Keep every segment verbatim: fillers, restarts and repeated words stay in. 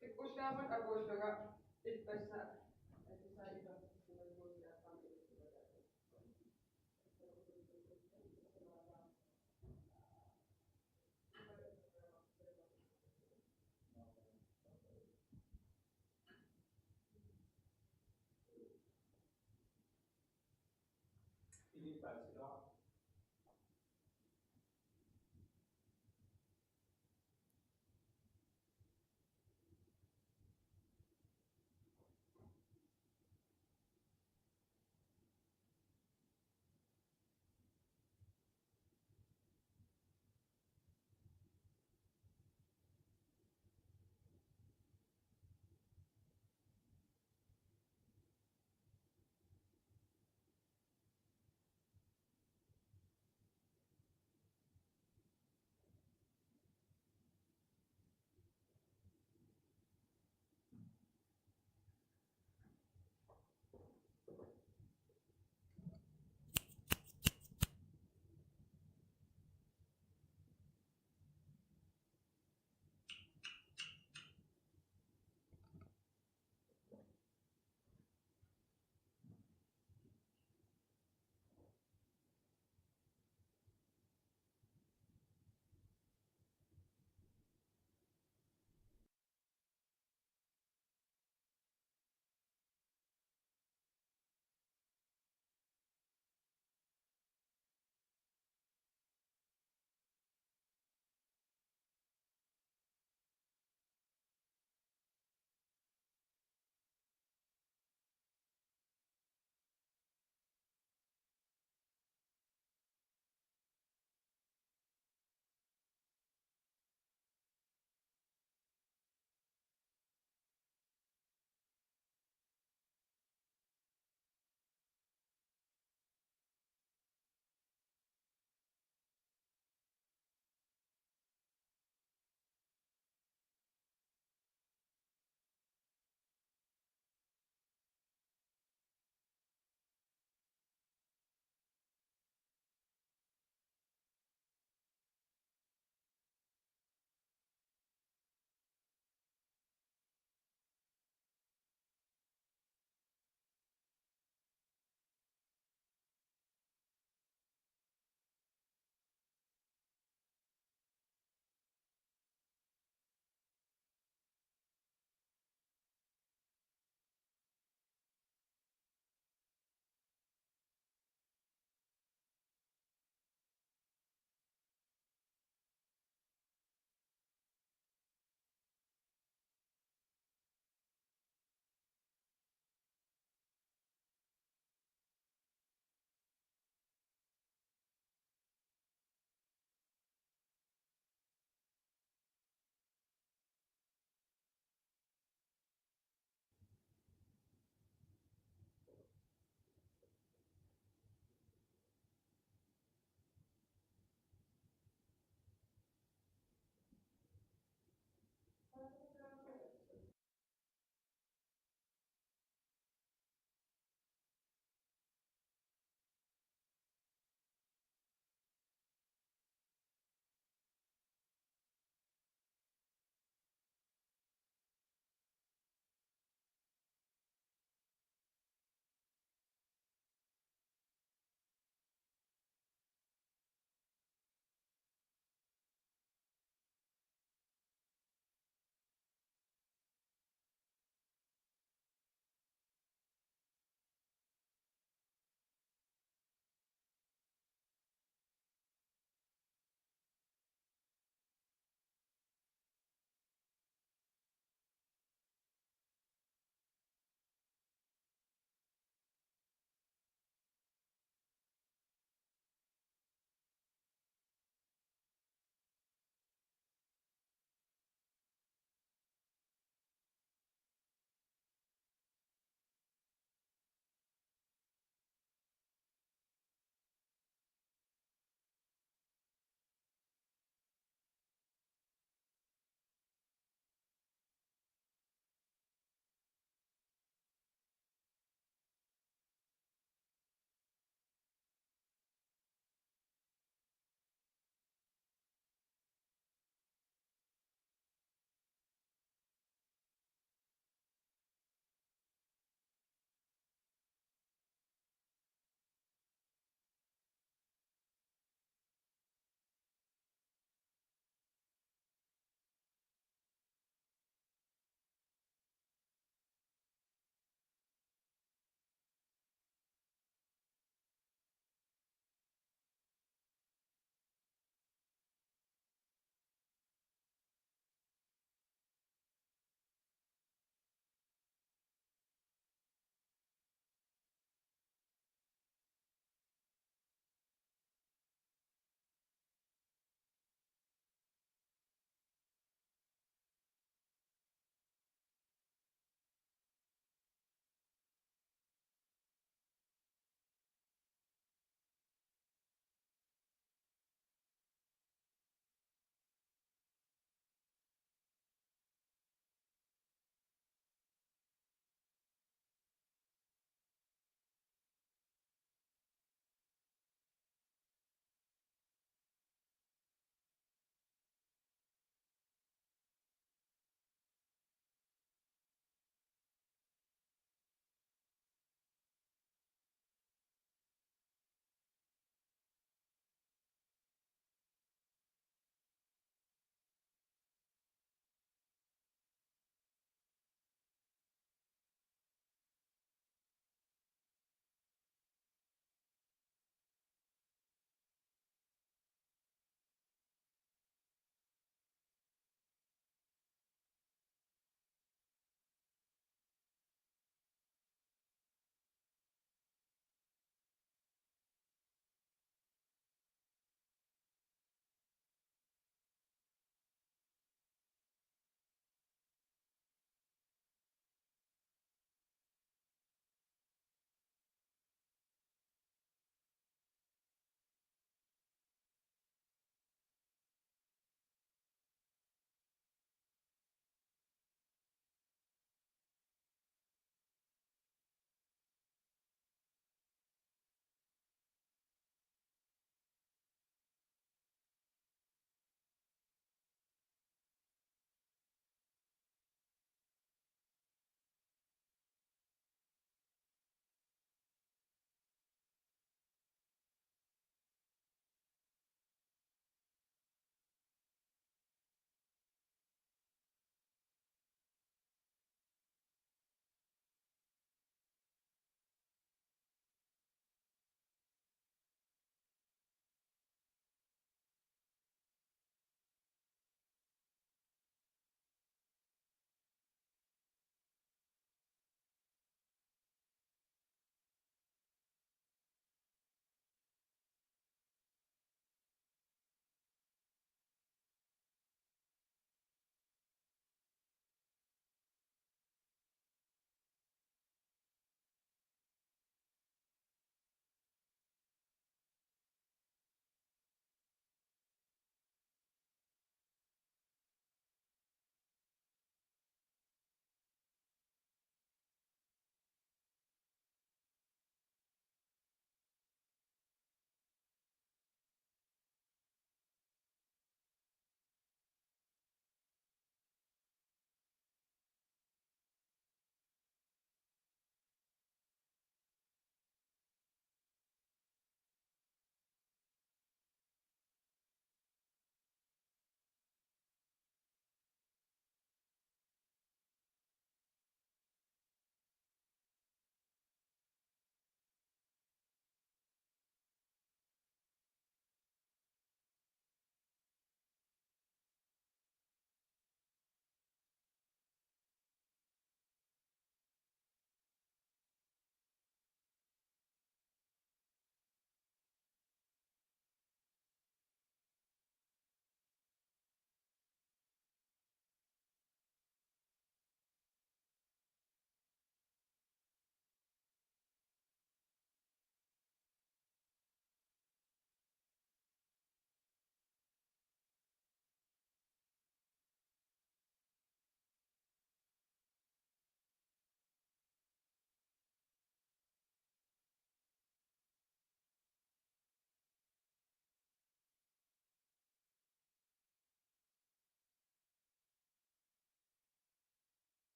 Kippussaammut akuullunga ippassaq atisai ipertikkumaguusiaqqam ilittuataa.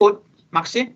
Ut, Maxi.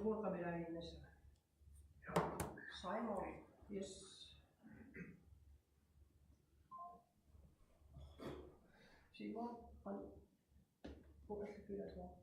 Uanga qamilaaginnassavat. Simon. Yes. Simon, qanoq? Uanga allakkilaassavat.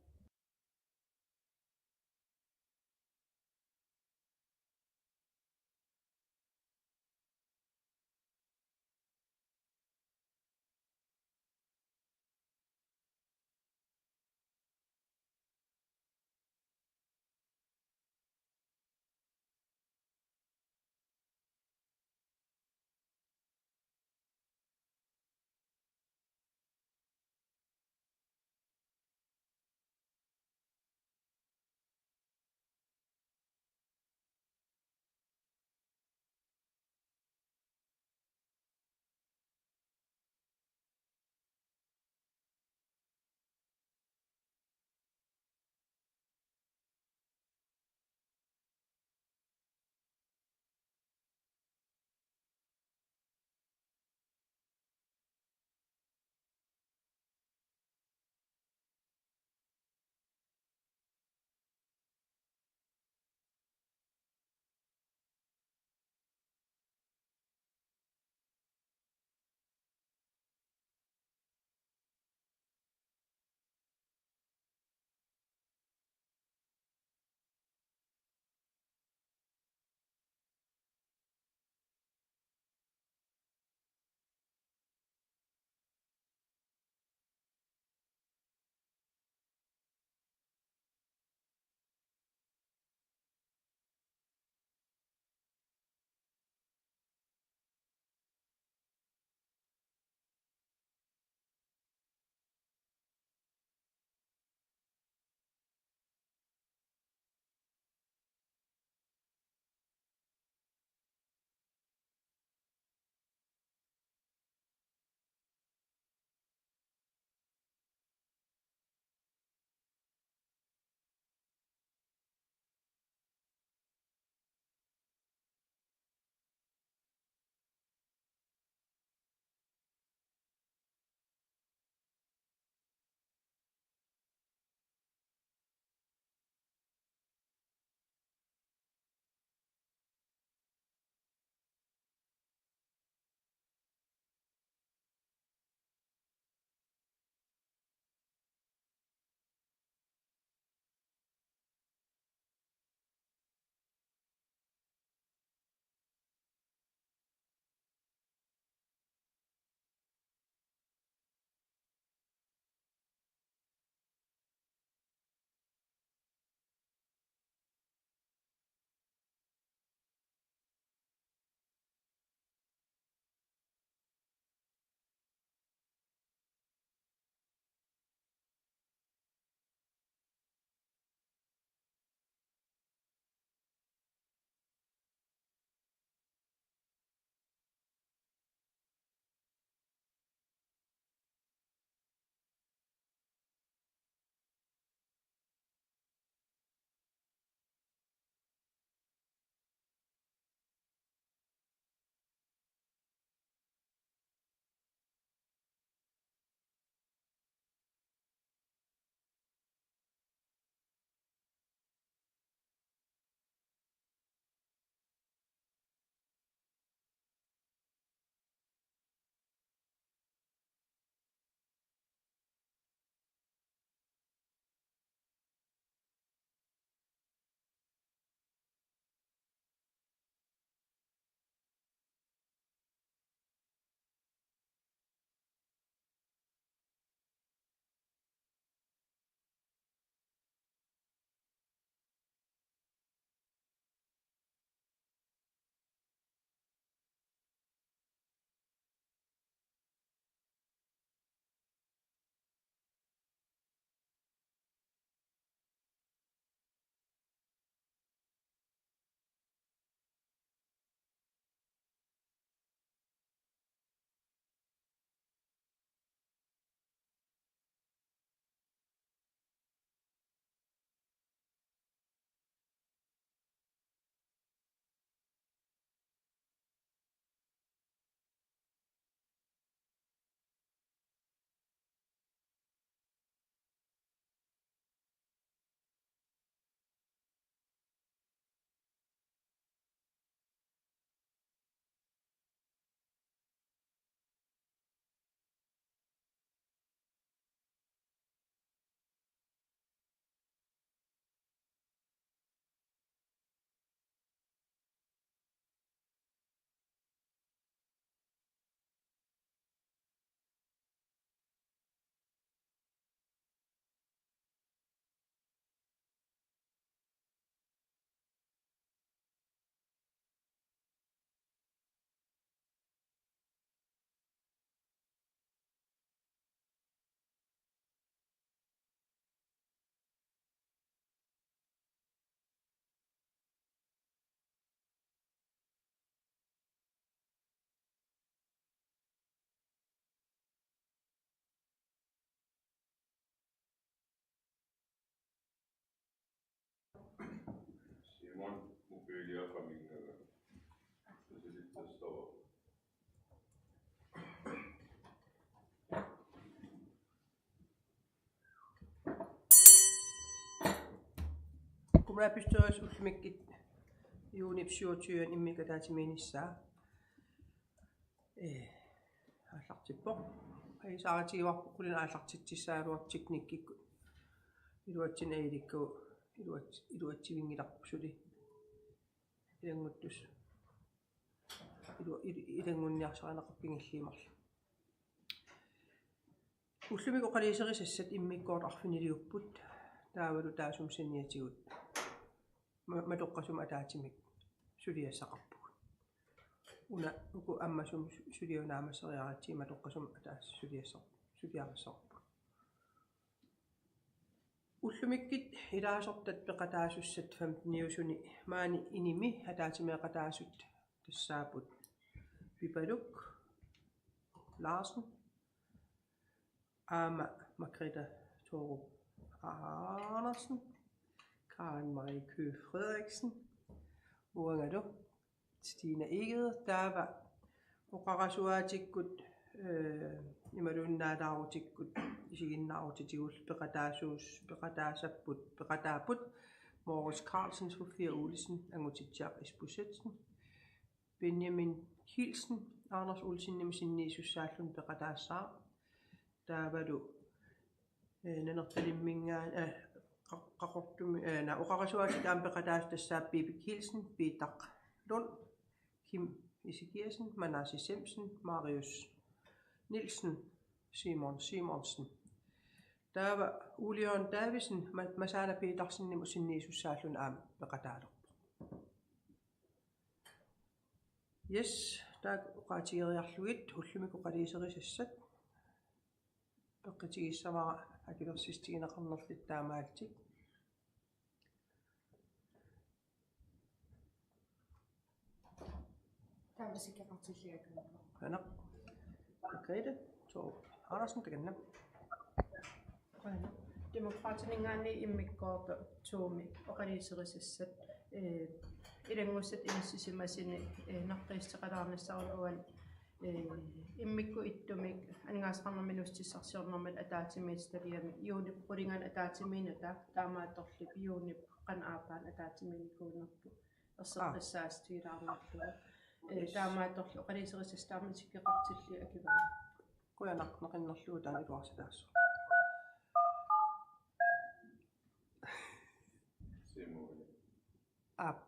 Kommunalbestyrelse ullumikkut juunip syvogtyve immikkut ataatsimiinnissaa. Ee, aallartippoq. Ajuusaarutigivarput qulinik aallartitsissagaluartoq teknikkikkut. Iluatsinneq ajorikkagut iluats-, iluatsivinngilarput suli. Ilannguttussat. Ilu-, il-, ilanngunniarsarineqarpoq kingulliit marluk. Ullumikkut oqaluuserisassat immikkoortut arfiniliupput, taavalu taassuma saniatigut ma-, matoqqasumik ataatsimik suliassaqarpugut. Una uku ammasumik su-, suliassariaratsigit matoqqasumik ataatsip suliassar-, suliassaqarpugut. Ullumikkut ilaasortat peqataasussat femteniusuni maani inimi ataatsimeeqataasut tassaapput Pipaluk Larsen, aamma Margrethe Thorup Andersen, Karen Marie Køgh Frederiksen, uangalu Stine Egede, taava oqarasuaatikkut, eh, imaluunnaalaarutikkut isiginnaarutitigullu peqataasuus-, peqataasapput, peqataapput Moritz Carlsen, Sofia Olsen, Angutitsiaq Isbosethsen, Benjamin Kielsen, Anders Olsenimut sinniisussaalluni peqataassaaq. Taavalu, eh, Nanortalimminngaanniit, eh, qa-, Qaqortumi, eh, na-, oqarasuaatit aamma peqataasut tassaapput Pipaluk Kielsen, Peter Lund, Kim Ezekiassen, Manasse Semsen, Marius Nielsen, Simon Simonsen. Taava Ole Jørgen Davidsen, Ma-, Masaana Petersenimut sinniisussaalluni aamma peqataalerpoq. Yes, taakku oqaatigeriarlugit ullumikkut oqaluuserisassat. Peqqitigissavara akuersissutigineqarnerluta taamaalillutik. Taama isikkoqartillugu. Aana. Margrethe Thorup Andersen, takanna. Aana. Demokraatininngaanniit immikkoortut to-mi oqaluuserisassat, eh, ilanngussat inissisimasuni, eh, naqqiissuteqalaarnissaruna uani, eh, immikkut ittumik aningaasaqarnermut inuussutissarsiornermut ataatsimiititaliami juunip qulinganut ataatsimiinnuta, taamaattorli juunip qanoq aappaanut ataatsimiinnikuunerput erseqqissaatigilaarnarlugu. Eh, yes. Taamaattorli oqaluuserisassat taama isikkoqartillugu akivaa. Qujanaq, naqinnarlugu taanna iluarsitaassooq. Aap.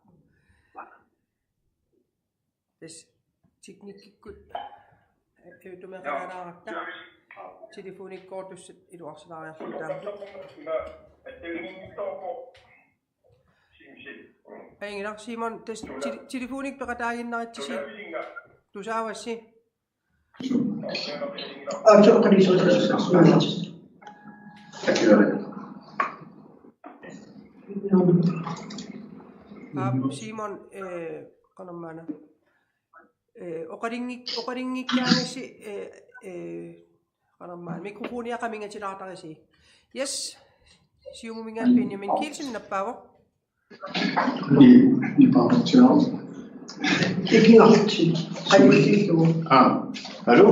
Tassa teknikkikkut, eh, tumeqalaaratta. Telefonikkoortussat iluarsilaariarlugu taama. Ajunngilaq, Simon, tassa tele-, telefonik peqataaginnaritsisi. Tusaavassi. Aap, Simon, eh, qanormaana. Eh, oqalunngik-, oqalunngikkaangassi, eh, eh, qanormaana. Mikrofonia qamingatilaartarisi. Yes. Siumuminngaanniit Benjamin Kielsen nappaavoq. Ni, ni paartiaru. Ikiarti. Qanillillugu. Ah, hallo?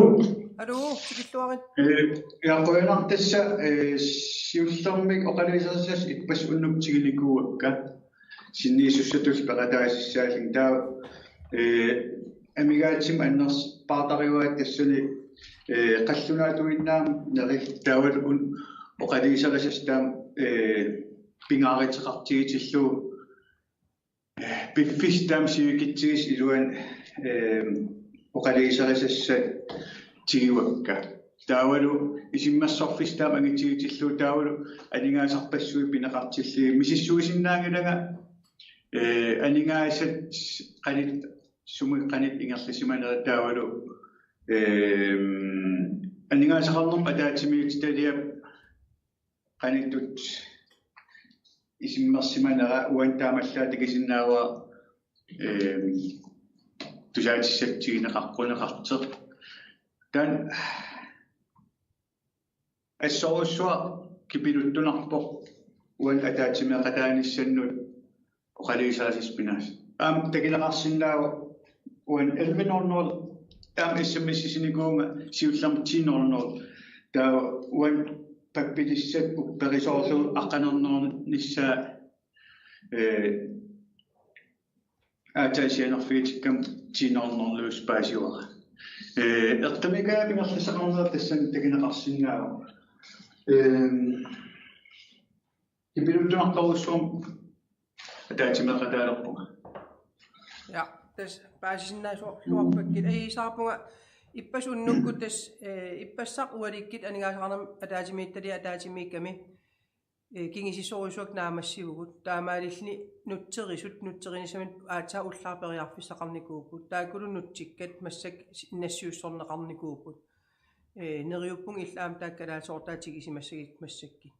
Hallo, tikilluarit. Eh, ja, qujanaq tassa, eh, siullermik oqaluuserisassat ippassaq unnukkut tiginikuuakka. Sinniisussatut peqataasissaallunga taava, eh, amigaatsimik annerpaartarivaat tassani, eh, qallunaatuinnaamneri taavalu una oqaluuserisassat taama, eh, pingaaruteqartigitillugu, eh, piffissaq taama sivikitsigissaq iluani, eh, oqaluuserisassat tigivakka. Taavalu isummersorfissaq taama angitigitillugu taavalu aningaasarpassuit pineqartillugit misissuisinnaanngilanga, eh, aningaasat qanit sumut qanit ingerlasimanerat taavalu, eh, aningaasaqarnermut ataatsimiititaliap qanoq ittut isummersimanera uani taamaallaat takusinnaavara, eh, tusaatissatut tiguneqaqquneqartoq. Taanna assorujussuaq kipiluttunarpoq uani ataatsimeeqataanissannut oqaluuserisassat pinaasoq. Aamma takuneqarsinnaavoq uani elleve nul nul, taama S M S-isinikuuvunga siullermik ti nul nul. Taava uani pappilissat upperisoorlugu aqqaneq-nernissaa Eh, aatsaat sianerfigitikkama ti nul nul-iusoq paasivara. Eh, eqqumikkaangama ingerlasaqarnera tassani takuneqarsinnaavoq. Eh, Kipiluttunartorujussuarmik ataatsimeeqataalerpunga. Ja, tassa paasisinnaasuarluarpakkit ajuusaarpunga ippassaq unnukkut tassa, eh, ippassaq ualikkut aningaasaqarnermut ataatsimiititaliaq ataatsimiikkami, eh, kingusinnerusukkat naammassivugut. Taamaalilluni nutserisut, nutserinissamut aatsaat ullaaq periarfissaqarnikuupput. Taakkulu nutsikkat massakkut nassiussorneqarnikuupput. Eh, neriuppunga illit aamma taakku kalaallisoortaat tigisimassagit massakkut.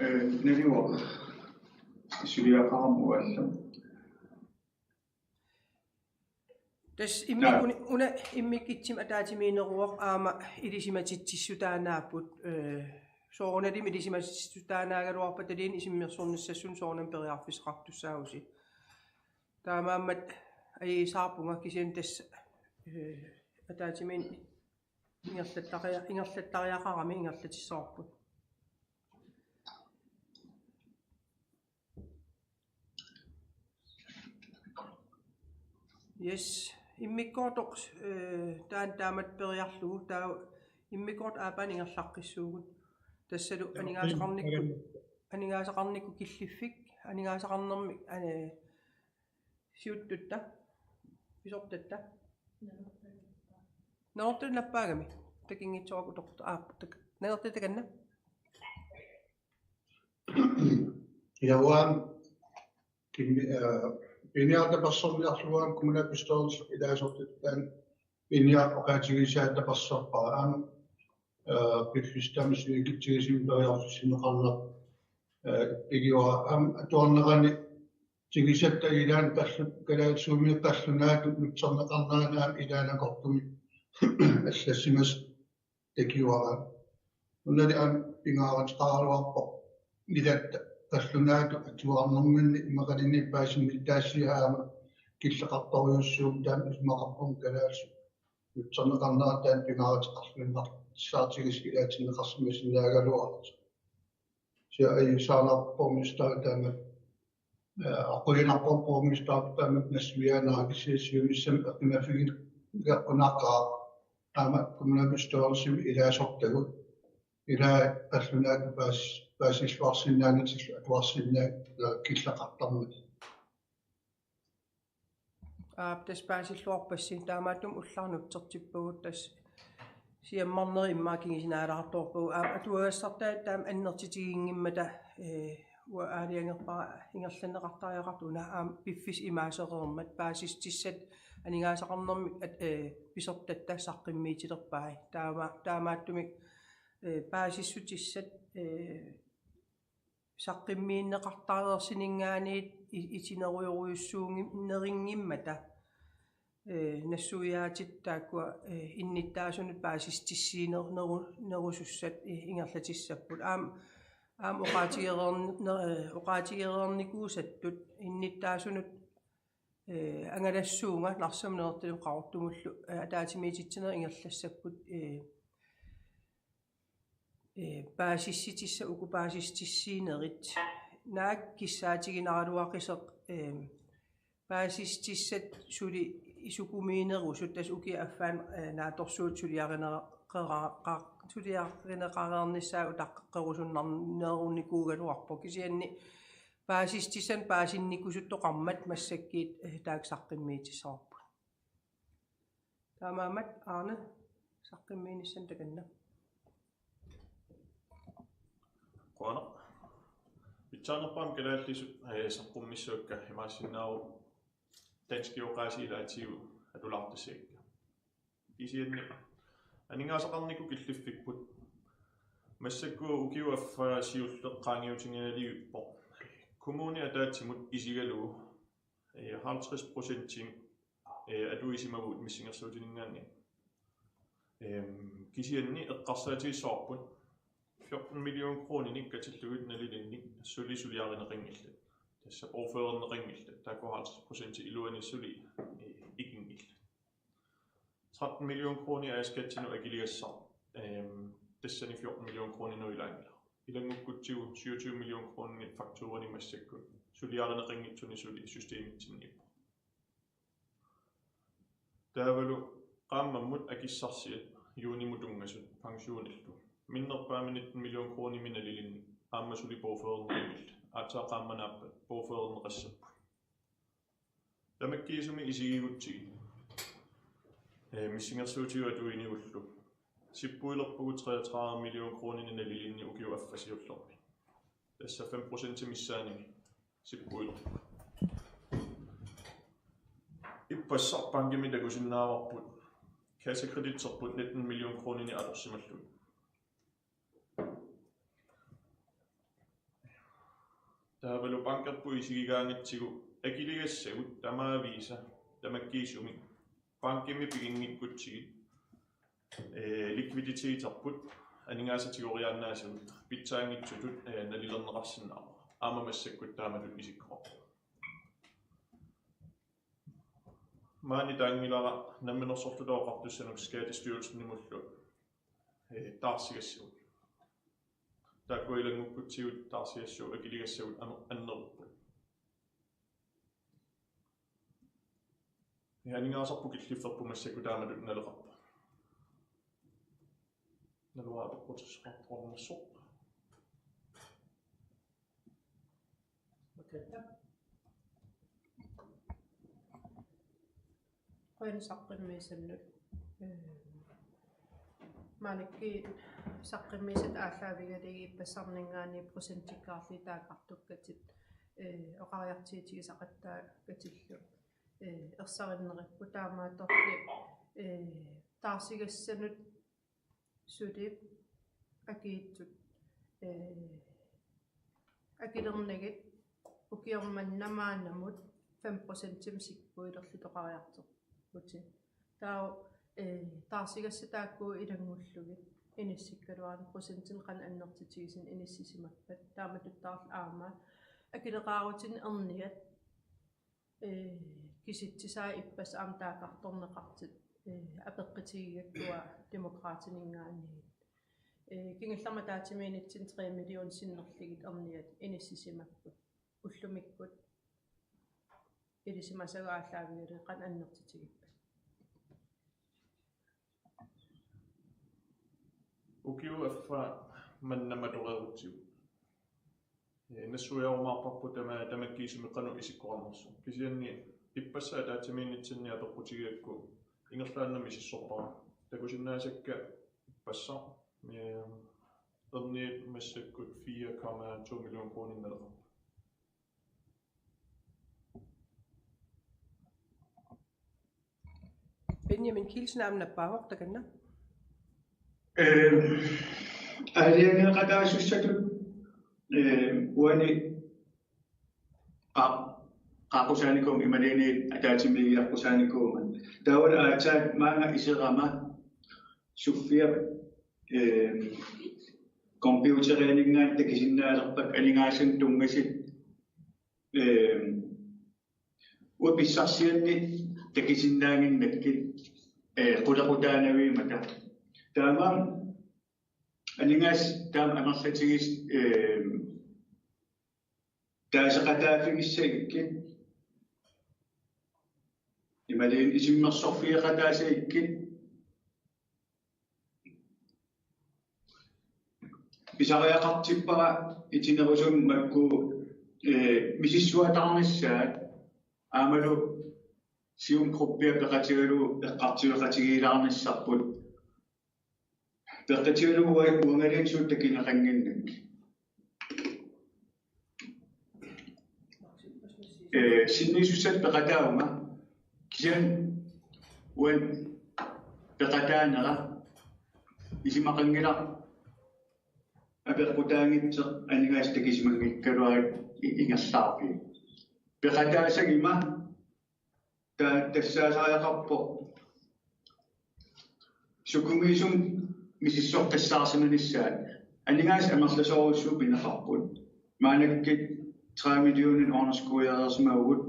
Eh, neriuvoq. Suliaqarama uallu. Tassa immi-, una, una immikkutsimik ataatsimiinneruvoq aamma ilisimatitsissutaannaapput, eh, soorunalimi ilisimatitsissutaannaagaluarpata taanna isummersornissassunik soorunami periarfissaqartussaavusi. Taamaammat ajuusaarpunga kisianni tassa, eh, ataatsimiinneq ingerlattaria-, ingerlattariaqarami ingerlatissavarput. Yes. Immikkoortoq, eh, taanna taamatut periarlugu, taava immikkoortoq aappaanut ingerlaqqissuugut. Tassalu aningaasaqarnikkut, aningaasaqarnikkut killiffik, aningaasaqarnermik, eh, siuttutta, pisortatta. Nanortalik nappaagami. Takunngitsoorpara utoqqartoq, aap, tak-, Nanortalik takanna. Ja, uanga, kim-, eh, piniarta personliarlugu uanga kommunalbestyrelsip ilaasortatut taanna piniartoqaatigisaata persorpara aamma, eh, piffissami sivikitsigisunik periarfissinneqarneq, eh, pigivara aamma atuarnerani tigusatta ilaanni qallu-, kalaallisuumiit qallunaatut nutserneqarnerani aamma ilaannakortumik allassimasut takuara. Unali aamma pingaaruteqaraluarpoq ilatta qallunaatut atuarnerminni immaqaluunniit paasinnittaassiaq aamma killeqartorujussuuvoq taanna isumaqarpunga kalaallisut nutserneqarnerat taanna pingaaruteqarluinnartussaatigisoq ilaatinneqarsimasinnaagaluartoq. Kisianni ajuusaarnarpoq borgmesteri taama, eh, aqquinarpoq borgmesteri taama nassuiaanera kisianni siunissami eqqumaffigineqqunaaqaaq aamma kommunalbestyrelsimi ilaasortagut ilaat qallunaatut paas-, paasilluarsinnaanatik atuarsinnaat, eh, killeqartarmata. Aap, tassa paasilluarpassi, taamaattumik ullaaq nutsertippagut, tassa siammarnerit immaqa kingusinaalaartoorpagut. Aap, atuagassartaat taama annertutiginngimmata, eh, uanga aalajangerpara ingerlanneqartariaqartoq una aamma piffissaq imaasereermat paasissutissat aningaasaqarnermik at-, eh, pisortatta saqqummiutilerpai. Taama-, taamaattumik, eh, paasissutissat, eh, saqqummiunneqartareersininngaanniit i-, itinerujorujussuunngi-, nerinngimmata, eh, nassuiaatit taakkua, eh, innuttaasunut paasissutissiineru-, neru-, nerusussat, eh, ingerlatissapput. Aam-, aamma oqaatigereerni-, ner-, eh, oqaatigereernikuusattut innuttaasunut, eh, angalassuunga Narsami, Nanortalimmi Qaqortumullu, eh, ataatsimiititsinerit ingerlassapput, eh, eh, paasissutissat uku paasissutissiinerit. Naak kissaatiginaraluaqisoq, eh, paasissutissat suli isukumiinerusut, tassa ukiup affaani, eh, naatsorsuutit suliarineqara-, qa-, suliarineqareernissaat utaqqeqqusunnarnerunikuugaluarpoq, kisianni paasissutissanik paasinnikusuttoqarmat massakkut, eh, taakku saqqummiutissavarput. Taamaammat Arne, saqqummiinissamut takanna. Qujanaq. Pitsaanerpaamik kalaallisut, eh, saqqummissuakka imaassinnaavoq danskit oqaasii ilaatigut atulaartassagakka. Kisianni aningaasaqarnikkut killiffipput. Massakkut ukiup affaa siulleq qaangiutigingajalerpoq. Kommuni ataatsimut isigalugu, eh, halvtreds procentimik, eh, atuisimavugut missingersuutininngaanniit. Ehm, kisianni eqqarsaatigissavarput fjorten million kroninik katillugit nalilinnik suli suliarineqanngillat. Tassa bogførerneqanngillat. Taakku halvtreds procent iluanni suli, eh, ikinngillat. Tretten million kroner A/S-kattinut akiligassaq. Ehm, tassani fjorten million kroner nuilaanngilaq. Ilanngukkutsigu syvogtyve million kroner fakturanik massakkut suliarineqanngitsuni suli systemitsinniippoq. Taavalu qaammammut akissarsiat juunimut tunngasut pensionillu. Minnerpaamik nitten million kronimik nalilinnik aamma suli bogførerneqanngillat. Aatsaat qaammat naappat bogførerneqassapput. Tamakkiisumik isigigutsigit. Ee, missingersuutigut atuinigullu. Sippuilerpugut treogtredive million kroninik nalilinnik ukiup affaa siullermi. Tassa fem procent missaanimi sippuilerpugut. Ippassaq bankimi takusinnaavarput. Kassekreditserput nitten million kroninik atorsimallugit. Taavalu bankerput isigigaangatsigu akiligassagut tamaviisa tamakkiisumik bankimi piginngikkutsigit, ee, likviditeterput aningaasat tigoriaannaasavut pitsaanngitsutut, ee, nalilerneqarsinnaavoq. Aamma massakkut taamatut isikkoqarpoq. Maani taanngilara Namminersorlutik Oqartussanut Skattestyrelsenimullu, ee, taarsigassavut. Taakku ilanngukkutsigu taarsigassavut akiligassagut an-, annerupput. Ja, aningaasarput killifferput massakkut taamatut naleqarpoq. Naluara apeqqutissaqartoqarnersoq. Okay. Qujanaq saqqummiisannut. Ee, maannakkut saqqummiisat aallaavigalugit ippassarninngaanniit procentikkaarlugit taakkartukkatit, ee, oqariartuutigisaqattaakkatillu, ee, ersarinnerippu taamaattorli, ee, taarsigassanut suli akiitsut, ee, akilernagit ukioq manna maannamut fem procentimik sippuilerlutik oqariartorputit. Taava, ee, taarsigassat taakku ilanngullugit inissikkaluarlugit procentinik qanoq annertutigisumik inissisimappat. Taamatuttaarlu aamma akileqaarutinik erniat, ee, kisitsisaat ippassaq aamma taakkartorneqartut, ee, apeqqutigigakkua Demokraatininngaanniit. Ee, kingullermik ataatsimiinnitsinni tre million sinnerlugit erniat inissisimapput. Ullumikkut ilisimasagut aallaavigalugit qanoq annertutigippat? Ukiup affaa manna matoreerutsigu. Ee, nassuiarumaarparput tama-, tamakkiisumik qanoq isikkoqarnersoq. Kisianni ippassaq ataatsimiinnitsinni apeqqutigigakku ingerlaannaq misissorpara. Takusinnaasakka ippassaq, ee, erniit massakkut fire komma to million kroninik naleqarput. Benjamin Kielsen aamma nappaavoq takanna. Ee, aalajangeeqataasussatut, ee, uani qa-, qaaqqusaanikuummat imaluunniit ataatsimiigiaqqusaanikuummat. Taavalu aatsaat maanga iserama Sofia, ee, computerianinngaanniit takusinnaalerpakka aningaasanik tunngasut, ee, uanga pissarsianni takusinnaannginnakkit, ee, qulequtaanavimmata. Taamaammat aningaasat taama amerlatigisut, ee, taaseqataaffigissagikkit, imaluunniit isummersorfigeqataasagikkit, pisariaqartippara itinerusumik makku, ee, misissuataarnissaat aammalu Siumup gruppia peqatigalugu eqqartueqatigiilaarnissarput. Peqatigalugu ua-, uangaluunniit suut takuneqannginnakkit. Ee, sinniisussatut peqataavunga, kisianni uani peqataanera isumaqanngilaq apeqqutaanngitsoq aningaasat takusimanngikkaluarlugit i-, ingerlaarfiit. Peqataasaguma ta-, tassaasariaqarpoq sukumiisumik misissoqqissaarsimanissaat. Aningaasat amerlasoorujussuit pineqarput. Maannakkut tre millionit underskudereersimavugut,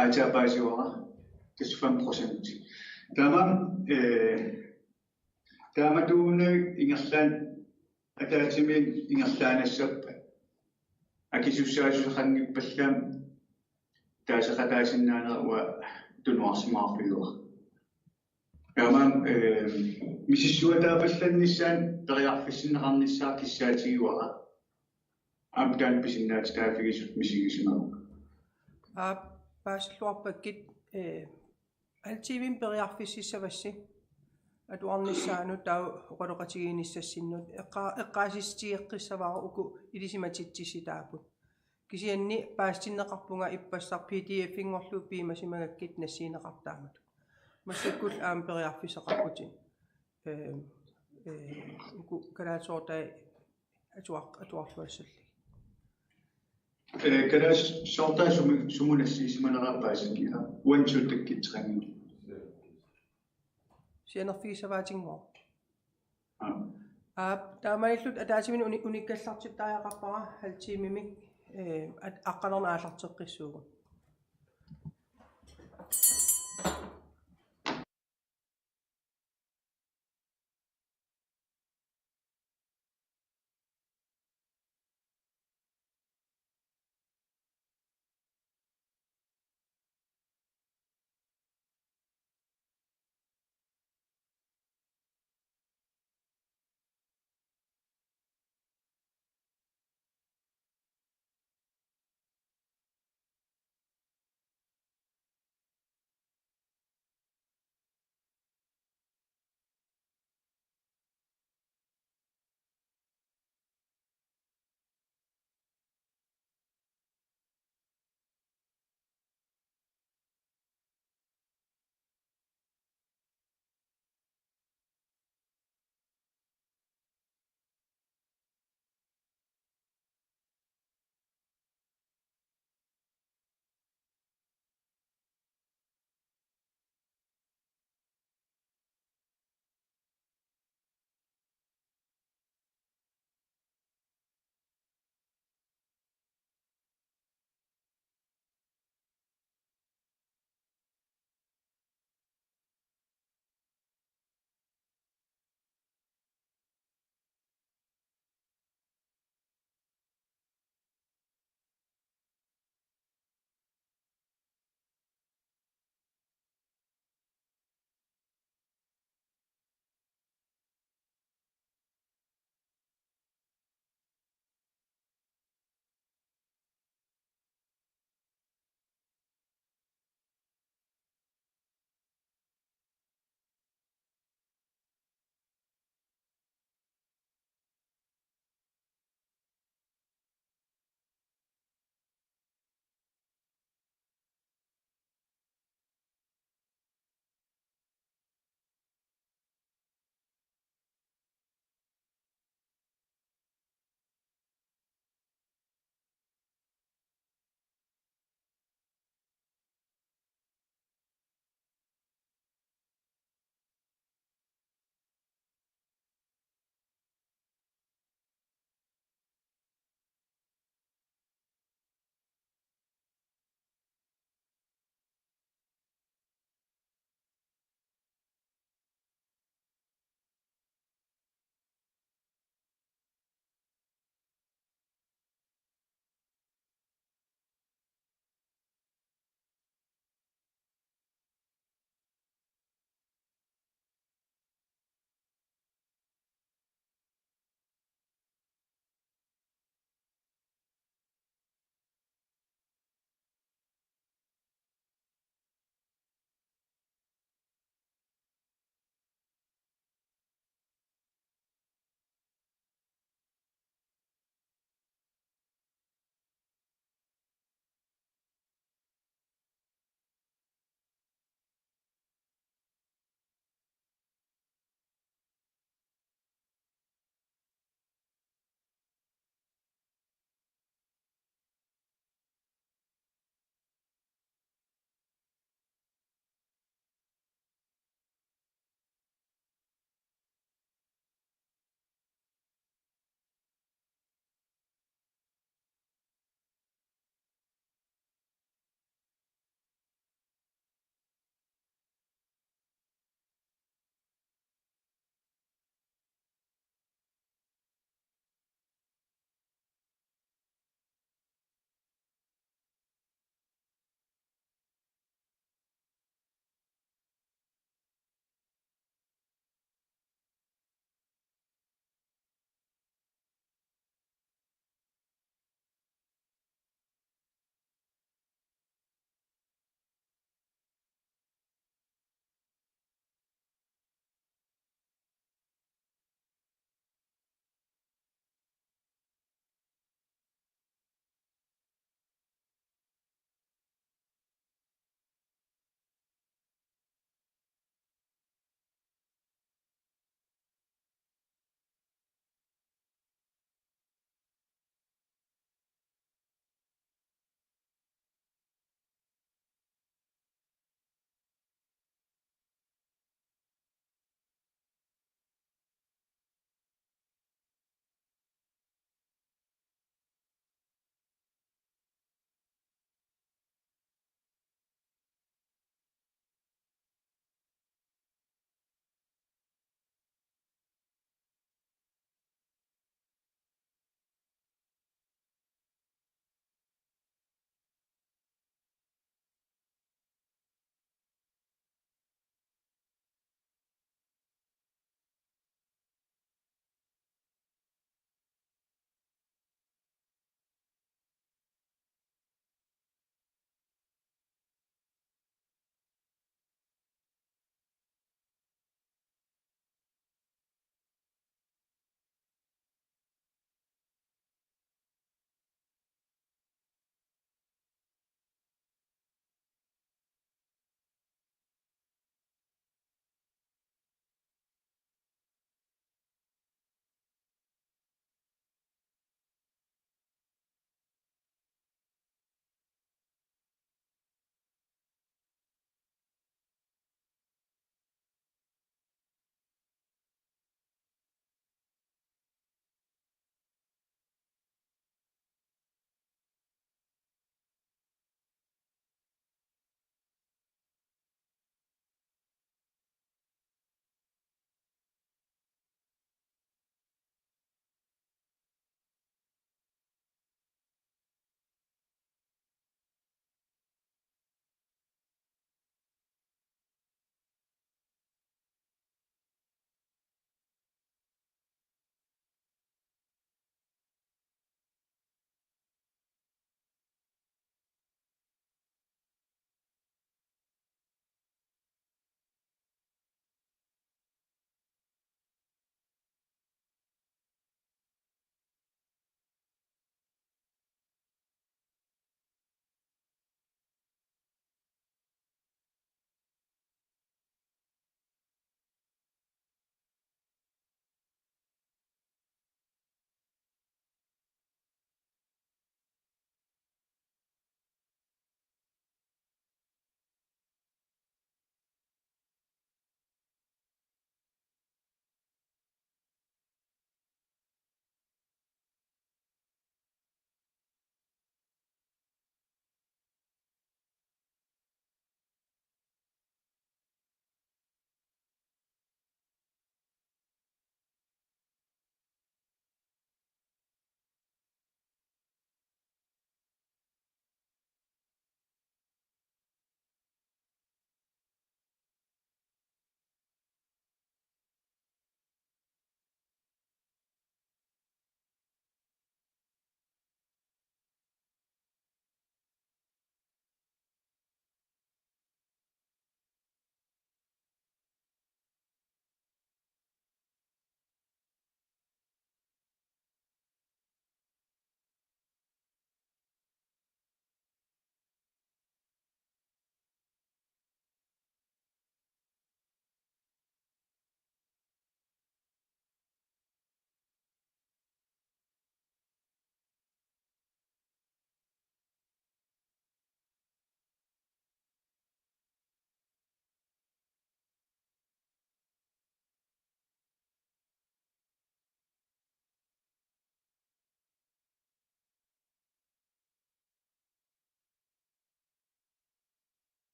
aatsaat paasivara tassa fem procent. Taamaammat, ee, taamatuunagu ingerlaannaq ataatsimiinneq ingerlaannassappat. Akisussaassuseqanngippallaammat taaseqataasinnaanera uanga tunuarsimaarfigaara. Taamaammat, eh, misissuataapallannissaanut periarfissinneqarnissaa kissaatigaara. Aamma taanna pisinnaatitaaffigisut misigisimavunga. Aap, paasilluarpakkit, eh, halv timemi periarfississavassi atuarnissaanut taava oqaloqatigiinnissassinnut eqqa-, eqqaasitsissutigeqqissavara uku ilisimatitsissutaapput. Kisianni paasitinneqarpunga ippassaq P D F-inngorlugu piumasimagakkit nassiunneqartut taamatut. Massakkut aamma periarfissaqarputit. Ee, ee, uku kalaallisoortai atuar-, atuarluassallugit. Ee, kalaallisoortai sumi-, sumut nassiussimaneraa paasinniaa? One, two, takkitseqanngilaq. Sianerfigissavaatinngooq. Aap. Aap, taamaalilluta ataatsimiinneq uni-, unikkallartittariaqarpara halv timemik, ee, at-, aqqaneq-marlunnik aallarteqqissuugut.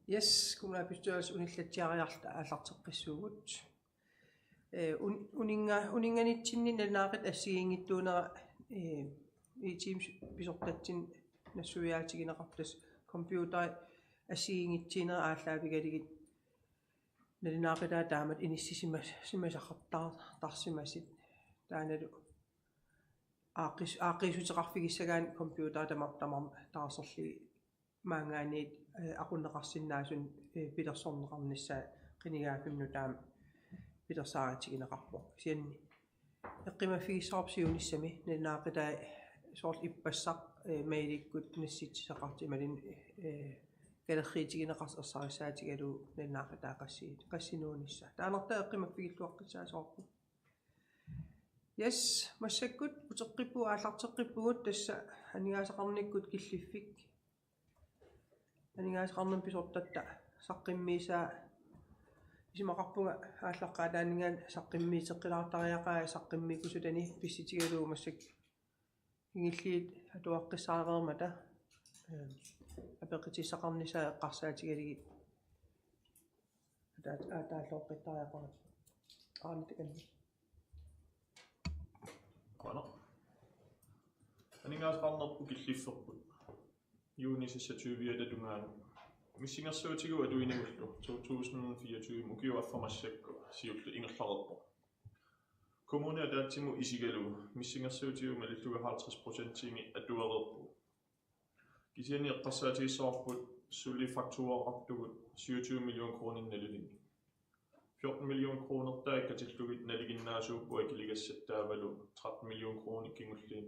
Yes, kommunalbestyrelse unillatsiariarluta aallarteqqissuugut. Eh, un-, uninga-, uninnganitsinni nalunaaqutaq assigiinngitsuunera, eh, I T-mik pisortatsinnik nassuiaatigineqarpoq, tassa computeri assigiinngitsuunera aallaavigalugit nalunaaqutaa taamatut inissisimas-, simasaqartar-, tarsimasut. Taannalu aaqqis-, aaqqiissuteqarfigissagaanni computeri tamar-, tamar-, taarserlugit maanngaanniit, eh, aqunneqarsinnaasunik, eh, pilersorneqarnissaa qinigaaffimmi nutaami pilersaarutigineqarpoq. Kisianni eqqumaffigissavarput siunissami nalunaaqutai soorlu ippassaq, eh, mailikkut nassitsisaqartut imaluunniit, eh, kalerriitigineqartut ersarissaatigalugu nalunaaqutai qassi-, qassinuunnissaa. Taannartaa eqqumaffigilluaqqissaassavarput. Yes, massakkut uteqqippugut, aallarteqqippugut, tassa aningaasaqarnikkut killiffik. Aningaasaqarnermut pisortatta saqqummiussaa, isumaqarpunga aallaqqaataaninngaanniit saqqummiuteqqilaartariaqaat, saqqummiukkusullutik pissutigalugu massakkut kingulliit atuaqqissaareermata, eh, apeqqutissaqarnissaa eqqarsaatigalugit ata-, ataalloqqittariaqarput. Aana takanna. Qujanaq. Aningaasaqarnerput killifferput. Juuni seksogtyve tungaanut. Missingersuutigut atuinagullu to tusind fireogtyve ukioq affaa massakkut siulleq ingerlareerpoq. Kommuni ataatsimut isigalugu missingersuutigut malillugit halvtreds procentimik atuereerpugut. Kisianni eqqarsaatigissavarput suli fakturaqartugut syvogtyve million kronit nalilinnik. Fjorten million kroner taakku katillugit nalinginnaasuupput akiligassat taavalu tretten million kronit kingulliit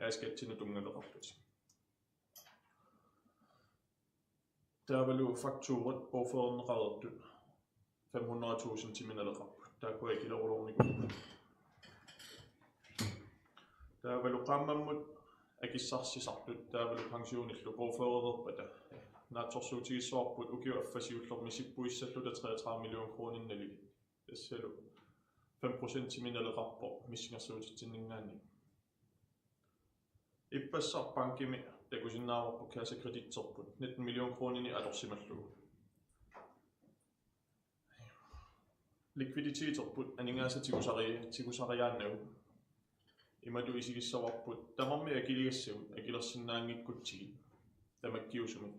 A-skattinut tunngaleqarlutik. Taavalu fakturat bogførerneqareertut fem hundrede tusindimik naleqarput. Taakku akileruloornikuupput. Taavalu qaammammut akissarsisartut, taavalu pensionillu bogførereerpata. Naatsorsuutigissavarput ukioq affaa siullermi sippuissalluta treogtredive million kronit nalilinnik. Tassalu fem procentimik naleqarpoq missingersuutitsinninngaanniit. Ippassaq bankimi takusinnaavarput kassekreditterput nitten million kroninik atorsimallugu. Likviditeterput aningaasat tigusari-, tigusariaannagu. Imatut isigissavarput tamarmik akiligassavut akilersinnaanngikkutsigit tamakkiisumik.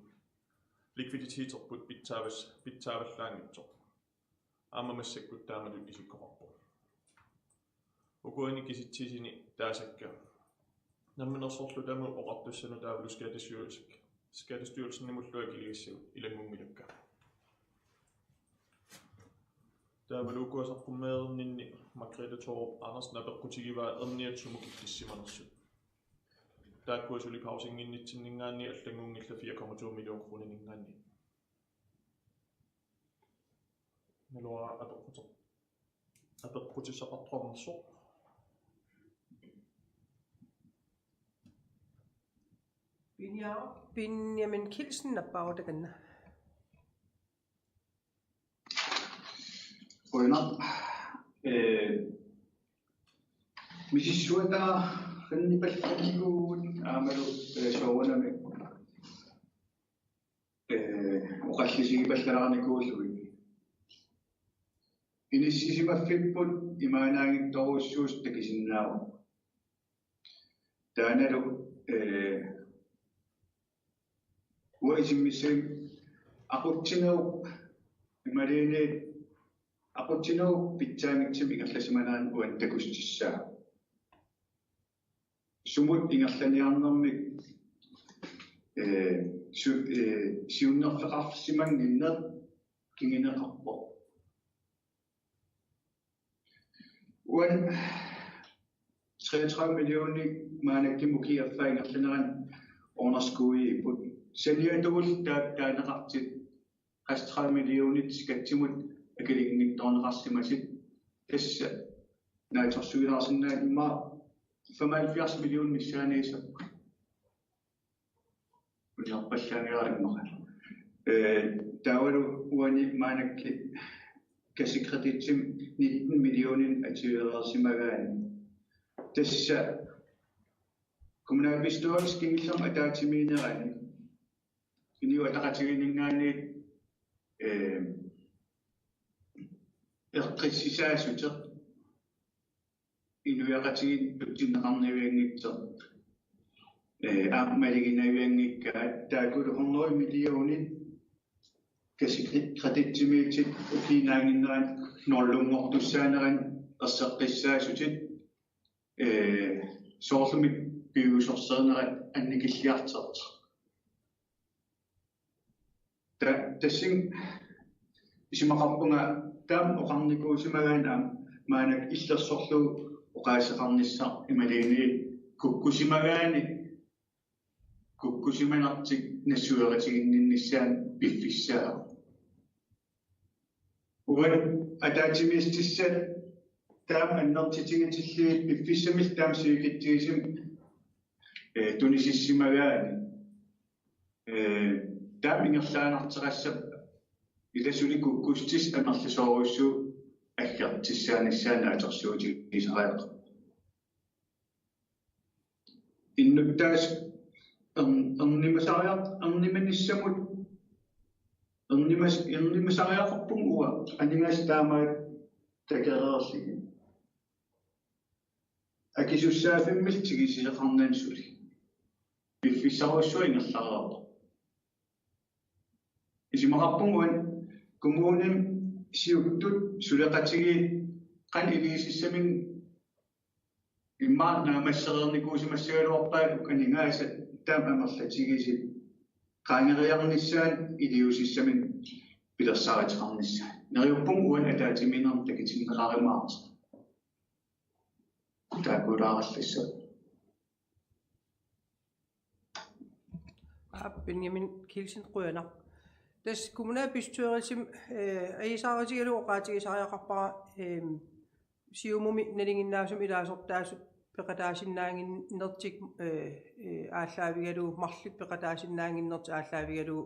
Likviditeterput pitsaavas-, pitsaavallaanngitsoq. Aamma massakkut taamatut isikkoqarpoq. Ukuini kisitsisini taasakka. Namminersorlutamut Oqartussanut taavalu Skattestyrelsen, Skattestyrelsenimullu akiligassavut ilanngunngilakka. Taavalu ukua saqqummeerninni Margrethe Thorup Andersen apeqqutigivaa erniat sumut killissimanersut. Taakkua suli pausinginnitsinninngaanniit allanngunngillat fire komma to million kronininngaanniit. Naluara apeqqute-, apeqqutissaqartoqarnersoq. Benja-, Benjamin Kielsen nappaavoq takanna. Qujanaq. Eh, misissuataarnipallaarnikuuvugut aammalu, eh, soorunami eh, oqallisigipallalaarnikuullugit. Inissisimaffipput imaannaanngitsorujussuusut takusinnaavakka. Taannalu, eh, uanga isimmissagimmi aqutsinerup imaluunniit aqutsinerup pitsaanngitsumik ingerlasimanaanut uani takussutissaa. Sumut ingerlaniarnermik, eh, su-, eh, siunnerfeqarsimannginneq kinguneqarpoq. Uani treogtredive millioner maannakkut ukiup affaa ingerlanerani underskudiupput. Saniatigut taa-, taaneqartut treogtredive millionit skattimut akilinngitsoorneqarsimasut, tassa naatsorsuilaarsinnaanngimmat femoghalvfjerds million missaaniissapput. Unnerpallaanngilaq immaqa. Eh, taavalu uani maannakkut kassekreditsimik nitten millioner atuereersimagaanni. Tassa kommunalbestyrelsip kingullermi ataatsimiinnerani Inuit Ataqatigiinninngaanniit eh, eqqissisaassuteq inuiaqatigiit tutsinneqarnavianngitsoq, eh, aamma maluginavianngikkaat taakkulu hundrede millionit kassekreditsimiittut ukiup naannginnerani nulunngortussaanerani erseqqissaassutit, eh, soorlumi piviusorsiornerat annikilliartortoq. Ta-, tassunga isumaqarpunga taama oqarnikuusimagaanni aamma maannakkut illersorlugu oqaaseqarnissaq imaluunniit kukkusimagaanni, kukkusimanertik nassuerutiginninnissaanut piffissaavoq. Uani ataatsimiitissat taama annertutigisarlugit piffissamillu taama sivikitsuusummik, eh, tunisissimagaanni, eh, taama ingerlaannartoqassappat ilaa suli kukkussutissat amerlasoorujussuit aggertussaanissaannut atorsuutigisariaqarpoq. Innuttaasut ern-, ernumasariaq-, ernumanissamut, ernumas-, ernumasariaqarpunga uanga aningaasat taamaattut takoreerlugit. Akisussaaffimmik tigusisoqarnani suli piffissarujussuaq ingerlareerpoq. Isumaqarpunga uani kommunimi siuttut suleqatigiit qanoq iliuusissaminnut immaqa naammassereernikuusimassagaluarpaat uku aningaasat taama amerlatigisut qaangeriarnissaannut iliuusissaminnut pilersaaruteqarnissaat. Neriuppunga uani ataatsimiinnermut takutinneqarumaartoq. Taakkuulaarallassaaq. Aap, Benjamin Kielsen, qujanaq. Tassa kommunalbestyrelsimi, eh, ajuusaarutigalugu oqaatigisariaqarpara, eh, Siumumi nalinginnaasumik ilaasortaasut peqataasinnaannginnertik, eh, eh, aallaavigalugu, marluk peqataasinnaannginnertik aallaavigalugu,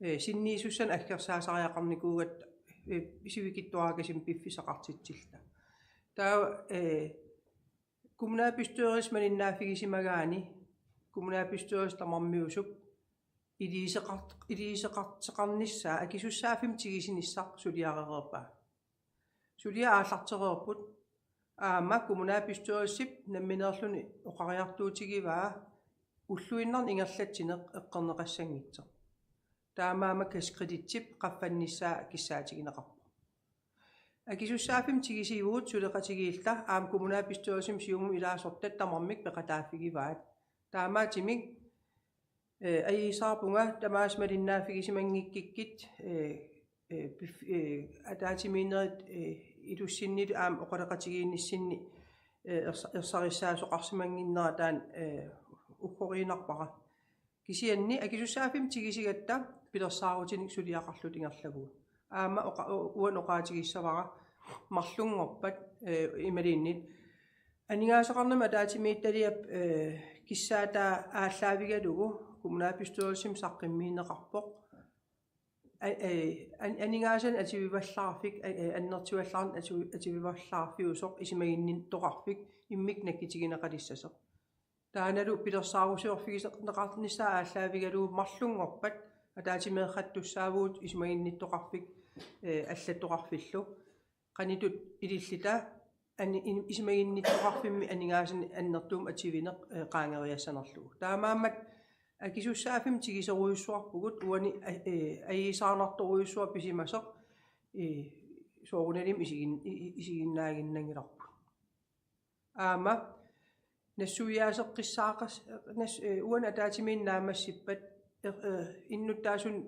eh, sinniisussanik aggersaasariaqarnikuugatta, eh, sivikitsuarakasimmik piffissaqartitsilluta. Taava, eh, kommunalbestyrelsip malinnaaffigisimagaani kommunalbestyrelsip tamarmiusup iliuuseqart-, iliuuseqartoqarnissaa akisussaaffimmik tigusinissaq suliarereerpaa. Suliaq aallartereerput, aamma kommunalbestyrelsip nammineerluni oqariartuutigivaa ulluinnarni ingerlatsineq eqqorneqassanngitsoq. Taamaammat kassekreditsip qaffannissaa kissaatigineqarpoq. Akisussaaffimmik tigusivugut suleqatigiilluta aamma kommunalbestyrelsimi Siumumi ilaasortat tamarmik peqataaffigivaat. Taamaattumik, eh, ajuusaarpunga tamaasa malinnaaffigisimanngikkit, eh, eh, pif-, eh, ataatsimiinnerit, eh, ilussinnillu aamma oqaloqatigiinnissinni, eh, ersa-, ersarissaasoqarsimannginnera taanna, eh, uggoriinnarpara. Kisianni akisussaaffimmik tigusigatta pilersaarutinik suliaqarluta ingerlavugut. Aamma oqa-, u-, uani oqaatigissavara marlunngorpat, eh, imaluunniit aningaasaqarnermut ataatsimiititaliap, eh, kissaataa aallaavigalugu kommunalbestyrelsimi saqqummiunneqarpoq. A-, eh, an-, aningaasanik atuivallaarfik, a-, eh, annertuallaarneq atu-, atuivallaarfiusoq isumaginnittoqarfik immikkut nakkutigineqalissasoq. Taannalu pilersaarusiorfigineqarnissaa aallaavigalugu marlunngorpat ataatsimeeqqattussaavugut isumaginnittoqarfik, eh, allattoqarfillu. Qanoq ililluta ani-, in-, isumaginnittoqarfimmi aningaasanik annertuumik atuineq, eh, qaangeriassanerlugu. Taamaammat akisussaaffimmik tiguserujussuarpugut uani, eh, eh, ajuusaarnartorujussuaq pisimasoq, eh, soorunalimi isigin-, i-, i-, isiginnaaginnanngilarput. Aamma nassuiaaseqqissaaqas-, nas-, eh, uani ataatsimiinneq naammassippat, eh, eh, innuttaasunik,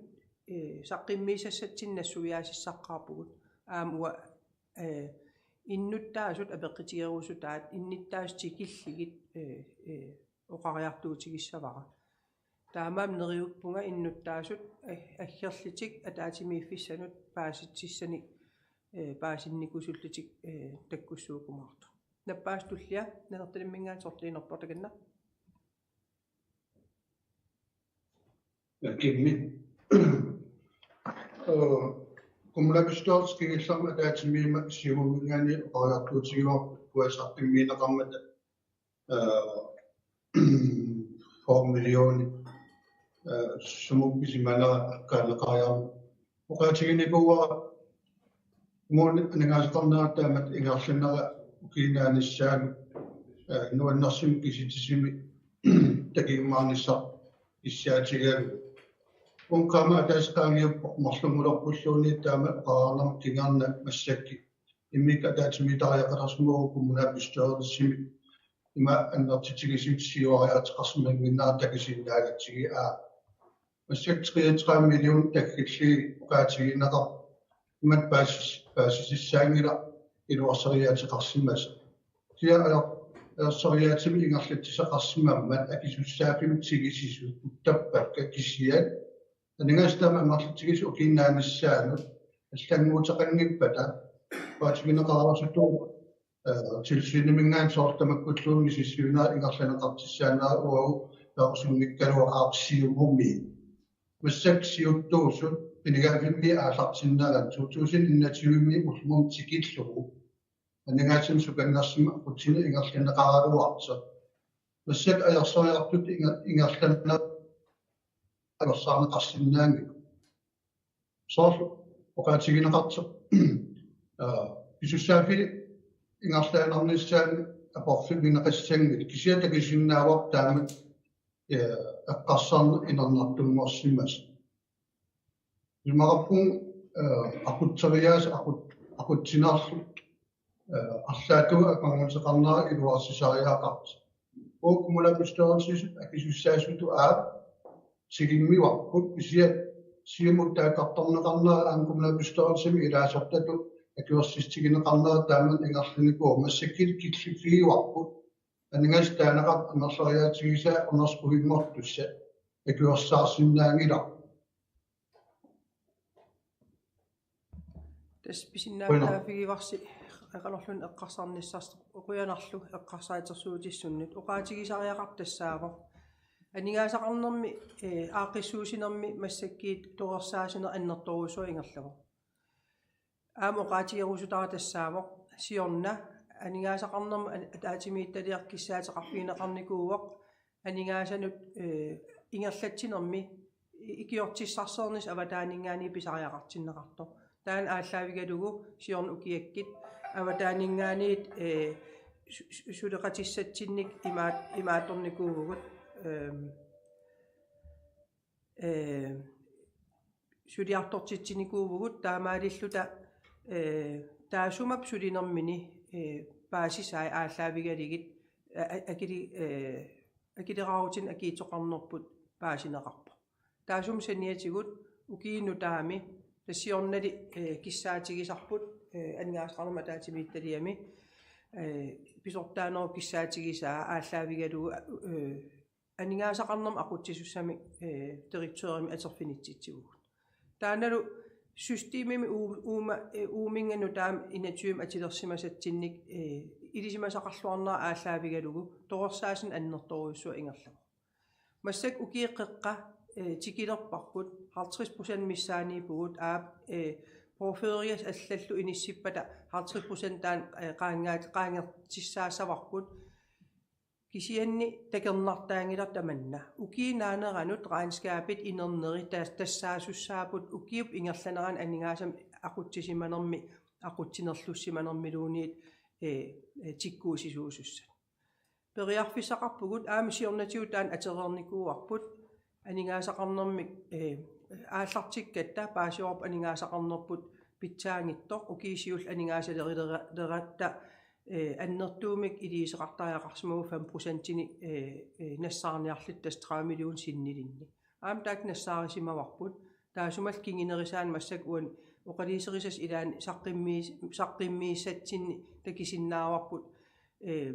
eh, saqqummiissatsinnut nassuiaasissaqqaarpugut. Aamma uanga, eh, innuttaasut apeqqutigerusutaat innuttaasut tikillugit, eh, eh, oqariartuutigissavara. Taamaammat neriuppunga innuttaasut ag-, aggerlutik ataatsimiiffissanut paasissutissani, eh, paasinnikusullutik, eh, takkussuukkumaartoq. Nappaasut tullia, Nanortalimminngaanniit sorliunerpoq takanna. Ja, Kimmi. Øh, kommunalbestyrelsip kingullermi ataatsimiimmik Siumuminngaanniit oqariartuutigaarput uagut saqqummiunneqarmata, øh, fyrre millioner, øh, sumut pisimanera aqqaneqariarmat Oqaatiginikuuara kommunip aningaasaqarnera taamatut ingerlanera ukiup naanissaanut, eh, nuannersumik kisitsisimik takujumaarnissaq kissaatigaagut. Uunga aamma ataaseq qaangiuppoq marlunngulerpulluunniit taama oqarnermut kingorna massakkut immikkut ataatsimiititariaqalersimavunga kommunalbestyrelsimi ima annertutigisumik siuariaateqarsimanngimmat takusinnaagatsigit, aa. Massakkut treogtredive million takkillugit oqaatigineqarpoq imatut paasis-, paasisassaanngilaq iluarsariaateqarsimasoq. Kisianni ajor-, ajorsariaatsimi ingerlatsisaqarsimammat akisussaaffimmik tigusisut uttappakka, kisianni aningaasat taama amerlatigisut ukiup naanissaanut allannguuteqanngippata oqaatigineqareersutut, eh, tilsyniminngaanniit soorlu tamakkulluunniit misissuinerat ingerlanneqartussaanera uagut perusunngikkaluarput aamma Siumumi. Massakkut siuttuusut qinigaaffimmi aallartinnerani to tusind enogtyve-mi ullumi tikillugu aningaasanik sukannersimasoq aqutsineq ingerlanneqaraluartoq. Massakkut ajorsariartutut inger-, ingerlanneq atorsaarneqarsinnaanngilaq. Soorlu oqaatigineqartoq, aa, pisussaaffiit ingerlaannarnissaannik aporfigineqassanngilaq, kisianni takusinnaavarput taamatut, eh, eqqarsarneq inernartunngorsimasoq. Isumaqarpunga, eh, aqutseriaaseq aqut-, aqutsinerlu, eh, arlaatigut akornuteqarnera iluarsisariaqartoq. Uagut kommunalbestyrelsesitut akisussaasutut aamma tigummivarput, kisianni Siumut taakkartorneqarnera aamma kommunalbestyrelsimi ilaasortatut akuersissutigineqarnera taama ingerlanikuuvoq, massakkut killiffigivarput aningaasat taaneqartut amerleriaatigisaat underskudiummortussat akuersaarsinnaanngilarput. Tassa pisinnaatitaaffigivarsi qanorluunniit eqqarsarnissarsi, qujanarlu eqqarsaatersuutissannut. Oqaatigisariaqartoq tassaavoq aningaasaqarnermi, eh, aaqqissuussinermi massakkut torersaasineq annertoorujussuaq ingerlavoq. Aamma oqaatigerusutara tassaavoq siorna aningaasaqarnermut an-, ataatsimiititaliaq kissaateqarfigineqarnikuuvoq aningaasanut, eh, ingerlatsinermi i-, ikiortissarsiornissaq avataaninngaanniit pisariaqartinneqartoq. Taanna aallaavigalugu siorna ukiakkut avataaninngaanniit, eh, su-, su-, suleqatissatsinnik imaat-, imaattornikuuvugut, ehm, eh, suliartortitsinikuuvugut taamaalilluta, eh, taassuma sulinermini, eh, paasisai aallaavigalugit, a-, a-, akili-, eh, akileraarutinik akiitsoqarnerput paasineqarpoq. Taassuma saniatigut ukiup nutaami tassa siornali, eh, kissaatigisarput, eh, aningaasaqarnermut ataatsimiititaliami, eh, pisortaanerup kissaatigisaa aallaavigalugu, eh, aningaasaqarnermut aqutsisussamik, eh, direktørimik atorfinitsitsivugut. Taannalu systemimi uu-, uuma, eh, uuminnga nutaamik enogtyvemi atulersimasatsinnik, eh, ilisimasaqarluarnera aallaavigalugu torersaasineq annertoorujussuaq ingerlavoq. Massakkut ukiut qeqqa, eh, tikilerparput, halvtreds procent missaaniippugut, aap, eh, bogførigassat allallu inissippata halvtreds procent taanna, eh, qaangaat-, qaangertussaassavarput. Kisianni takornartaanngilaq tamanna. Ukiup naaneranut regnskabit inerneri tas-, tassaasussaapput ukiup ingerlanerani aningaasanik aqutsisimanermi, aqutsinerlussimanermiluunniit, eh, eh, tikkuussisuusussat. Periarfissaqarpugut aamma siornatigut taanna atoreernikuuarput aningaasaqarnermik, eh, aallartikkatta paasivarput aningaasaqarnerput pitsaanngitsoq, ukiut siulliit aningaasalerilereratta, eh, annertuumik iliuuseqartariaqarsimavugut fem procentinik, eh, eh, nassaarniarluta tassa tredive millionit sinnilinnik. Aamma taakku nassaarisimavarput. Taassumalu kingunerisaanik massakkut uani oqaluuserisassat ilaanni saqqummiis-, saqqummiissatsinni takusinnaavarput, eh,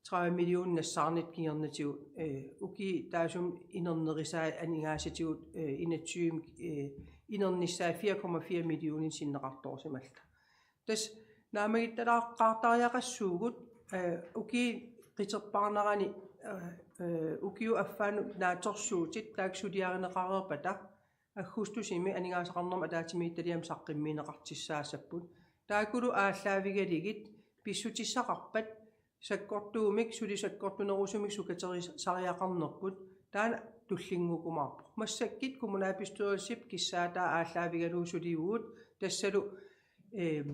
tredive millionit nassaarnittut kingornatigut, eh, ukiut taassuma inernerisai aningaasatigut, eh, enogtyve, eh, inernissaat fire komma fire millionit sinneqartoorsimalluta. Tassa naammagittalaartariaqassuugut, eh, ukiup qiterpaarnerani, eh, eh, ukiup affaannut naatsorsuutit taakku suliarineqareerpata aggustusimi aningaasaqarnermut ataatsimiititaliami saqqummiunneqartussaassapput. Taakkulu aallaavigalugit pissutissaqarpat sakkortuumik, suli sakkortunerusumik sukaterisariaqarnerput, Taanna tullinngukumaarpoq. Massakkut kommunalbestyrelsip kissaataa aallaavigalugu sulivugut tassalu, ehm,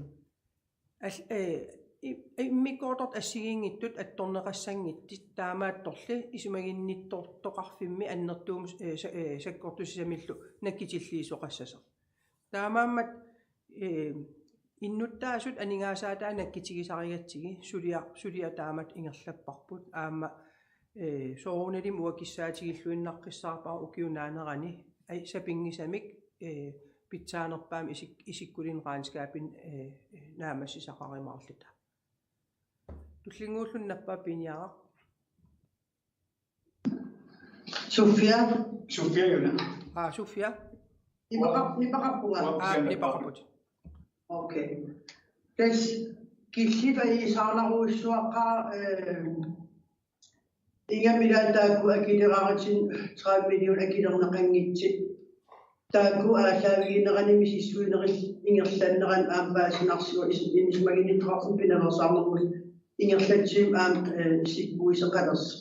al-, eh, i-, immikkoortortut assigiinngitsut attorneqassanngitsut taamaattorli isumaginnittoqarfimmi annertuumik, eh, sa-, eh, sakkortusisamillu nakkutilliisoqassasoq. Taamaammat, eh, innuttaasut aningaasaataat nakkutigisarigatsigit suliaq, suliaq taamatut ingerlapparput aamma, eh, soorunalimi uanga kissaatigilluinnaqqissaarpara ukiup naanerani, ai, sapinngisamik, eh, pitsaanerpaamik isik-, isikkulinnut regnskabini, eh, naammassisaqarumaarluta. Tullinnguulluni nappaap piniaraq. Sofia. Sofia, Juna. Aa, Sofia. Nipaqar-, nipaqarpunga. Aa, nipaqarput. Okay. Tassa killiffik ajuusaarnerujussuaqaaq, eh, ingammik ilaa taakku akileraarutit tredive million akilerneqanngitsut. Taakku aallaaviginerani misissuinerit ingerlanneranni aamma paasinarsivoq is-, isumaginnittoqarfimmi pinaveersaarnermut ingerlatsivimmi aamma, eh, sikkuisoqalersoq.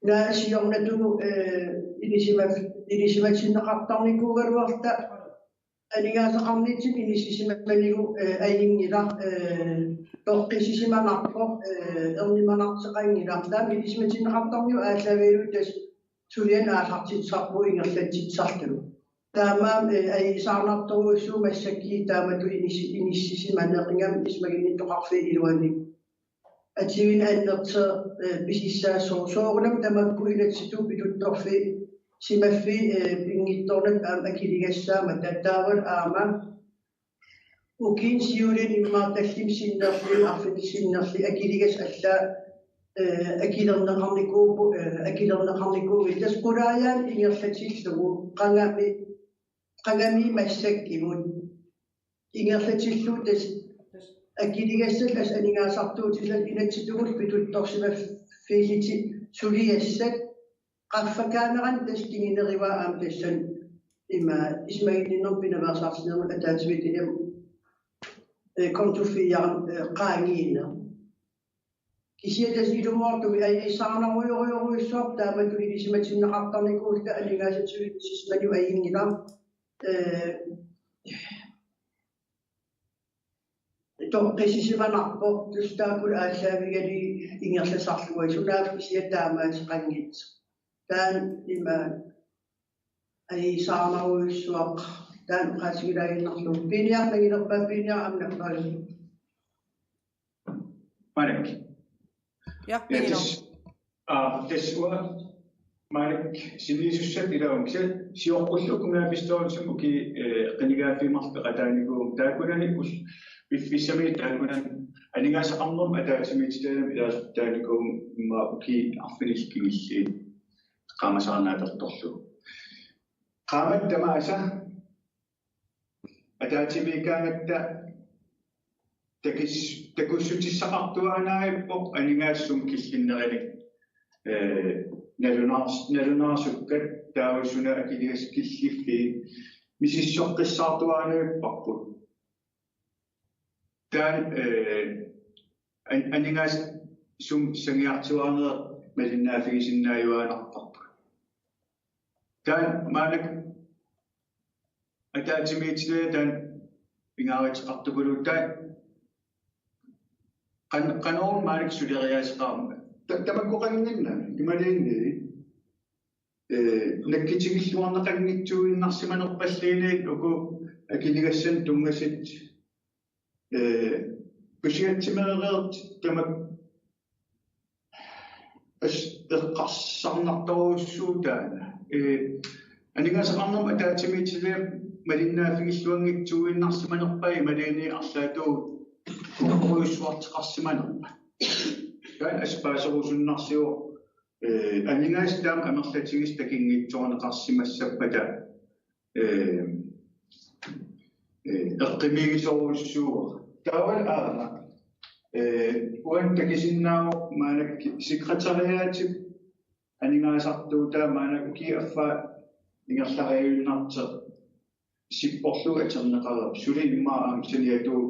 Naak siornatigut, eh, ilisima-, ilisimatinneqartarnikuugaluarluta aningaasaqarnitsinnut inissisimanilu, eh, ajunngilaq, eh, toqqissisimanarpoq, eh, ernumanartoqanngilaq. Taava ilisimatinneqartarnikkut aallaavigalugu tassa sulianik aallartitsisarpugut ingerlatsitsisarlugu. Taamaammat, eh, ajuusaarnartorujussuuvoq massakkut taamatut inissi-, inissisimaneq ingammik isumaginnittoqarfiup iluani. Atuineq annertooq, eh, pisissaassaaq soorunami tamakku inatsisartut pituttorfiit simaffii, eh, pinngitsoornata aamma akiligassaammat taava aamma ukiuni siulini immaqa tallimat sinnerlugit, arfineq-, sinnerlugit akiligassat allaat, eh, akilerneqarnikuupput, eh, akilerneqarnikuuvugut. Tassa qulaajaanut ingerlatillugu qangami, qangami massakkumut. Ingerlatillugu tassa akiligassat tassa aningaasartuutillit inatsisartut pituttorsimaffiillutik suliassat qaffakaanerannut tassa kinguneruvoq aamma tassani ima isumaginninnermut pinaveersaartitsinermut ataatsimiititaliami, eh, konto fire, eh, qaangiineq. Kisianni tassa ilumoortumik ajuusaarnerujorujussuaq taamatut ilisimatinneqartarnikuulluta aningaasatigut inissisimanillu ajunngilaq. Eh, toqqissisimanarpoq tassa taakkulu aallaavigalugit ingerlasarlugit sunaaffa kisianni taamaaseqanngitsoq. Taanna ima ajuusaarnerujussuaq taanna oqaatigilaaginnarlugu. Piniaraq nangilerpaa, Piniaraq aamma nappaajuk. Maannakkut. Ja, ja, Piniaraq. Tassa, aa, tassa uanga maannakkut sinniisussat ilaavunga kisianni sioqqullugu kommunalbestyrelsimi ukiut, eh, qinigaaffiit marluk peqataanikuuvugut taakkunani ul-, piffissami taakkunani aningaasaqarnermut ataatsimiititaliami ilaasortaanikuuvugut immaqa ukiut arfinillit kingulliit qaamasaarnaatertorlugu. Qaammat tamaasa ataatsimiikkaangatta takis-, takussutissaqartuaannarpoq aningaasat sumut killinnerinik, eh, nalunaars-, nalunaarsukkat taava suna akiligassat killiffiit misissoqqissaartuaannarparput. Taanna, eh, an-, aningaasat sumut sangiartuaannarnerat malinnaaffigisinnaajuaannarparput. Taanna maannakkut ataatsimiititaliami taanna pingaaruteqartukuluuvoq taanna qan-, qanoruna maannakkut suleriaaseqarmat. Ta-, tamakkoqannginnami imaluunniit, eh, nakkutigilluarneqanngitsuuinnarsimanerpalluunniit uku akiligassanik tunngasut, eh, pisiatsimeereertut tamakku as-, eqqarsarnartorujussuuvoq taanna. Eh, aningaasaqarnermut ataatsimiititaliami malinnaaffigilluanngitsuuinnarsimanerpaat imaluunniit arlaatigut konkurrenceqarsimanerpaat. Taanna assut paaserusunnarsivoq, eh, aningaasat taama amerlatigisut takunngitsoorneqarsimassappata, eh, eh, eqqumiigisorujussuuara. Taavalu aamma, eh, uani takusinnaavoq maannakkut sekretariatip aningaasartuutaa maannakkut ukiup affaa ingerlariaannartoq sipporlugu atorneqareerpoq. Suli immaqa aamma saniatigut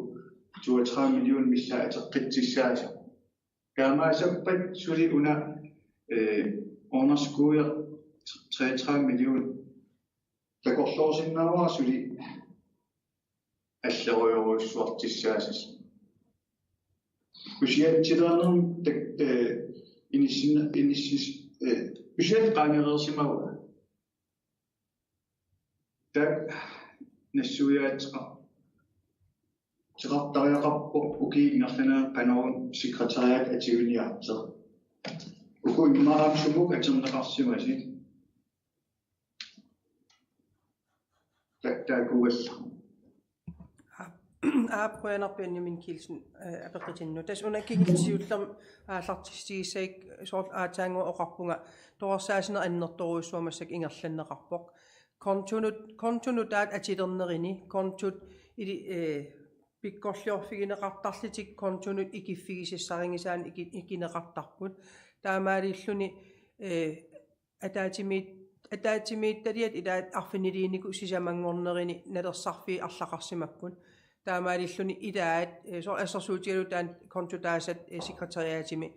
toogtredive millionit missaat atoqqississaasoq. Taamaassappat suli una, eh, underskuder treogtredive million. Takorloorsinnaavara suli allerujorujussuartussaassasoq. Budgettilaanermi tak-, eh, inissin-, inissis-, eh, budget qaangereersimavaa. Taakku nassuiaateqar-, teqartariaqarpoq ukiup ingerlanerani qanoruna sekretariat atuiniartoq. Uku immaqa sumut atorneqarsimasut. Ta-, taakuugallarpoq. Aap, aap, qujanaq Benjamin Kielsen, eh, apeqqutinnut. Tassa una kingulliit siullermik aallartissutigissagiga soorlu aatsaannguaq oqarpunga, toqqarsaasineq annertoorujussuaq massakkut ingerlanneqarpoq. Kontonut-, kontonut taakku atulernerini, kontot ili-, eh, pikkorliorfigineqartarlutik kontonut ikiffigisassarinngisaannik iki-, ikineqartarput. Taamaalilluni, eh, ataatsimiit-, ataatsimiititaliat ilaat arfiniliinikkut sisamanngornerini nalersarfiit arlaqarsimapput. Taamaalilluni ilaat, eh, soorlu assersuutigalugu taanna kontotaasat, eh, sekretariatimi,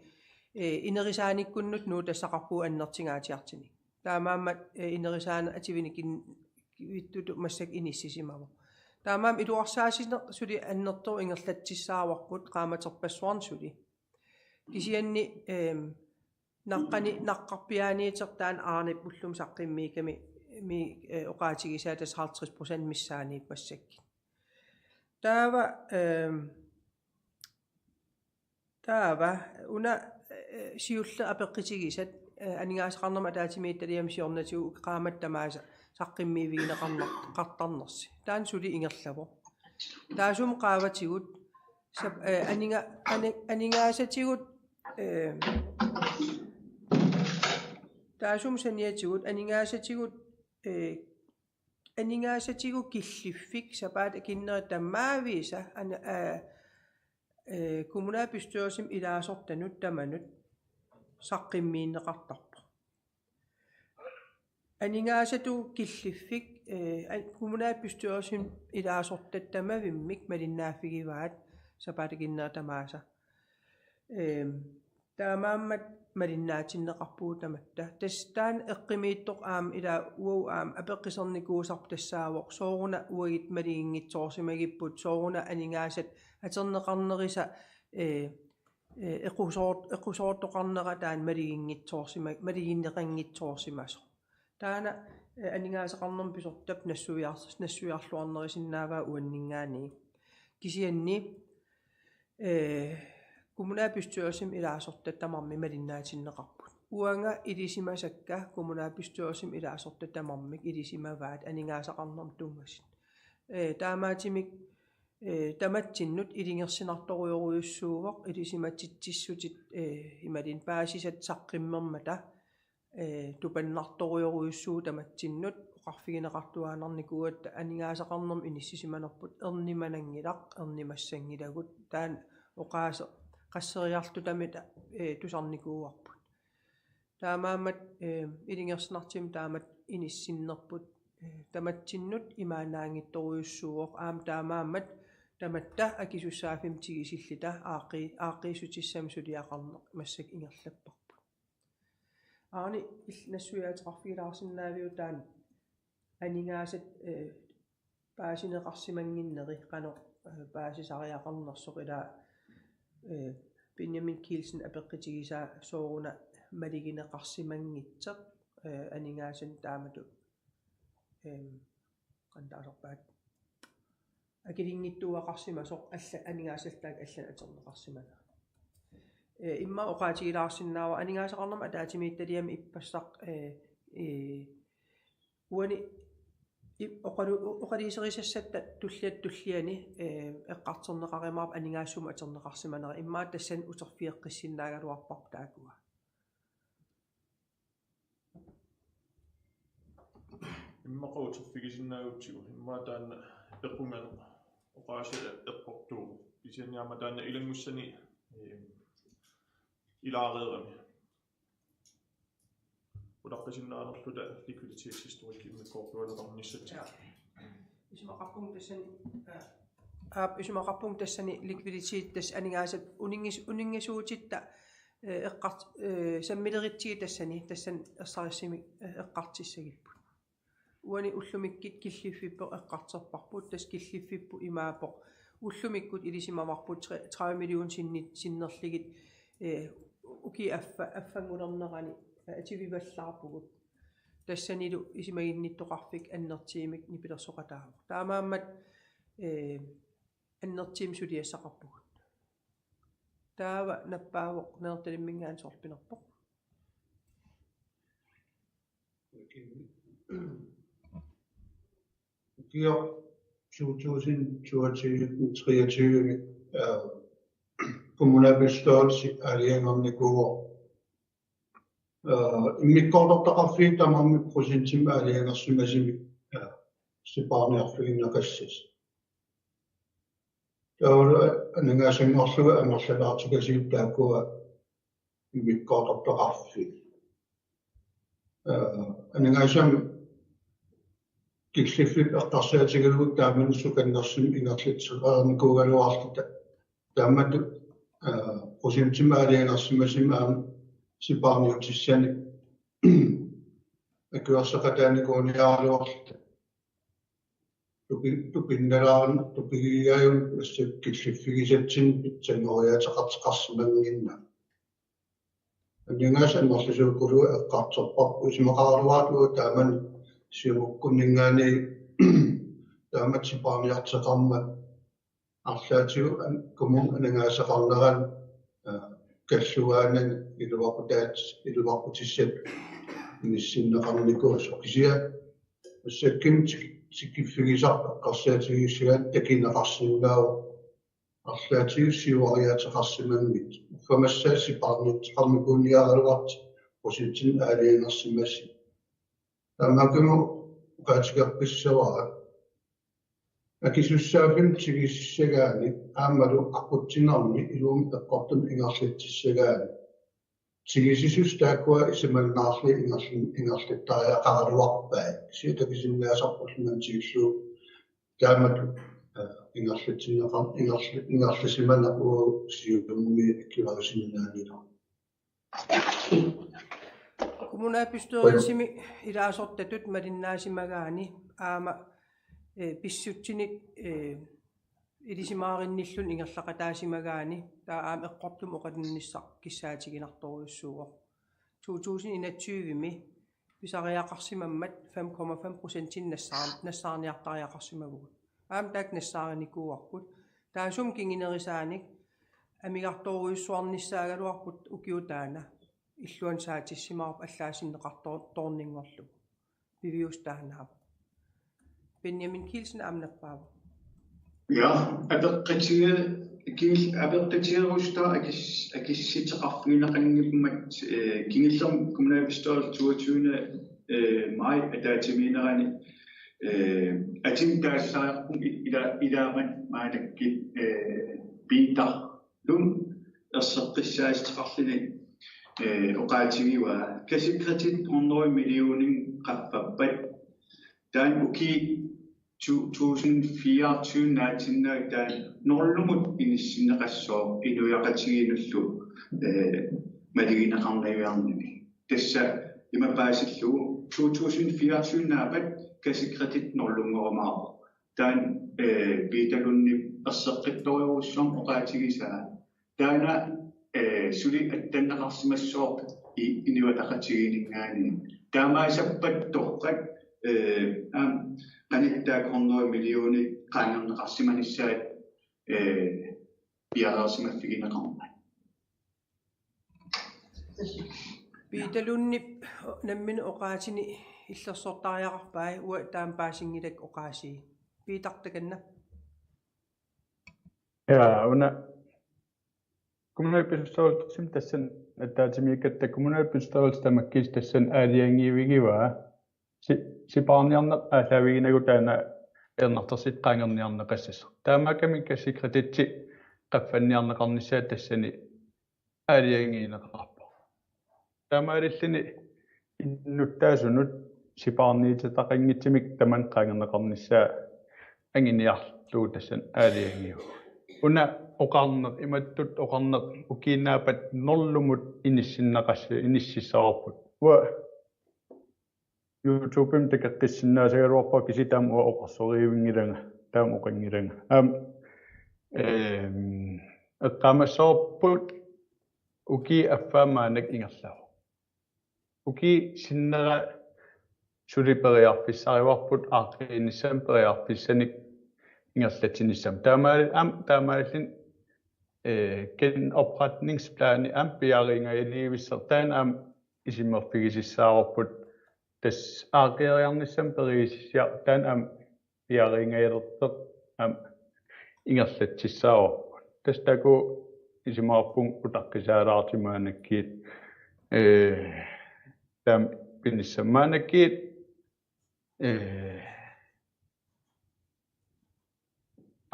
eh, inerisaanikkunnut nuutassaqarpugut annertungaatsiartunik. Taamaammat, eh, inerisaaneq atuinikin-, -vittutut massakkut inissisimavoq. Taamaammat iluarsaasineq suli annertooq ingerlatsissaavarput qaammaterpassuarni suli. Kisianni, ehm, naqqani-, naqqarpiaaniittoq taanna Arnep ullumi saqqummiukkami, mi-, eh, oqaatigisaa tassa halvtreds procent missaaniippoq massakkut. Taava, ehm, taava, una, eh, siulleq apeqqutigisat, eh, aningaasaqarnermut ataatsimiititaliami siornatigut qaammatit tamaasa saqqummiivigineqarnar-, -qartarnersi. Taanna suli ingerlavoq. Taassuma qaavatigut, sap-, eh, aninga-, ani-, aningaasatigut, eh, taassuma saniatigut, aningaasatigut, eh, aningaasatigut killiffik, sapaatip akunneri tamaavisa, an-, eh, eh, kommunalbestyrelsimi ilaasortanut tamanut saqqummiunneqartarpoq. Aningaasatigut killiffik, eh, an-, kommunalbestyrelsimi ilaasortat tamavimmik malinnaaffigivaat sapaatip akunneri tamaasa. Ehm, taamaammat malinnaatinneqarpugut tamatta. Tassa taanna eqqumiitsoq aamma ilaa uagut aamma apeqqusernikuusarput tassaavoq sooruna uagut maluginngitsoorsimagipput, sooruna aningaasat atorneqarnerisa, eh, eh, equsoort-, equsoortoqarnera taanna maluginngitsoorsima-, malugineqanngitsoorsimasoq. Taanna, eh, aningaasaqarnermut pisortap nassuiar-, nassuiarluarnerusinnaavaa uanninngaanniit. Kisianni, eh, kommunalbestyrelsimi ilaasortat tamarmik malinnaatinneqarput. Uanga ilisimasakka kommunalbestyrelsimi ilaasortat tamarmik ilisimavaat aningaasaqarnermut tunngasut. Eh, taamaattumik, eh, tamatsinnut ilungersunartorujorujussuuvoq, ilisimatitsissutit, eh, imaluunniit paasisat saqqummermata, eh, tupannartorujorujussuuvoq tamatsinnut, oqarfigineqartuaannarnikuugatta aningaasaqarnermut inissisimanerput ernumananngilaq, ernumassanngilagut, taanna oqaaseq qasseriarlutamik, eh, tusarnikuuarput. Taamaammat, eh, ilungersunartumik taamatut inissinnerput, eh, tamatsinnut imaannaanngitsorujussuuvoq, aamma taamaammat tamatta akisussaaffimmik tigusilluta aaqqi-, aaqqiissutissamik suliaqarneq massakkut ingerlapparput. Aani il-, nassuiaateqarfigilaarsinnaaviuk taanna aningaasat, eh, paasineqarsimannginneri qanoq, eh, paasisariaqarnersoq ilaa, eh, Benjamin Kielsen apeqqutigisaa sooruna malugineqarsimanngitsoq, eh, aningaasanik taamatut, eh, qanoq taasarpaat, akilinngitsuugaqarsimasoq alla-, aningaasallu taakku allanut atorneqarsimanera. Eh, immaqa oqaatigilaarsinnaavara aningaasaqarnermut ataatsimiititaliami ippassaq, eh, eh, uani i-, oqalu-, oqaluuserisassatta tulliata tulliani, eh, eqqartorneqarumaarpoq aningaasat sumut atorneqarsimanera, immaqa tassani uterfigeqqissinnaagaluarparput taakkua. Immaqa uterfigisinnaagutsigu, immaqa taanna equnganeq oqaaseq eqqortuuvoq. Kisianni aamma taanna ilanngussanik, eh, ilaareerami. Ulaqqisinnaanerluta likviditetshistorikki immikkoortuaaleqarnissatsinnut. Ja. Isumaqarpunga tassani, aa, aap, isumaqarpunga tassani likviditet tassa aningaasat uninngis-, uninngasuutitta, Eh, eqqart-, eh, sammileritsigit tassani, tassani ersarissumik, eh, eqqartussagipput. Uani ullumikkut killiffippoq eqqartorparput, tassa killiffipput imaappoq. Ullumikkut ilisimavarput tre-, tredive million sinni-, sinnerlugit, eh, ukiup affa-, affanngulernerani, eh, atuivallaarpugut. Tassanilu isumaginnittoqarfik annertuumik nipilersoqataavoq. Taamaammat, eh, annertuumik suliassaqarpugut. Taava nappaavoq Nanortalimminngaanniit soorlu pinerpoq. Ukioq to tusind toogtyve treogtyve, øh, kommunalbestyrelse aalajangernikuuvoq. Øh, immikkoortortaqarfiit tamarmik procentimik aalajangersimasumik, øh, sipaarniarfigineqassasoq. Taavalu aningaasanngorlugit amerlalaartikasiit taakkua immikkoortortaqarfiit. Øh, aningaasat killiffipput eqqarsaatigalugu taamani sukannersumik ingerlatereernikuugaluarluta. Taamatut, øh, procentimik aalajangersimasumik aamma sipaarniutissanik akuersaqataanikuuniaraluarluta. Tupi-, tupinnalaarn-, tupigigaajun massakkut killiffigisatsinnik pitsanngoriaateqartoqarsimannginnami. Aningaasat amerlasuukkuluit eqqartorparput, isumaqaraluarlugu taamani Siumukkunninngaanniit taamatut sipaarniartoqarmat arlaatigut an-, kommunip aningaasaqarnerani, øh, kalluaanani iluaqutaat-, iluaqutissatut inissinneqarnikuusoq, kisianni massakkut tik-, tikiffigisarput eqqarsaatigiissagaanni takuneqarsinnaavoq arlaatigut siuariaateqarsimanngitsoq. Uffa massakkut sipaarniartoqarnikuuniaraluartut procentimik aalajangersimasut. Taamaakkumut oqaatigeqqissavara akisussaaffimmik tigusissagaanni aammalu aqutsinermi ilummut eqqortumut ingerlatsissagaanni. Tigusisussat taakkua isumannaarlugit ingerl-, ingerlattariaqaraluarpai. Kisianni takusinnaasarput manna tigullugu taamatut, øh, ingerlatsinneqar-, ingerl-, ingerlasimaneq uagut Siumumiit akuerisinnaanerulluni. Kommunalbestyrelsimi ilaasortatut malinnaasimagaanni aamma, eh, pissutsinit, eh, ilisimaarinnilluni ingerlaqataasimagaanni taava aamma eqqortumik oqalunnissaq kissaatiginartorujussuuvoq. To tusind enogtyve-mi pisariaqarsimammat fem komma fem procentimik nassaar-, nassaarniartariaqarsimavugut. Aamma taakku nassaarinikuuarput. Taassuma kingunerisaanik amigartoorujussuarnissaagaluarput ukioq taanna. Illuanut saatissimavarput allaasinneqartoor-, toorninngorlugu. Piviusoq taannaavoq. Benjamin Kielsen aamma nappaavoq. Ja, apeqqutiger-, kingul-, apeqqutigerusutaq akis-, akissuteqarfigineqanngimmat, eh, kingullermik kommunalbestyrelsip toogtyvende, eh, maj ataatsimiinnerani, eh, atunik taasariaqarpunga i-, ila-, ilaammat maannakkut, eh, Peter Lund erseqqissaasoqarluni, eh, oqaatigivaa kassekredit hundrede millioner qaffappat. Taanna ukiut to tusind fireogtyve naatsinnagu taanna nullimut inissinneqassooq inuiaqatigiinnullu, eh, malugineqarnaviarnini. Tassa ima paasillugu to tusind fireogtyve naappat kassekredit nullinngorumaarpoq. Taanna, eh, Peter Lundip erseqqittorujussuarmik oqaatigisaa. Taanna, eh, suli attanneqarsimassooq i-, inuiaqatigiinninngaanniit. Taamaassappat torrak, eh, aamma qanittaaq hundrede millioner qaangerneqarsimanissaat, eh, piareersimaffigineqarmat. Peter Lundip nammineq oqaatini illersortariaqarpai, uanga taama paasinngilakka oqaasii. Peter, takanna. Ja, una kommunalbestyrelsimi tassani ataatsimiikkatta kommunalbestyrelse tamakkiisumik tassani aalajangiivigivaa si-, sipaarniarneq aallaaviginagu taanna ajornartorsiut qaangerniarneqassasoq. Taamaakkami kassekreditsi qaffanniarneqarnissaa tassani aalajangiineqarpoq. Taamaalilluni innuttaasunut sipaarniutitaqanngitsumik tamanna qaangerneqarnissaa anguniarlugu tassani aalajangiivoq. Una oqarneq, imattut oqarneq ukiup naapat nullimut inissinneqas-, inississavarput. Uanga YouTube-imi takoqqissinnaasagaluarpara, kisianni taama uanga oqarsorivinngilanga, taama oqanngilanga. Aamma, ehm, eqqaamassavarput ukiup affaa maannakkut ingerlavoq. Ukiup sinnera suli periarfissarivarput aaqqiinissamut periarfissanik ingerlatsinissamut. Taamaal-, aamma taamaalilluni, eh, genopretningsplani aamma piareerngajalivissoq, taanna aamma isummerfigisassavarput. Tassa aaqqiinissamut periusissiaq taanna aamma piareerngajalersoq aamma ingerlatsissaavarput. Tassa taakku isumaqarpunga utaqqisaalaartut maannakkut, eh, taama pinissamut maannakkut, eh,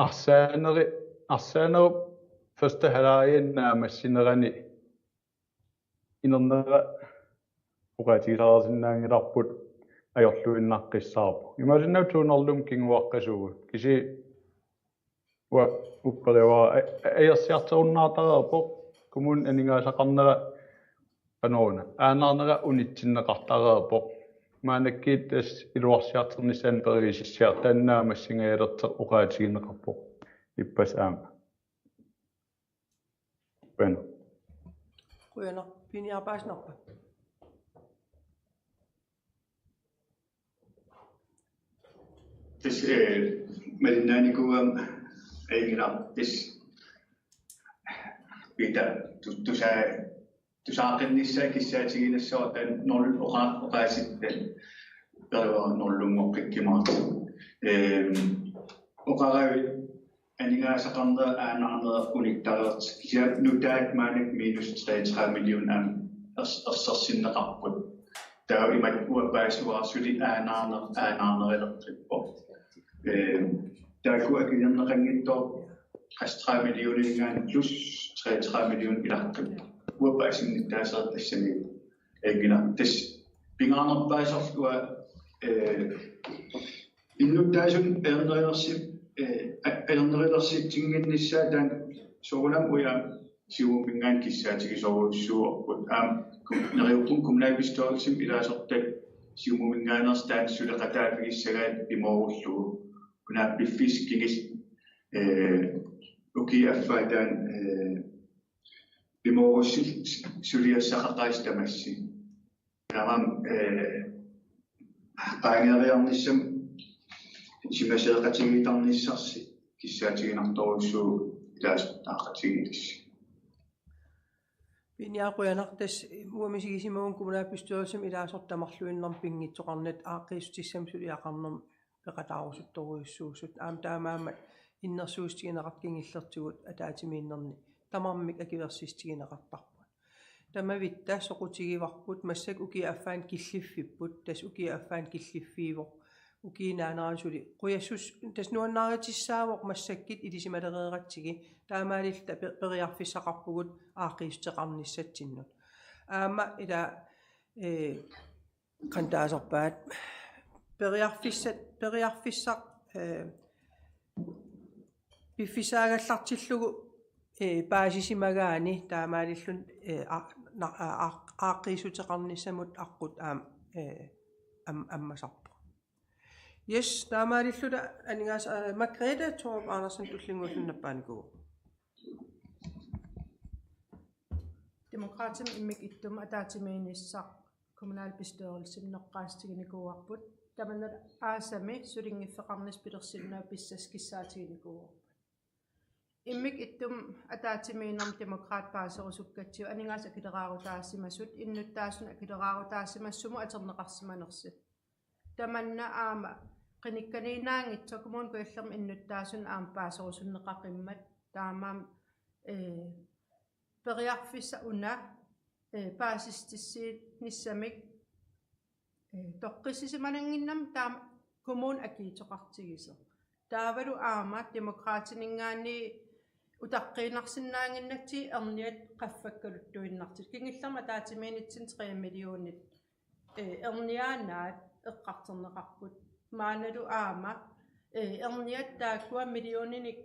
arsaaneri-, arsaanerup første halvårip naammassinerani inernera oqaatigisarisinnaanngilarput ajorluinnaqqissaarpoq. Imaassinnaavoq to nul-imut kinguaqqasuugut. Kisianni uanga upperivaat a-, a-, ajorsarterunnaartareerpoq, kommunip aningaasaqarnera qanoruna, aanaarnera unitsinneqartareerpoq. Maannakkut tassa iluarsiartornissaanut periusissiaq taanna naammassingajalersoq oqaatigineqarpoq ippassaq aamma. Bueno. Qujanaq, Piniaq, paasinerpa? Tassa, eh, malinnaanikuugama ajunngilaq tassa. Peter, tu-, tusaa-, tusaaqqinnissaq kissaatigiinnassavara taanna nul oqa-, oqaasittat. Taava nul-unngorpikkimaartut. Ehm, oqaravit aningaasaqarnera aanaarnera unittareersoq, kisianni nutaat maannakkut minus treogtredive million aamma ers-, ersersinneqarput. Taava imatut uanga paasivara suli aanaarneq aanaarneruleqqippoq. Ehm, taakku akiliineqanngitsut treogtredive millioninngaanniit plus treogtredive million ilaqqippoq. Uanga paasinnittaaseq tassani ajunngilaq. Tassa pingaarnerpaasorlu uanga, eh, innuttaasunut ajornerulersi-, eh, a-, ajornerulersitsinnginnissaa taanna soorunami uagut Siumuminngaanniit kissaatigisorujussuuarput. Aamma ku-, neriuppunga kommunalbestyrelsimi ilaasortat Siumuminngaanneersut taanna suleqataafigissagaat pimoorullugu. Una piffissaq kingulleq, eh, ukiup affaa taanna, eh, pimoorussi suliassaqaqaasi tamassi. Taamaammat, eh, qaangeeriarnissamut isumasioqatigiittarnissarsi kissaatiginartorujussuuvoq ilaasortaqatigiillusi. Piniaq, qujanaq, tassa uanga misigisimavunga kommunalbestyrelsimi ilaasortat tamarluinnarmik pinngitsoqarnata aaqqiissutissamik suliaqarnermik peqataarusuttorujussuusut. Aamma taamaammat innersuussutigineqartut kingullertigut ataatsimiinnerni tamarmik akuersissutigineqartarput. Tamavitta soqutigivarput, massakkut ukiup affaani killiffipput, tassa ukiup affaani killiffiivoq, ukiup naanerani suli qujassus-, tassa nuannaarutissaavoq massakkut ilisimalereeratsigit, taamaalilluta pe-, periarfissaqarpugut aaqqiissuteqarnissatsinnut. Aamma ila, eh, qanoq taasarpaat, periarfissat, periarfissaq, eh, piffissaagallartillugu, eh, paasisimagaanni taamaalilluni, eh, a-, na-, a-, a-, aaqqiissuteqarnissamut aqqut aamma, eh, am-, ammasarpoq. Yes, taamaalilluta aningaas-, eh, Margrethe Thorup Andersen tullinnguulluni nappaanikuuvoq. Demokraatinit immikkut ittumik ataatsimiinnissaq kommunalbestyrelsimi eqqaassutiginikuuarput. Tamanna aasami sulinngiffeqarnissaq pilersinnaavoq, pissassaq kissaatiginikuuarput. Immikkut ittumik ataatsimiinnermi Demokraatit paaserusukkatsigu aningaasat akileraarutaasimasut innuttaasunut akileraarutaasimasumut atorneqarsimanersut. Tamanna aamma qinikkaniinnaanngitsoq Kommune Kujallermi innuttaasunut aamma paaserusunneqaqimmat, taamaammat, eh, periarfissaq una, eh, paasissutissiinissamik, eh, toqqissisimananngimmat taama kommuni akiitsoqartigisoq. Taavalu aamma Demokraatininngaanniit utaqqiinnarsinnaannginnatsigit erniat qaffakkaluttuinnartut. Kingullermik ataatsimiinnitsinni tre millionit, eh, erniaannaat eqqartorneqarput. Maannalu aamma, eh, erniat taakkua millioninik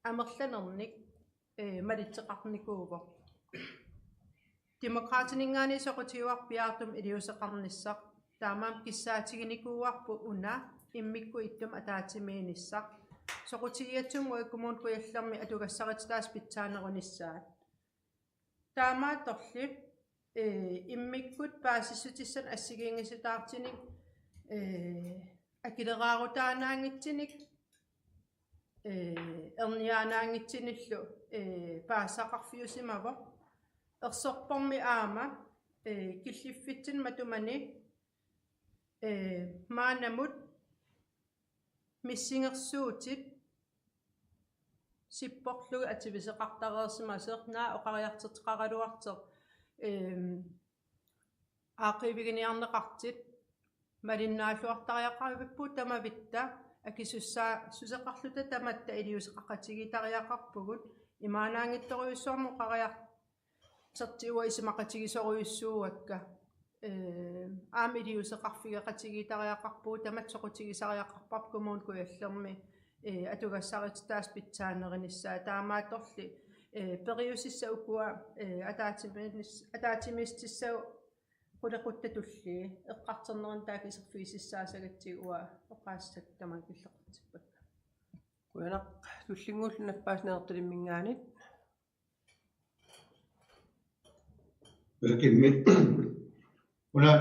amerlanernik ee, malitseqarnikuuvoq. Demokraatininngaanniit soqutigivarput piaartumik iliuuseqarnissaq. Taamaammat kissaatiginikuuarput una immikkut ittumik ataatsimiinnissaq. Soqutigigatsigu Kommune Kujallermi atugassarititaasut pitsaanerunissaat. Taamaattorli, ee, immikkut paasissutissanik assigiinngisitaartunik, ee, akileraarutaannaanngitsinik, ee, erniaannaanngitsunillu, ee, paasisaqarfiusimavoq. Ersorpormi aamma, ee, killiffitsinni matumani, ee, maannamut missingersuutit sipporlugit atuisoqartareersimasoq, naak oqariartortaqaraluartoq, eem, aaqqiiviginiarneqartut malinnaalluartariaqaripput, tamavitta akisussaa-, suseqarluta tamatta iliuuseqaqatigiittariaqarpugut, imaannaanngitsorujussuarmik oqariar-, sertiua isumaqatigisorujussuuakka. Ee, aamma iliuuseqarfigeqatigiittariaqarpugut, tamatta soqutigisariaqarparput Kommune Kujallermi, ee, atugassarititaasut pitsaanerunissaat. Taamaattorli, ee, periusissat ukua, ee, ataatsimiinnis-, ataatsimiissutissagut qulequttat tullii eqqartornerunni taakku iserfigisassaagatsigu uanga oqaaseq tamaat killeqartippakka. Qujanaq. Tullinnguullu nappaasut Nanortalimminngaanniit. Hvilket mit, una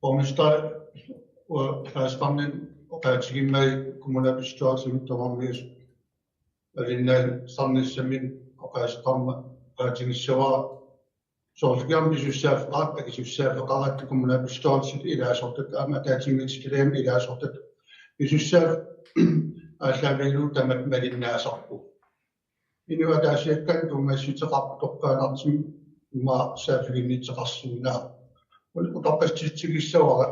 borgmester og fastformand og partigimmai kommunalbestyrelsen, der var med, og den der samlet simpelthen og fastformand, partigimmai, så vi gerne besøge sig for ret, at besøge sig for ret, at kommunalbestyrelsen i deres opdage, at der er ting, vi skal lave i deres opdage. Vi synes selv, at der er vel ud, der med, med den nære sager. Inuit ataasiakkaat tunngassuteqarpoq toqqaannartumik immaqa saaffiginnittoqarsinnaavoq. Utoqqatsitsigissavara.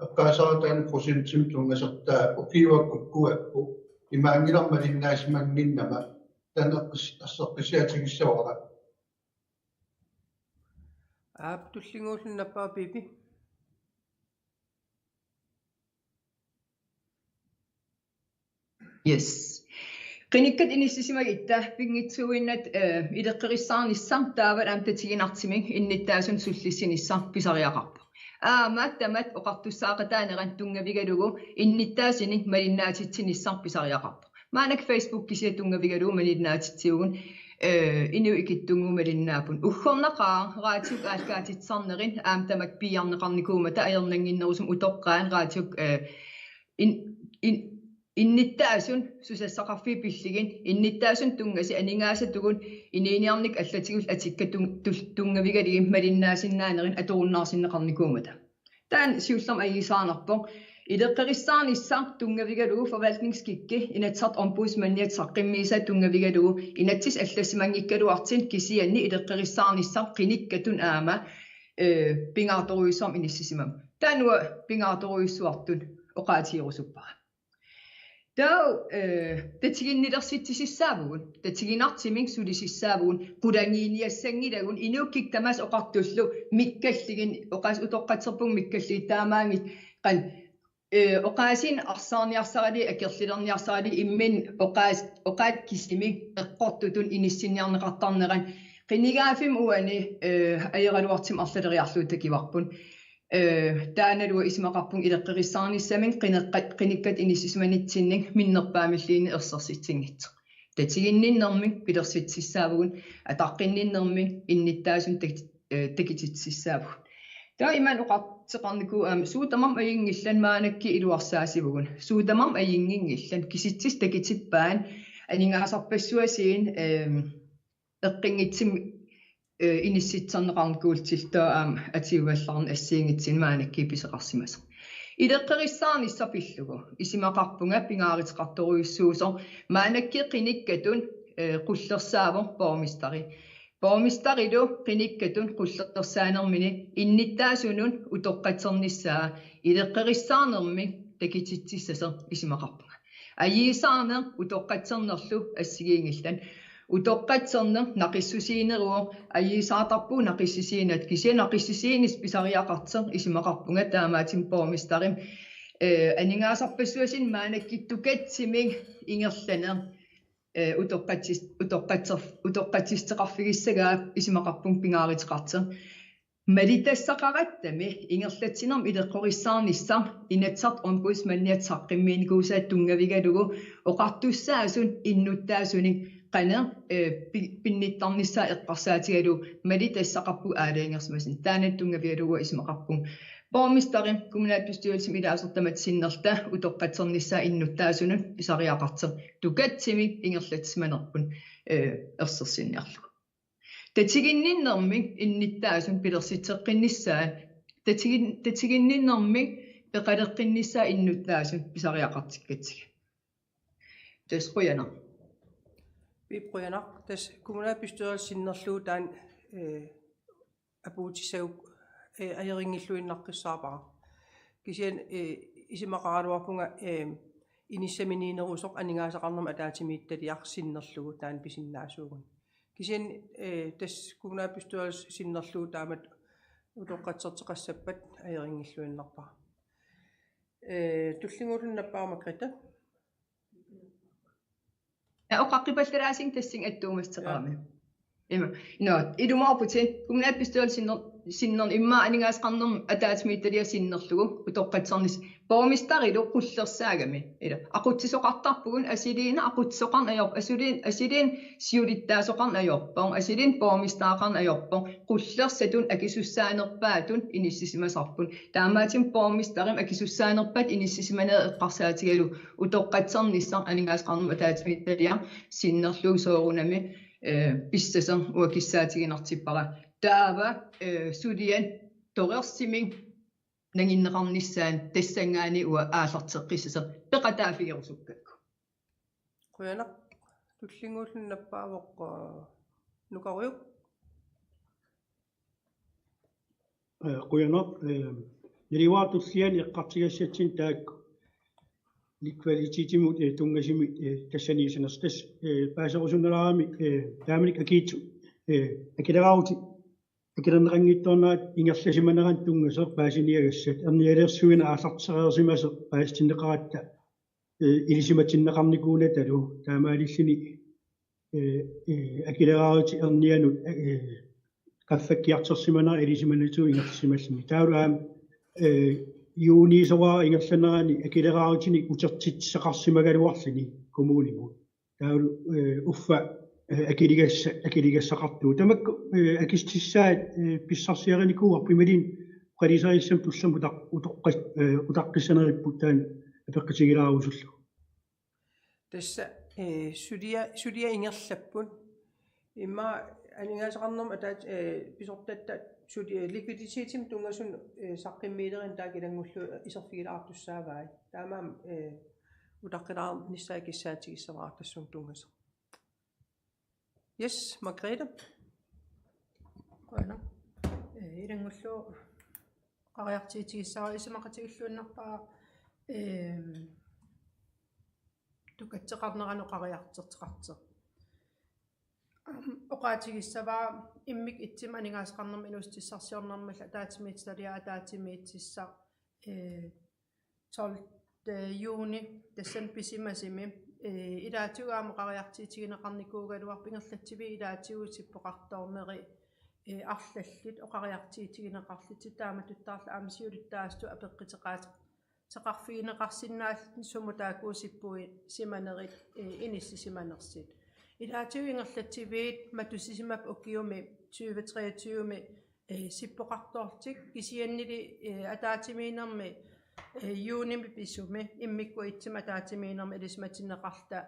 Eqqaasaat taanna procentimik tunngasortaa ukiuakku ukkuakku imaanngilaq malinnaasimanngimmat taanna eqqis-, erseqqissiaatigissavara. Aap, tullinnguullu nappaavoq Pipi. Yes. Qinikkat inissisimagutta pinngitsuuinnaq, eh, ileqqorissaarnissaq taavalu aamma tatiginartumik innuttaasunut sullissinissaq pisariaqarpoq. Aamma tamatta oqartussaaqataanerat tunngavigalugu innuttaasunik malinnaatitsinissaq pisariaqarpoq. Maannakkut Facebook kisiat tunngavigalugu malinnaatitsivugut, eh, inuit ikittunnguit malinnaapput. Uggornaqaaq raatiukkut aallakaatitsisarnerit aamma tamakku piiarneqarnikuummata ajornannginnerusumik utoqqaat raatiukkut, eh, in-, in-, innuttaasunut susassaqarfiit pillugit, innuttaasunut tunngasut aningaasatigut inuuniarnikkut allatigullu atikka tun-, tul-, tunngavigalugit malinnaasinnaanerit atorunnaarsinneqarnikuummata. Taanna siullermik ajuusaarnarpoq. Ileqqorissaarnissaq tunngavigalugu forvaltningsskikki Inatsisartut Ombudsmandiata saqqummiussaat tunngavigalugu inatsisit allassimanngikkaluartut kisianni ileqqorissaarnissaq qinikkatut aamma, eh, pingaartorujussuarmik inissisimavoq. Taanna uanga pingaartorujussuartut oqaatigerusuppara. Taava, eh, tatiginnilersitsisussaavugut, tatiginartumik sulisissaavugut, qulanginiassanngilagut, inuup kikkut tamaasa oqartullu, mikkallugit, oqaaseq utoqqatserpunga mikkallugit taamaammat, qanoq, eh, oqaasiinik arsaarniarsaralugu, akerlilerniarsaralugu, imminut oqaas-, oqaatsit kisimik eqqortutut inissinniarneqartarnerat, qinigaaffimmi uani, eh, ajoraluartumik arlaleriarlugu takuarput. Eh, taannalu uanga isumaqarpunga ileqqorissaarnissamik qineqqa-, qinikkat inissisimanitsinnik minnerpaamilluunniit ersersitsinngitsoq. Tatiginninnermik pilersitsissaavugut, ataqqinninnermik innuttaasunut tak-, eh, takutitsissaavugut. Taava imaanngilaq oqartoqarnikuuvoq aamma suut tamarmik ajunngillat maannakkut iluarsaatigivugut. Suut tamarmik ajunnginngillat kisitsisit takutippaat aningaasarpassuarnit, ehm, eqqunngitsumik, eh, inissitserneqarnikuullutillu aamma atuivallaarneq assigiinngitsunik maannakkut pisoqarsimasoq. Ileqqorissaarnissaq pillugu isumaqarpunga pingaaruteqartorujussuusoq maannakkut qinikkatut, eh, qullersaavoq borgmesteri. Borgmesterilu qinikkatut qullersaanermini innuttaasunut utoqqatsernissaa ileqqorissaarnermik takutitsissasoq isumaqarpunga. Ajuusaarneq utoqqatsernerlu assigiinngillat. Utoqqatserneq naqissusiineruvoq, ajuusaartarpugut naqissusiineq, kisianni naqissusiinissaq pisariaqartoq isumaqarpunga taamaattumik borgmesterip, eh, aningaasarpassuarnit maannakkut tukatsimik ingerlaneq eh, utoqqatsis-, utoqqatser-, utoqqatsissuteqarfigissagaat isumaqarpunga pingaaruteqartoq. Malitassaqarattami ingerlatsinermi ileqqorissaarnissaq Inatsisartut Ombudsmandiata saqqummiinnikuusaat tunngavigalugu oqartussaasut innuttaasunik qanoq, eh, pi-, pinnittarnissaa eqqarsaatigalugu malitassaqarpugut aalajangersimasunut. Taanna tunngavigalugu isumaqarpunga borgmesteri kommunalbestyrelsimi ilaasortamata sinnerluta utoqqatsernissaa innuttaasunut pisariaqartoq tukatsimik ingerlatsimanerput, eh, ersersinniarlugu. Tatiginninnermik innuttaasunut pilersitseqqinnissaa, tatigin-, tatiginninnermik peqaleqqinnissaa innuttaasunut pisariaqartikkatsigu. Tassa qujanaq. Piip qujanaq. Tassa kommunalbestyrelse sinnerlugu taanna, eh, apuutissagukku, eh, ajorinngiluinnaqqissaarpara. Kisianni, eh, isumaqaraluarpunga, eh, inissaminiinnerusoq aningaasaqarnermut ataatsimiititaliaq sinnerlugu taanna pisinnaasuugut. Kisianni, eh, tassa kommunalbestyrelse sinnerlugu taamatut utoqqatserteqassappat ajorinngiluinnarpara. Eh, tullinnguulluni nappaavoq Margrethe. Ja, oqaqqipallalaassinga tassunga attuumassuteqarami. Ja. Ima. Nå, ilumoorputit, kommunalbestyrelse sinner-, sinner-, immaqa aningaasaqarnermut ataatsimiititaliaq sinnerlugu, utoqqatsernissaq. Borgmesterilu qullersaagami. Ila. Aqutsisoqartarpugut, asuliinnaq aqutsisoqarneq ajor-, asuliin-, asuliinnaq siulittaasoqarneq ajorpoq, asuliinnaq borgmesteraqarneq ajorpoq, qullersatut akisussaanerpaatut inissisimasarput. Taamaattumik borgmesterimik akisussaanerpaatut inissisimaneq eqqarsaatigalugu utoqqatsernissaq aningaasaqarnermut ataatsimiititaliaq sinnerlugu soorunami, eh, pissasoq uanga kissaatiginartippara. Taava, eh, suliat torersumik nanginneqarnissaat tassanngaanniit uanga aallarteqqissasoq peqataaffigerusukkakku. Qujanaq. Tullinnguulluni nappaavoq, eh, Nukarujuk. Eh, qujanaq, eh, naluara tulliani eqqartugassatsinni taakku likviditetimut, eh, tunngasumik, eh, tassaniissanersoq tassa, eh, paaserusunnalaarami, eh, taamanikkut akiitsu, eh, akileraarutit, akilerneqanngitsoornerat ingerlasimanerannut tunngasoq paasiniagassat, ernialersuineq aallartereersimasoq paasitinneqaratta, eh, ilisimatinneqarnikuunatalu, taamaalilluni, eh, eh, akileraarutit ernianut, eh, qaffakkiartorsimanerat ilisimanatigut ingerlasimalluni. Taavalu aamma, eh, juuniusoraara ingerlanerani akileraarutinik utertitsisaqarsimagaluarluni kommunimut. Taavalu, eh, uffa, eh, akiligassat, akiligassaqartugut. Tamakku, eh, akissutissaat, eh, pissarsiarinikuuarput imaluunniit oqaluuserissamut tulliani utaq-, utoqqas-, eh, utaqqissaneripput taanna apeqqutigilaarusullugu. Tassa, eh, suliat, suliat ingerlapput. Immaqa aningaasaqarnermut ataat-, eh, pisortatta suli-, eh, likviditetimik tunngasunut, eh, saqqummiilerineq taakku ilanngullugu iserfigilaartussaavai. Taamaammat, eh, utaqqilaarnissaa kissaatigissavarput tassunga tunngasoq. Yes, Margrethe. Qujanaq. Eh, ilanngullugu oqariartuutigissavara isumaqatigilluinnarpara, ehm, tukatseqarneranut oqariartorteqartoq. Aamma oqaatigissavara immikkut ittumik aningaasaqarnermut inuussutissarsiornermullu ataatsimiititaliaq ataatsimiitissaq, eh, tolvte juni tassani pisimasumi, eh, ilaatigut aamma oqariartuutigineqarnikuugaluarput ingerlatsiviit ilaatigut sippoqartoorneri, eh, arlallit oqariartuutigineqarlutik taamatuttaarlu aamma siulittaasutut apeqquteqaat- -teqarfigineqarsinnaallutik sumut taakku sippuisimanerit, eh, inissisimanersut. Ilaatigut ingerlatsiviit matusisimapput ukiumi tyve treogtyve-mi, eh, sippoqartoorlutik kisiannili, eh, ataatsimiinnermi, eh, juunimi pisumi immikkut ittumik ataatsimiinnermi ilisimatinneqarluta,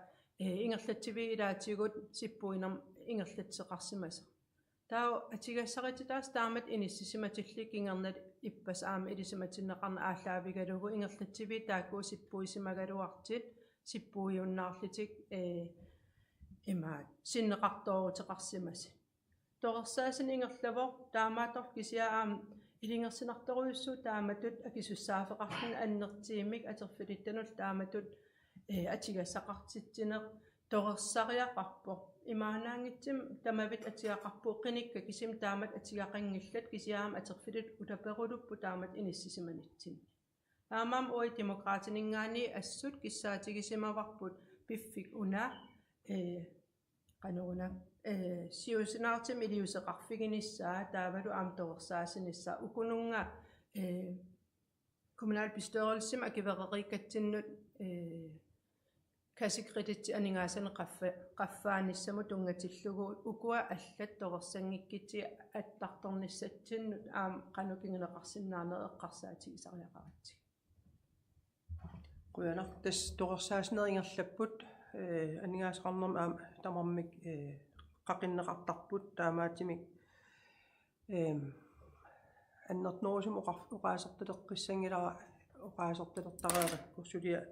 eh, ingerlatsiviit ilaatigut sippuinermut ingerlateqarsimasoq. Taava atugassarititaasut taamatut inissisimatillugit kingornalu ippassaq aamma ilisimatinneqarneq aallaavigalugu ingerlatsiviit taakku sippuisimagaluartut sippuiunnaarlutik, eh, imaat sinneqartooruteqarsimasut. Torersaasunut ingerlavoq taamaattorli kisianni aamma ilungersunartorujussuuvoq taamatut akisussaaffeqarluni annertuumik atorfilittanullu taamatut, eh, atugassaqartitsineq torersariaqarpoq. Imaannaanngitsumik tamavitta atugaqarpugut qinikkat kisimi taamatut atugaqanngillat kisianni aamma atorfillit utaperulupput taamatut inissisimanitsinni. Taamaammat uagut Demokraatininngaanniit assut kissaatigisimavarput piffik una ee, qanoruna, ee, siusinaartumik iliuuseqarfiginissaa taavalu aamma torersaassinissaa ukununnga, ee, kommunalbestyrelsimi akuerereerikkatsinnut, ee, kassekreditsit aningaasanik qaffa-, qaffaanissamut tunngatillugu ukua allat torersanngikkutsigu attartornissatsinnut aamma qanoq kinguneqarsinnaanerit eqqarsaatigisariaqaratsigit. Qujanaq, tassa torersaasinerit ingerlapput, ee, aningaasaqarnermi aamma tamarmik, ee, qaqinneqartarput, taamaattumik, eem, annertunerusumik oqar-, oqaasertaleqqissanngilara, oqaasertalertareerakku, suliaq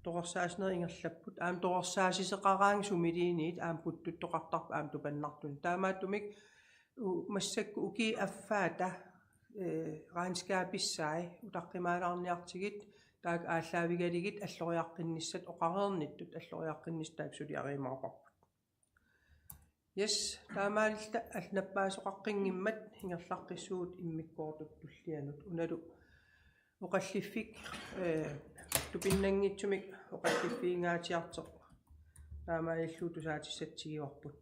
torersaasinerit ingerlapput, aamma torersaassuseqaraangat sumiluunniit aamma puttuttoqartarpoq aamma tupannartumik. Taamaattumik u-, massakkut ukiup affaata, ee, regnskabissai utaqqimaalaarniartigit, taakku aallaavigalugit alloriaqqinnissat, oqareernittut alloriaqqinnissat taakku suliariumaarparput. Yes, taamaalilluta allat nappaasoqaqqinngimmata ingerlaqqissuugut immikkoortut tullianut. Unalu oqalliffik, ee, tupinnanngitsumik oqalliffiginngaatsiartoq taamaalillugu tusaatissatsigivarput.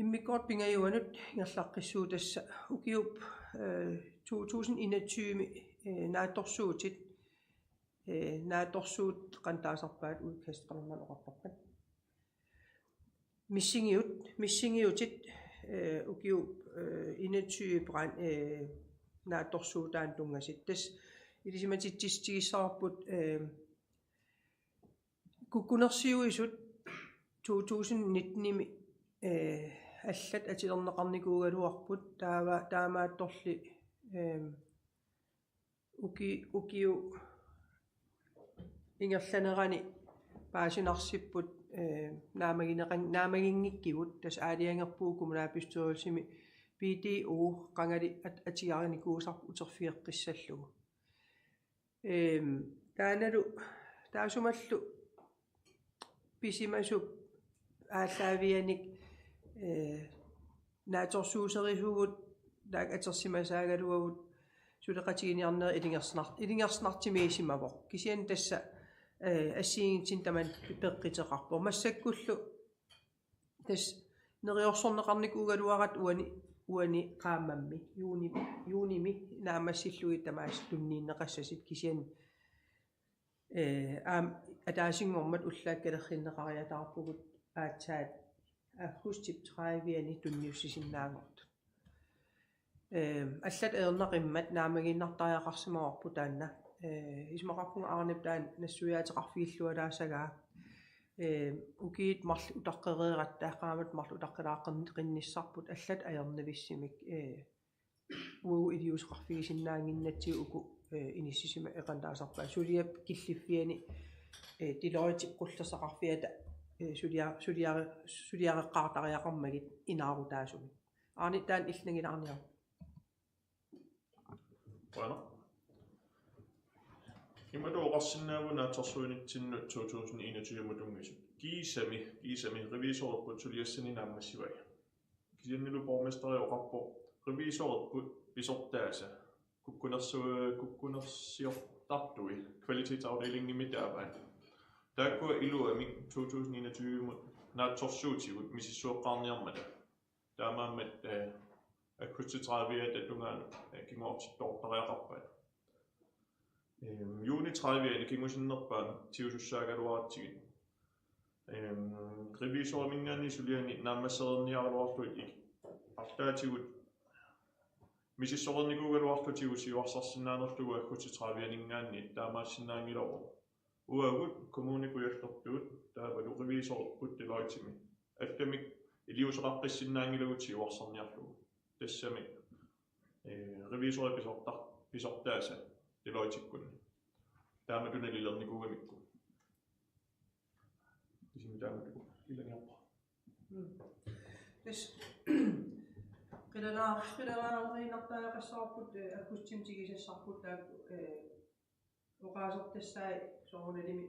Immikkoortut pingajuanut ingerlaqqissuugut, tassa ukiup, ee, to tusind enogtyve, ee, naatsorsuutit, ee, naatsorsuutit qanoq taasarpaat, udkast qanormaanna oqartarpat. Missingiut-, missingiutit, ee, ukiup, ee, enogtyve brand, ee, naatsorsuutaanut tunngasut. Tassa ilisimatitsissutigissavarput, ee, kukkunersiuisut to tusind nitten-imi, ee, allat atulerneqarnikuugaluarput, taava taamaattorli, eem, uki-, ukiup ingerlanerani paasinarsipput, ee, naammagineqan-, naammaginngikkivut, tassa aalajangerpugut kommunalbestyrelsimi B D O qangali at-, atugarinikuusarput uterfigeqqissallugu. Eem, taannalu, taassumalu pisimasup aallaaviganik, ee, naatsorsuuserisugut, taakku atorsimasaagaluagut suleqatiginiarnerit ilungersunar-, ilungersunartumiissimavoq. Kisianni tassa, ee, assigiinngitsunik tamanna peqquteqarpoq. Massakkullu tassa neriorsorneqarnikuugaluaratta uani, uani qaammammi, juunimi, juunimi naammassillugit tamaasa tunniunneqassasut, kisianni, ee, aamma ataasinngormat ullaakkalerrinneqariataarpugut aatsaat aggustip tredive-ani tunniussisinnaanngortut. Ehm, allat ajornaqimmat naammagiinnartariaqarsimavarput taanna. Ee, isumaqarpunga Arnep taanna nassuiaateqarfigilluarsagaa. Ee, ukiut marluk utaqqereeratta, qaammatit marluk utaqqilaaqqin-, qinnissarput allat ajornavissamik, ee, uagut iliuuseqarfigisinnaannginnatsigu uku, ee, inissisimasut qanoq taasarpaat. Suliap killiffiani, ee, Deloitte qullersaqarfiata, ee, sulia-, sulia-, suliareqqaartariaqarmagit inaarutaasumik. Arne, taanna illit nangilaarniaruk. Qujanaq. Imatut oqarsinnaavugut naatsorsuinitsinnut to tusind enogtyve-mut tunngasut. Kiisami, kiisami revisorerput suliassani naammassivai. Kisiannilu borgmesteri oqarpoq revisorerput pisortaasa kukkunersu-, kukkunersiortartui kvalitetsafdelingimi taavaat. Taakkua iluamik to tusind enogtyve-mut naatsorsuutigut misissueqqaarniarmata. Taamaammat, ee, aggustip tredive-ata tungaanut, ee, kinguartittoortariaqarpaat. Ehm, juunip tredive-ani kingusinnerpaamik tigusussaagaluaratsigit. Ehm, revisoriminngaanniit suliani naammassereerniaraluarlugit ik-, arlaatigut misissoreernikuugaluarlutigu siuarsarsinnaanerlugu aggustip tredive-aninngaanniit taamaassinnaanngilaq. Uagut Kommune Kujallertut taavalu revisorerput Deloittemi allamik iliuuseqaqqissinnaanngilagut siuarsarniarlugu. Tassami, ee, revisorit pisortar-, pisortaasa Deloittekkunni. Taamatut nalilernikuugamikku. Isimi taamatut ilaniarpa. Mm. Tassa qilanaar-, qilanaariinnartariaqassavarput, ee, aggustimi tigusassarput taakku, ee, oqaasertassai soorunalimi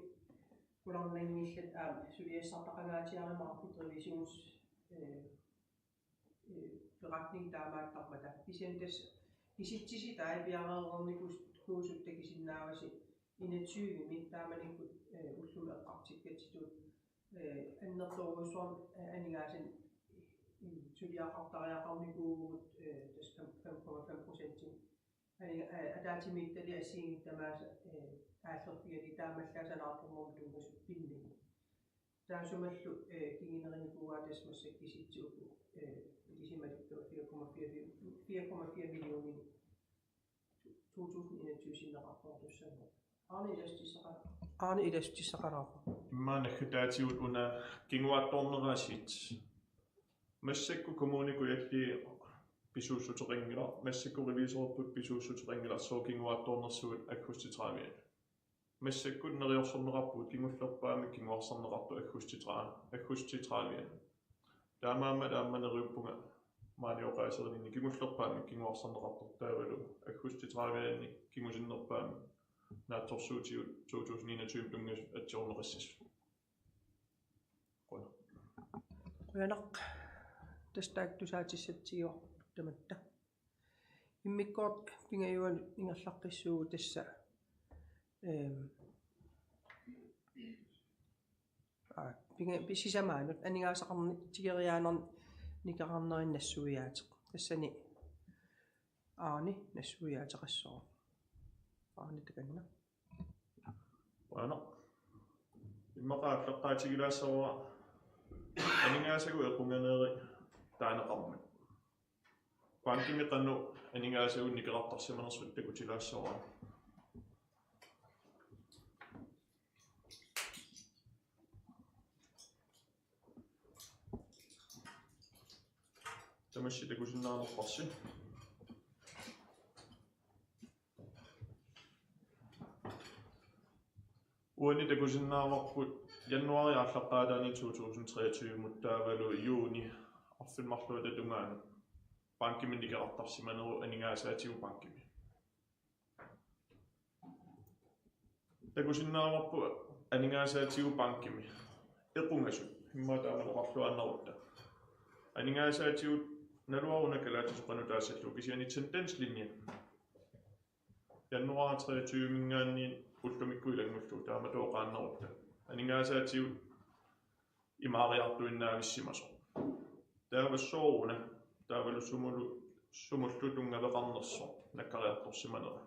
qularnanngillat aamma suliassartaqangaatsiarumaarput revisions-, ee, ee, beretning taamaattarmata. Kisianni tassa kisitsisitai piareernikuusut takusinnaavasi enogtyve-mi taamanikkut, eh, ullumi eqqartukkatsitut, eh, annertoorujussuarmik, eh, aningaasanik, eh, suliaqartariaqarnikuuvugut, eh, tassa fem, fem komma fem procent. Ani, eh, ataatsimiititaliaq assigiinngitsut tamaasa, eh, aallerfigalugit taamaallaat sanaartornermut tunngasut pinnagut. Taassumalu, eh, kingunerinikuuaa tassa massakkut kisitsisit uku, eh, ilisimatussuat fire komma fire, fire komma fire millioner to tusind enogtyve sinneqartoortussanngorput. Aana ilassutissaqala-, aana ilassutissaqalaarpoq. Immaqa naggataatigut una kinguaattoornerup aasiit. Massakkut Kommune Kujalleq pisuussuteqanngilaq, massakkut revisorerput pisuussuteqanngilaq, soorlu kinguaattoornersugut aggustip tredive. Massakkut neriorsorneqarpugut kingullerpaamik kinguarsarneqartoq aggustip tredive, aggustip tredive. Taamaammat aamma neriuppunga maani oqaaserininni kingullerpaamik kinguarsarneqartoq taavalu aggustip tredive kingusinnerpaamik naatsorsuutigut to tusind enogtyve tunngasut atsiorneqassasut. Qujanaq. Qujanaq. Tassa taakku tusaatissatsigu tamatta. Immikkoortut pingajuanut ingerlaqqissuugut tassa, ehm, aa, pinga-, pi-, sisamaanut aningaasaqarni-, tigoriaanarnikuunerit nassuiaateq. Tassani Aani nassuiaateqassaaq. Aani takanna. Qujanaq. Immaqa aallaqqaatigilaassavara aningaasagut equnganerit taaneqarmat. Bankimi qanoq aningaasagut nikerartarsimanersut takutilaassavara. Tamassi takusinnaanerparsi. Uani takusinnaavarput januaarip aallaqqaataani to tusind treogtyve-mut taavalu juuni arfineq-marluata tungaanut bankimi nikerartarsimanerup aningaasaatigut bankimi. Takusinnaavarput aningaasaatigut bankimi equngasut, immaqa taamani oqarluaannarutta. Aningaasaatigut naluara una kalaallisut qanoq taassallugu, kisianni tendenslinje. Januar treogtyve-minngaanniit ullumikkut ilanngullugu taamatut oqaannarutta. Aningaasaatigut imaariartuinnaavissimasoq. Taava sooruna, taavalu sumulu-, sumullu tunngaveqarnersoq nakkariartorsimanera.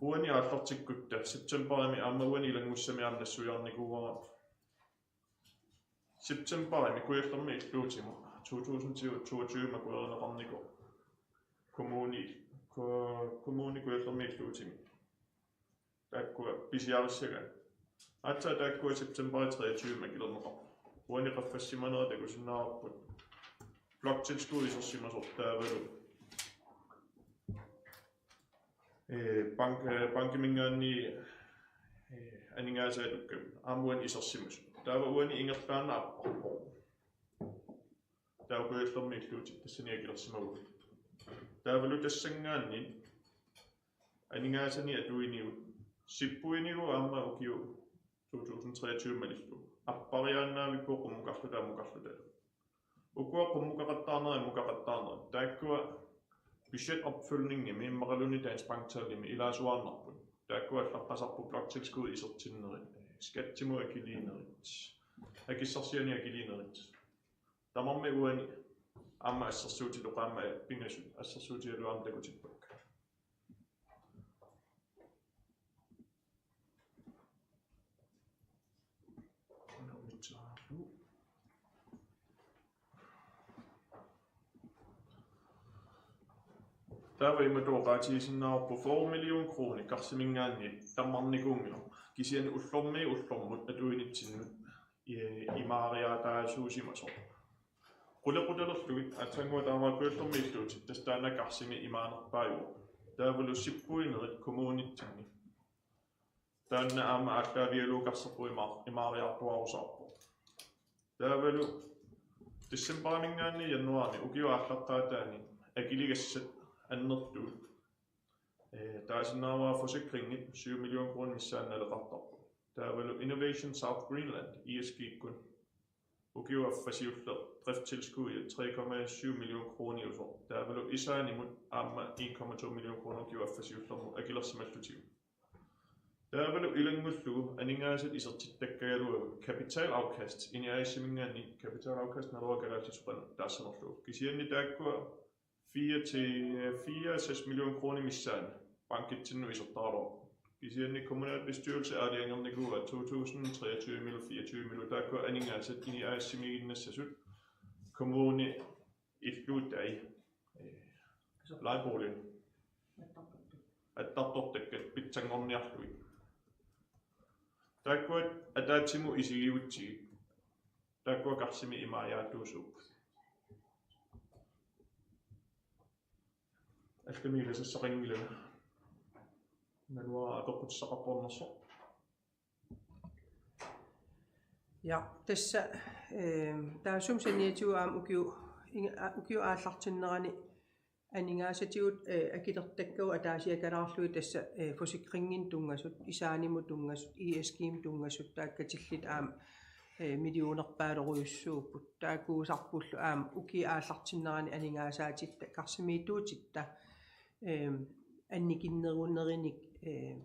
Uani aallartikkutta septemberimi aamma uani ilanngussami aamma nassuiarnikuuara. Septemberimi Kujallermi illuutimi to tusind toogtyve makuerineqarnikoq. Kommuni, ko-, Kommune Kujallermi illuutimi. Taakkua pisiarissagaat. Aatsaat taakkua september treogtyve-mi akilerneqarput. Uani qaffassimanera takusinnaavarput bloktilskud isersimasoq taavalu, eh, bank-, eh, bankiminngaanniit, eh, aningaasaat tukkavut. Aamma uani isersimasut. Taava uani ingerlaannaq apparpoq. Taava Kujallermi illuutit tassani akilersimaguit. Taavalu tassanngaanniit aningaasanik atuinigut, sippuinigut aamma ukiut to tusind treogtyve malillugu. Appariaannaavipput qummukarluta ammukarluta. Ukua qummukaqattaarnerat ammuqaqattaarnerat. Taakkua budgetopfyldningimi immaqaluunniit Danske Bank-tallimi ilaasuaannarput. Taakkua allaqqasarput bloktilskud isertinnerit, skattimut akiliinerit, akissarsianik akiliinerit. Tamarmik uani aamma assersuutitut aamma pingasut assersuutigalugu aamma takutippakka. Taava imatut oqaatigisinnaavarput fyrre million kroner karsiminngaanniit tammarnikuunngilaq. Kisianni ullormiit ullormut atuinitsinnut i-, imaariaataasuusimasoq. Qulequtalerlugit aatsaannguaq taava Kujallermi illuutit tassa taanna karsimi imaanerpaajuvoq. Taavalu sippuinerit kommunitsinni. Taanna aamma aallaavigalugu karserput ima-, imaariartuaarusaarpoq. Taavalu decembariminngaanniit januaarimi ukiup aallaqqaataani akiligassat annertuut. Eh, taasinnaavara forsikringit syv million kroner missaani naleqartarput. Taavalu Innovation South Greenland, I S G-kkut. Ukioq affaq siulleq driftstilskud tre komma syv million kroniusoq. Taavalu Isaanimut aamma en komma to million kroner ukioq affaq siullermut akilersimallutigu. Taavalu ilanngullugu aningaasat isertittakkagaluagut kapitalafkast, INI A/S-iminngaanniit kapitalafkast, naluara kalaallisut qanoq taassanerlugu. Kisianni taakkua fire til, fire seks million kroner missaani bankitsinnut isertaraluarput. Kisianni kommunalbestyrelse aalajangernikuuaa to tusind treogtyve-milu fireogtyve-milu taakkua aningaasat INI A/S-imiiginnassasut kommuni illuutai, eh, lejeboliger attartortakkat pitsanngorniarlugit. Taakkua ataatsimut isigigutsigit. Taakkua karsimi imaajaatuusuupput. Allamik ilasassaqanngilanga. Naluara apeqqutissaqarpoq. Ja, tassa, eh, taassuma saniatigut aamma ukio-, inga-, a-, ukiup aallartinnerani aningaasatigut, eh, akilertakkavut ataasiakalaarlugit tassa, eh, forsikringinik tunngasut, Isaanimut tunngasut, I S G-mut tunngasut, taakku katillit aamma, eh, millionerpaalorujussuupput. Taakkuusarpullu aamma ukiup aallartinnerani aningaasaatitta karsimiituutitta, eh, annikinnerunerinik, eh,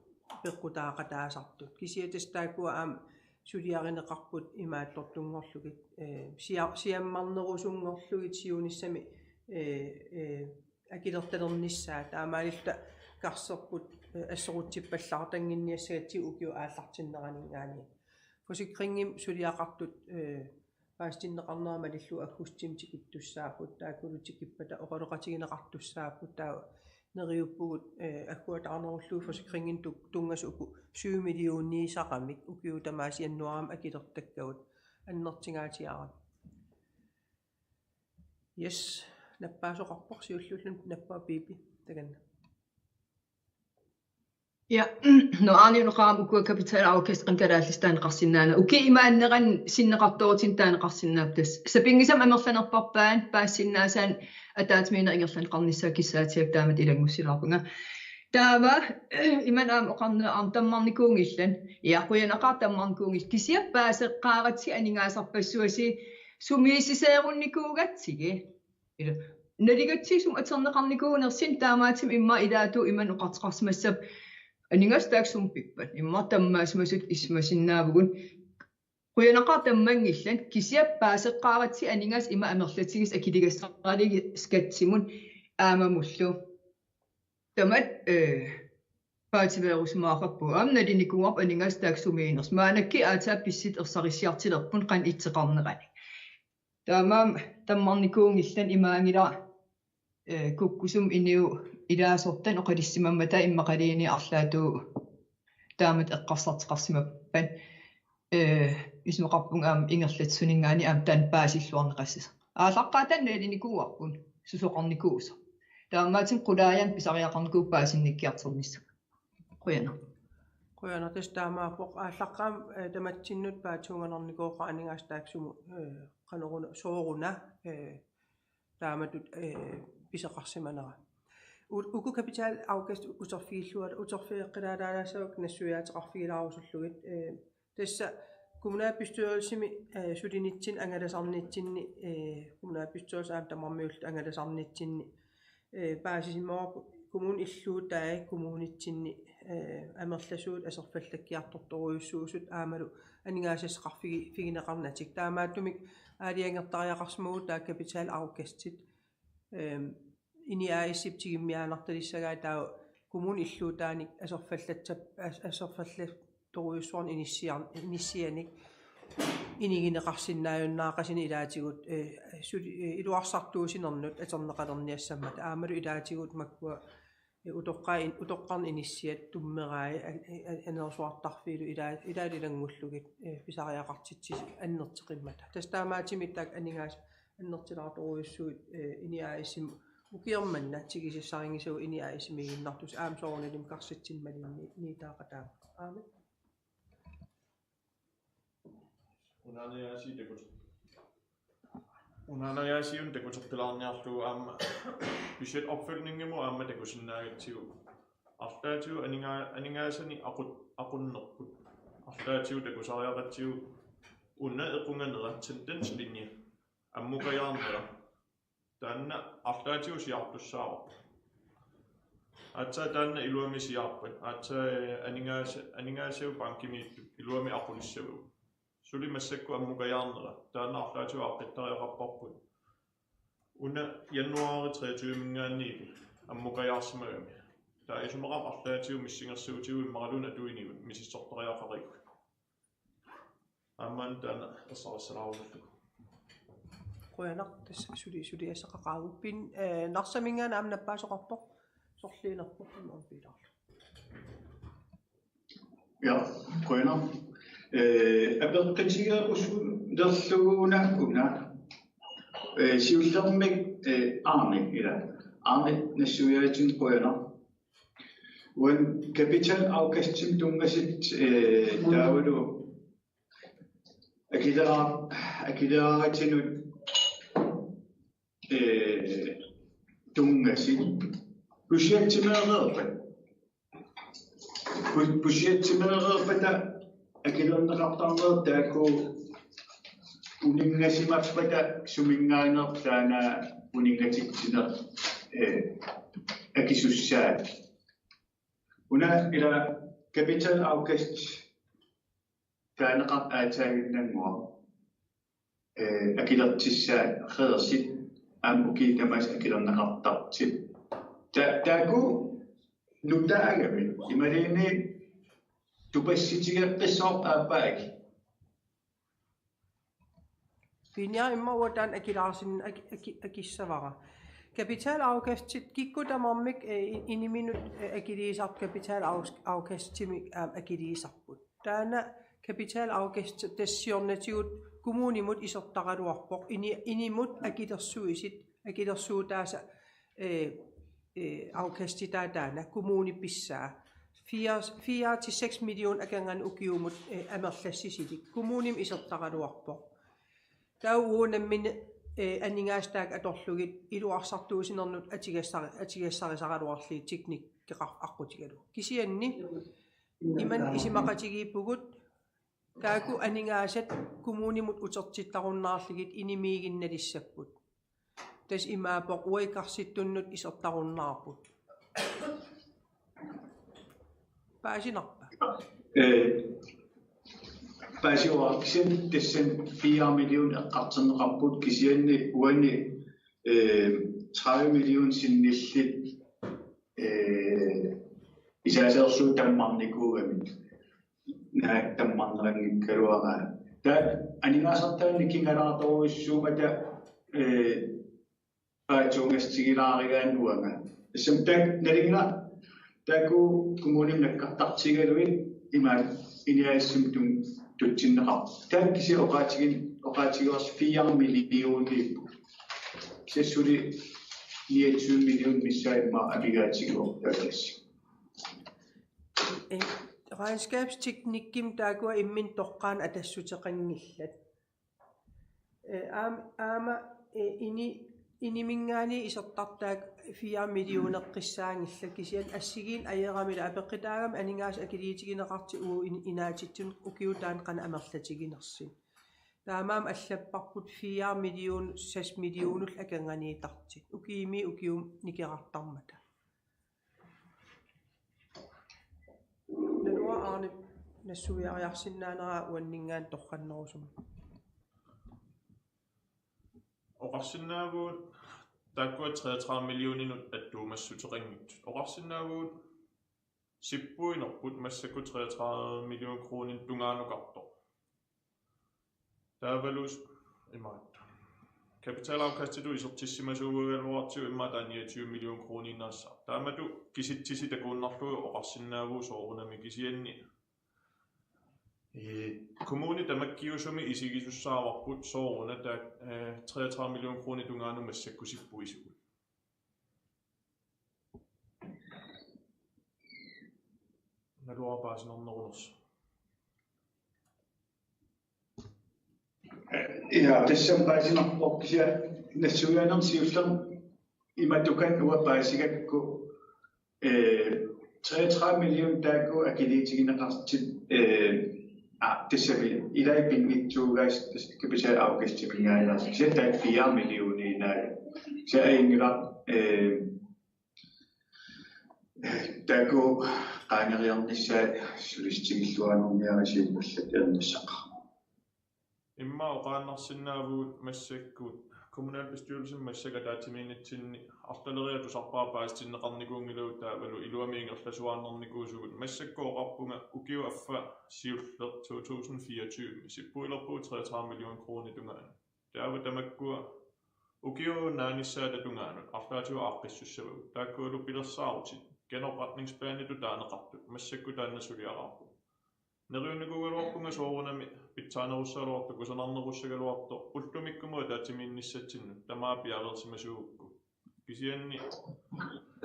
peqqutaaqataasartut. Kisianni tassa taakkua aamma suliarineqarput imaattortunngorlugit, eh, sia-, siammarnerusunngorlugit siunissami, eh, eh, akilertalernissaat, taamaalilluta karserput, eh, assorutsippallaartannginniassagatsigu ukiup aallartinneraninngaanniit. Forsikringimi suliaqartut, eh, paasitinneqarnerat malillugu aggustimi tikittussaapput, taakkulu tikippata oqaloqatigineqartussaapput, taava neriuppugut, eh, agguataarnerullugit forsikringini tu-, tunngasut uku syv millioniusaqaramik ukiut tamaasa januaarimi akilertakkavut, annertugaatigaara. Yes, nappaasoqarpoq siulliulluni, nappaa Pipi, takanna. Ja, no Arne unoqarami ukua kapitalafkast qanoq kalaallisut taaneqarsinnaanera. Ukiup imaannerani sinneqartoorutinik taaneqarsinnaapput tassa. Sapinngisamik amerlanerpaarpaat paasisinnaasaanik ataatsimiinneq ingerlanneqarnissaa kissaatigaakka, taamatut ilanngussilaarpunga. Taava, imannak aamma oqarneq aamma tammarnikuunngillat. Ja, qujanaqaaq tammarnikuunngillat. Kisianni paaseqqaaratsigit aningaasarpassuasi sumiissuseerunnikuugatsigit. Ila, naligatsigit sumut atorneqarnikuunersunga, taamaattumik immaqa ilaatigut imannak oqartoqarsimassapput: Aningaasat taakku sumut pippat? Immaqa tammaasimasutut isumasinnaavugut. Qujanaqaaq tammanngillat, kisianni paaseqqaaratsigit aningaasat ima amerlatigisut akiligassaralugu skattimut aammamullu. Tamatta, eh, paatsiveerusimaarparput. Aamma nalinikuuarput aningaasat taakku sumiinnersut. Maannakkut aatsaat pissutsit ersarissiartulerput qanoq ittoqarnerani. Taamaammat tammarnikuunngillat, imaanngilaq, eh, kukkusumik inuup ilaasortanut oqalussimammata immaqaluunniit arlaatigut taamatut eqqarsartoqarsimappat, eh, isumaqarpunga aamma ingerlatsisuninngaanniit aamma taanna paasilluarneqassasoq. Aallaqqaataani nalinikuuarput susoqarnikuusoq. Taamaattumik qulaajanut pisariaqarnikuuvoq paasinnikkiartornissaa. Qujanaq. Qujanaq, tassa taamaappoq. Aallaqqaammut, eh, tamatsinnut paatsuunganarnikooqaaq aningaasat taakku sumut, eh, qanoruna, sooruna, eh, taamatut, eh, pisoqarsimanera. U-, uku kapitalafkast uterfigilluarlugit, uterfigeqqilaalaassavakka nassuiaateqarfigilaarusullugit, eh, tassa kommunalbestyrelsimi, eh, sulinitsinni angalasarnitsinni, eh, kommunalbestyrelse aamma tamarmiulluta angalasarnitsinni, eh, paasisimavarput kommunip illuutai kommunitsinni, eh, amerlasuut aserfallakkiartortorujussuusut aammalu aningaasassaqarfigi-, figineqarnatik. Taamaattumik aalajangertariaqarsimavugut taakku kapitalafkastit, ehm, INI A/S-ip tigummiaannartalissagaat, taava kommunip illuutaanik aserfallatsap-, as-, aserfallattorujussuarnik inissiar-, inissianik inigineqarsinnaajunnaaqasini ilaatigut, eh, suli-, eh, iluarsartuusinernut atorneqalerniassammata aammalu ilaatigut makkua, eh, utoqqaa-, utoqqarnut inissiat tummerai a-, a-, a-, anersuartarfiillu ilaa-, ilaalu ilanngullugit, eh, pisariaqartitsisut annertuqimmata. Tassa taamaattumik taakku aningaasat annertulaartorujussuit, eh, INI A/S-imi ukioq manna tigusassarinngisagut INI A/S-imiiginnartussat aamma soorunalimi karsitsineq malinni-, niitaaqataapput. Aamma. Unaaniaasiit takut-, unaaniaasiit takuteqqilaarniarlugu aamma budgetopfylgningimut aamma takusinnaagatsigu. Arlaatigut aninga-, aningaasanik aqut-, aqunnerput. Arlaatigut takusariaqartigu una equnganera tendenslinje ammukajaarnera taanna arlaatigut siaartussaavarput. Aatsaat taanna iluamik siaarpat, aatsaat aningaas-, aningaasiviup bankimiittut iluamik aqulissavagut. Suli massakkut ammukajaarnera taanna arlaatigut aaqqittariaqarparput. Una januaari treogtyve-minngaanniit ammukajaarsimagami. Taava isumaqarpunga arlaatigut missingersuutigut immaqaluunniit atuinigut misissortariaqarigut. Aamma taanna ersarissalaarullugu. Qujanaq, tassa suli, suliassaqaqaagut. Pin, eh, Narsaminngaanniit aamma nappaasoqarpoq, sorliinerpoq, immaqa piilaarlu. Ja, qujanaq. Eh, apeqqutigerusulerlugu una, una. Eh, siullermik, eh, Arne, ila. Arne, nassuiaatsin qujanaq. Uani kapitalafkastimik tunngasut, eh, taavalu akilera-, akileraaratinut, eh, tunngasut. Budgetimeereerpat. Bu-, budgetimeereerpata akilerneqartarneq taakku uninngasimappata suminngaanneersoq taanna uninngatitsineq, eh, akisussaat. Una ila kapitalafkast taaneqartoq aatsaaginnannguaq, eh, akilertussaat reersit aamma ukiut tamaasa akilerneqartartut. Ta-, taakku nutaagami imaluunniit tupassutigeqqissaarput aappaagi. Pinia imma uataan akilaarsin-, aki-, aki-, akissavara. Kapitalafkastit kikkut tamarmik, eh, i-, iniminut, eh, akiliisartut kapitalafkastimik, aam, akiliisarput. Taanna kapitalafkast tassa siornatigut kommunimut isertaraluarpoq. Ini-, inimut akilersuisit, akilersuutaasa, eh, eh, afkastitaa taanna kommuni pissaa. Fire, fire til seks million akornanni ukiumut, eh, amerlassisilik. Kommunimut isertaraluarpoq. Taava uagut nammineq, eh, aningaasat taakku atorlugit iluarsartuussinermut atugassari-, atugassarisaraluarlugit teknikkeqarfik aqqutigalugu. Kisianni imannak isumaqatigiippugut taakku aningaasat kommunimut utertittarunnaarlugit inimiiginnalissapput. Tassa imaappoq uagut karsittunnut isertarunnaarput. Paasinarpa? Eh, paasiuakkisen tassani fire million eqqartorneqarput kisianni uani, eh, tredive million sinnillit, eh, isaasarsuut tammarnikuugamik. Naak tammarneqanngikkaluaraat. Taava aningaasartaanni kingalaartorujussuummata, eh, paatsuungassutigilaarigaanni uanga. Tassami taak-, nalinga taakku kommunimut nakkartartigalugit imaat iniassum tun-, tutsinneqarpoq. Taakku kisianni oqaatigin-, oqaatigereersoq fire millioniupput. Kisianni suli niogtyve million missaat immaqa amigaatigivoq taakassi. Eh, regnskabsteknikkimik taakkua imminut toqqaannaq atassuteqanngillat. Eh, aam-, aamma, eh, ini-, iniminngaanniit isertartaat fire millioneqqissaanngillat kisianni assigiinneq ajoramik apeqqutaagami aningaasat akiliutigineqartut uagut in-, inaatitsinnut ukiup taanna qanoq amerlatiginersut. Taamaammat allapparput fire million, seks millionillu akornanniittartut. Ukiumiit ukiumut nikerartarmata. Naluara Arne nassuiariarsinnaanera uanninngaanniit torrannerusumik. Oqarsinnaavugut taakkua treogtredive millioninut attuumassuteqanngitsut. Oqarsinnaavugut sippuinerput massakkut treogtredive million kroninut tungaanukartoq. Taavalu imaattoq. Kapitalafkastitut isertissimasuugaluartigu immaqa taanna niogtyve million kroniinnaassaaq. Taamatut kisitsisit takuinnarlugit oqarsinnaavugut soorunami kisianni. Ee, kommuni tamakkiisumik isigisussaavarput sooruna taakku, ee, treogtredive million kroninit tungaanut massakkut sippuisugut. Naluara paasinarnerunersoq. Ja, tassami paasinarpoq kisianni nassuiaanermi siullermi imatut uanga paasigakku, eh, treogtredive million taakku akiliutigineqartut, eh, Aa, tassami ilai pinngitsuugaas, tassa kapitaali augustiminngaanniit. Kisianni taanna fire millioner ilai. Kisianni ajunngilaq, eh, taakku qaangeriarnissaat sulissutigilluarniarisiinnarluta ernissaqaaq. Immaqa oqaannarsinnaavugut massakkut kommunalbestyrelsimi massakkut ataatsimiinnitsinni arlaleriarlugu tusarpara paasitinneqarnikuunngilagut taavalu iluamik ingerlasuaannarnikuusugut. Massakkut oqarpunga ukiup affaa siulleq to tusind fireogtyve sippuilerpugut treogtredive millioner kroner tungaanut. Taava tamakkua ukiup naanissaata tungaanut arlaatigut aaqqissussavagut. Taakkualu pilersaarutit, genopretningsplanitut taaneqartut, massakkut taanna suliaraarput. Neriunnikuugaluarpunga soorunami pitsaanerussaagaluartoq, kusanarnerussagaluartoq, ullumikkumut ataatsimiinnissatsinnut tamaat piareersimasuugukku. Kisianni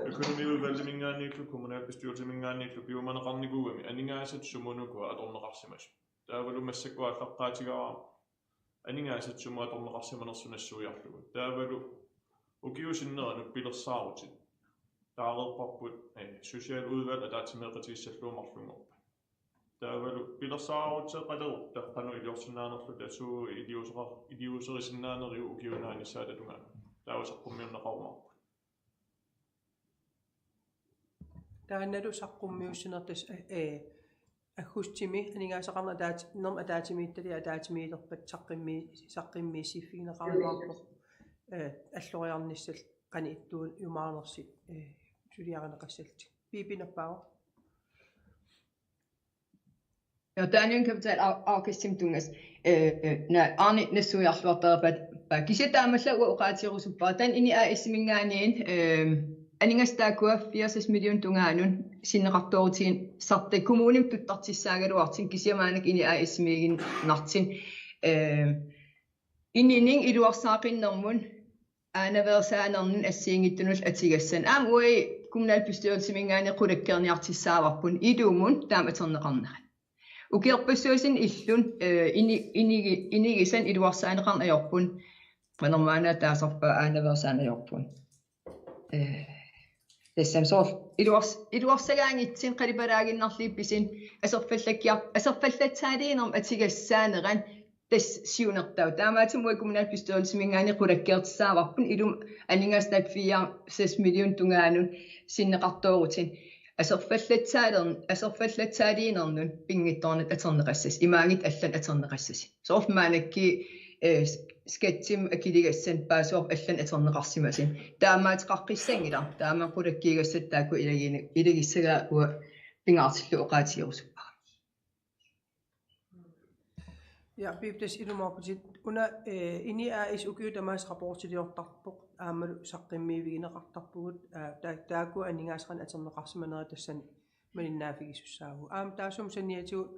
økonomiudvalgiminngaanniillu kommunalbestyrelsiminngaanniillu piumaneqarnikuugami aningaasat sumut ukua atorneqarsimasut. Taavalu massakkut aallaqqaatigaara aningaasat sumut atorneqarsimanersut nassuiarlugu. Taavalu ukiup sinneranut pilersaarutit taareerparput, eh, socialudvalg ataatsimeeqatigissallugu marlunngorpat. Taavalu pilersaaruteqalerutta qanoq iliorsinnaanerluta suut iliuusera-, iliuuserisinnaanerigut ukiup naanissaata tungaanut. Taava saqqummiunneqarumaarput. Taannalu saqqummiussineq tassa, eh, aggustimi aningaasaqarnermut ataati-, -nermut ataatsimiititaliaq ataatsimiilerpat saqqummi-, saqqummiissiiffigineqarumaarpoq, eh, alloriarnissallu qanoq ittuujumaarnersut, eh, suliarineqassallutik. Piipi, nappaavoq. Ja, taanna kapitaali au-, aukassim tungas. Eh, eh, na, aani nassuiarluartarpat, pa, kisianni taamaallaat uanga oqaatigerusuppara. Taanna INI A/S-iminngaanniit, eh, aningaasat taakkua firs million tungaanut sinneqartoorutigineqartartut kommunimut tuttartussaagaluartut, kisianni maannakkut INI A/S-imiiginnartut. Eh, ininik iluarsaaqinnermut aanaveersaanernut assigiinngitsunullu atugassanut. Aamma uagut kommunalbestyrelsiminngaanniit qulakkeerniartussaavarput ilumut taama atorneqarnerat. Ukiorpassuarni illuni, eh, ini-, inigi-, inigisani iluarsaaneqarneq ajorput. Qanormaana taasarpaat, aanaveersaaneq ajorput. Eh, tassami soorlu iluars-, iluarsagaanngitsut qalipalaaginnarlugit pisut aserfallakkiar-, aserfallatsaaliinermut atugassaanerat tassa siunertaq. Taamaattumik uagut kommunalbestyrelsiminngaanniit qulakkeertussaavarput ilumut aningaasat taakkua fire seks million tungaanut sinneqartoorutut. Aserfallatsaalern-, aserfallatsaaliinernut pinngitsoornata atorneqassasut. Imaanngitsoq allanut atorneqassasut. Soorlu maannakkut, eh, skatsimik akiligassat paasivarput allanut atorneqarsimasut. Taamaateqaqqissanngilaq. Taama qulakkeegassat taakku ilagiini-, ilagissagaat uanga pingaartillugu oqaatigerusuppara. Ja, Piipi, tassa ilumoorputit. Una, eh, INI A/S ukiut tamaasa rapportiliortarpoq, aammalu saqqummiivigineqartarpugut, aa, ta-, taakku aningaasaqarneq atorneqarsimanerat tassani malinnaaffigisussaavugut. Aamma taassuma saniatigut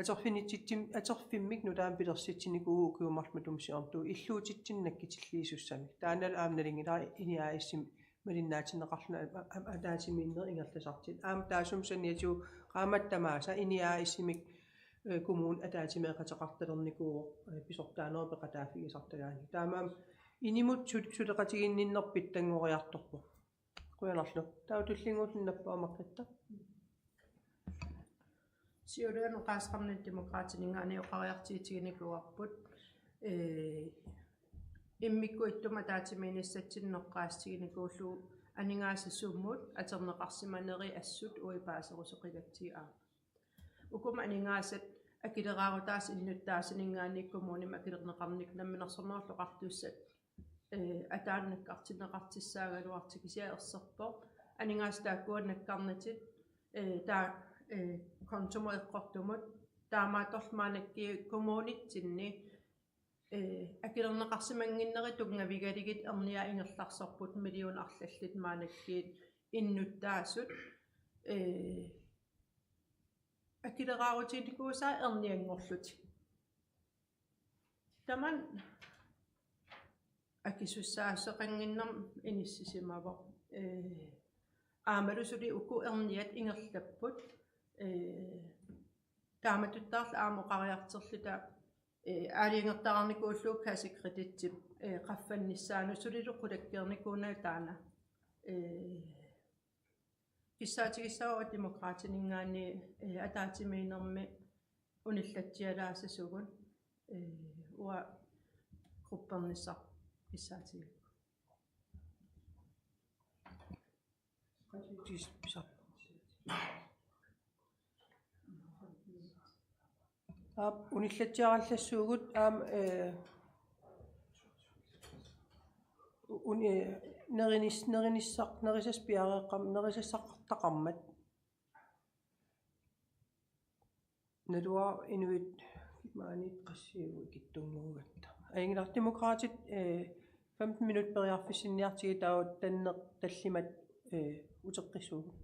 atorfinitsitsim-, atorfimmik nutaamik pilersitsinikuuvugut ukiut marluk matuma siornatigut, illuutitsinnik nakkutilliisussamik. Taannalu aamma nalunngilara INI A/S-imi malinnaatinneqarluni a-, a-, ataatsimiinnerit ingerlasartut. Aamma taassuma saniatigut qaammatit tamaasa INI A/S-imik, eh, kommunit ataatsimeeqateqartalernikuuvoq, eh, pisortaanerup peqataaffigisartagaanni. Taamaammat inimut sul-, suleqatiginninnerput pitsanngoriartorpoq. Qujanarlu. Taava tullinnguulluni nappaavoq Margrethe. Siullermik oqaaseqarnani Demokraatininngaanniit oqariartuutiginikuuarput, ee, immikkut ittumik ataatsimiinnissatsinnut eqqaassutiginikuullugu aningaasat sumut atorneqarsimanerit assut uagut paaserusoqagatsigit aamma. Ukumi aningaasat akileraarutaasut innuttaasuninngaanniit kommunimi akilerneqarnikut Namminersornerullutik Oqartussat, eh, ataanut nakkartinneqartussaagaluartut, kisianni erserpoq aningaasat taakkua nakkarnatik, eh, taa-, eh, kontumut eqqortumut, taamaattorli maannakkut kommunitsinni, eh, akilerneqarsimannginnerit tunngavigalugit erniat ingerlaarsorput million arlallit maannakkut innuttaasut, eh, akileraarutinikuusaat ernianngorlutik. Tamanna akisussaassuseqannginnermik inissisimavoq. Ee, aammalu suli uku erniat ingerlapput. Ee, taamatuttaarlu aamma oqariartorluta, ee, aalajangertaraarnikuullugu kassekreditip, ee, qaffannissaanut sulilu qulakkeernikuunani taanna. Ee, Kissaatigissavara Demokraatininngaanniit, eh, ataatsimiinnermi Unillatsialaassasugut, ee, uanga gruppernissaq kissaatigigakku. Aap, unillatsiarallassuugut aamma, ee, un-, ee, nerinis-, nerinissaq-, nerisassaq piareeqqam-, nerisassaqartaqarmat. Naluara inuit maani qassiugu ikittunnguugatta. Ajunngilara, Demokraatit, ee, femten minut periarfissinniartigit taava tanneq tallimat, ee, uteqqissuugut.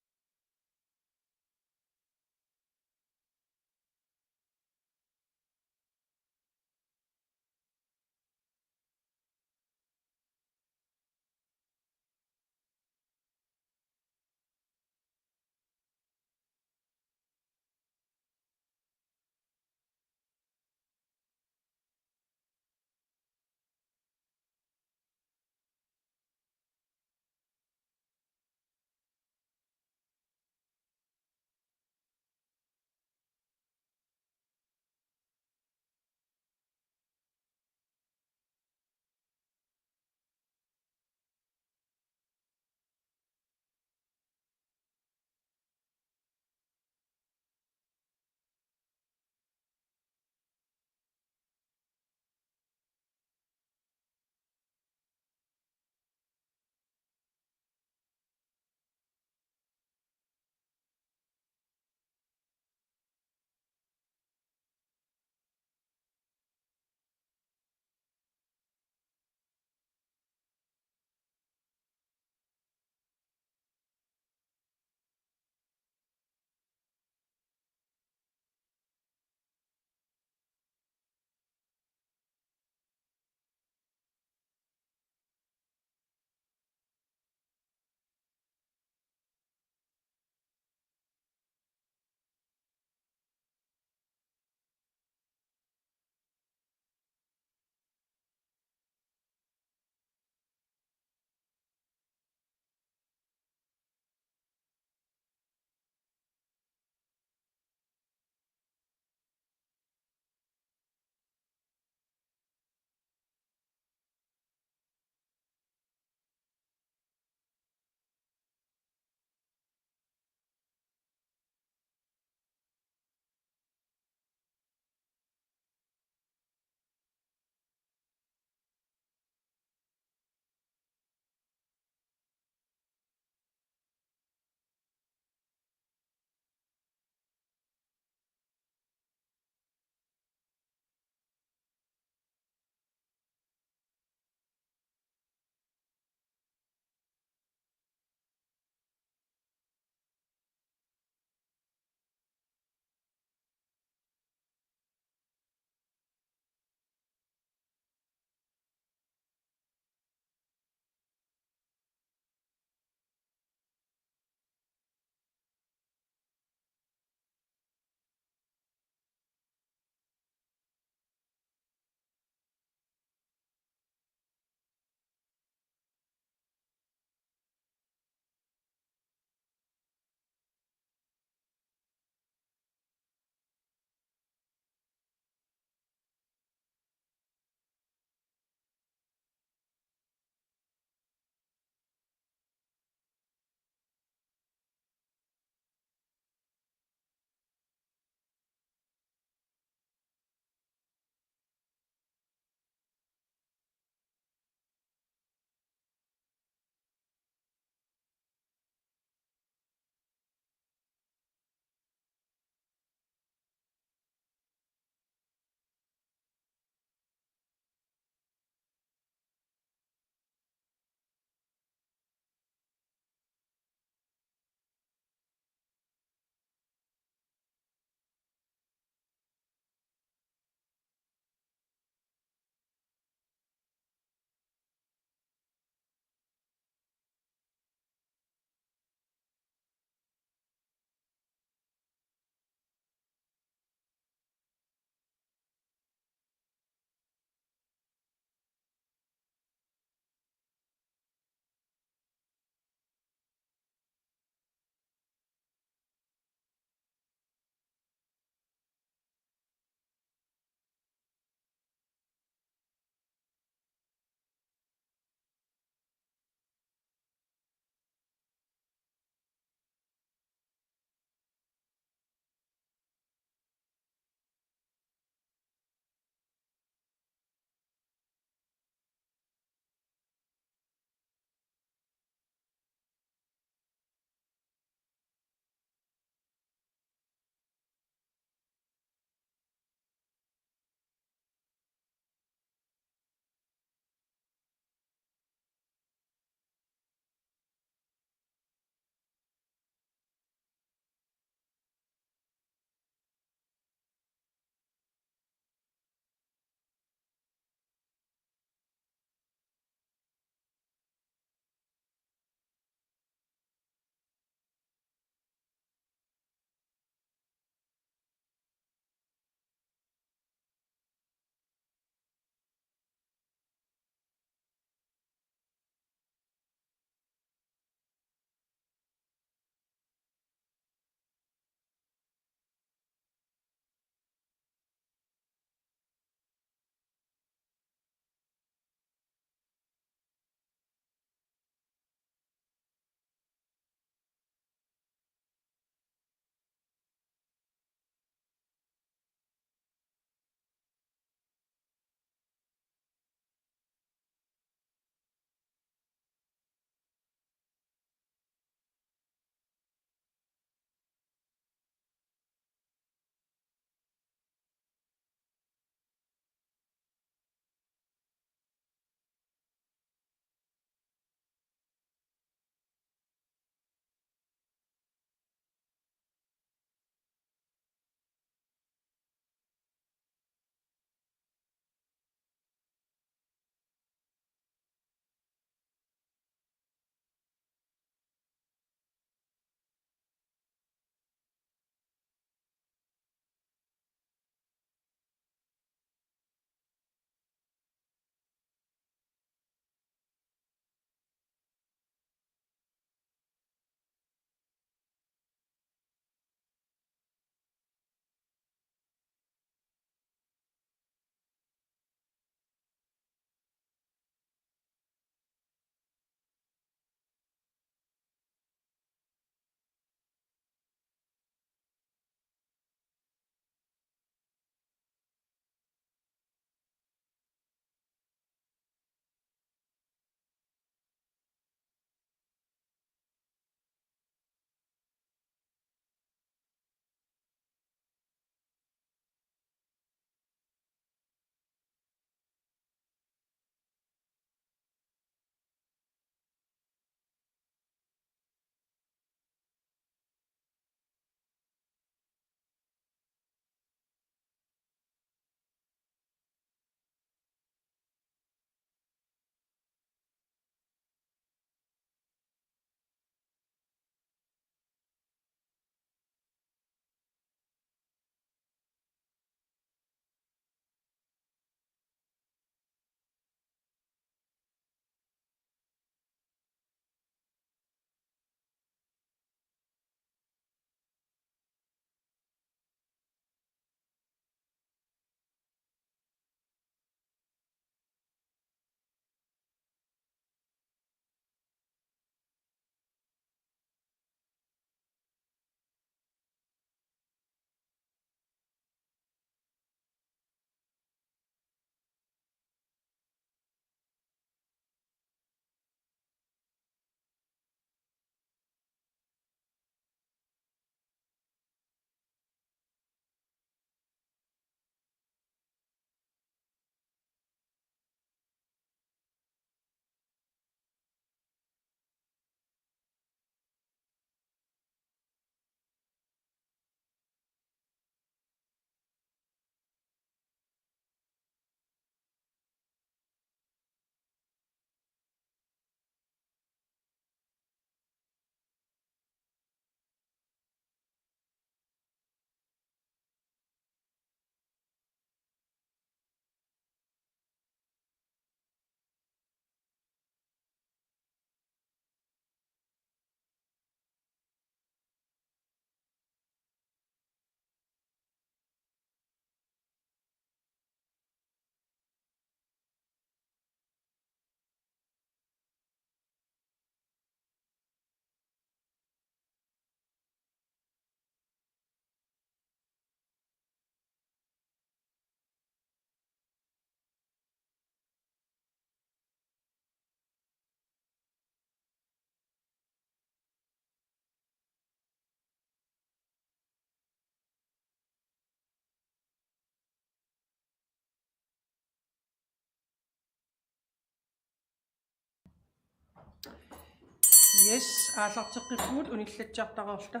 Yes, aallarteqqippugut unillatsiartareerluta.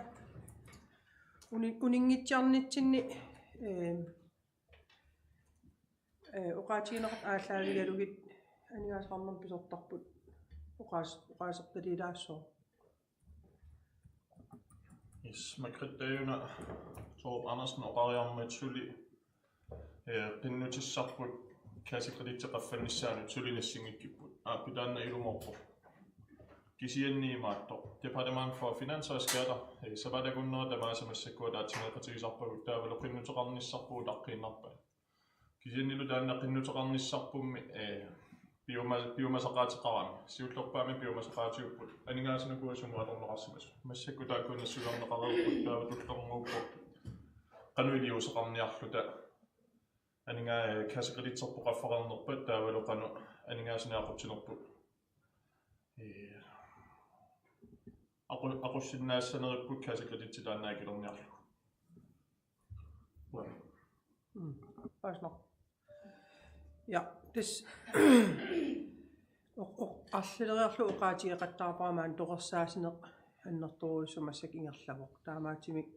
Uni-, uninngitsiarnitsinni, eh, eh, oqaatigineqartut aallaavigalugit aningaasaqarnermut pisortarput oqaas-, oqaasertaliilaassooq. Yes, Margrethe Taajuuna Thorup Andersen oqariarmat suli, eh, qinnutissarput kassekreditsit qaffannissaanut suli nassiunngikkipput. Aap, taanna ilumoorpoq. Kisianni imaattoq. Departement for Finanser og Skatter, eh, sapaatip akunnera tamaasa massakkut ataatsimeeqatigisarpagut taavalu qinnuteqarnissarput utaqqiinnarpaat. Kisiannili taanna qinnuteqarnissarpummi, eh, piuma-, piumasaqaateqarami. Siullerpaamik piumasaqaatigipput. Aningaasanik ukua sumut atorneqarsimasut. Massakkut taakku nassuiarneqareerput taava tullinnguuppoq. Qanoq iliuuseqarniarluta. Aningaa-, eh, kassekreditserput qaffareernerpat taavalu qanoq aningaasanik aqutsinerput. Eh, aqu-, aqussinnaassaneripput kassekreditsi taanna akilerniarlugu. Uanga. Mm. Paasnaq. Ja, tassa oq-, oq-, arlaleriarlugu oqaatigeqattaarpara maani torersaasineq annertoorujussuaq massakkut ingerlavoq. Taamaattumik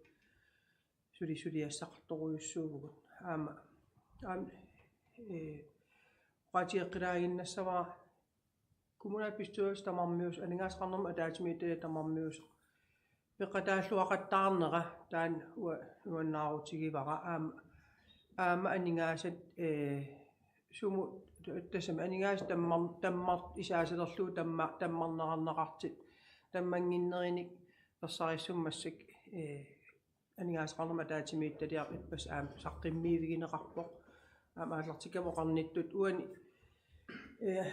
suli suliassaqartorujussuuvugut. Aamma, aamma, eh, oqaatigeqqilaaginnassavara kommunalbestyrelse tamarmiusoq, aningaasaqarnermut ataatsimiititaliap tamarmiusoq. Peqataalluaqattaarnera taanna ua-, nuannaarutigivara aamma, aamma aningaasat, eh, sumut tassami aningaasat tammar-, tammar-, isaasalerlugu tamma-, tammarneqarneqartut tammannginnerinik ersarissumik massakkut, eh, aningaasaqarnermut ataatsimiititaliaq ippassaq aamma saqqummiivigineqarpoq. Aamma aallartikkama oqarnittut uani, eh,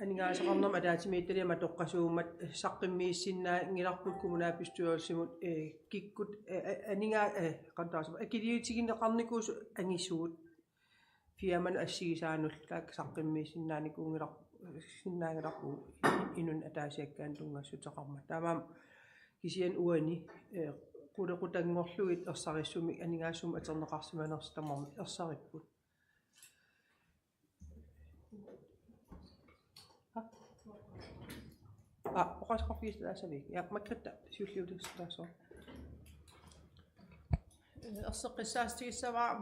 aningaasaqarnermut ataatsimiititaliami matoqqasuummat saqqummiissinnaanngilarput kommunalbestyrelsimut, eh, kikkut, eh, eh, aningaa-, eh, qanoq taasarput, akiliutigineqarnikuusut angisuut firmanut assigisaannullu taakku saqqummiissinnaanikuunngilar-, sinnaanngilarput inunnut ataasiakkaanut tunngassuteqarmat. Taamaammat kisianni uani, eh, qulequtanngorlugit ersarissumik aningaasat sumut atorneqarsimanersut tamarmik ersaripput. Aa, oqaaseqarfigissalaassavigit. Ja, Margrethe, siulliutissalaassooq. Erseqqissaatigissavara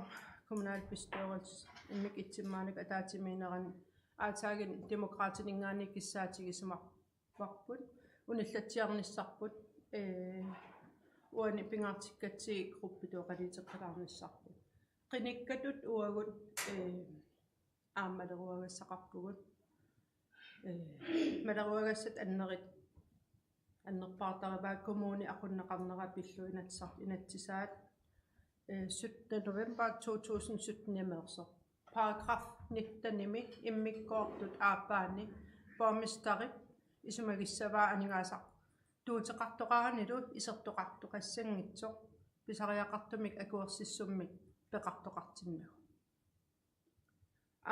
kommunalbestyrelse immikkut ittumik maannakkut ataatsimiinnerani aatsaannguaq Demokraatininngaanniit kissaatigisimavara. Varput, unillatsiarnissarput, eh, uani pingaartikkatsigit gruppitut oqaluuseqqilaarnissarput. Qinikkatut uagut, eh, aamma maleruagassaqarpugut. Eh, maleruagassat annerit-, annerpaartaraat kommuni aqunneqarnera pillugu Inatsisar-, Inatsisaat, eh, syttende november to tusind sytten-imeersoq. Paragraf nitten-imi immikkoortut aappaanni borgmesterip isumagissavaa aningaasartuuteqartoqaranilu isertoqartoqassanngitsoq pisariaqartumik akuersissummik peqartoqartinnagu.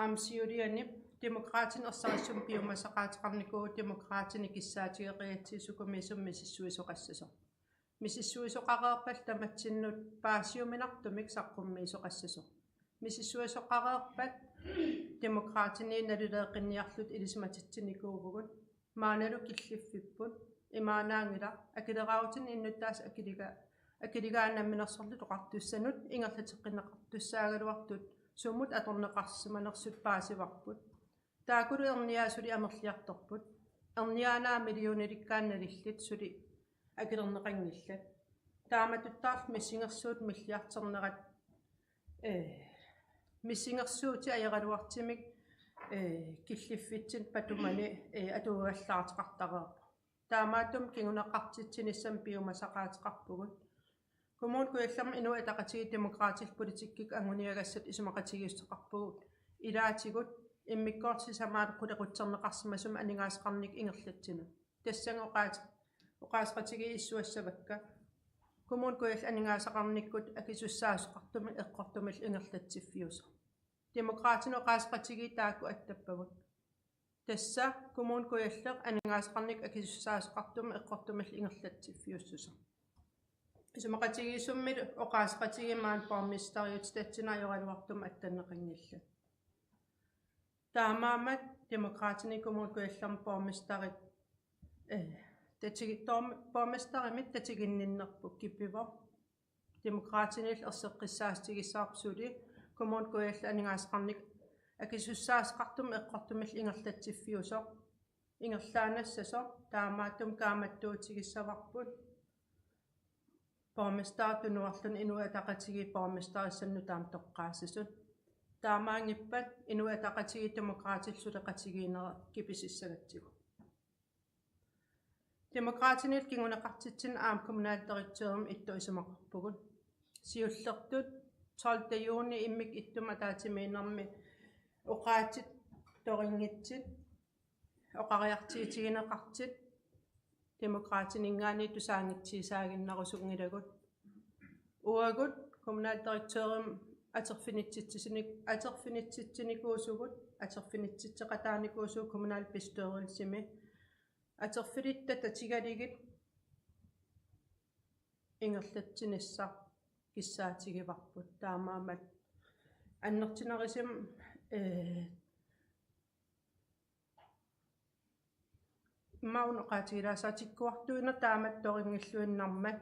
Aamma siuliani Demokraatinit ersarissumik piumasaqaateqarnikuuvoq Demokraatinit kissaatigeqigatsigu sukumiisumik misissuisoqassasoq. Misissuisoqareerpat tamatsinnut paasiuminartumik saqqummiisoqassasoq. Misissuisoqareerpat Demokraatini nalileeqqinniarluta ilisimatitsinikuuvugut. Maannalu killiffipput. Imaannaanngilaq, akileraarutinik innuttaasut akiliga-, akiligaat Namminersorlutik Oqartussanut ingerlateqqinneqartussaagaluartut sumut atorneqarsimanersut paasivarput. Taakkulu erniaat suli amerliartorput. Erniaat naak millionilikkaat nalillit suli akilerneqanngillat. Taamatuttaaq missingersuutit milliarternerat, eh, missingersuutit ajoraluartumik, eh, killiffitsinni patumani, eh, atugallaarteqartareerpoq. Taamaattumik kinguneqartitsinissamut piumasaqaateqarpugut. Kommune Kujallermi Inuit Ataqatigiit Demokraatillu politikkikkut anguniagassat isumaqatigiissuteqarpugut. Ilaatigut immikkoortut sisamaat qulequtserneqarsimasumik aningaasaqarnikkut ingerlatsinnut. Tassannga oqaas-, oqaaseqatigiit issuassavakka. Kommune Kujalleq aningaasaqarnikkut akisussaasoqartumik eqqortumillu ingerlatsiffiusoq. Demokraatinit oqaaseqatigiit taakku attappavut. Tassa Kommune Kujalleq aningaasaqarnikkut akisussaasoqartumik eqqortumillu ingerlatsiffiussusoq. Isumaqatigiissummilu oqaaseqatigiit maani borgmesteriutitatsinnut ajoraluartumik attanneqanngillat. Taamaammat Demokraatini Kommune Kujallermi borgmesteri, eh, Tatigi-, borgmesterimit tatiginninnerput kipivoq. Demokraatinillu erseqqissaatigissavaa suli Kommune Kujalleq aningaasaqarnikkut akisussaasoqartumik eqqortumillu ingerlatsiffiusoq. Ingerlaannassasoq taamaattumik kaammattuutigissavarput. Borgmesteri tunuarluni Inuit Ataqatigiit borgmesterissannut taama toqqaasisut. Taamaanngippat Inuit Ataqatigiit Demokraatillu suleqatigiinnerat kipisissagatsigu. Demokraatinillu kinguneqartitsineq aamma kommunaldirektørimut ittoq isumaqarpugut. Siullertut tolvte juni immikkut ittumik ataatsimiinnermi oqaatsit torinngitsit oqariartuutigineqartut Demokraatininngaanniit tusaanngitsuusaaginnarusunngilagut. Uagut kommunaldirektørimut atorfinitsitsisinik-, atorfinitsitsinikuusugut, atorfinitsitseqataanikuusugut kommunalbestyrelsimi. Atorfilitta tatigalugit ingerlatsinissaq kissaatigivarput. Taamaammat annertunerusumik, eh, imaluunniit oqaatigilaassaaq tikkuartuineq taamatut torinngilluinnarmat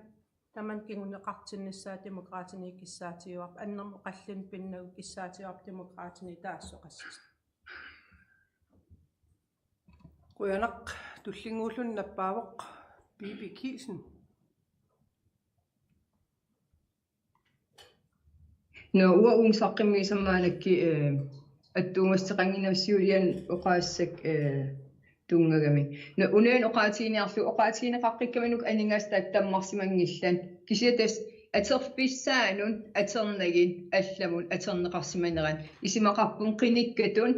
tamanna kinguneqartinnissaa Demokraatini kissaatigivarput, annermut qallunut pinnagu kissaatigivarput Demokraatini taassoqassasut. Qujanaq, tullinnguulluni nappaavoq Pipi Kielsen. Nå, uanga uunga saqqummiussamaanakkit, eh, attuumassuteqannginnama siuliani oqaassakka, eh, tunngagami. Nå, unaana oqaatiginiarlugu oqaatigineqaqqikkaminut aningaasat tammarsimanngillat. Kisianni tassa atorfissaanut atornagit allamut atorneqarsimanerat isumaqarpunga qinikkatut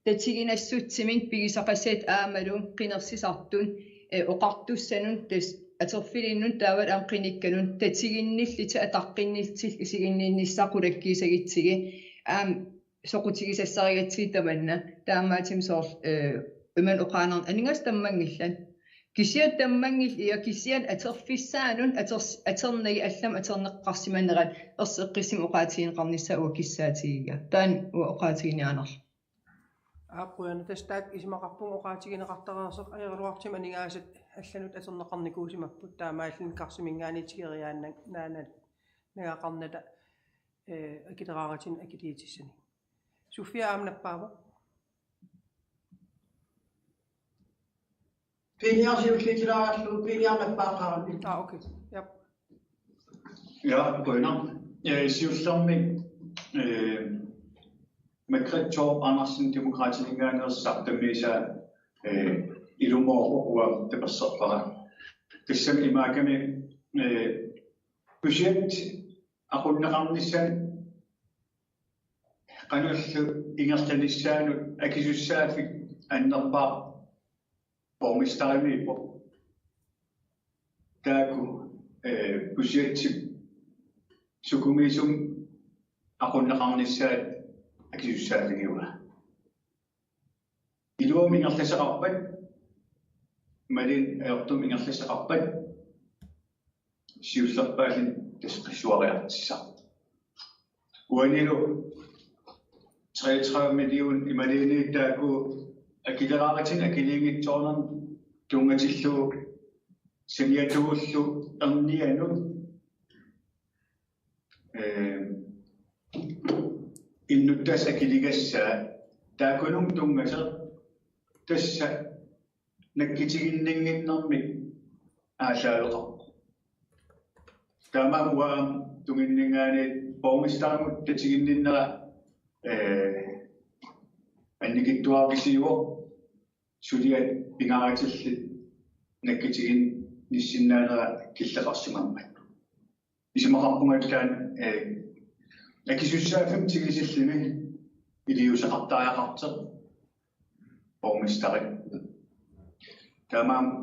tatiginassutsiminnik pigisaqassat aammalu qinersisartut, eh, oqartussanut tassa atorfilinnut taavalu aamma qinikkanut tatiginnillutik ataqqinnillutik isiginninnissaq qulakkiissagutsigu aamma soqutigisassarigatsigu tamanna taamaattumik soorlu, eh, imannak oqaannarneq aningaasat tammanngillat. Kisianni tammanngillat, ja, kisianni atorfissaanut ators-, atornagit allamut atorneqarsimanerat erseqqissumik oqaatigineqarnissaa uanga kissaatigigakku. Taanna uanga oqaatiginiaannarlugu. Aap, qujanaq, tassa taakku isumaqarpunga oqaatigineqartareersoq ajoraluartumik aningaasat allanut atorneqarnikuusimapput taamaalilluni karsiminngaanniit tigoriaannaanagaqarnata, eh, akileraarutinik akiliitissanik. Sofia aamma nappaavoq. Piiniarsiulliutilaarlugu, piiniarnappaaqaarami. Ah, okay. Yep. Ja, qujanaq. Eh, siullermik, eh, Margrethe Thorup Andersen Demokraatininngaanneersoq saqqummiussaa, eh, ilumoorpoq, uanga taperserpara. Tassami imaakkami, eh, budget aqunneqarnissaa qanullu ingerlanissaanut akisussaaffik annerpaaq borgmesterimiippoq. Taakku, eh, budgetip sukumiisumik aqunneqarnissaat akisussaaffigivaat. Iluamik ingerlasaqarpat, imaluunniit ajortumik ingerlasaqarpat, siullerpaalluni tassa qisuariartissaq. Uanilu treogtredive million imaluunniit taakku akileraarutinik akiliinngitsoornermut tunngatillugu saniatigut ernianut, eh, innuttaasut akiligassaat taakkununnga tunngasoq tassa nakkutiginninnginnermik aallaaveqarpoq. Taamaammat uanga tunginninngaanniit borgmesterimut tatiginninnera, eh, annikitsuaqqisiivoq, suliat pingaarutillit nakkutiginnissinnaanera killeqarsimammat. Isumaqarpunga taanna, eh, akisussaaffimmik tigusilluni iliuuseqartariaqartoq borgmesteri. Taamaammat,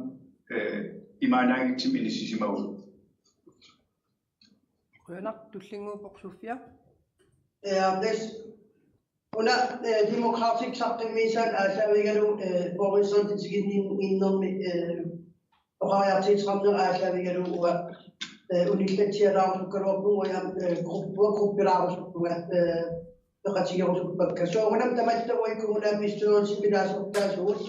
eh, imaannaanngitsumik inissisimavugut. Qujanaq, tullinnguuppoq Sofia. Ja, tassa una, eh, Demokraatit saqqummiussaat aallaavigalugu, eh, borgmesterip tatiginninnermi, eh, oqariartuuteqarnera aallaavigalugu uanga, eh, unillatsialaarusukkaluarpunga, uanga, eh, grupp-, uanga gruppilaarusuppara, eh, peqatigerusuppakka. Soorunami tamatta uagut kommunalbestyrelsimi ilaasortaasugut.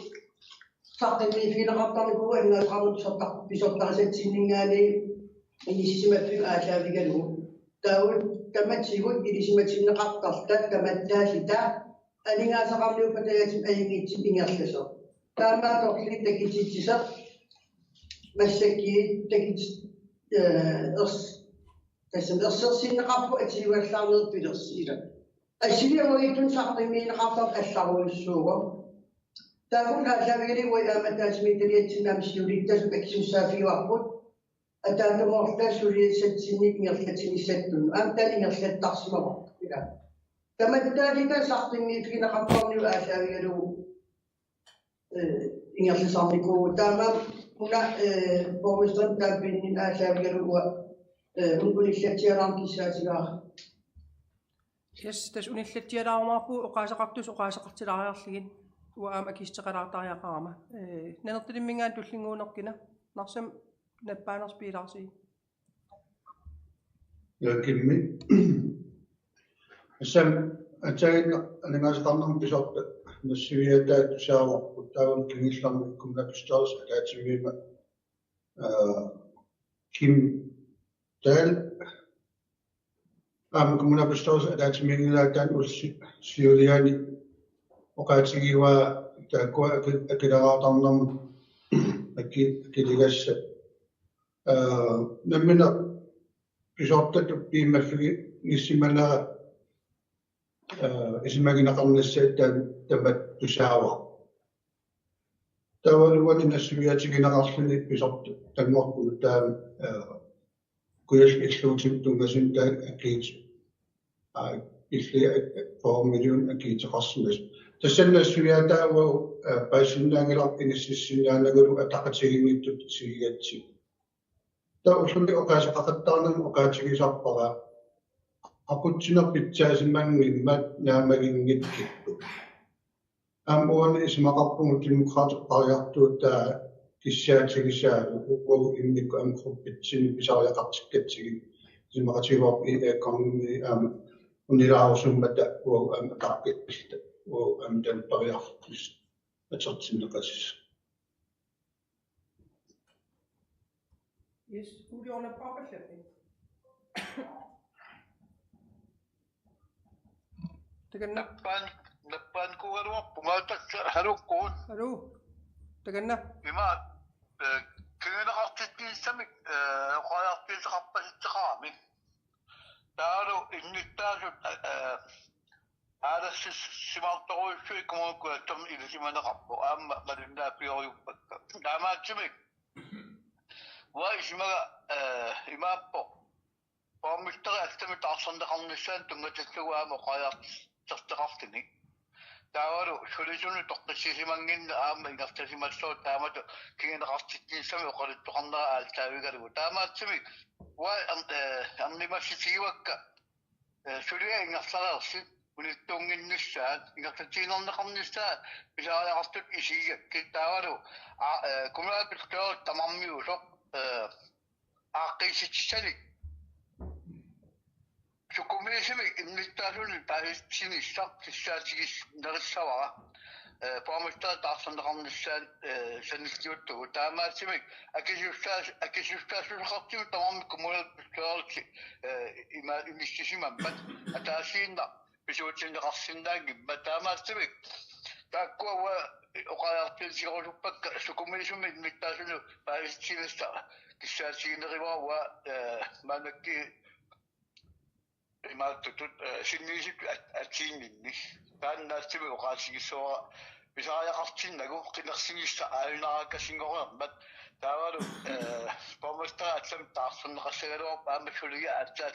saqqummiiffigineqartarnikuuvoq aningaasaqarnermut pisortar-, pisortarisatsinninngaanniit inissisimaffimmik aallaavigalugu. Taava tamatigut ilisimatinneqartartut tamattaalluta aningaasaqarniuppata ajunngitsumik ingerlasoq. Taamaattorli takutitsisoq massakkut takuti-, eh, ers-, tassami ersersinneqarpoq atugallaarneq pilersi ilaa. Assiliaq uagutsinnut saqqummiunneqartartoq allarujussuuvoq. Taakku aallaavigalugit uagut aamma ataatsimiititaliatsinnut aamma siulittaasut akisussaaffigaarput. Ataatsimoorluta suliassatsinnik ingerlatsinissatsinnut. Aamma taanna ingerlattarsimavarput ilaa. Tamattaalluta saqqummiiffigineqartarneq aallaavigalugu, eh, ingerlasarnikuuvoq. Taamaammat una, eh, borgmesterip taava pinninni aallaavigalugu, eh, un-, unillatsialaarneq kissaatigaara. Yes, tassa unillatsialaarumaarpugut oqaaseqartussat oqaaseqartilaariarlugit. Uanga aamma akissutilaartariaqarama. Eh, Nanortalimminngaanniit tullinnguuneq kina? Narsami nappaanersoq piilaarsigit. Joakimmi. Tassami aatsaannguaq aningaasaqarnermut pisortat nassuiaataat tusaavarput taavalu kingullermik kommunalbestyrelsip ataatsimiinut, aa, Kim Dahl aamma kommunalbestyrelsip ataatsimiinngilaa, taanna ullut siuliani oqaatigivaa taakkua aki-, akileraartarnermut aki-, akiligassat. Aa, nammineq pisortatut piumaffiginngissimanera, aa, isumagineqarnissaa taam-, tamatta tusaavarput. Taavalu uani nassuiaatigineqarluni pisortat Danmarkimut taama, aa, kujallit illuutinut tunngasut taakku akiit-, aa, illit fyrre million akiitsoqarsimasut. Tassani nassuiaataavoq, aa, paasisinnaanngilarput inississinnaanermut ataqatigiinngitsut isigigatsigu. Taava ullumi oqaaseqaqattaarnani oqaatigisarpara aqutsineq pitsaasimanngimmata naammaginngikkipput. Aamma uani isumaqarpugut Demokraatit eqqariartuutaat kissaatigisaagut uagut immikkut aamma gruppitsinni pisariaqartikkatsigit isumaqatigivarput E A-kongi aamma unilaarusummata uagut aamma ataqqillutta uagut aamma tappariarfis atortinneqassasoq. Yes, Kuuli ornappaapallappi. Takanna. Nappaan, nappaanikuugaluarpunga tassa, halukkuun. Haluu. Takanna. Ima, eh, kinguneqartitsinissamik, eh, oqariartuuteqarpasitseqarami. Taavalu innuttaasut, eh, eh, aalassis-, simaartorujussuit Kommune Kujallermi ilisimaneqarpoq aamma malinnaaffigerujuppakka. Taamaattumik uanga isumaga, eh, imaappoq. Borgmesteri allamik taarserneqarnissaanut tunngatillugu aamma oqariartortoqarluni. Taavalu sulisunut toqqissisimannginneq aamma ingerlasimassaaq taamatut kinguneqartitsinissamik oqaluttoqarnera aallaavigalugu. Taamaattumik uanga ern-, eh, ernumassutigivakka, eh, suliat ingerlareersut unittuunnginnissaat, ingerlatiinnarneqarnissaa pisariaqartutut isigigakkit taavalu, aa, eh, kommunalbestyrelsip tamarmiusoq, eh, aaqqiissutissanik sukumiisumik innuttaasunut paasitsinissaq kissaatiginerissavara, eh, borgmesterip taarserneqarnissaa, eh, sanilliullugu. Taamaattumik akisussaas-, akisussaassuseqartigut tamarmik kommunalbestyrelsi, eh, ima-, inissisimammat ataasiinnaq pisuutinneqarsinnaanngimmat. Taamaattumik taakkua uanga oqariartuutigerusuppakka sukumiisumik innuttaasunut paasitsinissaq kissaatiginerivara uanga, eh, maannakkut imaattutut, eh, sinniisutut at-, atiinninni. Taanna naatsumik oqaatigissavara pisariaqartinnagu qinersinissaq aajunaarakasinngoreermat. Taavalu, eh, borgmesteri allamik taarserneqassagaluarpoq aamma suliat aatsaat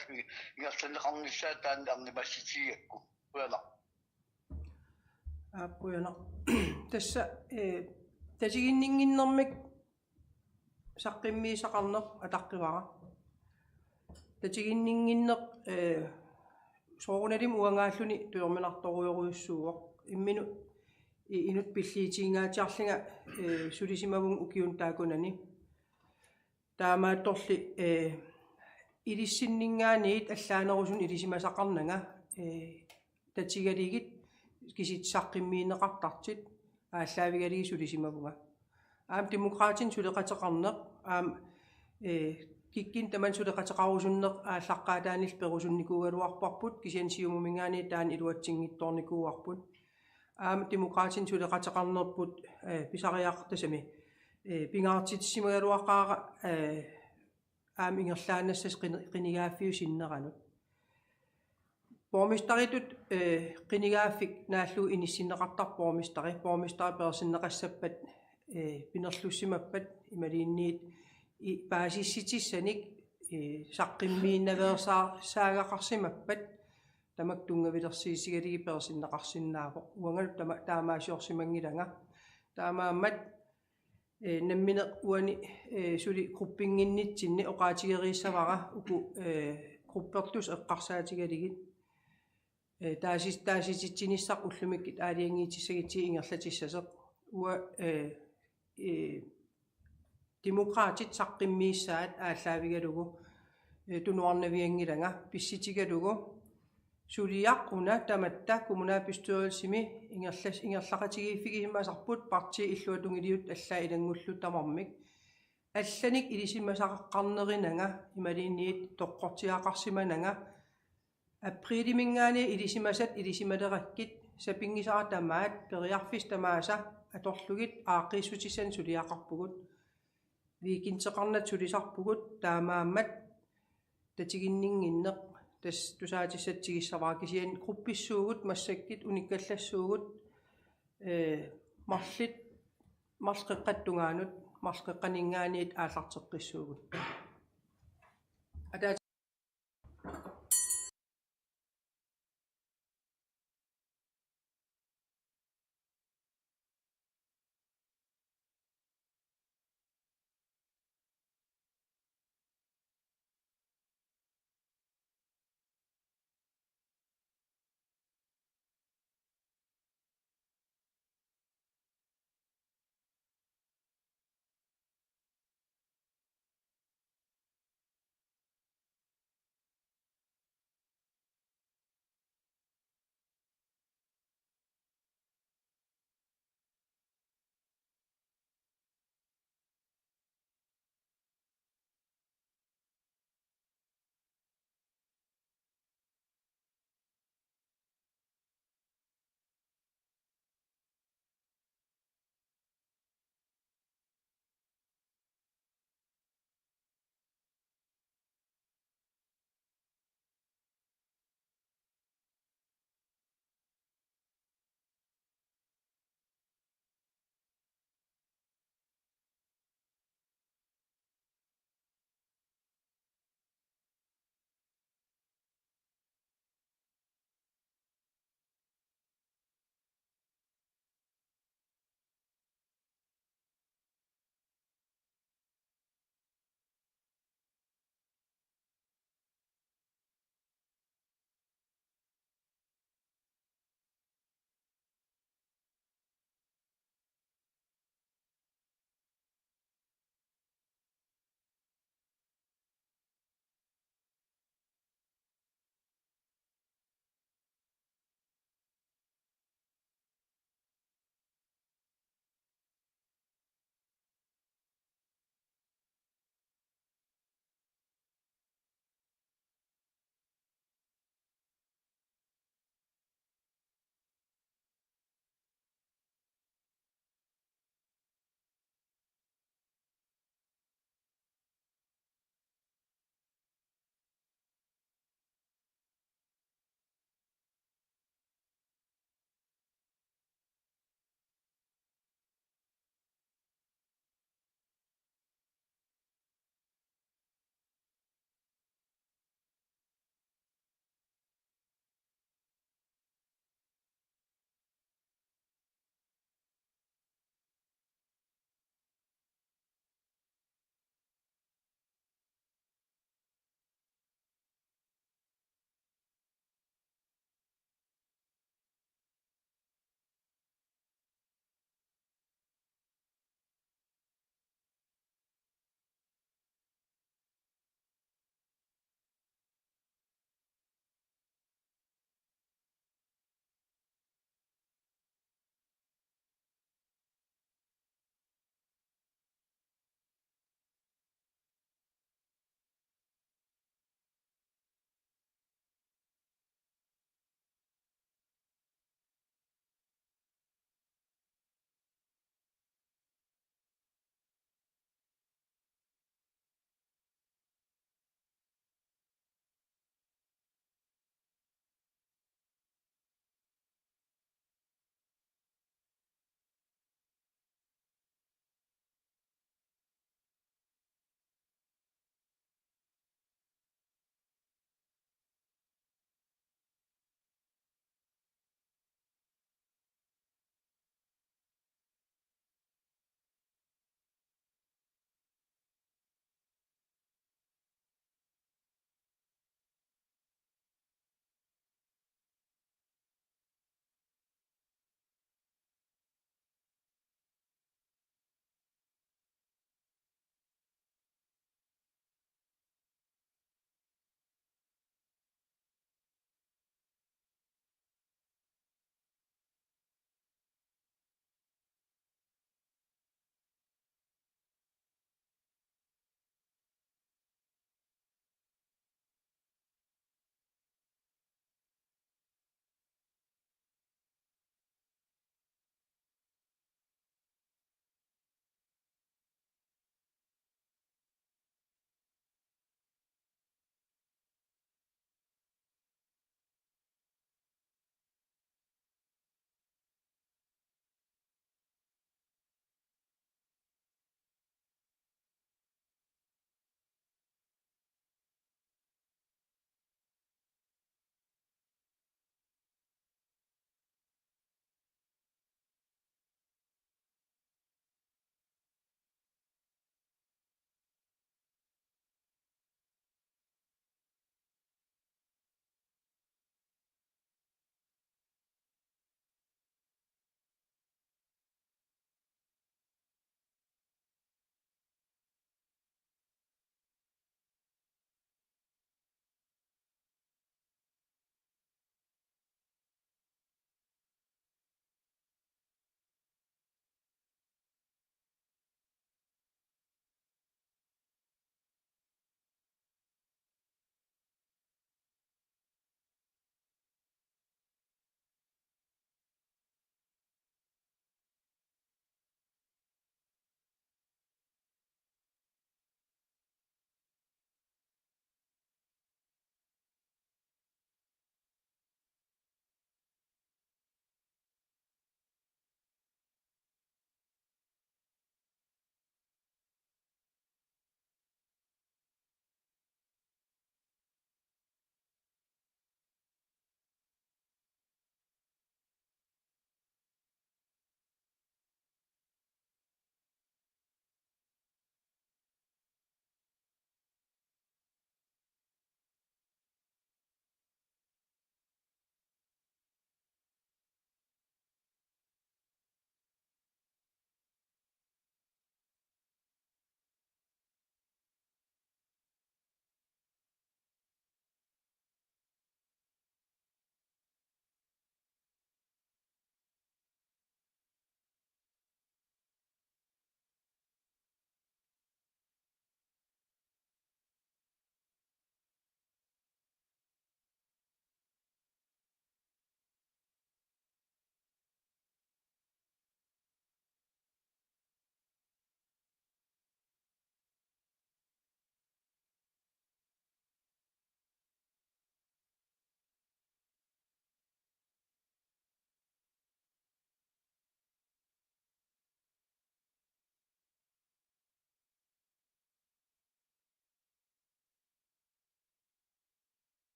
ingerlanneqarnissaat taanna ernumassutigigakku. Qujanaq. Aap, qujanaq. Tassa, eh, tatiginninnginnermik saqqummiussaqarneq ataqqivara. Tatiginninnginneq, eh, soorunalimi uangaalluni tujorminartorujorujussuuvoq. Imminut i-, inuk pilliitigingaatsiarlunga, eh, sulisimavunga ukiuni taakkunani. Taamaattorli, eh, ilissinninngaanniit allaanerusunut ilisimasaqarnanga, eh, tatigalugit kisitsisit saqqummiunneqartartut aallaavigalugit sulisimavunga. Aamma Demokraatinut suleqateqarneq, aamma, eh, kikkunnit tamanit suleqateqarusunneq aallaqqaataaniilli perusunnikuugaluarparput, kisianni Siumuminngaanniit taanna iluatsinngitsoornikuuarput. Aamma Demokraatinut suleqateqarnerput, eh, pisariaqartarami, eh, pingaartitsisimagaluaqaara, eh, aamma ingerlaannassasoq qini-, qinigaaffiup sinneranut. Borgmesteritut, eh, qinigaaffik naallugu inissinneqartarpoq borgmesteri, borgmesteri peersinneqassappat, eh, pinerlussimappat imaluunniit i-, paasissutissanik, eh, saqqummiinnaveersaa-, saagaqarsimappat tamakku tunngavilersuutigalugit peersinneqarsinnaavoq. Uangalu tama-, taamaasiorsimanngilanga. Taamaammat eh, nammineq uani, eh, suli gruppinnginnitsinni oqaatigeriissavara uku, eh, gruppertussat eqqarsaatigalugit. Eh, taasis-, taasititsinissaq ullumikkut aalajangiitissagutsigit ingerlatissasoq. Uanga, eh, eh, Demokraatit saqqummiissaat aallaavigalugu, eh, tunuarnavianngilanga pissutigalugu. Suliaq una tamatta kommunalbestyrelsimi ingerlas-, ingerlaqatigiiffigisimasarput partiit illuatungiliuttut allaat ilanngullugu tamarmik. Allanik ilisimasaqaqqaarnerinanga imaluunniit toqqortiaqarsimananga. Apriliminngaanniit ilisimasat ilisimalerakkit sapinngisara tamaat periarfissat tamaasa atorlugit aaqqiissutissanik suliaqarpugut. Weekendeqarnata sulisarpugut, taamaammat tatiginninnginneq tassa tusaatissatut tigissavara, kisianni gruppissuugut massakkut unikkallassuugut, eh, marluk, marluk qeqqata tungaanut, marluk qeqqaninngaanniit aallarteqqissuugut. Ataat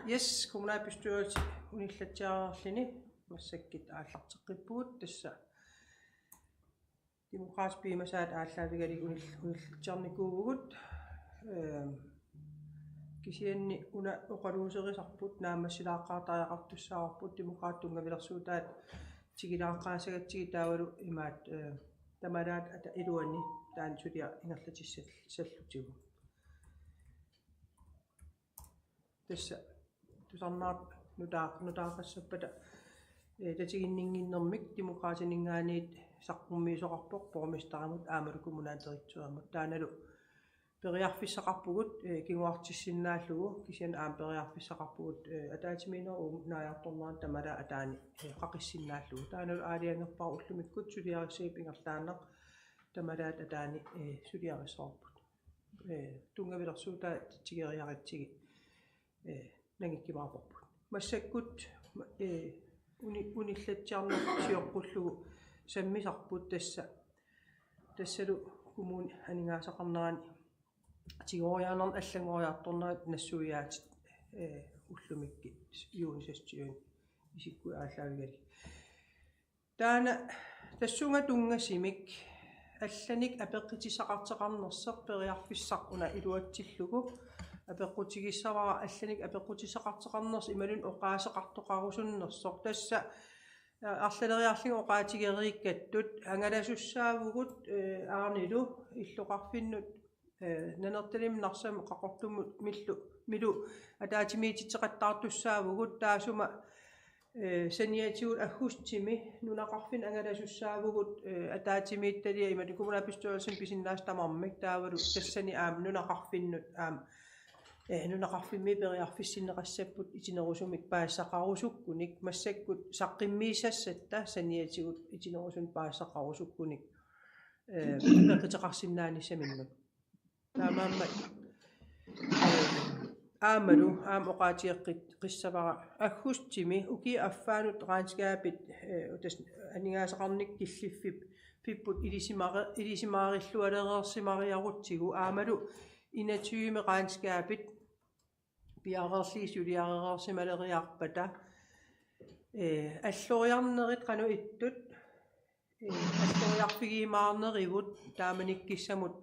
Yes, kommunalbestyrelse unillatsiarluni massakkut aallarteqqippugut, tassa Demokraatit piumasaat aallaavigalugit unil-, unillatsiarnikuuvugut. Ehm, kisianni una oqaluuserisarput naammassilaaqqaartariaqartussaavarput, Demokraatit tunngavilersuutaat tigulaaqqaassagatsigit taavalu imaat, eh, tamalaat ata iluani taanna suliaq ingerlatissallutigu. Tassa tusarnaartut nutaa-, nutaaqassappata, eh, tatiginninnginnermik Demokraatininngaanniit saqqummiisoqarpoq borgmesterimut aammalu kommunaldirektørimut. Taannalu periarfissaqarpugut, eh, kinguartissinnaallugu, kisianni aamma periarfissaqarpugut, eh, ataatsimiinnerup uunga naajartornerani tamalaat ataani, eh, qaqissinnaallugu. Taannalu aalajangerpara ullumikkut suliarissagippat ingerlaannaq tamalaat ataani, eh, suliarissavarput. Eh, tunngavilersuutaat tigoriaratsigit, eh, nangiikkumaarparput. Massakkut, eh, uni-, unillatsiarneq sioqqullugu sammisarput tassa, tassalu kommunip aningaasaqarnerani tigoriarnermi allanngoriartornerat nassuiaatit, eh, ullumikkut juuni seksogtyve isikkuit aallaavigalugit. Taanna tassunga tunngasumik allanik apeqqutissaqartoqarnersoq periarfissaq una iluatsillugu apeqqutigissavara, allanik apeqqutissaqartoqarnersoq imaluunniit oqaaseqartoqarusunnersoq. Tassa, eh, arlaleriarlunga oqaatigereerikkattut angalasussaavugut, eh, Arnilu illoqarfinnut, eh, Nanortalimmi Narsami Qaqortumimilu, milu ataatsimiititseqattaartussaavugut, taassuma, eh, saniatigut aggustimi nunaqarfinni angalasussaavugut, eh, ataatsimiititaliat imatut kommunalbestyrelsimi pisinnaasat tamarmik, taavalu tassani aamma nunaqarfinnut aamma, eh, nunaqarfimmi periarfissinneqassapput itinerusumik paasisaqarusukkunik, massakkut saqqummiussassatta saniatigut itinerusunik paasisaqarusukkunik, eh, peqquteqarsinnaanissaminnik. Taamaammat, eh, aammalu aamma oqaatigeqqissavara aggustimi ukiup affaanut regnskabit, eh, tassa aningaasaqarnikkut killiffip-, -fipput ilisimari-, ilisimaarillualereersimariarutsigu aammalu enogtyve regnskabit piareerlugit suliarereersimaleriarpata, eh, alloriarnerit qanoq ittut, eh, alloriarfigiumaarnerivut taamanikkussamut,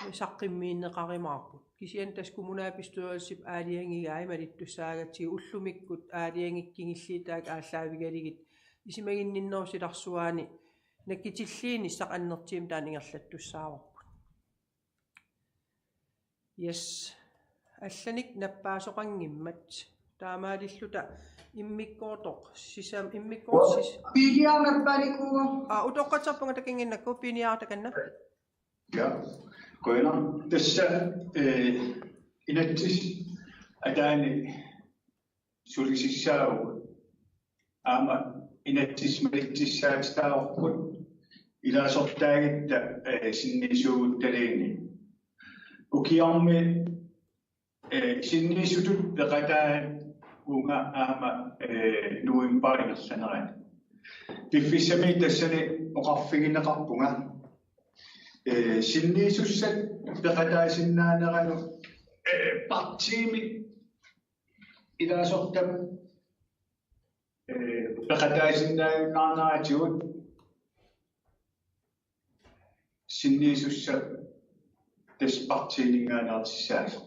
eh, saqqummiunneqarumaarput. Kisianni tassa kommunalbestyrelsip aalajangigai malittussaagatsigu ullumikkut aalajangikkut kingulliit taakku aallaavigalugit isumaginninnerup silarsuaani nakkutilliinissaq annertuumik taanna ingerlattussaavarput. Yes. Allanik nappaasoqanngimmat. Taamaalilluta immikkoortoq sisam-, immikkoortoq sis-, Piiniaarnappaanikuuvoq. Aa, utoqqatserpunga takunnginnakku, Piiniaar takanna. Ja. Qujanaq, tassa, eh, inatsisit ataani sulisissaavugut. Aamma inatsisit malittussaatitaavarput ilaasortaagutta, eh, sinniisuuguttaluunniit. Ukiarmi, eh, sinniisutut peqataat uunga aamma, eh, novembarip ingerlanerani. Piffissami tassani oqarfigineqarpunga, eh, sinniisussat peqataasinnaaneranut, eh, partiimi ilaasortat, eh, peqataasinnaajunnaarneratigut sinniisussat tassa partiininngaanneersissaasoq.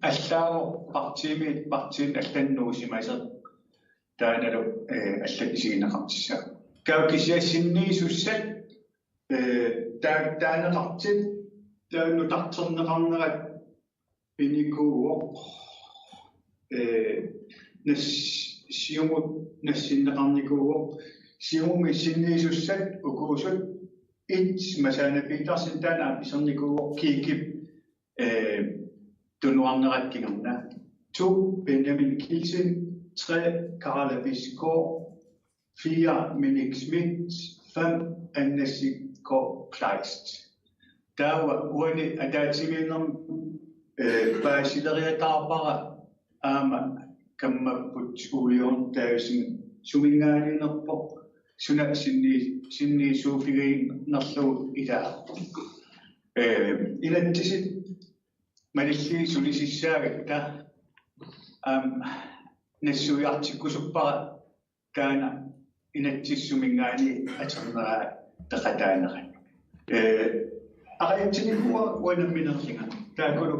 Allaavoq partiimi, partiinut allanut nuusimasoq taannalu, eh, allat isigineqartussaavoq. Taava kisianni sinniisussat, eh, taa-, taaneqartut, taava nutarterneqarnerat pinikuuvoq, eh, nas-, Siumut nassinneqarnikuuvoq, Siumumi sinniisussat ukuusut: et, Masaana Petersen, taanna aamma isernikuuvoq, Kikip, eh, tunuarnerat kingorna. To, Benjamin Kielsen, tre, Karla Bisgaard, fire, Minik Schmidt, fem, Anne Siggaard Kleist. Taava uani ataatsimiinnermi, eh, paasileriataarpara aamma kammapput Ole Jørgen Davidsen suminngaanneerpoq, suna sinni-, sinniisuuffiginerlugu ilaa. Eh, inatsisit malillugit sulisissaagatta Aamma nassuiartikkusuppara taanna inatsisissuminngaanniit atorneraa peqataanerat. Ee, arajatsinikuuara uanga nammineerlunga. Taakkulu,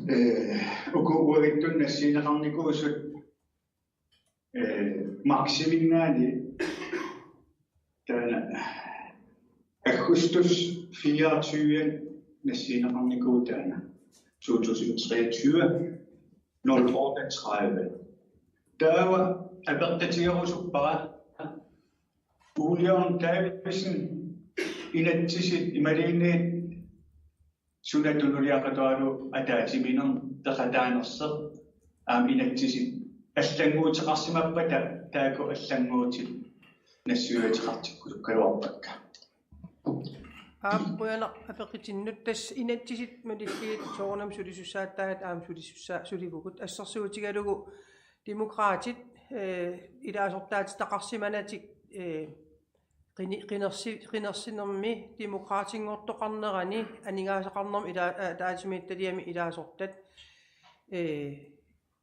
ee, uku uagutsinnut nassiunneqarnikuusut, ee, Marximinngaanniit taanna augustus fireogtyve nassiunneqarnikuuvoq taanna to tusind treogtyve nul otteogtredive. Taava apeqqutigerusuppara Ole Jørgen Davidsen, inatsisit imaluunniit suna tunuliaqutaalu ataatsimiinnermi peqataanersoq, aamma inatsisit allannguuteqarsimappata taakku allannguutit nassuiaateqartikkusukkaluarpakka. Aap, qujanaq apeqqutinnut. Tassa inatsisit malillugit soorunami sulisussaataat aamma sulisussaa-, sulivugut. Assersuutigalugu Demokraatit, ee, ilaasortaatitaqarsimanatik, ee, qini-, qinersi-, qinersinermi Demokraatinngortoqarnerani aningaasaqarnermut ila-, aa, ataatsimiititaliami ilaasortat, ee,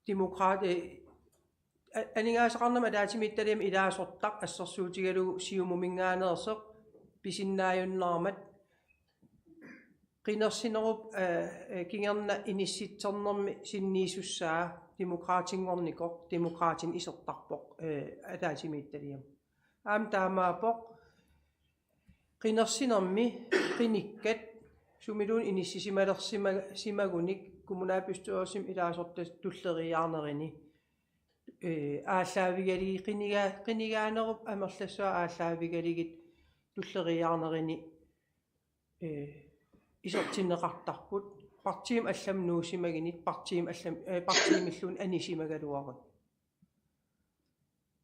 Demokraat-, ee, a-, aningaasaqarnermut ataatsimiititaliami ilaasortaq assersuutigalugu Siumuminngaanneersoq pisinnaajunnaarmat qinersinerup, ee, ee, kingorna inissitsernermi sinniisussaa Demokraatinngornikoq, Demokraatinut isertarpoq, ee, ataatsimiititaliami. Aamma taamaappoq qinersinermi qinikkat sumiluunniit inissisimalersimagunik kommunalbestyrelsimi ilaasortat tulleriiaarnerini, ee, aallaavigalugit qiniga-, qinigaanerup amerlassuaq aallaavigalugit tulleriiaarnerini, ee, isertinneqartarput partiimi allamut nuusimagunik partiimi allam-, ee, partiimilluunniit anisimagaluarut.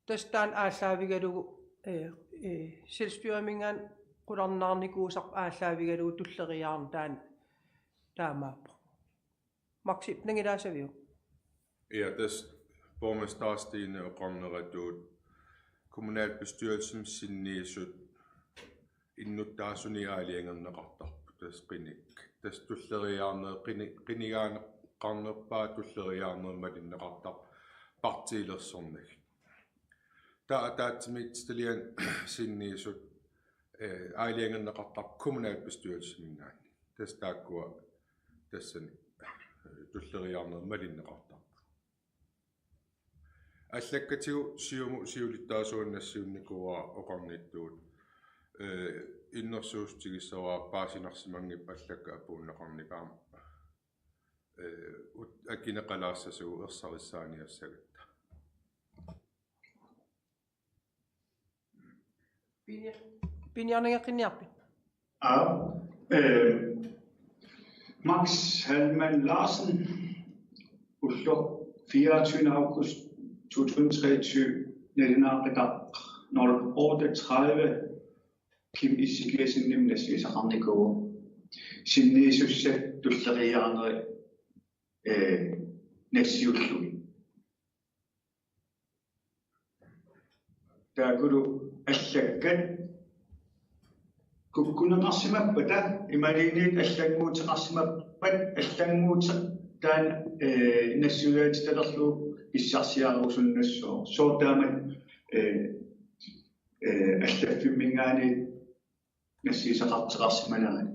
Tassa taanna aallaavigalugu, ee, ee, selvstyreminngaanniit qularnaarnikuusarput aallaavigalugu tulleriiaarneq taanna taamaappoq. Maxip, nangilaasaviuk? Ja, tassa borgmester Stine oqarneratut kommunalbestyrelsimi sinniisut innuttaasunik aalajangerneqartarput tassa qinik. Tassa tulleriiaarneq qini-, qinigaaneqarnerpaaq tulleriiaarneq malinneqartarpoq partiilersornagit. Taava ataatsimiititaliani sinniisut, ee, aalajangerneqartarput kommunalbestyrelsiminngaanniit. Tassa taakkua tassani, ee, tulleriiaarneq malinneqartarput. Allakkatigut Siumut siulittaasuanut nassiunnikuuara oqarnittut, ee, innersuussutigissavara paasinarsimanngippat allakkat apuunneqarnikut aamma, ee, ut-, akineqalaassasugut ersarissaaniassagatta. Piniar-, piniarnangeqqinniarpit? Aap, øh, Max Hallmann Larsen, ulloq fireogtyvende august to tusind treogtyve, nalunaaqutaq nul otte tredive, Kim Ezekiassenimit nassiussaqarnikuuvoq. Sinniisussat tulleriiaarnerit, øh, nassiullugit. Taakkulu allakkat kukkuneqarsimappata imaluunniit allannguuteqarsimappat allannguuteq taanna, ee, nassuiaatitalerlugu pissarsiarusunnassaaq. Sooq taama, ee, ee, allaffimminngaanniit nassiussaqartoqarsimanerat.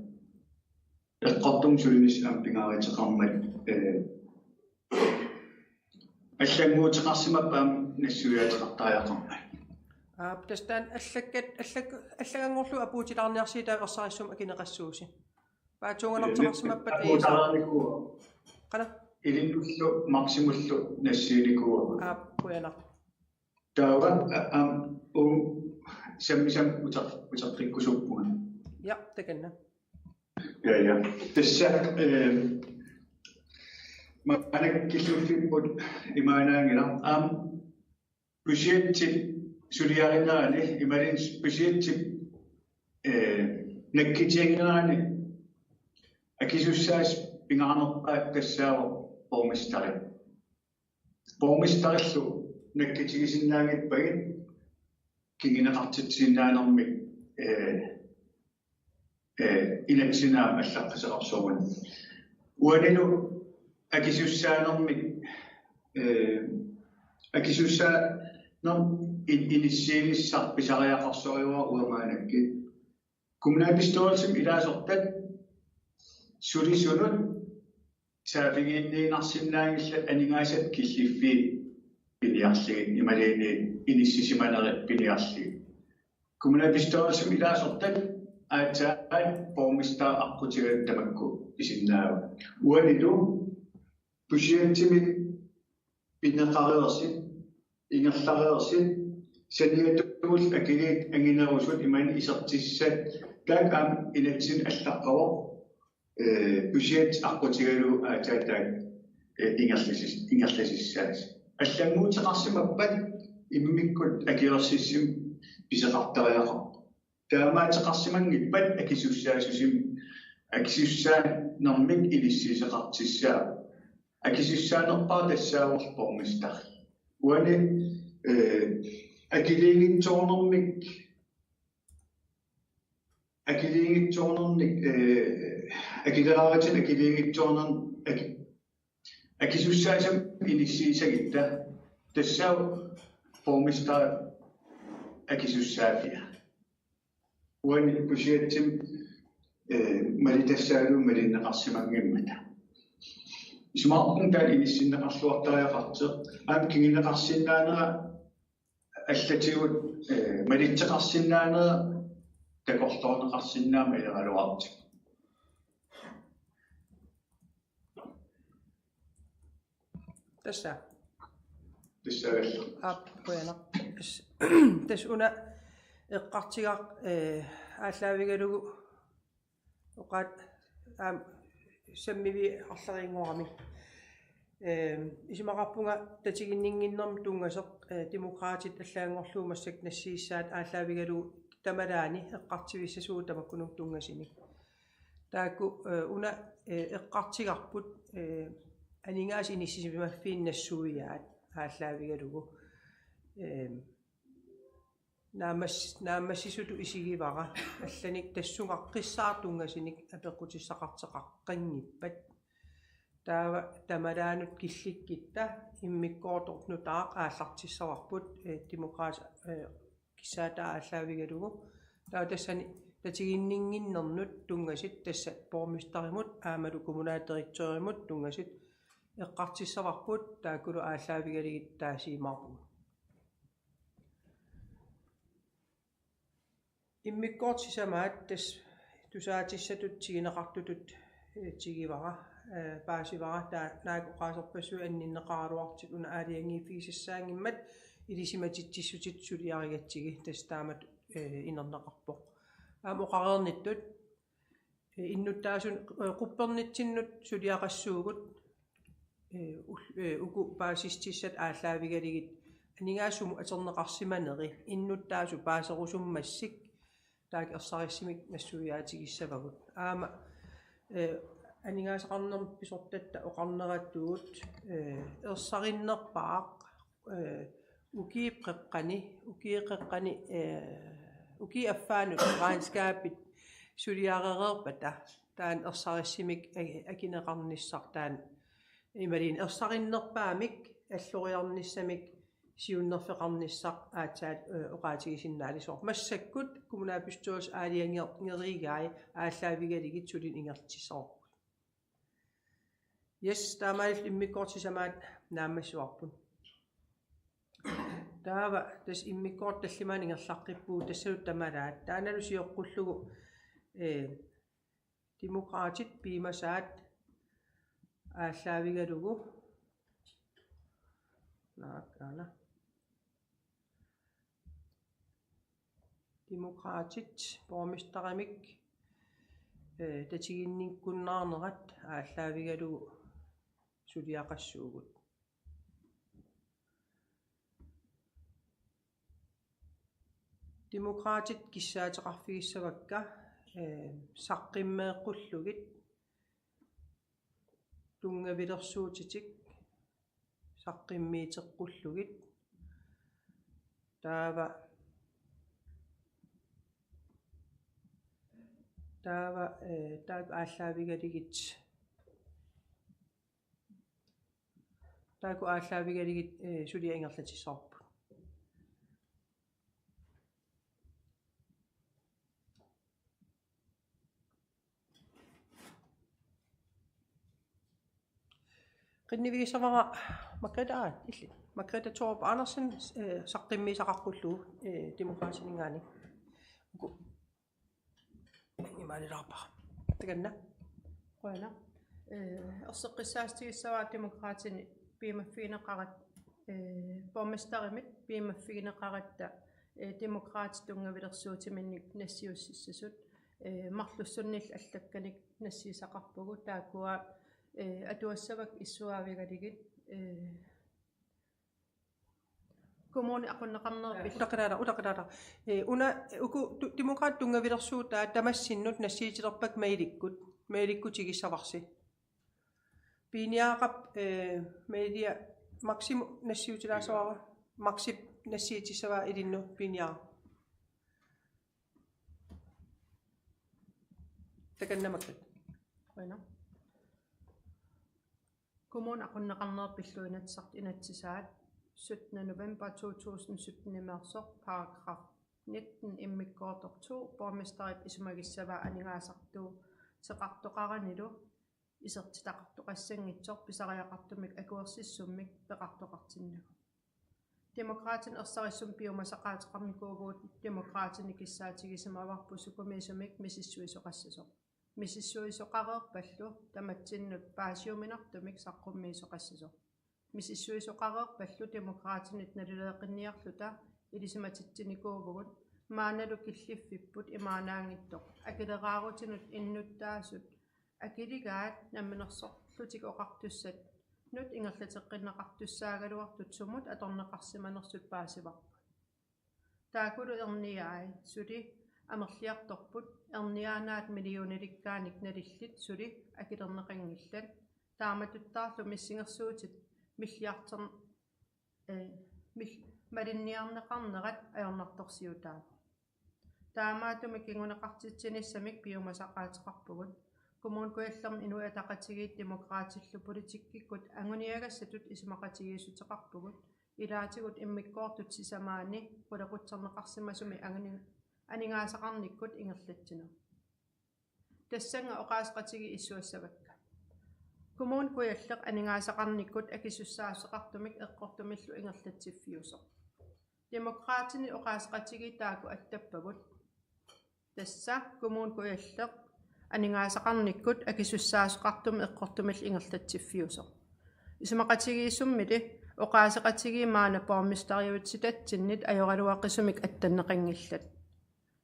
Eqqortumik sulineq aamma pingaaruteqarmat, ee, allannguuteqarsimappat aamma nassuiaateqartariaqarmat. Aap, tassa taanna allakkat, allak-, allaganngorlugu apuutilaarniarsigit taava ersarissummik akineqassuusi. Paatsuunganartoqarsimappat Iisa. Apuutaarnikuuara. Qana? Ilinnullu Maximullu nassiunnikuuara. Aap, qujanaq. Taava, a-, am, u-, sammisam uter-, uteqqikkusuppunga. Ja, takanna. Ja, ja. Tassa, øh, maannakkut killiffipput imaannaanngilaq. Aamma budgettip suliarinerani, imaluunniit budgettip, øh, nakkutiginerani akisussaasut pingaarnerpaat tassaavoq borgmesteri. Borgmesterillu nakkutigisinnaanngippagit kinguneqartitsisinnaanermik, øh, øh, inatsisini aamma allaqqasoqarsuugut. Uanilu akisussaanermik Eh, akisussaa no in inissiinissaq pisariaqarsorujuara uamaanakkit. Kommunalbestyrelsimi ilaasortat sulisunut saaffigiinniinnarsinnaanngillat aningaasat killiffiit piniarlugit imaluunniit inissisimanerit piniarlugit. Kommunalbestyrelsimi ilaasortat aatsaat borgmesteri aqqutigalugu tamakku isinnaavat. Uanilu budgetimi pineqareersut, ingerlareersut, saniatigut akiliit anginerusut imaluunniit isertissat taakku aamma inatsit allaqqavoq. Eh, budget aqqutigalugu aatsaat taakku, eh, ingerlasis-, ingerlasissaasi. Allannguuteqarsimappat immikkut akuersissummik pisoqartariaqarpoq. Taamaateqarsimanngippat akisussaassusii-, akisussaanermik inissiisoqartussaavoq. Akisussaanerpaaq tassaavoq borgmesteri. Uani, eh, akiliinngitsoornermik, akiliinngitsoornermik, eh, akileraarutinik akiliinngitsoornermik aki-, akisussaassummik inissiisagutta tassaavoq borgmesteri akisussaaffia. Uani budgetimi, eh, malitassaalu malinneqarsimanngimmata. Isumaqarpunga taanna inissinneqarluartariaqartoq. Aamma kinguneqarsinnaanera allatigut, eh, malitseqarsinnaanera takorloorneqarsinnaammat ileraluartigu. Tassa. Tassa. Aap, qujanaq. Tassa, tassa una eqqartugaq, eh, aallaavigalugu oqaat aamma sammivik arlarinngoramik. Eh, isumaqarpunga tatiginninnginnermut tunngasoq, eh, Demokraatit allaanngorlugu massakkut nassiussaat aallaavigalugu tamalaani eqqartuissasugut tamakkununnga tunngasunik. Taakku, eh, una, eh, eqqartugarput, eh, aningaasat inissisimaffiit nassuiaat aallaavigalugu. Eh, naammas-, naammassisutut isigivara allanik tassunga qissaartunngasoq apeqqutissaqartoqaqqanngippat. Taava tamalaanut killikkutta immikkoortoq nutaaq aallartissavarput, eh, Demokraatit, eh, kissaataa aallaavigalugu. Taava tassani tatiginninnginnernut tunngasut tassa borgmesterimut aammalu kommunaldirektørimut tunngasut eqqartussavarput, taakkulu aallaavigalugit taasiumaarpugut. Immikkoortut sisamaat tassa tusaatissatut tiguneqartutut, eh, tigivara, eh, paasivara, taava naak oqaaserpassuit anninneqaraluartut una aalajangiiffigisassaanngimmat ilisimatitsissutitut suliarigatsigit, tassa taamatut, eh, inerneqarpoq. Aamma oqareernittut, eh, innuttaasun-, eh, quppernitsinnut suliaqassuugut, eh, ul-, eh, uku paasissutissat aallaavigalugit aningaasat sumut atorneqarsimaneri innuttaasut paaserusummassuk taakku ersarissumik nassuiaatigissavagut. Aamma, eh, aningaasaqarnermut pisortatta oqarneratuut, eh, ersarinnerpaaq, eh, ukiup qeqqani, ukiup qeqqani, eh, ukiup affaanut regnskabit suliarereerpata taanna ersarissumik a-, akineqarnissaq taanna imaluunniit ersarinnerpaamik alloriarnissamik siunnerfeqarnissaq aatsaat, eh, oqaatigisinnaalersoq. Massakkut kommunalbestyrelsip aalajangeerigai aallaavigalugit sulineq ingerlatissavarput. Yes, taamaalilluta immikkoortut sisamaat naammassivarput. Taava tassa immikkoortut tallimaanni ingerlaqqippugut, tassalu tamalaat. Taannalu sioqqullugu, eh, Demokraatit piumasaat aallaavigalugu. Naak, aana. Demokraatit borgmesterimik, eh, tatiginnikkunnaarnerat aallaavigalugu suliaqassuugut. Demokraatit kissaateqarfigissavakka, eh, saqqummeeqqullugit, tunngavilersuutitik saqqummiuteqqullugit. Taava, taava, eh, taakku aallaavigalugit Taakku aallaavigalugit, eh, suliaq ingerlatissavarput. Qinnuigissavara Margrethe, aa, illit. Margrethe Thorup Andersen, eh, saqqummiussaqarpullu, eh, Demokraatininngaanniit. Uku. Imaalilaarpara. Takanna. Qujanaq. Eh, erseqqissaatigissavara Demokraatini piumaffigineqarat-, eh, borgmesterimit piumaffigineqaratta, eh, Demokraatit tunngavilersuutiminnik nassiussissasut, eh, marlussunnillu allakkanik nassiussaqarpugut, taakkua, eh, atuassavakka issuaavigalugit, eh, kommuni aqunneqarneq. Utaqilaara, utaqilaara. Eh, una, uku tu-, Demokraatit tunngavilersuutaat tamassinnut nassiutilerpakka mailikkut, mailikkutigissavarsi. Piniaraq, eh, mailia Maximut nassiutilaassavara, Maxip nassiutissavaa ilinnut Piniaraq. Takanna Margrethe. Qujanaq. Kommuni aqunneqarneq pillugu Inatsisartut inatsisaat syttende november to tusind sytten-imeersoq paragraf nitten immikkoortoq to borgmesterip isumagissavaa aningaasartuuteqartoqaranilu isertitaqartoqassanngitsoq pisariaqartumik akuersissummik peqartoqartinnagu. Demokraatinit ersarissumik piumasaqaateqarnikuuvugut, Demokraatini kissaatigisimavavut sukumiisumik misissuisoqassasoq. Misissuisoqareerpallu tamatsinnut paasiuminartumik saqqummiisoqassasoq. Misissuisoqareerpallu Demokraatinit nalileeqqinniarluta ilisimatitsinikuuvugut, maannalu killiffipput imaannaanngitsoq akileraarutinut innuttaasut akiligaat Namminersorlutik Oqartussatut ingerlateqqinneqartussaagaluartut sumut atorneqarsimanersut paasivarput. Taakkulu erniai suli amerliartorput, erniaannaat millionilikkaanik nalillit suli akilerneqanngillat. Taamatuttaarlu missingersuutit milliarder-, eh, mil-, malinniarneqarnerat ajornartorsiutaavoq. Taamaattumik kinguneqartitsinissamik piumasaqaateqarpugut. Kommune Kujallermi Inuit Ataqatigiit Demokraatillu politikkikkut anguniagassatut isumaqatigiissuteqarpugut, ilaatigut immikkoortut sisamaanni qulequtserneqarsimasumi angani-, aningaasaqarnikkut ingerlatsineq. Tassannga oqaaseqatigiit issuassavakka. Kommune Kujalleq aningaasaqarnikkut akisussaassuseqartumik eqqortumillu ingerlatsiffiusoq. Demokraatinit oqaaseqatigiit taakku attappavut. Tassa Kommune Kujalleq aningaasaqarnikkut akisussaassuseqartumik eqqortumillu ingerlatsiffiusoq. Isumaqatigiissummili oqaaseqatigiit maanna borgmesteriuutitatsinnit ajoraluaqisumik attanneqanngillat.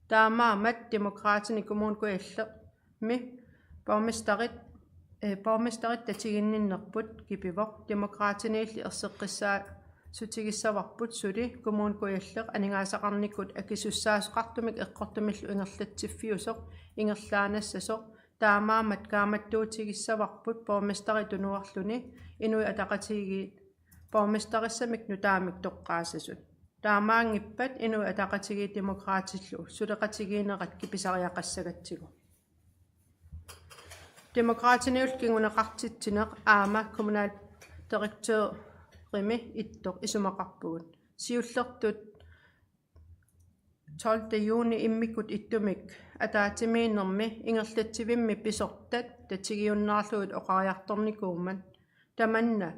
Taamaammat Demokraatinit Kommune Kujallermi borgmesterit, eh, borgmesterit tatiginninnerput kipivoq. Demokraatiniilli erseqqissaassutigissavavut suli Kommune Kujalleq aningaasaqarnikkut akisussaassuseqartumik eqqortumillu ingerlatsiffiusoq ingerlaannassasoq. Taamaammat kaammattuutigissavarput borgmesteri tunuarluni Inuit Ataqatigiit borgmesterissamik nutaamik toqqaassasut. Taamaanngippat Inuit Ataqatigiit Demokraatillu suleqatigiinnerat kipisariaqassagatsigu. Demokraatiniullu kinguneqartitsineq aamma kommunaldirektørimi ittoq isumaqarpugut. Siullertut tolvte juni immikkut ittumik ataatsimiinnermi ingerlatsivimmi pisortat tatigiunnaarlugit oqariartornikuummat. Tamanna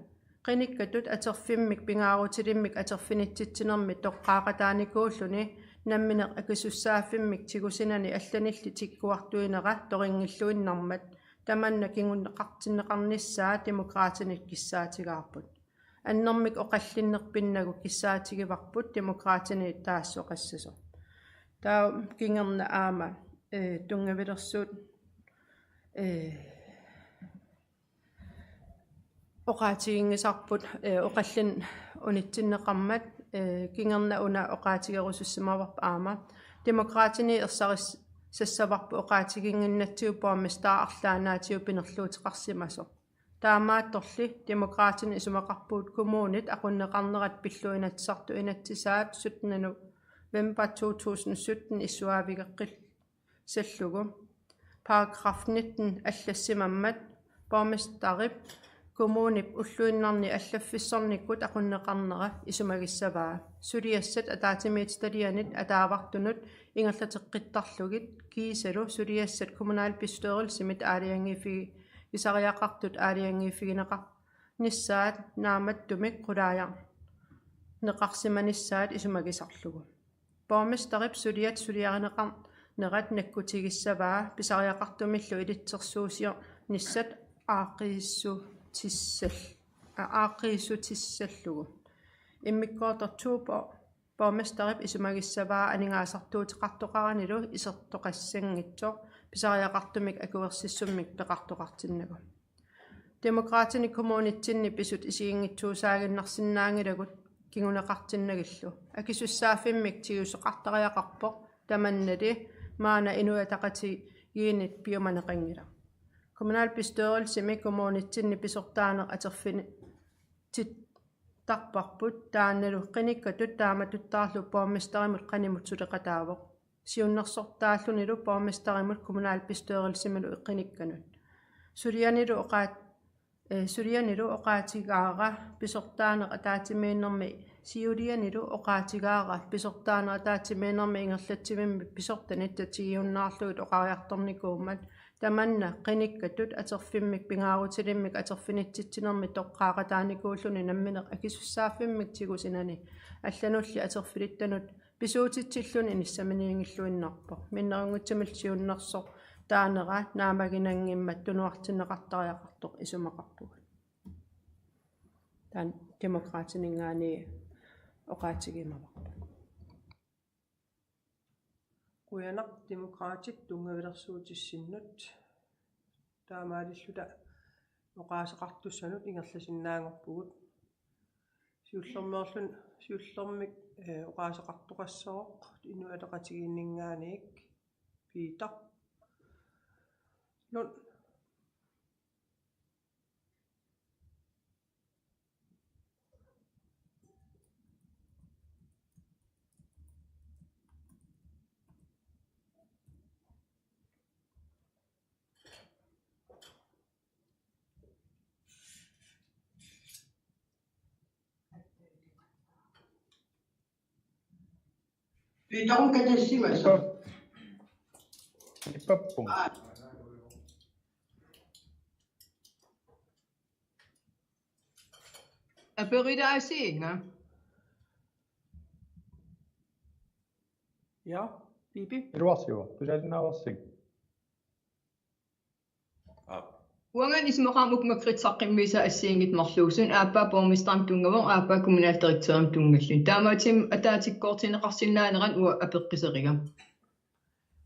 qinikkatut atorfimmik pingaarutilimmik atorfinitsitsinermi toqqaaqataanikuulluni nammineq akisussaaffimmik tigusinani allanilli tikkuartuinera torinngilluinnarmat. Tamanna kinguneqartinneqarnissaa Demokraatinit kissaatigaarput. Annermik oqallinnerpinnagu kissaatigivarput Demokraatiniit taassoqassasoq. Taava kingorna aamma, eh, tunngavilersuut, eh, oqaatiginngisarput, eh, oqallinneq unitsinneqarmat, eh, kingorna una oqaatigerusussimavarput aamma. Demokraatini ersarissassavarput oqaatiginnginnatsigu borgmesteri arlaannaatigut pinerluuteqarsimasoq. Taamaattorli Demokraatini isumaqarpugut kommunit aqunneqarnerat pillugu Inatsisartut inatsisaat syttende november to tusind sytten issuaavigeqqissallugu. Paragraf nitten allassimammat borgmesterip kommunip ulluinnarni allaffissornikkut aqunneqarnera isumagissavaa. Suliassat ataatsimiititalianit ataavartunut ingerlateqqittarlugit kiisalu suliassat kommunalbestyrelsimit aalajangiiffigisariaqartut aalajangiiffigineqarnissaat naammattumik qulaajarneqarsimanissaat isumagisarlugu. Borgmesterip suliat suliarineqarnerat nakkutigissavaa pisariaqartumillu ilitsersuusiornissat aaqqiissutissal-, a-, aaqqiissutissallugu. Immikkoortoq to bo-, borgmesterip isumagissavaa aningaasartuuteqartoqaranilu isertoqassanngitsoq pisariaqartumik akuersissummik peqartoqartinnagu. Demokraatini kommunitsinni pisut isiginngitsuusaaginnarsinnaanngilagut kinguneqartinnagillu. Akisussaaffimmik tiguseqartariaqarpoq tamannali maanna Inuit Ataqatigiinnit piumaneqanngilaq. Kommunalbestyrelsimi kommunitsinni pisortaaneq atorfinitittarparput taannalu qinikkatut taamatuttaarlu borgmesterimut qanimut suleqataavoq. Siunnersortaallunilu borgmesterimut kommunalbestyrelsimilu qinikkanut. Sulianilu oqaat-, eh, sulianilu oqaatigaara pisortaaneq ataatsimiinnermi, siulianilu oqaatigaara pisortaaneq ataatsimiinnermi ingerlatsivimmi pisortanit tatigiunnaarlugit oqariartornikuummat tamanna qinikkatut atorfimmik pingaarutilimmik atorfinitsitsinermi toqqaaqataanikuulluni nammineq akisussaaffimmik tigusinani allanulli atorfilittanut pisuutitsilluni inissaminiinngilluinnarpoq. Minnerunngitsumillu siunnersortaanera naammaginanngimmat tunuartinneqartariaqartoq isumaqarpugut. Taanna Demokraatininngaanniit oqaatigiumavarput. Qujanaq Demokraatit tunngavilersuutissinnut. Taamaalilluta oqaaseqartussanut ingerlasinnaanngorpugut. Siullermeerluni, siullermik, eh, oqaaseqartoqassooq Inuit Ataqatigiinninngaanniit Peter Lund. Peter-un katassimasoq. Ippapput. Aa. Aperilaasiinnga? Ja, Pipi. Iluarsivoq, tusaasinnaavarsi. Aap. Uanga isumaqarpunga Margrethe saqqummiussaa assigiinngitsut marluupput. Aappaa borgmesterimut tunngavoq, aappaa kommunaldirektørimut tunngalluni. Taamaattumik ataatsikkoortinneqarsinnaanerat uanga apeqquseriga.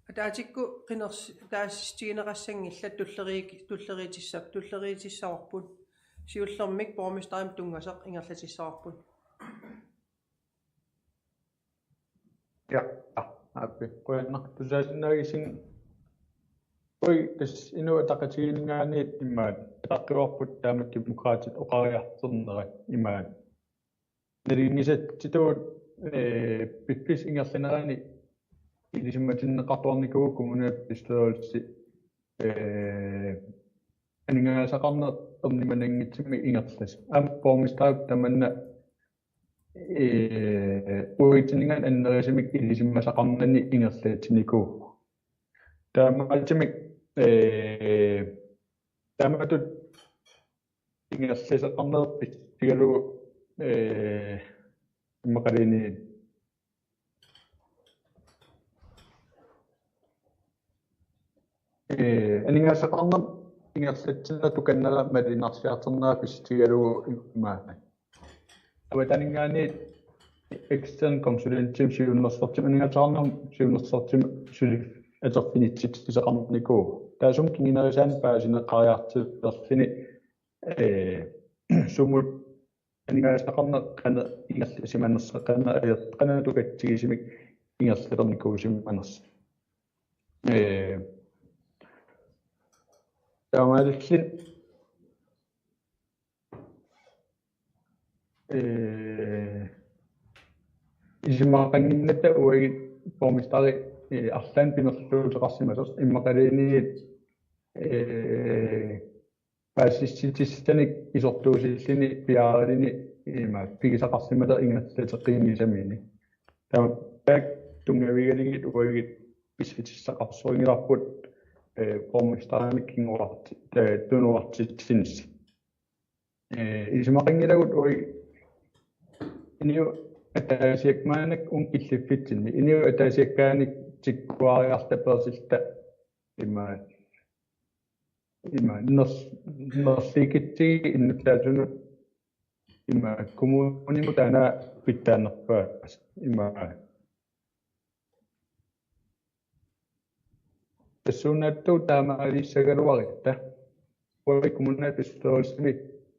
Ataatikkut qinersi-, taasissutigineqassanngillat tulleriik-, tulleriitissa-, tulleriitissavarput. Siullermik borgmesterimut tunngasoq ingerlatissavarput. Ja, aappi. Qujanaq tusaasinnaagissinnut. Ui, tassa Inuit Ataqatigiinninngaanniit immaqa ataqqivarput taama Demokraatit oqariartornerat immaqa. Nalunngisatsitut, eh, piffissap ingerlanerani ilisimatinneqartuarnikuuvoq kommunalbestyrelsi, eh, aningaasaqarneq ernumananngitsumik ingerlasut. Aamma borgmesterip tamanna, eh, uagutsinnit annerusumik ilisimasaqarnani ingerlatsinikuuvoq. Taamaattumik, eh, taamatut ingerlasaqarneq pissutigalugu, eh, immaqaluunniit, eh, aningaasaqarneq ingerlatsinerup tukannera malunnarsiartornera pissutigalugu imaannak. Avataninngaanniit ekstern konsulentimik siunnersortimik aningaasaqarnermut siunnersortimik suli atorfinitsitsisaqarnikuuvoq. Taassuma kingunerisaanut paasineqariartulerluni, eh, sumut aningaasaqarneq qanoq ingerlasimanersoq, qanoq ajor-, qanoq tukatsigisumik ingerlaternikuusimanersoq. Eh, taamaalilluni, eh, isumaqannginnatta uagut borgmesteri, eh, arlaannik pinerluuteqarsimasoq immaqaluunniit, eh, paasissutissatsinnik isortuusilluni piaaraluni ima pigisaqarsimata ingerlateqqinngisamini. Taava taakku tunngavigalugit uagut pissutissaqarsuunngilarput, eh, borgmesterimik kinguarti-, eh, tunuartitsinersi. Eh, isumaqanngilagut uagut inuit ataasiakkaat maannakkut uunga killiffitsinni. Inuit ataasiakkaanni tikkuariartapeersilluta ima, ima ner-, nerliikitsigit innuttaasunut ima kommunimut taanna pitsaanerpaat ima. Tassuunaatsuugut taamaalissagaluarutta. Uagut kommunalbestyrelsimi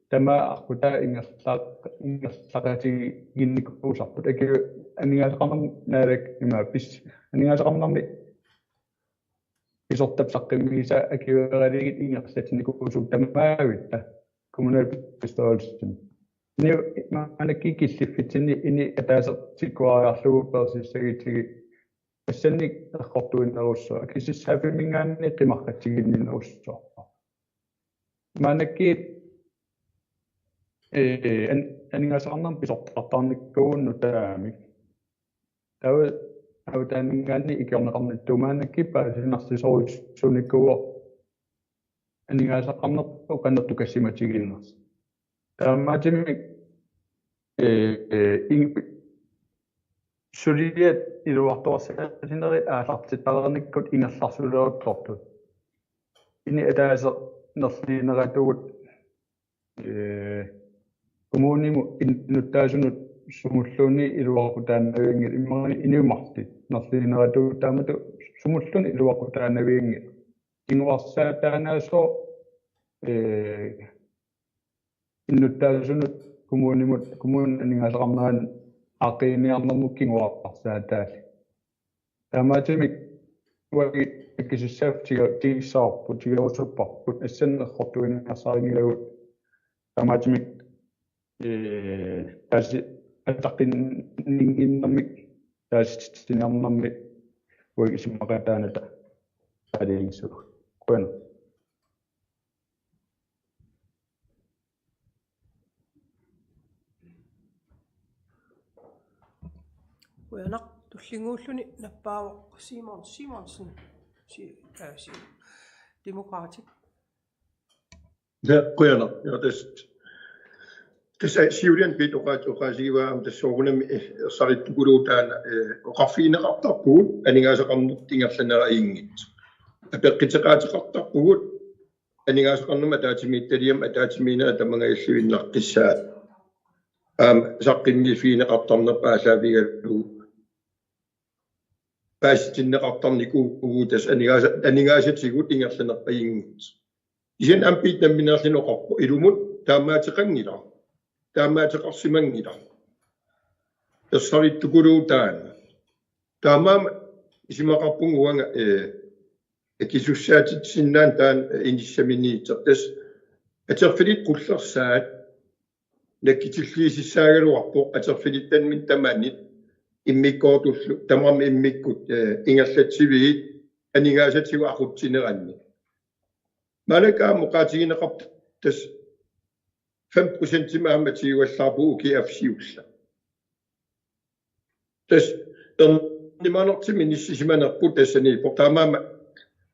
tamaat aqqutaa ingerlaq-, ingerlaqatigiinnikuusarput. Aki aningaasaqarnermi naalak ima pis-, aningaasaqarnermi pisortap saqqummiussaq akueralugit ingerlatinikuusugut tamatta kommunalbestyrelsimi. Inuit maannakkut killiffitsinni inuit ataaseq tikkuariarlugu peersussagutsigu assannik eqqortuinnerussuaq, akisussaaffimminngaanniit qimarratsiginninnerussuaq. Maannakkut, eh, an-, aningaasaqarnermik pisortaqartarnikuuvugut nutaamik. Taava avataaninngaanniit ikiorneqarnittuumaannakkit paasinarsisorujussuunikuuvoq aningaasaqarnerput qanoq tukasimatiginersoq. Taamaattumik, eh, eh, ing-, suliat iluartoqarsinnaanerit aallartittalereernikkut ingerlarsuleruttortut. Inuit ataaseq nerliineratugut, eh, kommunimut innuttaasunut sumulluunniit iluaqutaanavianngilaq, imaluunniit inuit marluk nerliineratugut taamatut sumulluunniit iluaqutaanavianngilaq. Kinguarsaataanaasoq, eh, innuttaasunut kommunimut, kommunip aningaasaqarnerani aaqqiiniarnermut kinguarsaataallugu. Taamaattumik uagut akisussaaffik tiga-, tigissavarput, tigerusupparput, assannik eqqortuinnassarinngilakka. Taamaattumik, eh, taasi-, ataqqinninnginnermik, taasitsiniarnermik uagut isumaqataanata aalajangissavarput. Qujanaq. Qujanaq, tullinnguulluni nappaavoq Simon Simonsen. Si-, aa, si-, Demokraatit. Ja, qujanaq. Ja, tassa, tassa siuliani Piit oqa-, oqaasigivaa aamma tassa soorunami, eh, ersarittukuluuvoq taanna, eh, oqarfigineqartarpugut aningaasaqarneq ingerlaneranngitsoq. Apeqquteqaateqartarpugut aningaasaqarnermut ataatsimiititaliami ataatsimiinneq tamangajalluinnaqqissaaq. Aamma saqqummiiffigineqartarnerput aallaavigalugu paasitinneqartarnikuuvugut tassa aningaasa-, aningaasatigut ingerlanerpaginngitsoq. Kisianni aamma Piit nammineerluni oqarpoq ilumut taamaattoqanngilaq. Taamaattoqarsimanngilaq. Ersarittukuluuvoq taanna. Taamaammat isumaqarpunga uanga, eh, akisussaatitsisinnaanera taanna, eh, inissaminiittoq. Tassa atorfillit qullersaat nakkutilliisussaagaluarpoq atorfilittannik tamanit immikkoortullu tamarmik immikkut, eh, ingerlatsivigit aningaasatigut aqutsineranni. Maannakkut aamma oqaatigineqartoq tassa fem procentimik aamma tiguallaarpugut ukiup siulleq. Tassa ernumanartumik inissisimanerput tassaniippoq, taamaammat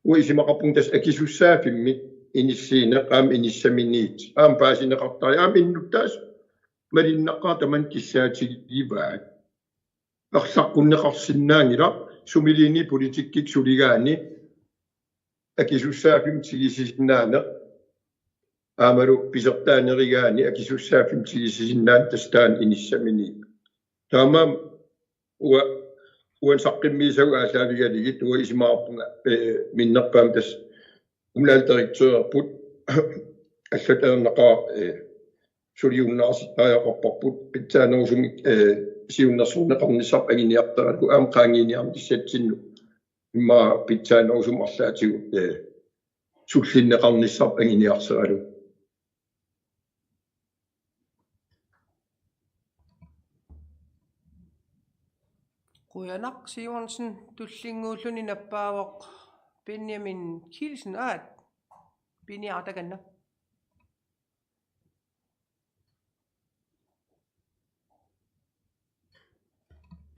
uanga isumaqarpunga tassa akisussaaffimmik inissiineq aamma inissaminiittoq aamma paasineqartariaqarpoq, aamma innuttaasut malinnaqqaartut tamanna kissaatigivaat. Arlaqqunneqarsinnaanngilaq sumiluunniit politikkikkut suligaanni akisussaaffimmik tigusisinnaaneq aammalu pisortaanerugaanni akisussaaffimmik tigusisinnaaneq tassa taanna inissaminiippoq. Taamaammat uanga, uanga saqqummiussaanga aallaavigalugit uanga isumaqarpunga, eh, minnerpaamik tassa kommunaldirektørerput allatut ajornaqaaq, eh, suliunnaarsittariaqarparput pitsaanerusumik, eh, siunnersorneqarnissarput anguniartaralugu aamma qaangiiniarnissatsinnut immaqa pitsaanerusumik arlaatigut, eh, sullinneqarnissarput anguniarsaralugu. Qujanaq Simonsen, tullinnguulluni nappaavoq Benjamin Kielsen, aat. Benjamin, takanna.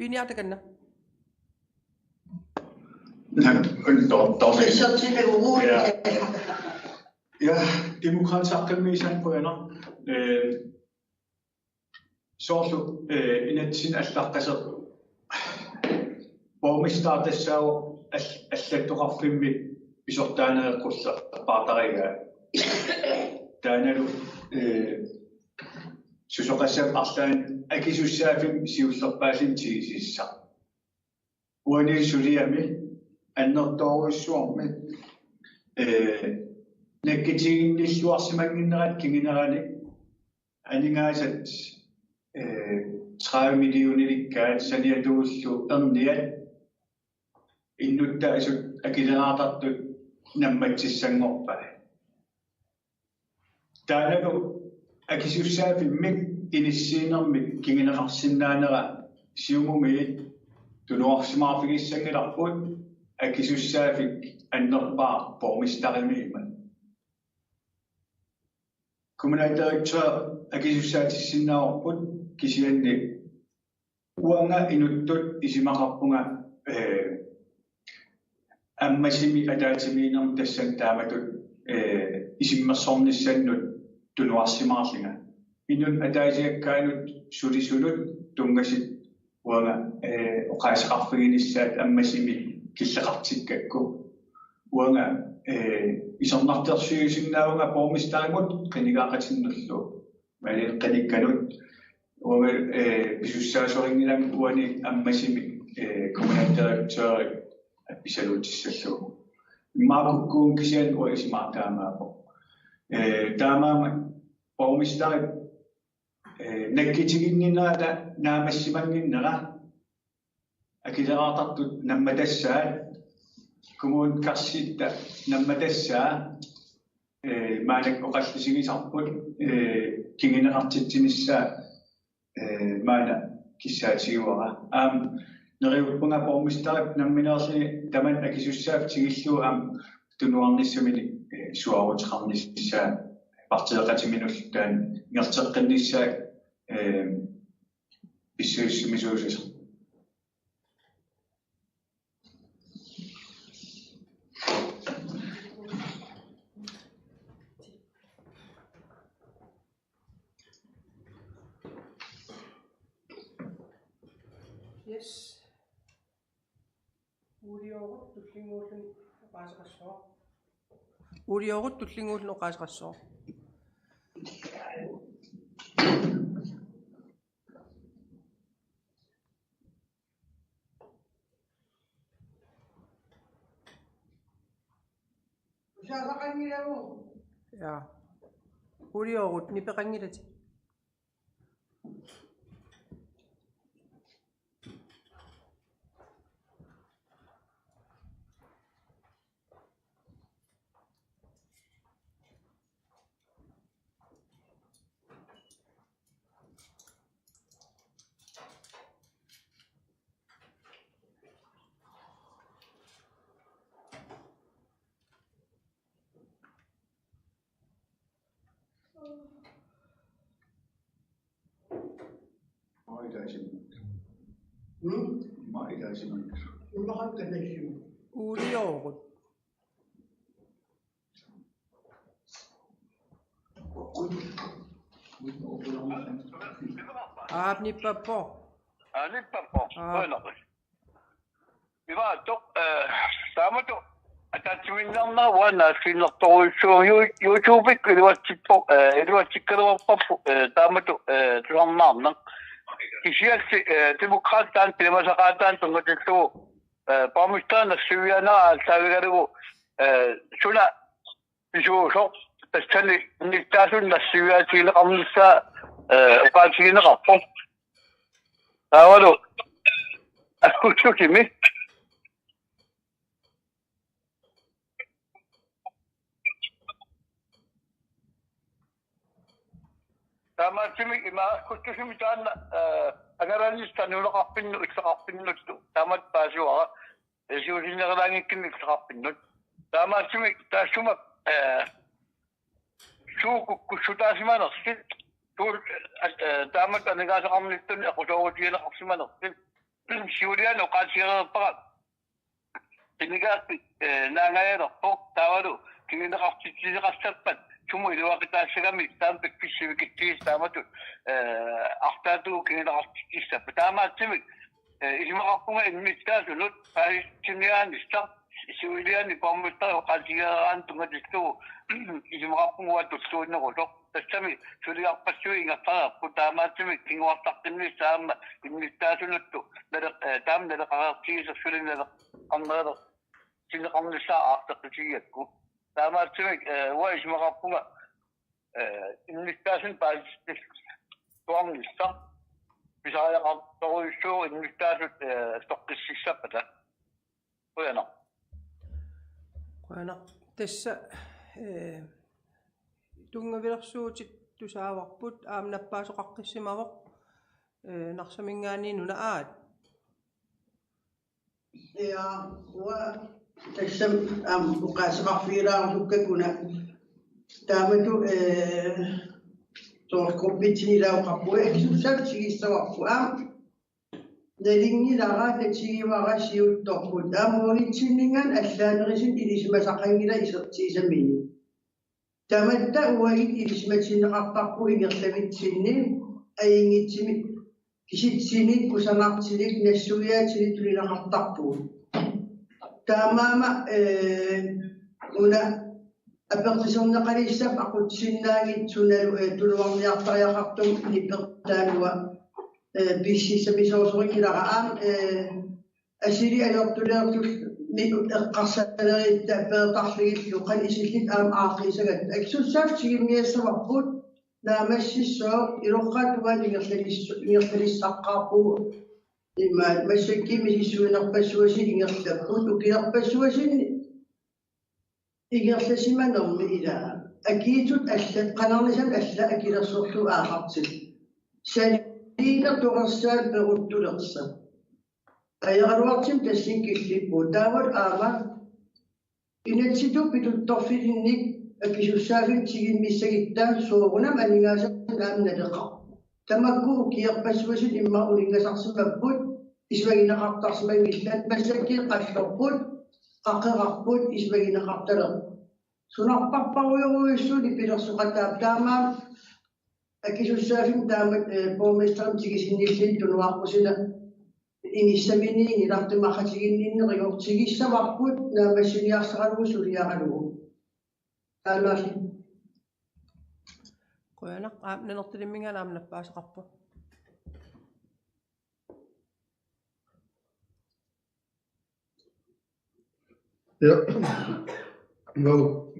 Piniartakanna. Tor- tor- Sortilerugu. Ja. Ja, Demokraatit saqqummiussaannik qujanaq. Eh, soorlu eh, inatsit allaqqasoq borgmester tassaavoq all- allattoqarfimmi pisortaaneq qullerpaartarigaa. Taannalu eh, susoqassapput arlaannik akisussaaffimmi siullerpaalluni tigusissaq. Uani suliami annertoorujussuarmi eh, nakkutiginnilluarsimannginnerat kingunerani aningaasat eh, tredive millionilikkaat saniatigut erniat innuttaasut akileraartartut nammatsissanngorpai. Taannalu akisussaaffimmik inissiinermik kinguneqarsinnaanera Siumumiit tunuarsimaarfigissanngilarput akisussaaffik annerpaaq borgmesterimiimmat. Kommunaldirektør akisussaatissinnaavarput kisianni uanga inuttut isumaqarpunga eh, ammasumik ataatsimiinnermut tassani taamatut eh, isummersornissannut tunuarsimaarlunga. Inuk ataasiakkaanut sulisunut tunngasut uanga eh, oqaaseqarfiginissaat ammasumik killeqartikkakku. Uanga eh, isornartorsiuisinnaavunga borgmesterimut qinigaaqatinnullu. Malik qinikkanut uanga eh, pisussaasorinngilanga uani ammasumik eh, kommunaldirektøri appisaluutissallugu. Immaqa kukkuun kisianni uanga isumaqarpunga taamaappoq. Eh, taamaammat borgmesterip eh, nakkutiginnginnerata naammassimannginnera akileraartartut nammatassaat kommunit karsitta nammatassaat eh, maannakkut oqallisigisarput eh, kinguneqartitsinissaa eh, maanna kissaatigaara. Aamma neriuppunga borgmesterip nammineerluni tamanna akisussaaffik tigullugu aamma tunuarnissaminik eh, suaaruteqarnissaa partiiqatiminullu taanna ingerlateqqinnissaa eh, pissusissamisuusasoq. Yes. Uliorut tullinnguulluni oqaaseqassooq. Uliorut tullinnguulluni oqaaseqassooq. Ja. Uliorut nipeqanngilatit. Mailaasimut. Hmm? Mailaasimut. Uliorut. Aap, nippappoq. Aa, nippappoq. Aap. Qujanaq. Ivaattoq, eh, taamatut ataatsimiinnermut uanga naassiinnartorujussuuvunga You-, YouTube-ikkut iluatsippoq, eh, iluatsikkaluarparput, eh, taamatut, eh, tusarnaarneq. Kisianni, eh, Demokraatit taanna piumasaqaataanut tunngatillugu, eh, borgmesteri nassiuiaanera aallaavigalugu, eh, suna pisuusoq tassani innuttaasunik nassiuiaatigineqarnissaa, eh, oqaatigineqarpoq. Taavalu aggustusimi. Taamaattumik ima aggustusimi taanna, eh, angalanitta nunaqarfinnut illoqarfinnullu taamatut paasivara. Isuusinnerulaanngikkunik illoqarfinnut. Taamaattumik taassuma, eh, suut kukkussutaasimanersut, suut, eh, taamatut aningaasaqarnittut aqusoorutigineqarsimanersut. siuliani oqaatigereerpara qinigaaffik, eh, naangajalerpoq, taavalu kinguneqartitsineqassappat sumut iluaqutaassagami taama piffissaq sivikitsigit taamatut, eh, arlaatigut kinguneqartitsissappat. Taamaattumik, eh, isumaqarpunga innuttaasunut paasissutissarsiornissaq siuliani borgmesteri oqaatigereeraanni tunngatillugu isumaqarpunga uanga tulluunnerusoq. Tassami suliarpassuit ingerlareerput, taamaattumik kinguarsartunnissaq aamma innuttaasunullu naleq-, eh, taama naleqareertigisoq suli naleqqarnerulersinneqarnissaa aallartitsigigakku. Taamaattumik, eh, uanga isumaqarpunga, eh, innuttaasunut paasissutissuarnissaq pisariaqartorujussuuvoq innuttaasut, eh, toqqississappata. Qujanaq. Qujanaq. Tassa, eh, tunngavilersuutit tusaavarput, aamma nappaasoqaqqissimavoq, eh, Narsaminngaanniit Nuna Aat. Ja, uanga tassami aamma oqaaseqarfigilaarusukkakkuna. Taamatut, eh, soorlu gruppitsinni ilaqarpunga, akisussaaffik tigusassaraarput aamma. Nalunngilara, tatigivara, siuttorput. Aamma uagutsinnit allaanerusumik ilisimasaqanngilaq isertitsinermini. Tamatta uagut ilisimatinneqartarpugut ingerlavitsinni, ajunngitsumik, kisitsinik, kusanartunik, nassuiaatinik tunineqartarpugut. Taamaammat, eh, una apeqquserneqalissappat aqutsisinnaanngitsoq, eh, tunuarniartariaqartumik nipertaanua, eh, pississamisoorsorinngilaq aamma, eh, asuli ajortuliortullu eqqarsalerutta peertarlugillu qanoq isilluta aamma aaqqiissagatta. Akisussaaffik tigummiassavarput, naammassissooq, ilorraap tungaanut ingerlalis-, ingerlalussaqqaarpugut. Imaappoq massakkut misissuinerpassuarnik ingerlapput, ukiorpassuarni ingerlasimanermi ilaa. Akiitut allat, qanarnisat allat akilersorlugu aallartippoq. Saniinertoqarsaat peruttulersa. Ajoraluartumik tassani killippugut. Taavalu aamma inatsisitut pituttorfilinnik akisussaaffimmik tigummissagutta soorunami aningaasanik aamma naleqarpoq. Tamakku ukiorpassuarni immaqa uninngasarsimapput, isumagineqartarsimanngillat, massakkut qallorput, qaqerarput, isumagineqartalerput. Sunarparparujorujussuuvoq nipilersoqataat, taamaammat akisussaaffimmik taamatut, eh, borgmesterimik tigusinnillugu tunuarput suna inissaminiinngilartut, imaaqatigiinninneq igortigissavarput naammassiniarsaralugu suliaralugu. Taamaali. Qujanaq, aamma Nanortalimminngaanniit aamma nappaasoqarpoq. Ja. Nå,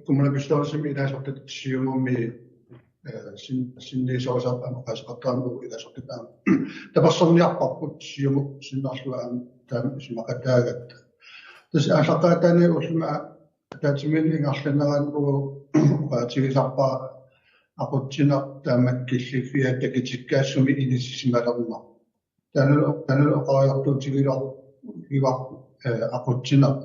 kommunalbestyrelsimi ilaasortat Siumumi, eh, sin-, sinniisorisat aamma oqaaseqartarami ilaasortat aamma tapersersorniarparput Siumut sinnerlugit aamma taama isumaqataagatta. Tassa aallaqqaataaniit ullumi ataatsimiinneq ingerlanerani uagut oqaatigisarpara aqutsineq taama killiffiat takutikkaasumik inissisimalerneq. Taanna, taanna oqariartuutigilar-, -givarput, eh, aqutsineq,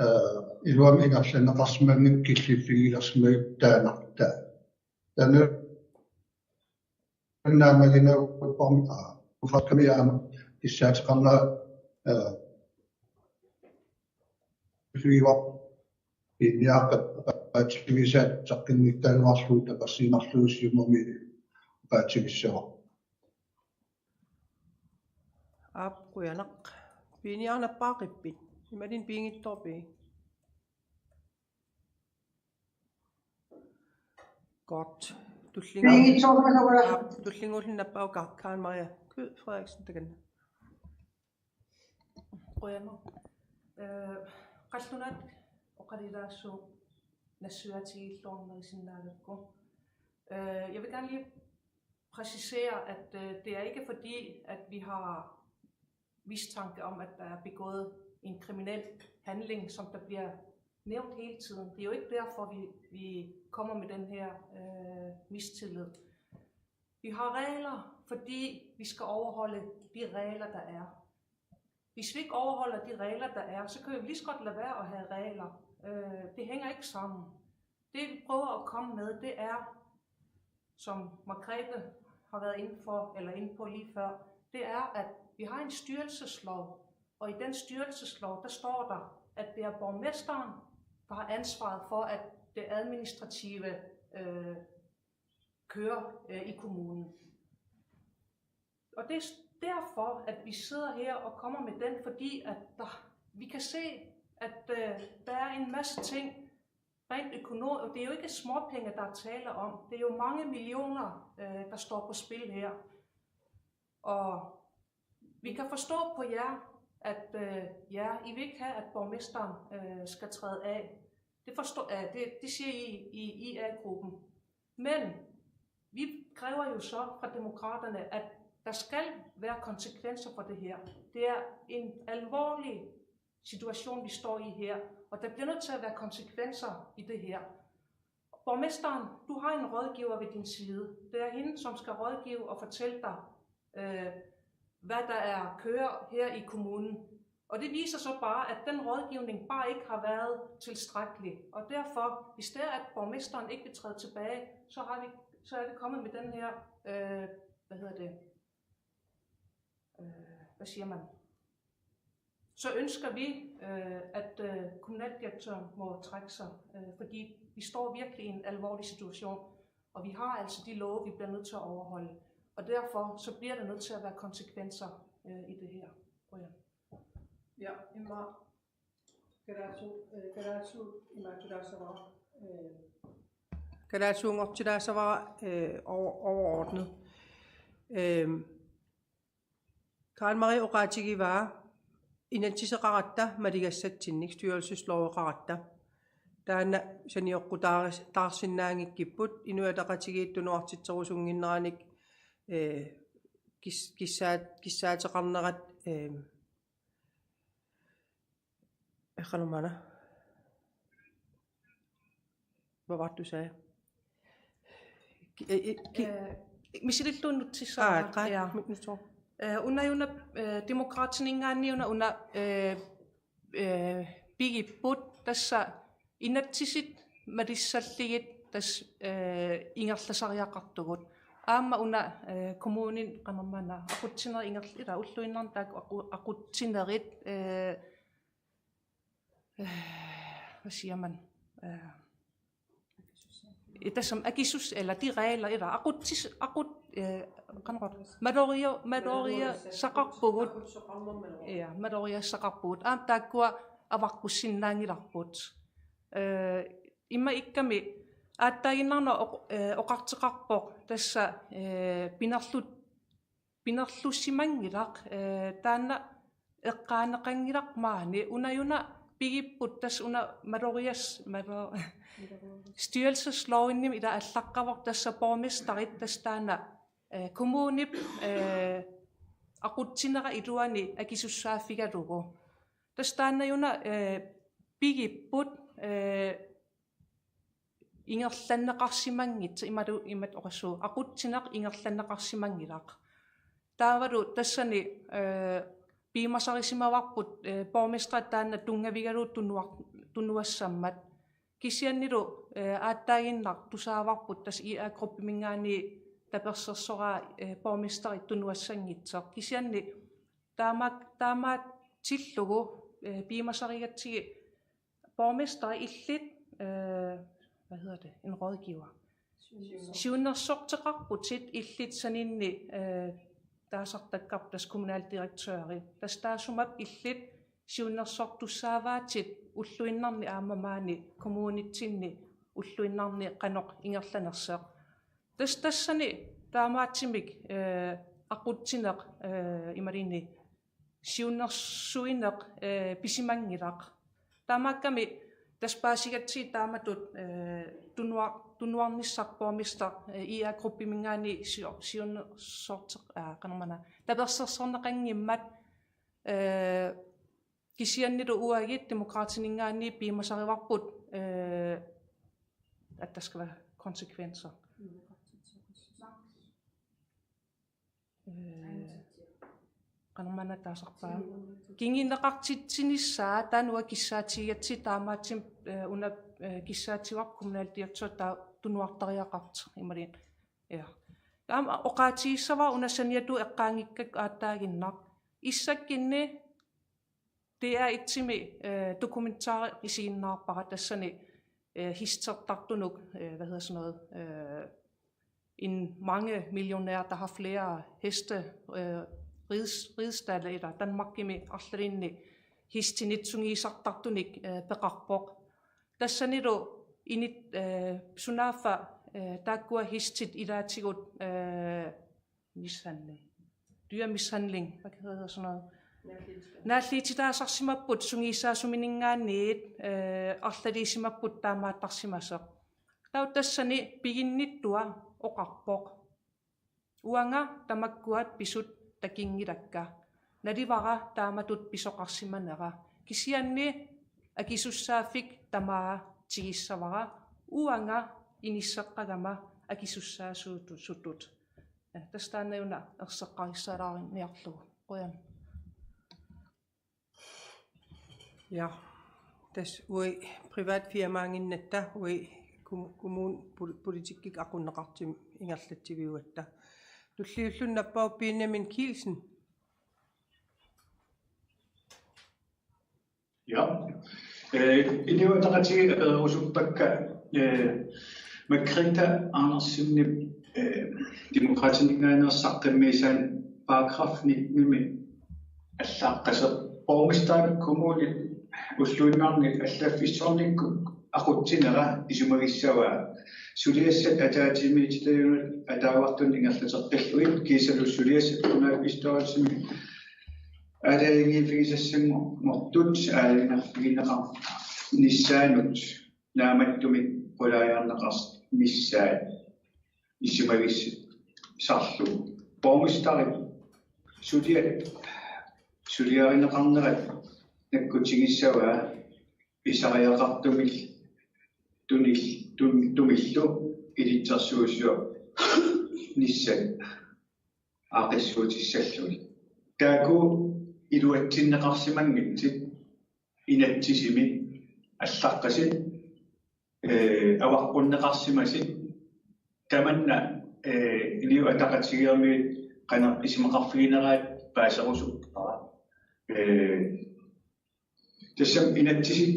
eh, iluamik ingerlanneqarsimanngimmat killiffigilersimaguttaarnartaa. Taanna naammaginagupparmi, aa, ufakkami aamma kissaateqarnera, eh, -figivarput piinniarpat oqaatigisaat saqqummiussagaluarlugu tapersiinnarlugu Siumumi oqaatigissavara. Aap, qujanaq. Piinniarnappaaqqippit? Imaluunniit piinngitsoorpit? Godt. Tullingu-, piinngitsoorpassuit. Aap, tullinnguulluni nappaavoq Ka-, Karen Maria Kyed Frederiksen, takanna. Qujanaq. Eh, qallunaatut oqalilaassooq nassuiaatigilluarnerusinnaagakku. Eh, jeg vil gerne lige præcisere, at, øh, det er ikke fordi, at vi har mistanke om, at der er begået en kriminel handling, som der bliver nævnt hele tiden. Det er jo ikke derfor, vi, vi kommer med den her, øh, mistillid. Vi har regler, fordi vi skal overholde de regler, der er. Hvis vi ikke overholder de regler, der er, så kan vi lige så godt lade være at have regler. Øh, det hænger ikke sammen. Det, vi prøver at komme med, det er, som Margrethe har været inde for, eller inde på lige før, det er, at Vi har en styrelseslov, og i den styrelseslov, der står der, at det er borgmesteren, der har ansvaret for, at det administrative øh, kører øh, i kommunen. Og det er derfor, at vi sidder her og kommer med den, fordi at der, vi kan se, at øh, der er en masse ting rent økonomisk. Det er jo ikke småpenge, der er tale om. Det er jo mange millioner, øh, der står på spil her. Og vi kan forstå på jer, at øh, ja, I vil ikke have, at borgmesteren øh, skal træde af. Det, forstår, øh, det, det siger I i I A-gruppen. Men vi kræver jo så fra Demokraterne, at der skal være konsekvenser for det her. Det er en alvorlig situation, vi står i her, og der bliver nødt til at være konsekvenser i det her. Borgmesteren, du har en rådgiver ved din side. Det er hende, som skal rådgive og fortælle dig, øh, hvad der er kører her i kommunen. Og det viser så bare, at den rådgivning bare ikke har været tilstrækkelig. Og derfor, hvis det er, at borgmesteren ikke vil træde tilbage, så har vi, så er vi kommet med den her, øh, hvad hedder det, øh, hvad siger man? Så ønsker vi, øh, at øh, kommunaldirektøren må trække sig, øh, fordi vi står virkelig i en alvorlig situation, og vi har altså de love, vi bliver nødt til at overholde. Og derfor så bliver der nødt til at være konsekvenser øh, i det her. Brian. Ja, Emma. Kalaallisut, øh, kalaallisut imaattussavara, øh, kalaallisuunngortillissavara, øh, over-, overordnet. Øhm, Karen Marie oqaatigivaa inatsiseqaratta maligassatsinnik, styrelsesloveqaratta. Taanna sanioqqutaaris-, taarsinnaanngikkipput, Inuit Ataqatigiit tunuartitserusunnginneranik, øh, kis-, kissaat-, kissaateqarnerat, øh, Eqalumaana. Vavartusai. Ki-, e-, e-, ki-, Eh, misililluunnutsissaa. Aa, qaat, ja. Mi-, nutsoq. Eh, una una, eh, Demokraatininngaanniit una, una, eh, eh, pigipput tassa inatsisit malissallugit tassa, eh, ingerlasariaqartugut. Aamma una, eh, kommunin qanormaana aqutsinerit ingerl-, ila ulluinnarni taakku aqu-, aqutsinerit, eh, øh, hvad siger man? Øh, tassami akisus-, eller de regler, eller aqutsis-, aqut-, øh, qanoq-, maloria-, maloriassaqarpugut. Ja, maloriassaqarpugut. Aamma taakkua avaqqussinnaanngilarput. Øh, immaqa ikkami aatsaaginnarnera oq-, øh, oqartoqarpoq tassa, øh, pinerlut-, pinerlussimanngilaq, eh, taanna eqqaaneqanngilaq maani, una una pigipput tassa una malorias-, malo-, styrelseslovimik ila allaqqavoq tassa borgmesterit tassa taanna, eh, kommunip, eh, aqutsinera iluani akisussaaffigalugu. Tassa taanna una, eh, pigipput, eh, ingerlanneqarsimanngitsoq imalu-, imatut oqassuunga aqutsineq ingerlanneqarsimanngilaq. Taavalu tassani, øh, piumasarisimavarput, øh, borgmesterit taanna tunngavigalugu tunuar-, tunuassammat. Kisiannili, øh, aatsaaginnaq tusaavarput tassa I A-gruppiminngaanniit tapersersoraa, øh, borgmesterit tunuassanngitsoq. Kisianni taama-, taamaatsillugu, øh, piumasarigatsigit borgmester illit, øh, hvad hedder det, en rådgiver. Siunnersorteqarputit illit saninni, øh, taasartakkarput tassa kommunaldirektøri. Tassa taassuma illit siunnersortussaavaatit ulluinnarni aamma maani kommunitsinni ulluinnarni qanoq ingerlanersoq. Tassa tassani taamaattumik, øh, aqutsineq, øh, imaluunniit siunnersuineq, øh, pisimanngilaq. Taamaakkami tassa paasigatsigit taamatut, øh, tunuar-, tunuarnissaq borgmester, øh, I A-gruppiminngaanniit sio-, siunnersorteq-, aa, qanormaana, tapersersorneqanngimmat, øh, kisiannili uagut Demokraatininngaanniit piumasarivarput, øh, at der skal være konsekvenser. Øh, qanormaana taasarpaa. Kinguneqartitsinissaa taanna uagut kissaatigigatsigit taamaattumik, øh, una, øh, kissaatigaarput kommunaldirektør taava tunuartariaqartoq imaluunniit. Ja. Aamma oqaatigissavara una saniatigut eqqaanngikkakku aatsaaginnaq. Issakkinni D R et-imi, øh, dokumentar isiginnaarpara tassani, øh, hestertartunut, øh, hvad hedder sådan noget, øh, en mange millionær, der har flere heste, øh, rides-, ridestalde, eller Danmarkimi arlalinni hestinit sungiusartartunik, øh, peqarpoq. Tassanilu init, øh, sunaaffa, øh, taakkua hestit ilaatigut, øh, mishandling. Dyremishandling. Hvad hedder sådan noget? Naalliutit-, naalliutitaasarsimapput sungiusaasumininngaanniit, øh, arlaliusimapput taamaattarsimasoq. Taava tassani piginnittua oqarpoq: Uanga tamakkuat pisut takunngilakka. Nalivara taamatut pisoqarsimanera. Kisianni akisussaaffik tamaat tigussaavara. Uanga inisseqqagama akisussaasutut. Ja, tassa taanna una erseqqarissalaarniarlugu. Qujan. Ja, tassa uagut privat firmaanginnatta uagut kom-, kommune pol-, politikkikkut aqunneqartumik ingerlatsiviugatta. Tulliulluni napparput Benjamin Kielsen. Ja. Øh, Inuit Ataqatigiit apererusuppakka, øh, Margrethe Andersenip, øh, Demokraatininngaanneersoq saqqummiussaanut paragraf nitten-imi allaaqqasoq: Borgmesterip kommunip ulluinnarni allaffissornikkut aqutsinera isumagissavaa. Suliassat ataatsimiititalinnut ataavartunut ingerlateqqillugit kiisalu suliassat kommunalbestyrelsimi aalajangiiffigisassanngortut aalajangerfigineqarnissaannut naammattumik qulaajarneqarnissaat isumagissarlugu. Borgmesterip suliat suliarineqarnerat nakkutigissavaa pisariaqartumik tunil-, tun-, tumillu ilitsersuusiornissat aaqqissuutissallugit. Taakku iluatsinneqarsimanngitsut inatsisimi allaqqasut, øh, avaqqunneqarsimasut tamanna, øh, Inuit Ataqatigiinni qanoq isumaqarfigineraat paaserusuppara. Øh, tassami inatsisit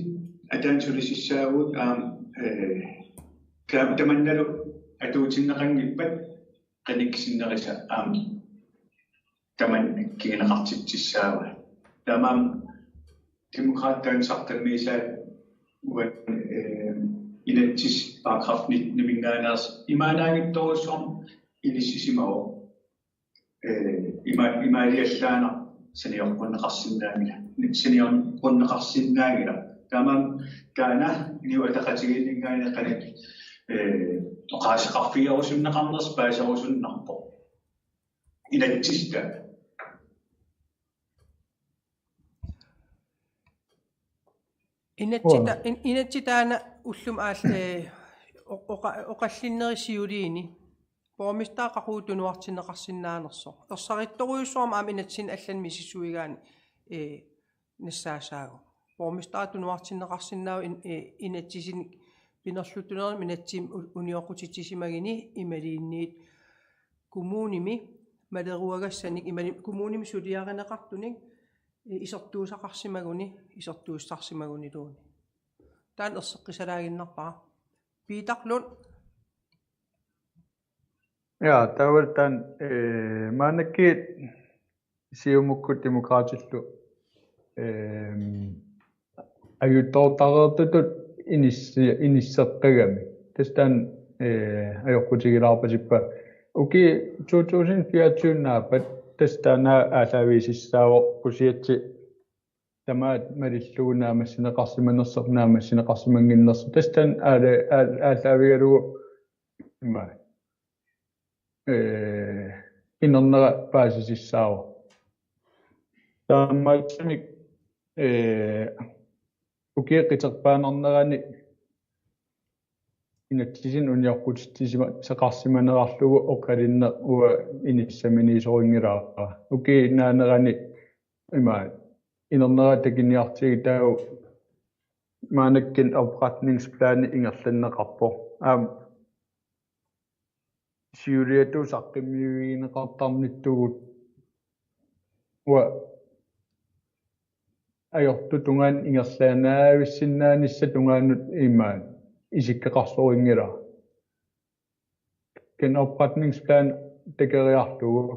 ataani sulisissaagut aamma, øh, taam-, tamannalu atuutinneqanngippat qiniksinnerisa aamma tamanna kinguneqartitsissaavaa. Taamaammat Demokraatit saqqummiussaat uani, øh, inatsisit paragraf nitten-iminngaanneersoq imaannaanngitsorujussuarmik inissisimavoq. Øh, ima-, imaaliallaannaq sanioqqunneqarsinnaanngilaq. Sanioqqunneqarsinnaanngilaq. Taamaammat taanna Inuit Ataqatigiinninngaanniit qanoq, øh, oqaaseqarfigerusunneqarnersoq paaserusunnarpoq. Inatsisita. Inatsita-, uanga, in-, inatsit taanna ullumi aal-, øh, o-, oqa-, oqallinnerit siuliini. Borgmesteri qaqugu tunuartinneqarsinnaanersoq. Ersarittorujussuarmik aamma inatsisinik allanut misissuigaanni, øh, nassaasaagut. Borgmesteri tunuartinneqarsinnaavoq in-, øh, inatsisinik pinerlutunermik inatsimmi u-, unioqqutitsisimaguni imaluunniit kommunimi maleruagassanik imaluunniit kommunimi suliarineqartunik, øh, isertuussaqarsimaguni, isertuussisarsimaguniluunniit. Taanna erseqqisalaaginnarpara. Peter Lund. Ja, taava taanna, øh, maannakkut Siumukkut Demokraatillu, øh, ajutoortareertutut inissi-, inisseqqagami. Tassa taanna, øh, ajoqutigilaarpasippa. Ukiut to tusind fireogtyve naappat tassa taanna aallaavigisassaavoq kusiatsi tamaat malillugu naammassineqarsimanersoq, naammassineqarsimannginnersoq. Tassa taanna aala-, aal-, aallaavigalugu ima, øh, inernera paasisassaavoq. Taamaattumik, øh, ukiut qiterpaanarnerani inatsisinik unioqqutitsisimasaqarsimanerarlugu oqalinneq uanga inissaminiisorinngilara. Ukiup naanerani ima inernera takuniartigu taava maannakkut opretningsplani ingerlanneqarpoq. Aamma siuliatut saqqummiivigineqartarnittugut uanga ajortut tungaanut ingerlaannaavissinnaanissap tungaanut imaat isikkoqarsorinngilaq. Genopretningsplan takoriarlugu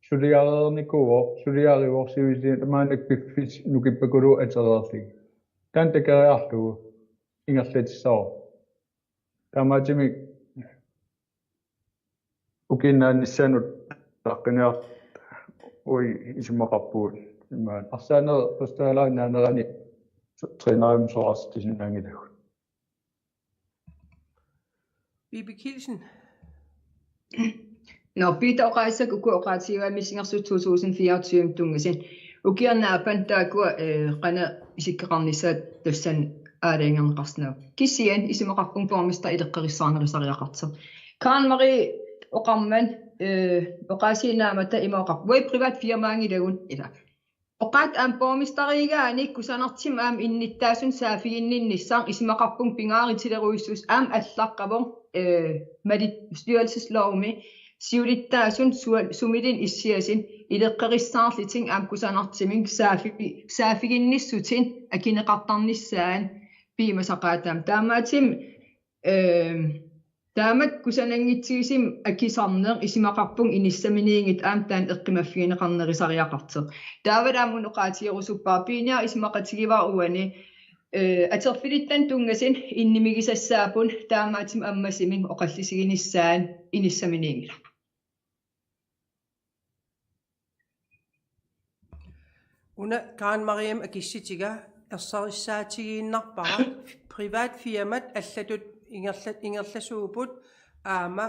suliareernikuuvoq, suliarivoq sivisutigut maannakkut piffissaq nukippakuluuvoq atereerlugit. Taanna takoriarlugu ingerlatissavara. Taamaattumik ukiup naanissaanut taqqiniartut uagut isumaqarpugut. Imaat arsaaneq qustaalaanerani trænerimik soraarsisinnaanngilagut. Bibi Kielsen. Nå, Peter oqaaseq ukua oqaatigivaa missingersuut to tusind fireogtyve tunngasoq. Ukiornaapan taakkua, eh, qanoq isikkoqarnissaat tassani aalajangerneqarsinnaavoq. Kisianni isumaqarpunga borgmester ileqqorissaarnerusariaqartoq. Karen Marie oqarmat, eh, oqaasiinnaammata ima oqarpoq: Uagut privat firmaanngilagut ila. Oqaatsit aamma borgmesteriugaanni kusanartumik aamma innuttaasunik saaffiginninnissaq isumaqarpunga pingaarutilerujussuusoq aamma allaqqavoq, eh, mali-, bestyrelseslovimi siulittaasunik sua-, sumiluunniit issiasunik ileqqorissaarlutik aamma kusanartumik saaffi-, saaffiginnissutit akineqartarnissaat piumasaqaataammat. Taamaattumik, ehm, taamatut kusananngitsigisumik akisarneq isumaqarpunga inissaminiinngitsoq aamma taanna eqqumaffigineqarnerusariaqartoq. Taavalu aamma una oqaatigerusuppara piiniara isumaqatigivara uani, eh, atorfilittani tunngasut innimigisassaapput, taamaattumik ammasumik oqallisiginissaat inissaminiinngilaq. Una Karen Mariamip akissutiga ersarissaatigiinnarpara privat firmat allatut ingerla-, ingerlasuupput aamma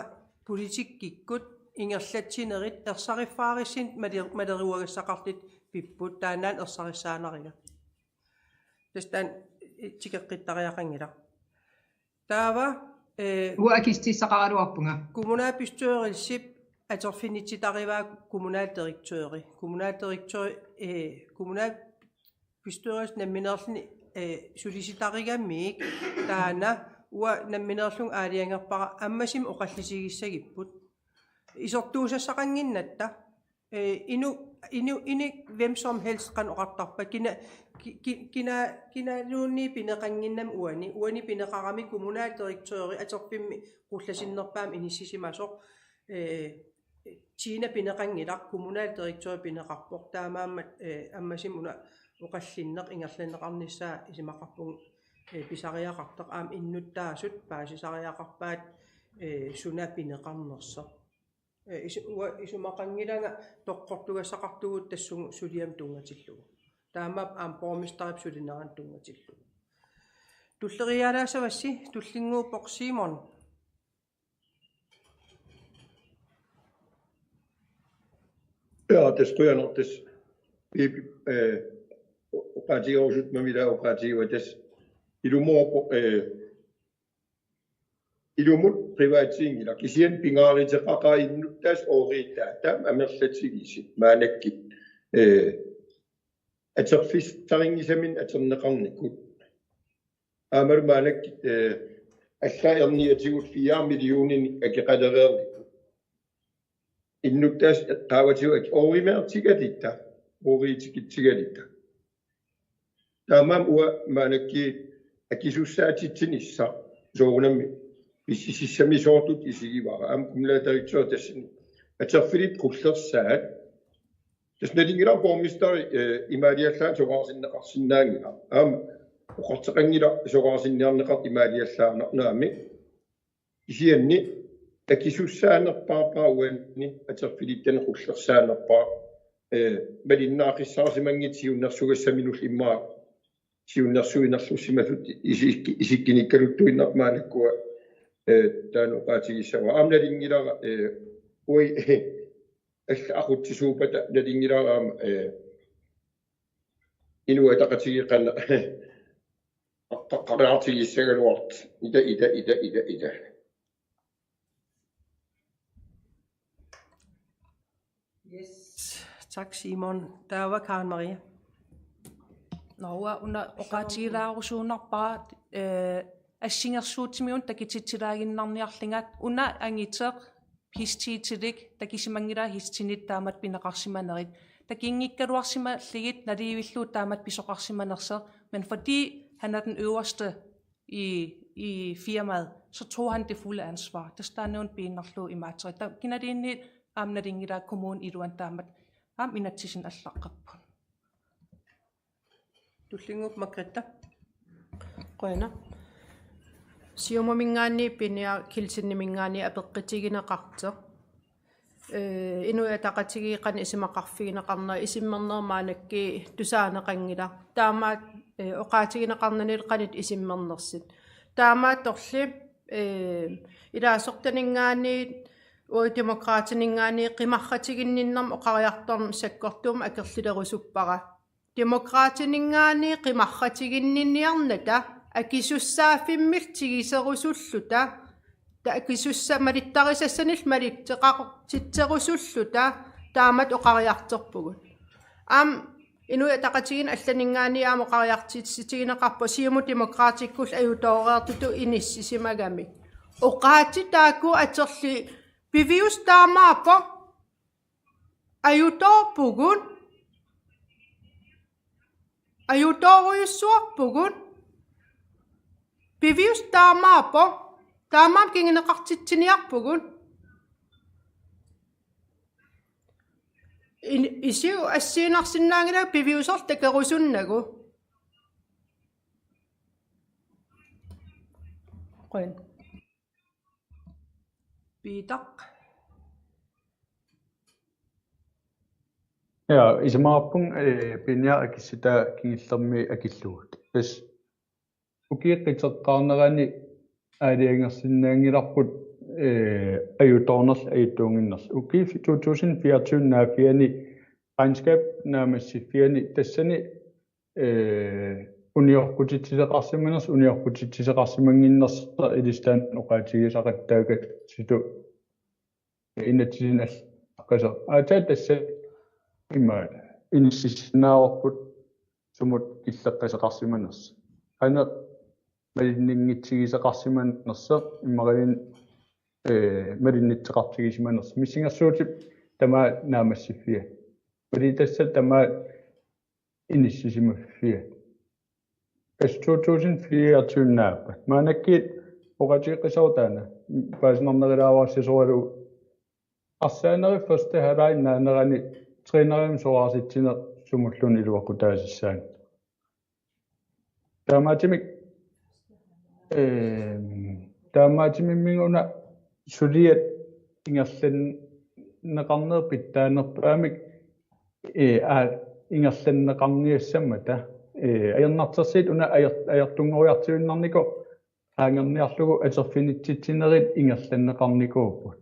politikkikkut ingerlatsinerit ersariffaarissumik maler-, maleruagassaqarlutik pipput, taannaana ersarissaaneriga. Tassa taanna, eh, tikeqqittariaqanngilaq. Taava, eh, uanga akissutissaqaraluarpunga. Kommunalbestyrelsip atorfinitsittarivaa kommunaldirektøri. Kommunaldirektøri, eh, kommunalbestyrelsip nammineerluni, eh, sulisitarigamik taanna uanga nammineerlunga aalajangerpara ammasumik oqallisigissagipput. Isertuusassaqannginnatta. Eh, inu-, inu-, inuit hvem som helst qanoq oqartarpat, kina-, ki-, ki-, kina-, kinaluunniit pineqannginnami uani, uani pineqarami kommunaldirektøri atorfimmi qullasinnerpaamik inissisimasoq, eh, Tina pineqanngilaq, kommunaldirektøri pineqarpoq, taamaammat, eh, ammasumik una oqallinneq ingerlanneqarnissaa isumaqarpunga, eh, pisariaqartoq aamma innuttaasut paasisariaqarpaat, eh, suna pineqarnersoq. Eh, isu-, uanga isumaqanngilanga toqqortugassaqartugut tassunga suliamut tunngatillugu. Taamaappoq aamma borgmesterip sulineranut tunngatillugu. Tulleriiaalaassavassi, tullinnguuppoq Simon. Ja, tassa qujanaq tassa. Piip, eh, oqaatigerusuttumik ila oqaatigiva tassa. Ilumoorpoq, eh, ilumut privatsiinngilaq, kisianni pingaaruteqaqaaq innuttaasut ooriittaat taama amerlatigisut maannakkut, eh, atorfissarinngisamik atorneqarnikut. Aammalu maannakkut, eh, allaat erniatigut fire millioninik akeqalereernikut. Innuttaasut qaavatigut ak-, oorimeertigalugit, ooriitikitsigalugit. Taamaammat uanga maannakkut akisussaatitsinissaq soorunami pissutissamisoortutut isigivara. Aamma kommunaldirektør tassani atorfillit qullersaat. Tassa nalunngilara borgmesteri, eh, imaaliallaannaq soraarsinneqarsinnaanngilaq. Aamma oqartoqanngilaq soraarsinniarneqartoq imaaliallaannaq naamik. Kisianni akisussaanerpaarpara uani atorfilittani qullersaanerpaaq, eh, malinnaaqqissaarsimanngitsoq siunnersugassaminullu immaqa siunnersuinerlussimasut isik-, isikkinikkaluttuinnarpoq maannakkut, eh, taanna oqaatigissavara. Aamma nalunngilara, eh, uagut allat aqutsisuuppata nalunngilara aamma, eh, Inuit Ataqatigiit qanoq qa-, qa-, qaqilaartigissagaluartut. Ita, ita, ita, ita, ita. Yes. Tak, Simon. Taava Karen Maria. Nå, uanga una oqaatigilaarusuunnarpara, eh, assingersuutimigut takutitsilaaginnarniarlunga, una anguteq hestitilik, takusimanngilaa hestinit taamatut pineqarsimanerit. Takinngikkaluarsimallugit nalivillugu taamatut pisoqarsimanersoq, men fordi han er den øverste i, i firmaet, så tog han det fulde ansvar. Tassa taanna una piinnarlugu imaattoq. Taava kinaluunniit aamma nalunngilara kommunip iluani taamatut aamma inatsisinik allaqqapput. Tullinnguuppoq Margrethe. Qujanaq. Siumuminngaanniit Piniaq Kielseniminngaanniit apeqqutigineqartoq. Ee, Inuit Ataqatigiit qanoq isumaqarfigineqarnerat isummerneq maannakkut tusaaneqanngilaq. Taamaat, ee, oqaatigineqarnanilu qanoq isummernersut. Taamaattorli, ee, ilaasortaninngaanniit, uagut Demokraatininngaanniit qimarratiginninnermut oqariartorneq sakkortuumik akerlilerusuppara. Demokraatininngaanniit qimarratiginninniarnata akisussaaffimmik tiguserusulluta, ta-, akisussa-, malittarisassanillu malitseqartitserusulluta taamatut oqariartorpugut. Aamma Inuit Ataqatigiinni allaninngaanniit aamma oqariartuutigineqarpoq Siumut Demokraatikkullu ajutooreertutut inissisimagamik. Oqaatsit taakku atorlugit piviusoq taamaappoq. Ajutoorpugut. Ajutoorujussuarpugut. Piviusoq taamaappoq. Taamaammat kinguneqartitsiniarpugut. In-, isigut assigiinnarsinnaanngilagut piviusorlu takorusunnagu. Qujan. Piitaq. Ja, isumaqarpunga, ee, Piniaq akissutaa kingullermi akillugu. Tassa ukiut qiteqqaarnerani aalajangersinnaanngilarput, ee, ajutoornerlu ajutuunnginnerlu. Ukiut to tusind fireogtyve naaffiani regnskab naammassiffiani tassani ee, unioqqutitsisoqarsimanersoq, unioqqutitsisoqarsimannginnersoq ilissi taanna oqaatigisaqattaakkatsigu inatsisinik allaqqasoq. Aatsaat tassa ima inissisinnaavarput sumut killeqqasoqarsimanersoq. Qanoq malinninngitsigisoqarsimanersoq imaluunniit, ee, malinnitseqartigisimanersoq. Missingersuutip tamaat naammassiffiat. Fordi tassa tamaat inissisimaffiat. Tassa to tusind fireogtyve naappat. Maannakkut oqaatigeqqissaarput taanna. Paasinarnerulaarsisoralugu. Arsaanerit første halvleg naanerani trænerimik soraarsitsineq sumulluunniit iluaqutaassaaq. Taamaattumik, ehm, taamaattumimmiuna suliat ingerlanneqarneq pitsaanerpaamik, ee, aa, ingerlanneqarniassammata, ee, ajornartorsiut una ajor-, ajortunngoriartuinnarnikoq qaangerniarlugu atorfinitsitsinerit ingerlanneqarnikuupput.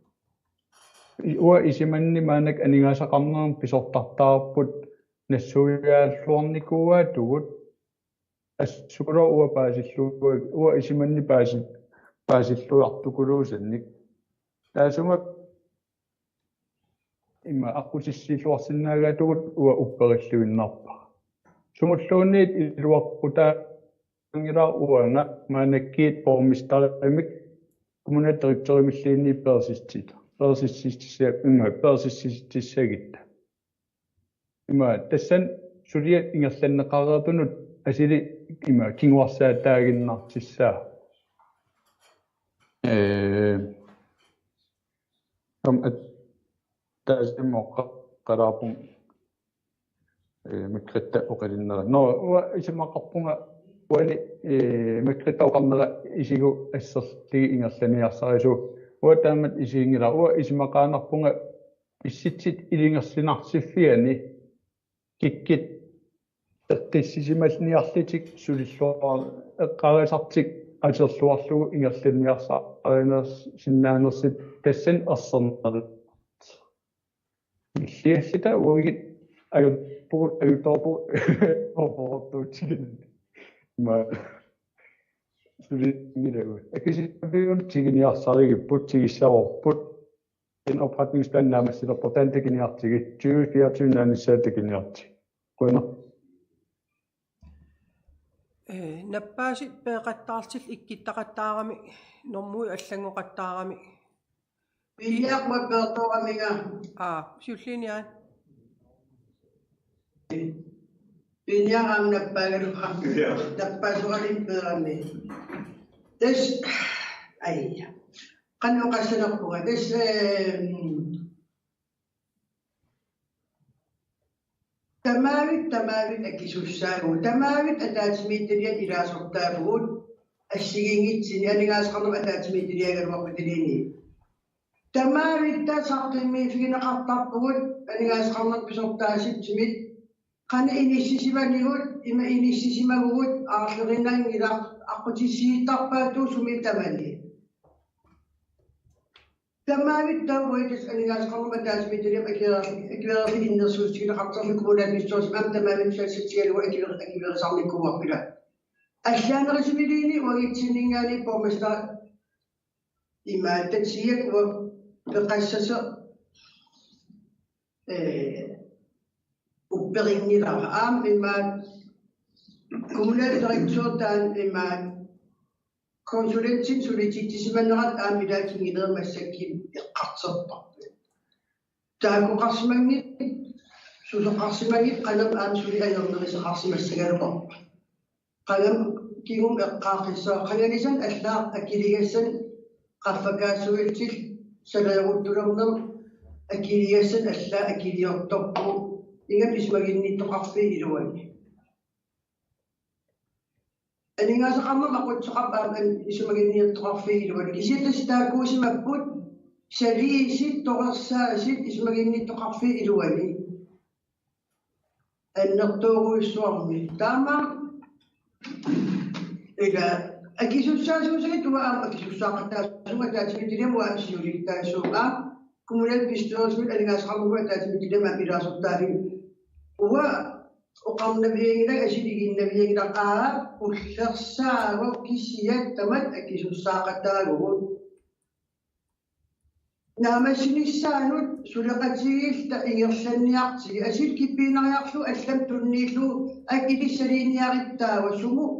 I-, uanga isumanni maannakkut aningaasaqarnermut pisortartagarput nassuiaalluarnikuuaatigut. Assukulooq uanga paasillugu, uanga isumanni paasi-, paasilluartukuluusannik. Taassuma ima aqqutissiilluarsinnaagaatigut uanga upperilluinnarpara. Sumulluunniit iluaqutaanngilaq uanga maannakkut borgmesterimik kommunaldirektørimilluunniit peersissit-, peersississa-, ima peersississagutta. Ima tassani suliat ingerlanneqareertunut asuli ima kinguarsaataaginnartussaavoq. Ee, aamma at-, taassuma oqqa-, qalaarpun, ee, Margrethe oqalunnera. Nå, uanga isumaqarpunga uani, ee, Margrethe oqarnera isigut asserlugit ingerlaniarsarisuuvoq. Uanga taamatut isiginngilara. Uanga isumaqaannarpunga pissutsit ilungersunarsiffianni kikkut eqqissisimalluarlutik sulilluar-, eqqarisartik atorluarlugu ingerlanniarsarinersinnaanersut tassani ersernerit. Illialluta uagut ajuppugut, ajutoorpugut oqortuutiginani. Ima sulinngilagut. Akisussaaffimmi tiguniarsarigipput, tigussavarput. Genopretningsplan naammassilerpoq, taanna takuniartigu, tyve fireogtyve naanissaa takuniartigu. Qujanaq. Ee, nappaasut peeqattaarlutillu ikkuttaqattaarami, normuit allanngoqattaarami. Piniaq uanga peertooramiga. Aa, siulliini aana. Piniaraam nappaagaluarami. Ja. Nappaasoraluarami peerami. Tassa, aja. Qanoq oqassanerpunga. Tassa, eh, tamaavik, tamaavik akisussaavugut. Tamaavik ataatsimiititaliani ilaasortaavugut. Assigiinngitsunik aningaasaqarnermut ataatsimiititaliagaluarpata tamaavik tassa saqqummiiffigineqartarpugut aningaasaqarnermut pisortaassutsimik. Qanoq inissisimanigut, ima inissisimavugut, aarlerinanngilaq, aqqutissiittarpaatigut sumi tamani. Tamaavik taava uagut aningaasaqarnermut ataatsimiititaliami akuereerli-, akuereerluni innersuussutigineqartarlugu kommunalbestyrelsimi aamma tamaavik sassatigalugu akuer-, akuerisarnikuuarput. Allaanerusumiliini uagutsinnit borgmester imaattoq tassa uanga peqassasoq, eh, upperinngilara. Aamma imaattoq kommunaldirektør taanna imaattoq konsulentit sulititsisimanerat aamma ilaa kingunerit massakkut eqqartorparput. Taakkoqarsimanngitsut, susoqarsimanngitsut qanoq aamma suli ajorneruseqarsimassagaluarpat. Qanga kingumut eqqaaqqissaaq, qanganisannik allaat akiligassannik qaffakaassuillutik saleeruttulerneq akiligassannik allaat akiliortorpugut, ingammik isumaginnittoqarfiit iluanni. Aningaasaqarnermut aqutsoqarpoq aamma isumaginnittoqarfiit iluanni. Kisianni tassa taakkuusimapput saliisit, torersaasut isumaginnittoqarfiit iluanni. Annertoorujussuarmik. Taamaammat ila akisussaasuusakka uanga aamma akisussaaqataassuunga ataatsimiititaliami uanga aamma siulittaasuunga. Kommunalbestyrelsimi aningaasaqarnermut ataatsimiititaliami aamma ilaasortaavunga. Uanga oqarnavianngilanga, assigiinnavianngilanga, aa, ullersaavoq kisianni tamatta akisussaaqataavugut. Naammassinissaanut suleqatigiilluta ingerlanniartigit. Asit kippiinariarlugu allamut tunniullugu akilissaliiniarittaava, sumut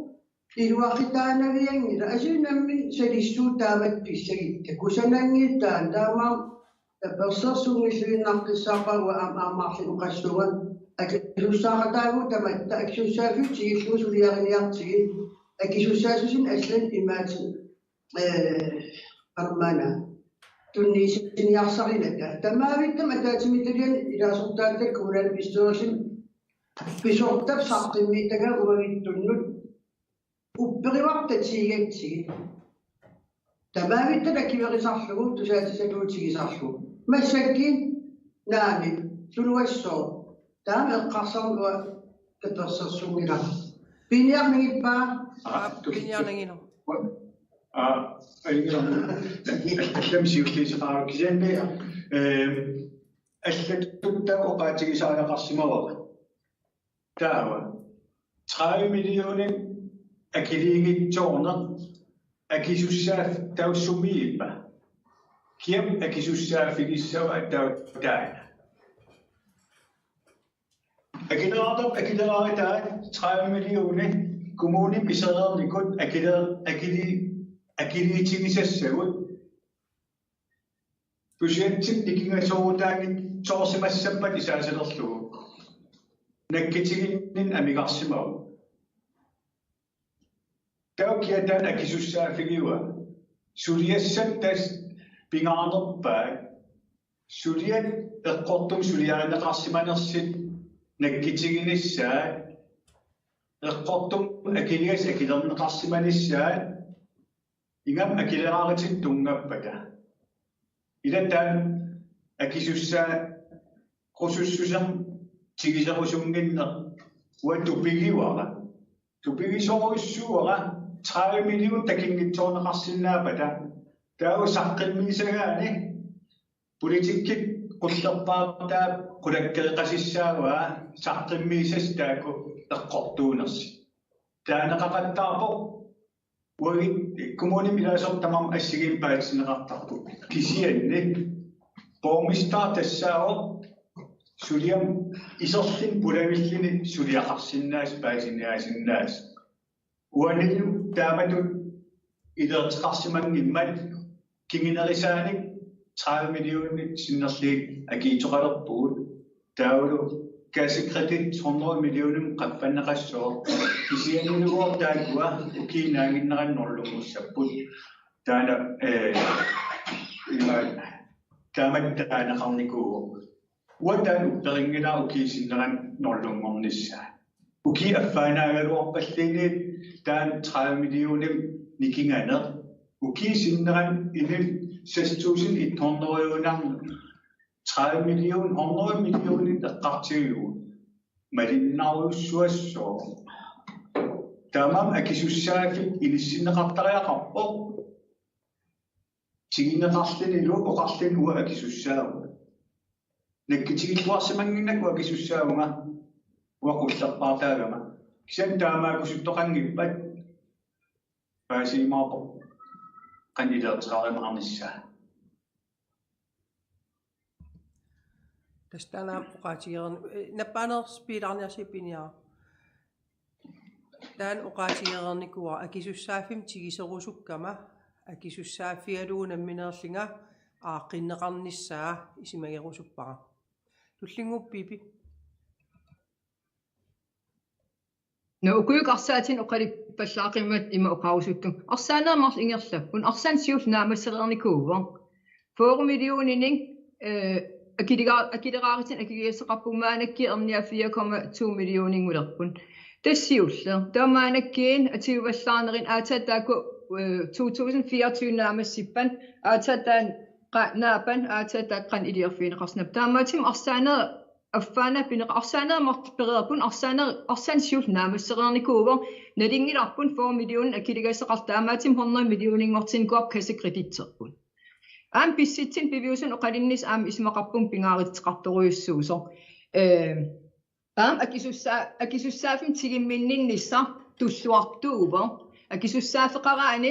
iluaqutaanavianngilaq. Asit nammineq salissuut taamatut pissagitta. Kusananngilaq taanna, taamaammat tapersersunngilluinnaqqissaarpara, uanga aamma aamma marlunnik oqassuunga. Akisussaaqataavugut tamatta, akisussaaffiup tigullugu suliariniartigit. Akisussaasunik allanut imaattoq eh, armaana tunniussiniarsarinata. Tamaavitta ataatsimiititaliani ilaasortaatitut kommunalbestyrelsimi pisortap saqqummiussagaat uaguttunnut upperivartatigigatsigit. Tamaavitta akuerisarlugu, tusaatissalugu tigusarlugu. Massakkut naamik, tunuassooq. Taama eqqarsarnera tapersersunngilara. Piniarnanngippa? Aa, aap, piniarnanngilara. Aa, ajunngilaq. Allamik siulliuteqarpoq kisianni, eh, allatut taava oqaatigisariaqarsimavara. Taava tredive millionit akiliinngitsoorneq akisussaaf-, taava sumiippa? Kiap akisussaaffigissava taava taanna? Akileraartarput akileraarutaat tredive millionit kommunip isereernikut akile-, akili-, akiliitigisassagut. Budgetip nikingasoorutaanngitsoorsimassappat isaasilerlugu. Nakkutiginninneq amigarsimavoq. Taava kiap taanna akisussaaffigiva? Suliassat tassa pingaarnerpaat. Suliat eqqortumik suliarineqarsimanersut nakkutiginissaat. Eqqortumik akiligassat akilerneqarsimanissaat. Ingammik akileraarutit tunngappata. Ila taanna akisussaarusussusermik tiguserusunnginneq uanga tupigivara. Tupigisorujussuuara, tredive millionit takunngitsoorneqarsinnaappata. Taava saqqummiussagaanni politikkikkut qullerpaartaap qulakkeeqasissaavaa saqqummiussasoq taakku eqqortuunersut. Taaneqaqattaarpoq uagut kommunimi ilaasortat tamarmik assigiimmik paasitinneqartarput. Kisianni borgmester tassaavoq suliamut iserluni pulavilluni suliaqarsinnaasoq, paasiniaasinnaavoq. Uanilu taamatut iluaqutigineqarsimanngimmat kingunerisaanik tredive millionit sinnerlugit akiitsoqalerpugut. Taavalu kassekredit hundrede millioner qaffanneqassooq, kisiannigooq taakkua ukiup naannginnerani nullunngussaapput. Taanna, eh, ima taamatut taaneqarnikuuvoq. Uanga taanna upperinngilara ukiup sinnerani nullunngornissaa. Ukiup affaanaagaluarpalluunniit taanna tredive millioner nikinganeq. Ukiup sinnerani inuk seks tusind et hundrede tredive million, hundrede millioner eqqartuivugut. Malinnaarujussuassooq. Taamaammat akisussaaffik inissinneqartariaqarpoq. Tigineqarlunilu oqarluni uanga akisussaavunga. Nakkutigilluarsimannginnakku akisussaavunga. Uanga qullerpaartaagama. Kisianni taamaakkusuttoqanngippat paasiumaarpoq qanoq iliortoqarumaarnissaa. Tassa taanna oqaatigereerni-, eh, nappaaneersoq piilaarniarsi piniara. Taanna oqaatigereernikuuara akisussaaffimmik tiguserusukkama, akisussaaffigalugu nammineerlunga aaqqinneqarnissaa isumagerusuppara. Tullinnguuppoq Pipi. Nå, ukiukkut arsaatinik oqalippallaaqimmat ima oqarusuttunga. Arsaanerit marluk ingerlapput. Arsaaneq siulleq naammassereernikuuvoq. Fyrre millioninik, eh, akiliga-, akileraarutinik akiligassaqarpugut, maannakkut erniat fire komma to millioninngulerput. Tassa siulleq. Taava maannakkut atuivallaarnerit aatsaat taakku, eh, to tusind fireogtyve naammassippat, aatsaat taanna qa-, naappat, aatsaat taakku qanoq iliorfigineqarsinnaappat. Taamaattumik arsaanerit affaannaa pineqar-, arsaanerit marluk pereerput, arsaanerit, arsaaneq siulleq naammassereernikuuvoq, nalunngilarput fyrre millioner akiligassaqartut, taamaattumik hundrede millioninngortinnikuuarput kassekreditserput. Aamma pissutsit piviusut oqalunnissaq aamma isumaqarpunga pingaaruteqartorujussuusoq. Eh, aamma akisussaa-, akisussaaffimmik tigumminninnissaq tulluartuuvoq. Akisussaaffeqaraanni,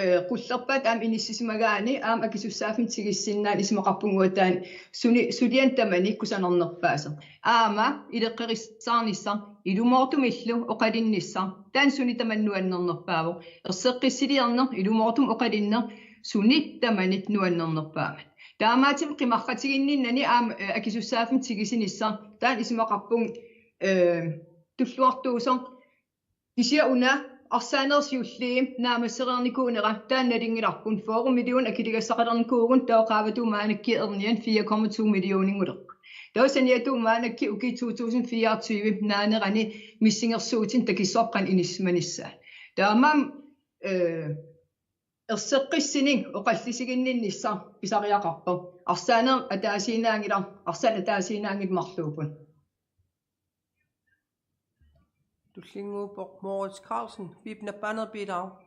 eh, qullerpaat aamma inissisimagaanni aamma akisussaaffimmik tigussinnaaneq isumaqarpunga uanga taanna suni-, sulianik tamanit kusanarnerpaasoq. Aamma ileqqorissaarnissaq, ilumoortumillu oqalunnissaq, taanna sunik tamanit nuannernerpaavoq. Erseqqissiliorneq, ilumoortumik oqalunneq, sunik tamanit nuannernerpaammat. Taamaattumik qimarratiginninnani aamma, eh, akisussaaffimmik tigusinissaq, taanna isumaqarpunga, eh, tulluartuusoq. Kisianni una arsaanerit siulliit naammassereernikuunera taanna nalunngilarput, fyrre million akiligassaqalernikuuvugut, taava qaavatut maannakkut erniat fire komma to millioninngulerput. Taava saniatigut maannakkut ukiup to tusind fireogtyve naanerani missingersuutinik takissuarput qanoq inissisimanissaat. Taamaammat, eh, erseqqissunik oqallisiginninnissaq pisariaqarpoq. Arsaaneq ataasiinnaanngilaq, arsaaneq ataasiinnaanngilaq marluupput. Tullinnguuppoq Moritz Carlsen, Pipi, nappaanerit piilaaruk.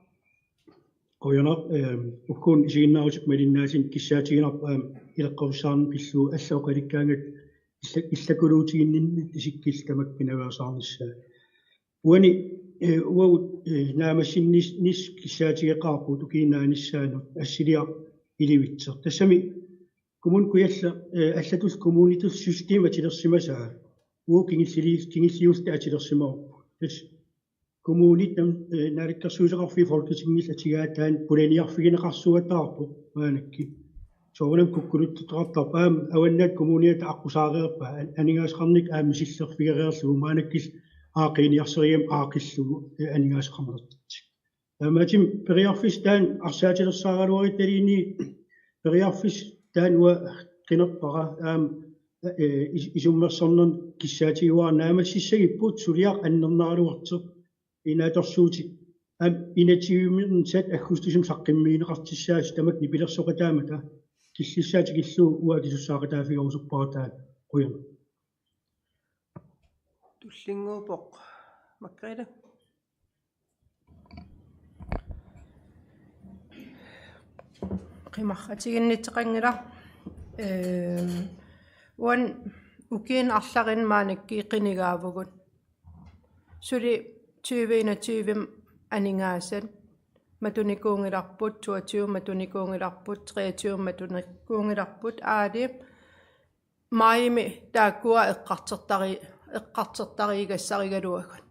Qujanaq, ehm, ukkuun isiginnaarlutik malinnaasut kissaatiginarput, ehm, ileqqorissaarneq pillugu allat oqalukkaangat illa-, illakuluutiginninni isikkullu tamakku pinaveersaarnissaat. Uani, eh, uagut, eh, naammassinis-, nis kissaatigeqaarput ukiup naanissaanut assiliaq ilivitsoq. Tassami Kommune Kujalleq, eh, allatut kommunitut system atulersimasaa. Uagut kingulli-, kingulliulluta atulersimavarput. Tassa kommunit nam-, eh, naalakkersuisoqarfiit Folketingillu atugaat taanna pulaniarfigineqarsuataarpoq maannakkut. Soorunami kukkuluttuteqartarpoq, aamma Avannaata Kommuniata aqqusaareerpaa, an-, aningaasaqarnikkut aamma misillerfigereerlugu maannakkut aaqqiiniarsarigaanni aaqqillugu, eh, aningaasaqarnertik. Taamaattumik periarfissaq taanna arsaatilersaaraluaruttaluunniit periarfissaq taanna uanga qinerpara aamma, eh, is-, isummersornermik kissaatigaara naammassissagipput suliaq annernaraluartoq inaatsorsuutit aamma inatsisartuunerni aggustusimi saqqummiunneqartussaasoq tamakku nipilersoqataammata killissaa tikillugu uanga akisussaaqataaffigerusuppara taanna. Qujanaq. Tullinnguuppoq Margrethe. Qimarratiginnittoqanngilaq. Ehm, uani ukiuni arlalinni maannakkut qinigaavugut. Suli tyve enogtyve aningaasat matunikuunngilarput, toogtyve matunikuunngilarput, treogtyve matunikuunngilarput, aali maajimi taakkua eqqartortari-, eqqartortarigassarigaluagut.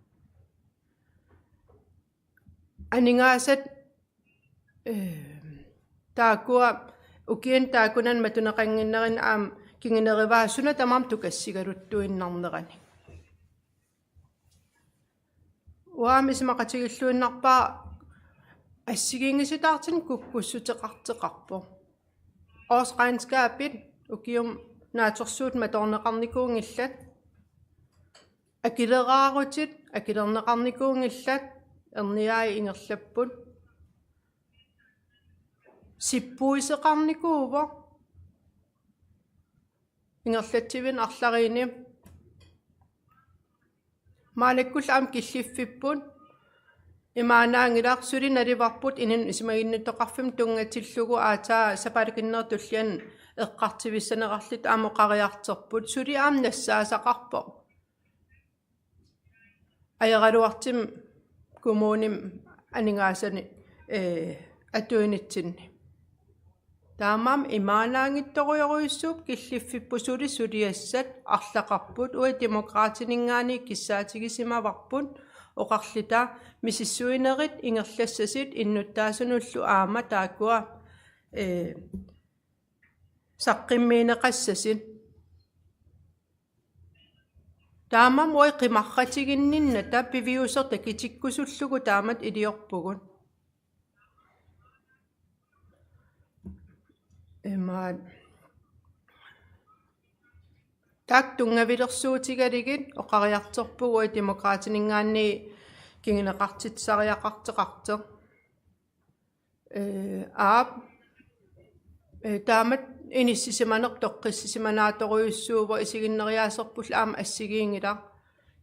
Aningaasat, eh, taakkua ukiuni taakkunani matuneqannginnerini aamma kingunerivaa suna tamarmi tukassigaluttuinnarnerani. Uanga isumaqatigilluinnarpara assigiinngisitaartunik kukkussuteqartoqarpoq. Årsregnskabit ukiut naatsorsuutit matoorneqarnikuunngillat. Akileraarutit akilerneqarnikuunngillat, erniai ingerlapput. Sippuisoqarnikuuvoq ingerlatsivinni arlariinni. Maalakkullu aamma killiffipput. Imaannaanngilaq, suli naluarput inunnut isumaginnittoqarfimmut tunngatillugu aatsaat sapaatip akunnerata tulliani eqqartuivissanerarluta aamma oqariartorput. Suli aamma nassaasaqarpoq. Ajoraluartumik kommunimi aningaasanik, ee, atuinitsinni. Taamaammat imaannaanngitsorujorujussuupput killiffipput suli suliassat arlaqarput. Uagut Demokraatininngaanniit kissaatigisimavarput oqarluta misissuinerit ingerlassasut innuttaasunullu aamma taakkua, ee, saqqummiunneqassasut. Taamaammat uagut qimarratiginninnata piviusoq takutikkusullugu taamatut iliorpugut. Imaat. Taakku tunngavilersuutigalugit oqariartorpugut uagut Demokraatininngaanniit kinguneqartitsisariaqartoqartoq. Ee, aap, ee, taamatut inissisimaneq toqqissisimanaatorujussuuvoq, isiginneriaaserpullu aamma assigiinngilaq.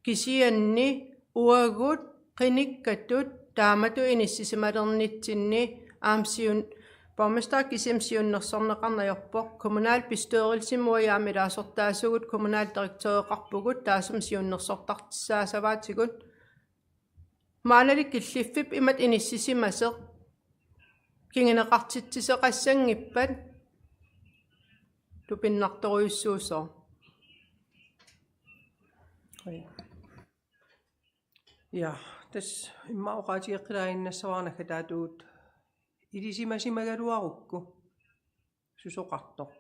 Kisianni uagut qinikkatut taamatut inissisimalernitsinni aamma siun-, borgmesteri kisimi siunnersorneqarneq ajorpoq, kommunalbestyrelsimi uagut aamma ilaasortaasugut, kommunaldirektøreqarpugut, taassuma siunnersortartussaassavaatigut. Maannalu killiffipput imatut inissisimasoq kinguneqartitsisoqassanngippat tupinnartorujussuusoq. Ja, tassa immaqa oqaatigeqqilaaginnassavara naggataatigut ilisimasimagaluarukku susoqartoq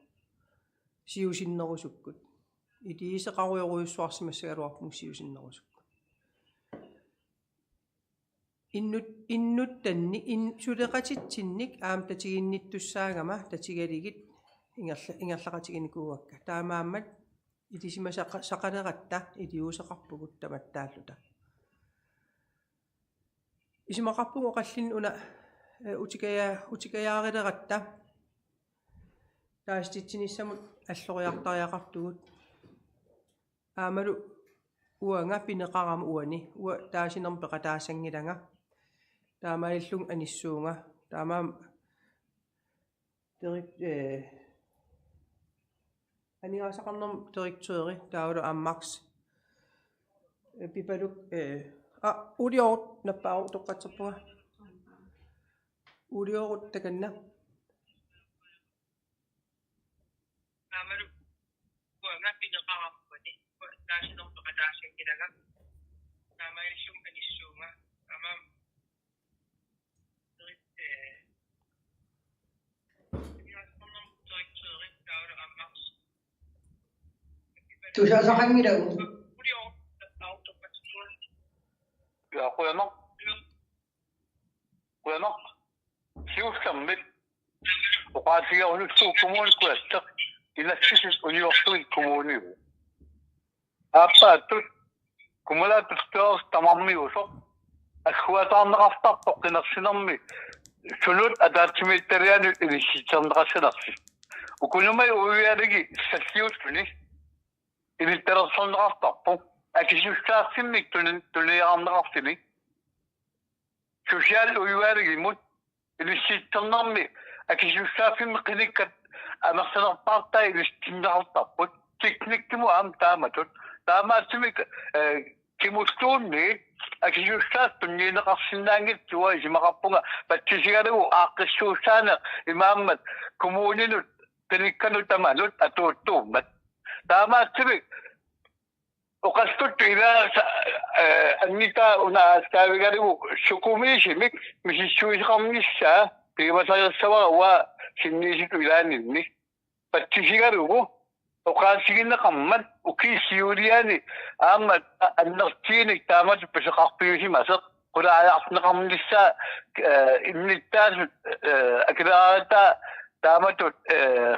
siusinnerusukkut. Iliuuseqarujorujussuarsimassagaluarpugut siusinnerusukkut. Innut-, innuttanni in-, suleqatitsinnik aamma tatiginnittussaagama tatigalugit ingerla-, ingerlaqatiginikuuakka. Taamaammat ilisimasaqa-, saqaleratta iliuuseqarpugut tamattaalluta. Isumaqarpunga oqallinneq una, eh, utikaja-, utikajaaraleratta taasititsinissamut alloriartariaqartugut. Aammalu uanga pineqarama uani, uanga taasinermut peqataassanngilanga. Taamaalillunga anissuunga. Taamaammat direk-, eh, aningaasaqarnermut direktøri, taavalu aamma Max, eh, Pipaluk, eh, aa, Uliorut nappaaruk toqqatserpunga. Uliorut takanna. Taamalu uanga pineqarama uani, uanga taasinermut peqataassanngilanga. Taamaalillunga anissuunga. Taamaammat Tusasaqanngilagut. Ja, qujanaq. Qujanaq. Siullermik oqaatigerusuttuuvoq Kommune Kujalleq, inassisut uniorlugit kommuniuvoq. Aappaattut kommunalbestyrelsip tamarmiusoq agguataarneqartarpoq qinersinermi sunut ataatsimiititalianut inissitserneqassanersoq. Ukununnga uialugi salliulluni inittalersorneqartarpoq. Akisussaaffimmik tuni-, tunineqartarluni. Socialudvalgimut inissitsernermi akisussaaffimmik qinikkat amerlanerpaartaat inissinneqartarput. Teknikkimut aamma taamatut. Taamaattumik, eh, kimulluunniit akisussaaffik tunniunneqarsinnaanngitsoq isumaqarpunga patsisigalugu aaqqissuussaaneq imaammat kommuninut qinikkanut tamanut atuuttuummat. Taamaattumik oqallittut ilaa sa-, eh, annitaa una aallaavigalugu sukumiisumik misissuisoqarnissaa piumasariassavara uanga sinniisutut ilaaninni. Patsisigalugu oqaatigineqarmat ukiup siuliani aamma annertuumik taamatut pisoqarfiusimasoq qulaajarneqarnissaa, eh, innuttaasut, eh, akileraarutaat taamatut, eh,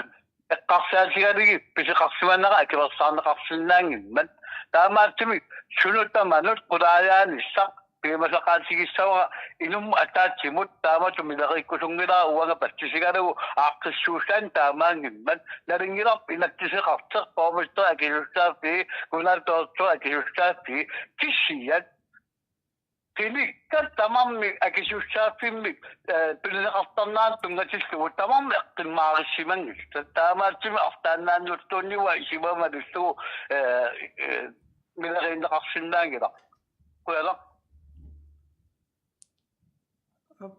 eqqarsaatigalugit pisoqarsimanera akilersaarneqarsinnaanngimmat. Taamaattumik sunut tamanut qulaajaanissaq piumasaqaatigissavara inummut ataatsimut taamatut mileriikkusunngilara uanga patsisigalugu aaqqissuussaannik taamaanngimmat. Nalunngilarput inatsiseqartoq, borgmesteri akisussaaffii, kommunaldirektøri akisussaaffii, kisianni qinikkat tamarmik akisussaaffimmik, eh, tunineqartarnerat tunngatillugu tamarmik eqqummaarissimanngillat. Taamaattumik arlaannaanngortuunniua isima malillugu, eh, eh, mileriinneqarsinnaanngilaq. Qujanaq. Aap,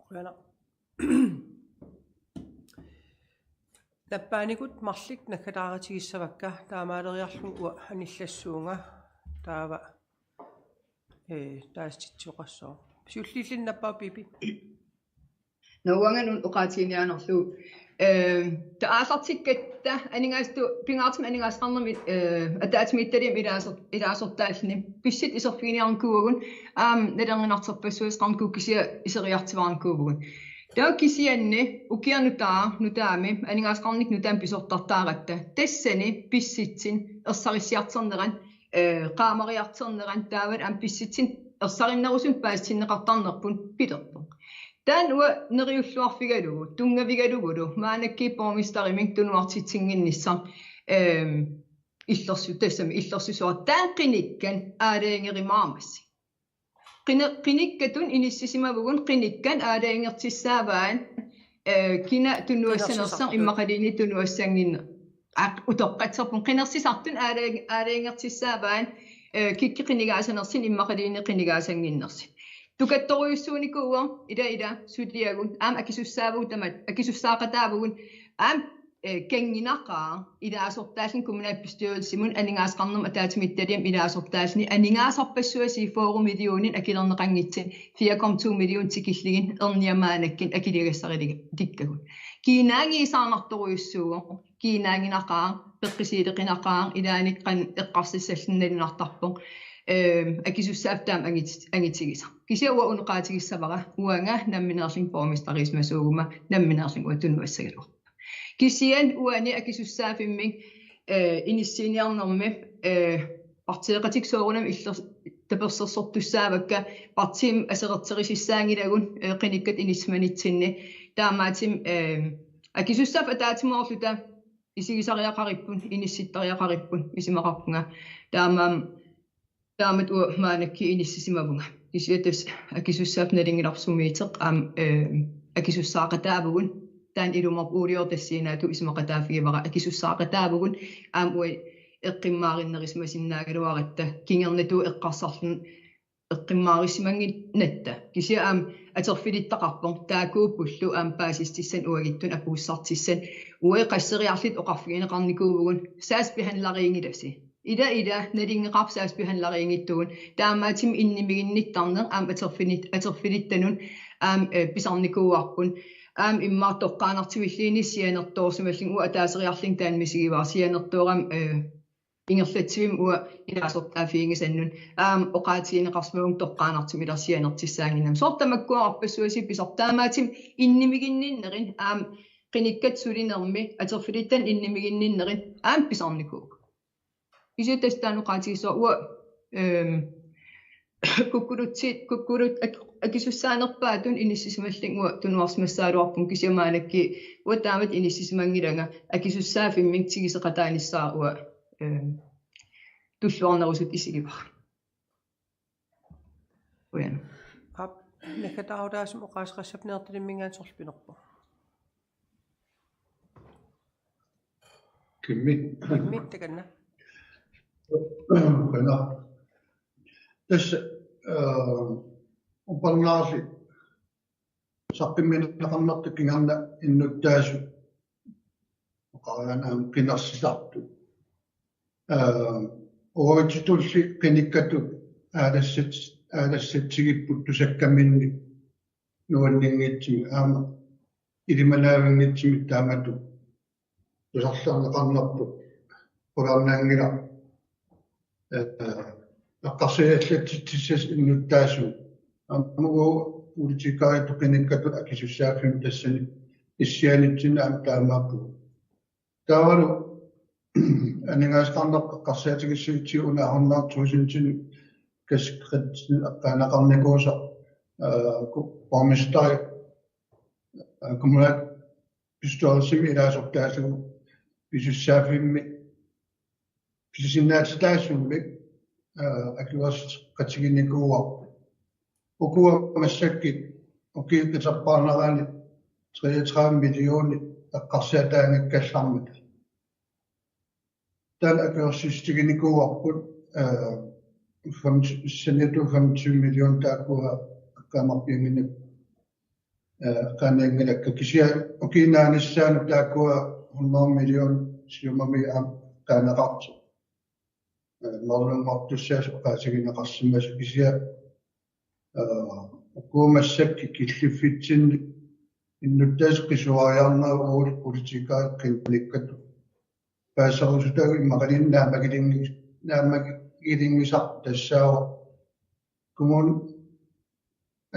qujanaq. Nappaanikut marluk naggataaratigissavakka, taamaaleriarlugu uanga anillassuunga taava, eh, taasititsioqassooq. Siulliulluni nappaavoq, Pipi. Nå, uanga una oqaatiginiarlugu. Eh, taava aallartikkatta aningaasat-, pingaartumik aningaasaqarnermi, eh, ataatsimiititaliami ilaasor-, ilaasortaalluni. Pissutsit iserfiginiarnikuuagut, aamma nalorninartorpassuaqarnikuuagut kisianni iseriartuaarnikuuvugut. Taava kisianni ukiaq nutaaq nutaami aningaasaqarnikkut nutaamik pisortartaaratta. Tassani pissutsit ersarissiartornerat, eh, qaamariartornerat taavalu aamma pissutsit ersarinnerusunik paasitinneqartarnerput pilerpoq. Taanna uanga neriulluarfigalugu, tunngavigalugulu, maannakkut borgmesterimik tunuartitsinnginnissaq, ehm, illersu-, tassami illersuisoq. Taanna qinikkat aalajangerumaarmassapput. Qini-, qinikkatut inissisimavugut qinikkat aalajangertussaavaat, eh, kina tunuassanersoq immaqaluunniit tunuassannginner-, aq, utoqqatserpunga, qinersisartut aala-, aalajangertussaavaat, eh, kikkut qinigaasanersut immaqaluunniit qinigaasannginnersut. Tukattorujussuunikuuvoq ila ila suliagut aamma akisussaavagut tamatta, akisussaaqataavugut aamma, eh, kanngunaqaaq ilaasortaalluni kommunalbestyrelsimut aningaasaqarnermut ataatsimiititaliami ilaasortaalluni aningaasarpassuarnut fyrre millionit akilerneqanngitsut fire komma to millionit tikillugit erniat maannakkut akilersaarutigalugu. Kiinaanngiisaarnartorujussuuvoq, kiinaanngunaqaaq, peqqissuuleqinaqaaq, ilaanni qanoq eqqarsassalluni nalunartarpoq, ehm, akisussaaffik taama angit-, angitigisaq. Kisianni uanga una oqaatigissavara, uanga nammineerlunga borgmesteriusimasuuguma, nammineerlunga uanga tunuassagaluarpunga. Kisianni uani akisussaaffimmik, eh, inissiiniarnermi, eh, partiiqatikka soorunami iller-, tapersersortussaavakka, partiimi aserorterusussaanngilagut, eh, qinikkat inissisimanitsinni. Taamaattumik, eh, akisussaaffik ataatsimoorluta isigisariaqaripput, inissittariaqaripput, isumaqarpunga. Taamaammat, taamatut uanga maannakkut inissisimavunga. Kisianni tassa akisussaaffik nalunngilarput sumiittoq aamma, eh, akisussaaqataavugut. Taanna ilumoorpoq, Ole Jørgensenip tassani isumaqataaffigivara, akisussaaqataavugut aamma uagut eqqummaarinnerusimasinnaagaluaratta, kingornatigut eqqarsarluni eqqummaarissimanngikkatta. Kisianni aamma atorfilittaqarpoq, taakkuuppullu aamma paasissutissanik uagutsinnut apuussisartussat. Uagut qasseriarluta oqarfigineqarnikuuvugut sagsbehandleriunngilasi. Ila ila nalunngeqaaq sagsbehandleriunngitsugut. Taamaattumik innimiginnittarneq aamma atorfinit-, atorfilittanut aamma, eh, pisarnikuuarput. Aamma immaqa toqqaannartumilluunniit sianertoorsimallunga, uanga ataaseriarlunga taanna misigivara, sianertoorama, eh, ingerlatsivimmi uanga ilaasortaaffiginngisannut. Aamma oqaatigineqarsimavunga toqqaannartumik ilaa sianertussaannginnama. Soorlu tamakkua arpassuarsiorput, taamaattumik innimiginninnerit aamma qinikkat sulinermi atorfilittanut innimiginninnerit aamma pisarnikuupput. Kisianni tassa taanna oqaatigissavara uanga, ehm, kukkulutsi-, kukkulut-, ak-, akisussaanerpaatut inissisimallunga uanga tunuarsimassagaluarpunga, kisianni maannakkut uanga taamatut inissisimanngilanga, akisussaaffimmik tiguseqataanissaa uanga, ehm, tulluarnerusutut isigivara. Qujanaq. Aap, naggataarutaasumik oqaaseqassapput Nalertalimminngaanniit sorleq pinerpoq. Kimmi? Kimmi, takanna. Qujanaq. Tassa, eh, upernaarli saqqummiunneqarnertut kingorna innuttaasut oqariarneq aamma qinersisartut. Eh, uagutsitulli qinikkatut aalassat-, aalassatsigipput tusakkaminnik nuanninngitsumik aamma ilimanaavinngitsumik taamatut tusarlerneqarnerput qularnanngilaq. Ee, eqqarsaatigalugu innuttaasut. Aamma uagut politikerit toqinnikkatut akisussaaffimmik tassani issianitsinni aamma taamaappugut. Taavalu aningaasaqarnerput eqqarsaatigissagutsigu una hundrede tusindinik kasseqatitsineq eqqaaneqarnikuusoq, ee, ku-, borgmesteri, ee, kommunalbestyrelsimi ilaasortaallugu pisussaaffimmi pisinnaatitaassummik, ee, akuerseqatiginikuuarput. Ukua massakkut ukiut qiterpaarnerani treogtredive millionit eqqarsaataanngikkallarmata. Taanna akuersissutiginikuuarput, ee, fem-, saniatigut femogtyve million taakkua eqqaamarpianngilakka, ee, eqqaanianngilakka, kisianni ukiup naanissaanut taakkua hundrede million siumami aamma eqqaaneqartoq. Ee, nalunngortussaasoq oqaatigineqarsimasoq kisianni, ee, ukua massakkut killiffitsinni innuttaasut qisuariarnerat uagut politikerit qinnikkatut paaserusutagut immaqaluunniit naammagilinngis-, naammagilinngissaq tassaavoq kommunip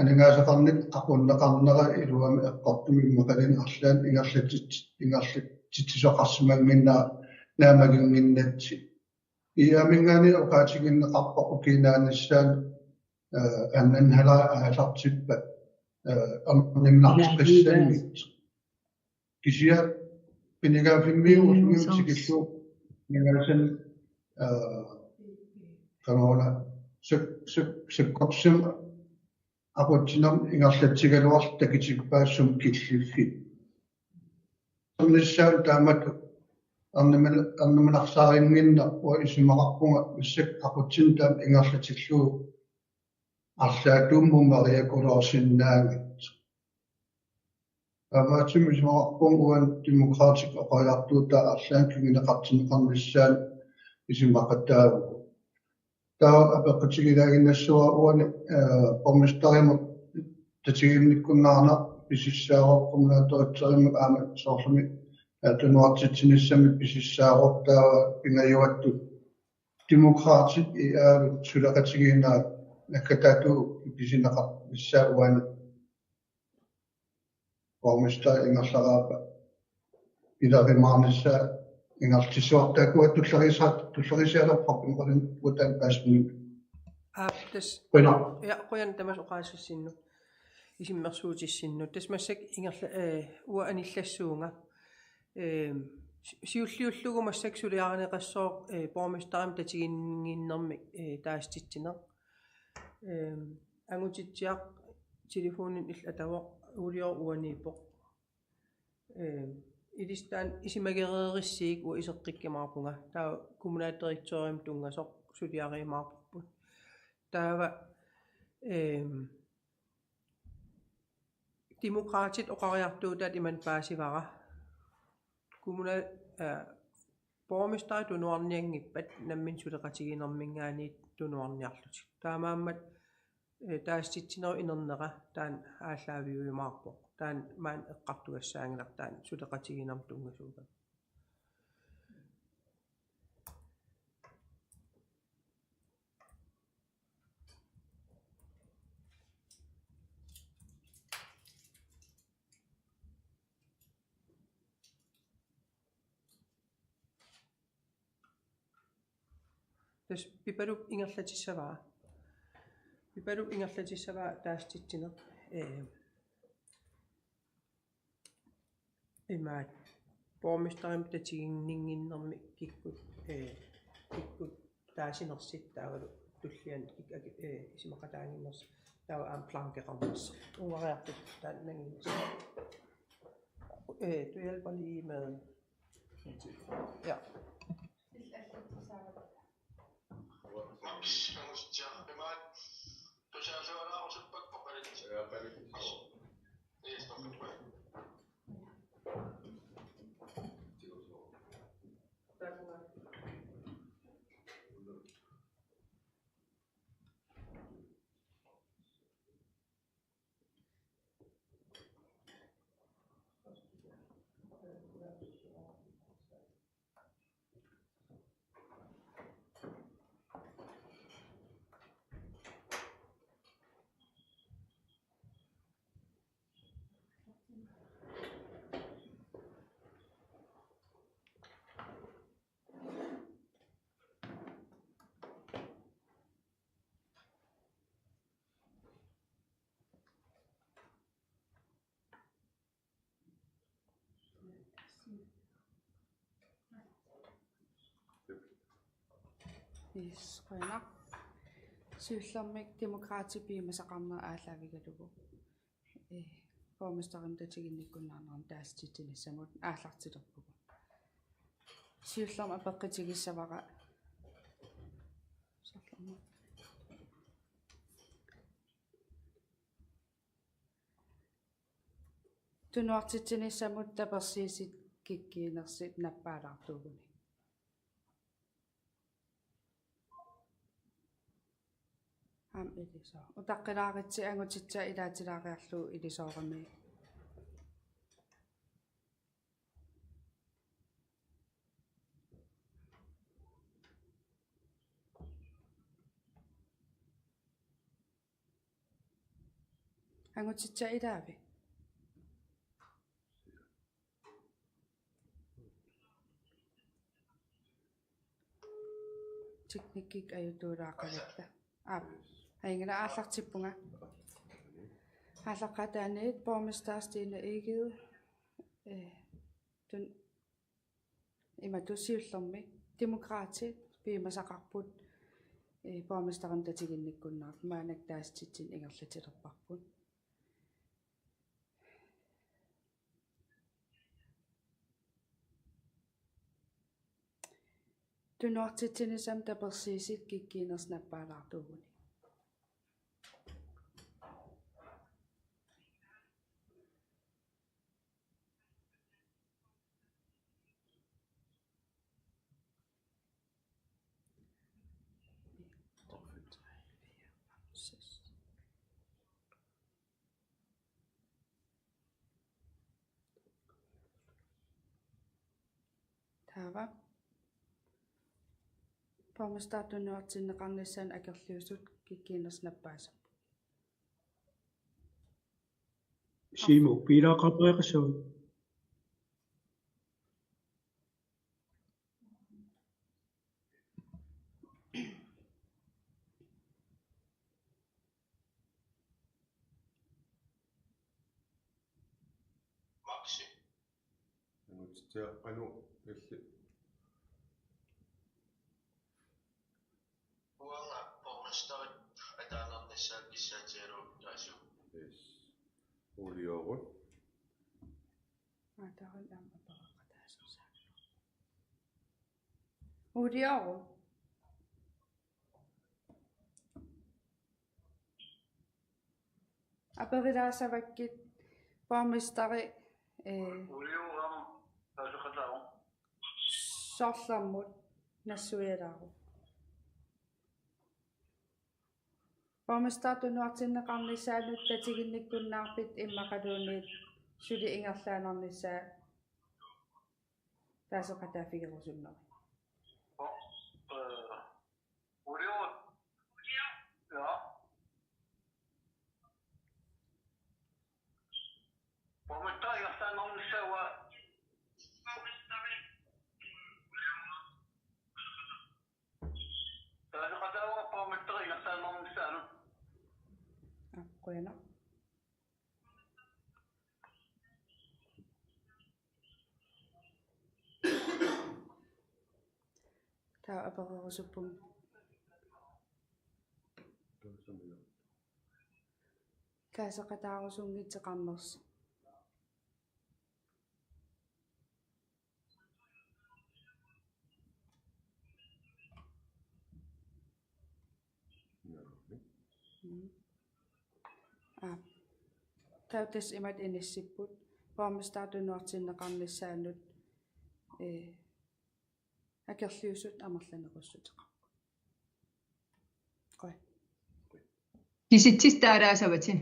aningaasaqarnikkut aqunneqarnera iluamik eqqortumik immaqaluunniit arlaannik ingerlatit-, ingerlatitsisoqarsimannginnera naammaginnginnatsigit. IA-minngaanniit oqaatigineqarpoq ukiup naanissaanut, ee, andenhaleriit aallartippat, ee, erniinnarneqassanngitsut. Kisianni qinigaaffimmiut ullumi tikillugu qinigaaffimmi, ee, qanoruna suk-, suk-, sakkortusimik aqutsinermi ingerlatsigaluarlutik takutippaa sumut killiffik. Ernissaanut taamatut ernimin-, erniminarsaarinnginneq uanga isumaqarpunga massakkut aqutsineq taama ingerlatillugu arlaatigut meriakuluusinnaanngitsoq. Taamaattumik isumaqarpunga uani Demokraatit oqariartuutaat arlaannik kinguneqartinneqarnissaanut isumaqataavugut. Taava apeqqutigilaaginnassavat uani, ee, borgmesterimut tatiginnikkunnaarneq pisissaavoq, kommunaldirektørimut aamma soorlumi, ee, tunuartitsinissamik pisissaavoq, taava pingajuattut Demokraatit IA-lu suleqatigiinnerat naggataatigut pisineqarnissaa uani borgmesteri ingerlaraappat pilerumaarnissaa ingerlatissuartaakua tulleriisa-, tulleriisialerparput qulin utan paasmut. Aap, tassa. Qujanaq. Ja, qujanaq tamaasa oqaasissinnut. Isummersuutissinnut. Tassa massakkut ingerla-, ee, uanga anillassuunga. Ee, si-, siulliullugu massakkut suliarineqassooq, ee, borgmesterimik tatiginnginnermik, ee, taasititsineq. Ee, Angutitsiaq telefoninik illit atavoq, uulior uaniippoq. Ee, ilissi taanna isumagereerissigik uanga iseqqikkumaarpunga. Taava kommunaldirektørimut tunngasoq suliariumaarparput. Taava, ee, Demokraatit oqariartuutaat imannak paasivara. Kommunal-, ee, borgmesteri tunuarnianngippat nammineq suleqatigiinnerminngaanniit tunuarniarlutik. Taamaammat, ee, taasititsinerup inernera taanna aallaaviujumaarpoq. Taanna maani eqqartugassaanngilaq taanna suleqatigiinnermut tunngasuugami. Tassa Pipaluup ingerlatissavaa. Pipaluup ingerlatissavaa taasititsineq. Ee, imaat. Borgmesterimik tatiginninnginnermi kikkut, ee, kikkut taasinersut taavalu tulliani kik-, aki-, ee, isumaqataannginnersut. Taava aamma blankeqarnersut. Ungariartut taanna nangiinnarsiuk. Ee, du hjælper lige med. Ja. Yes, qujanaq. Siullermik Demokraatit piumasaqarneq aallaavigalugu, eh, borgmesterimut tatiginnikkunnaarnermut taasititsinissamut aallartilerpugut. Siullermik apeqqutigissavara. Siullermik. Tunuartitsinissamut tapersiisut kikkuunersut nappaalaartuuguni. Aamma ilisooq. Utaqqilaaritsi angutitsaa ilaatilaariarlugu ilisoorami. Angutitsaa ilaavi? Teknikkit ajutuulaaqalatta. Aap. Ajunngilaq, aallartippunga. Aallaqqaataaniit borgmester Stine Egede, eh, tun-, imatut siullermik Demokraatit piumasaqarput, eh, borgmesterimut tatiginnikkunnaarneq maannakkut taasititsineq ingerlatilerparput. Tunuartitsinissamut tapersiisut kikkuunersut nappaalaartuuguni. Taava borgmester tunuartinneqarnissaanut akerliusut kikkuunersut nappaaserput. Siumut piilaaqartariaqassavat. Maxi. Angutitsaa qanoq illit? Uanga borgmesterip ataanernissaa kissaatigalugu taasiupput. Yes. Uliorut. Aataarin aamma pereqataasussaavoq. Uliorut. Aperilaassavakkit borgmesteri, eh, Uliorut aamma taaseqataavoq. Sorlermut nassuialaaruk. Borgmester tunuartinneqarnissaanut tatiginnikkunnaarpit immaqaluunniit suli ingerlaannarnissaa taaseqataaffigerusunneri. Uliorut. Ja. Borgmester ingerlaannarnissaa. Taaseqataavoq borgmester ingerlaannarnissaanut. Aa, qujanaq. Taava apererusuppunga. Taaseqataarusunngitsoq qanoq. Mm. Aa. Taava tassa imatut inissipput: borgmester tunuartinneqarnissaanut, eh, akerliusut amerlanerussuteqarput. Qoj. Kisitsisit taalaassavatit?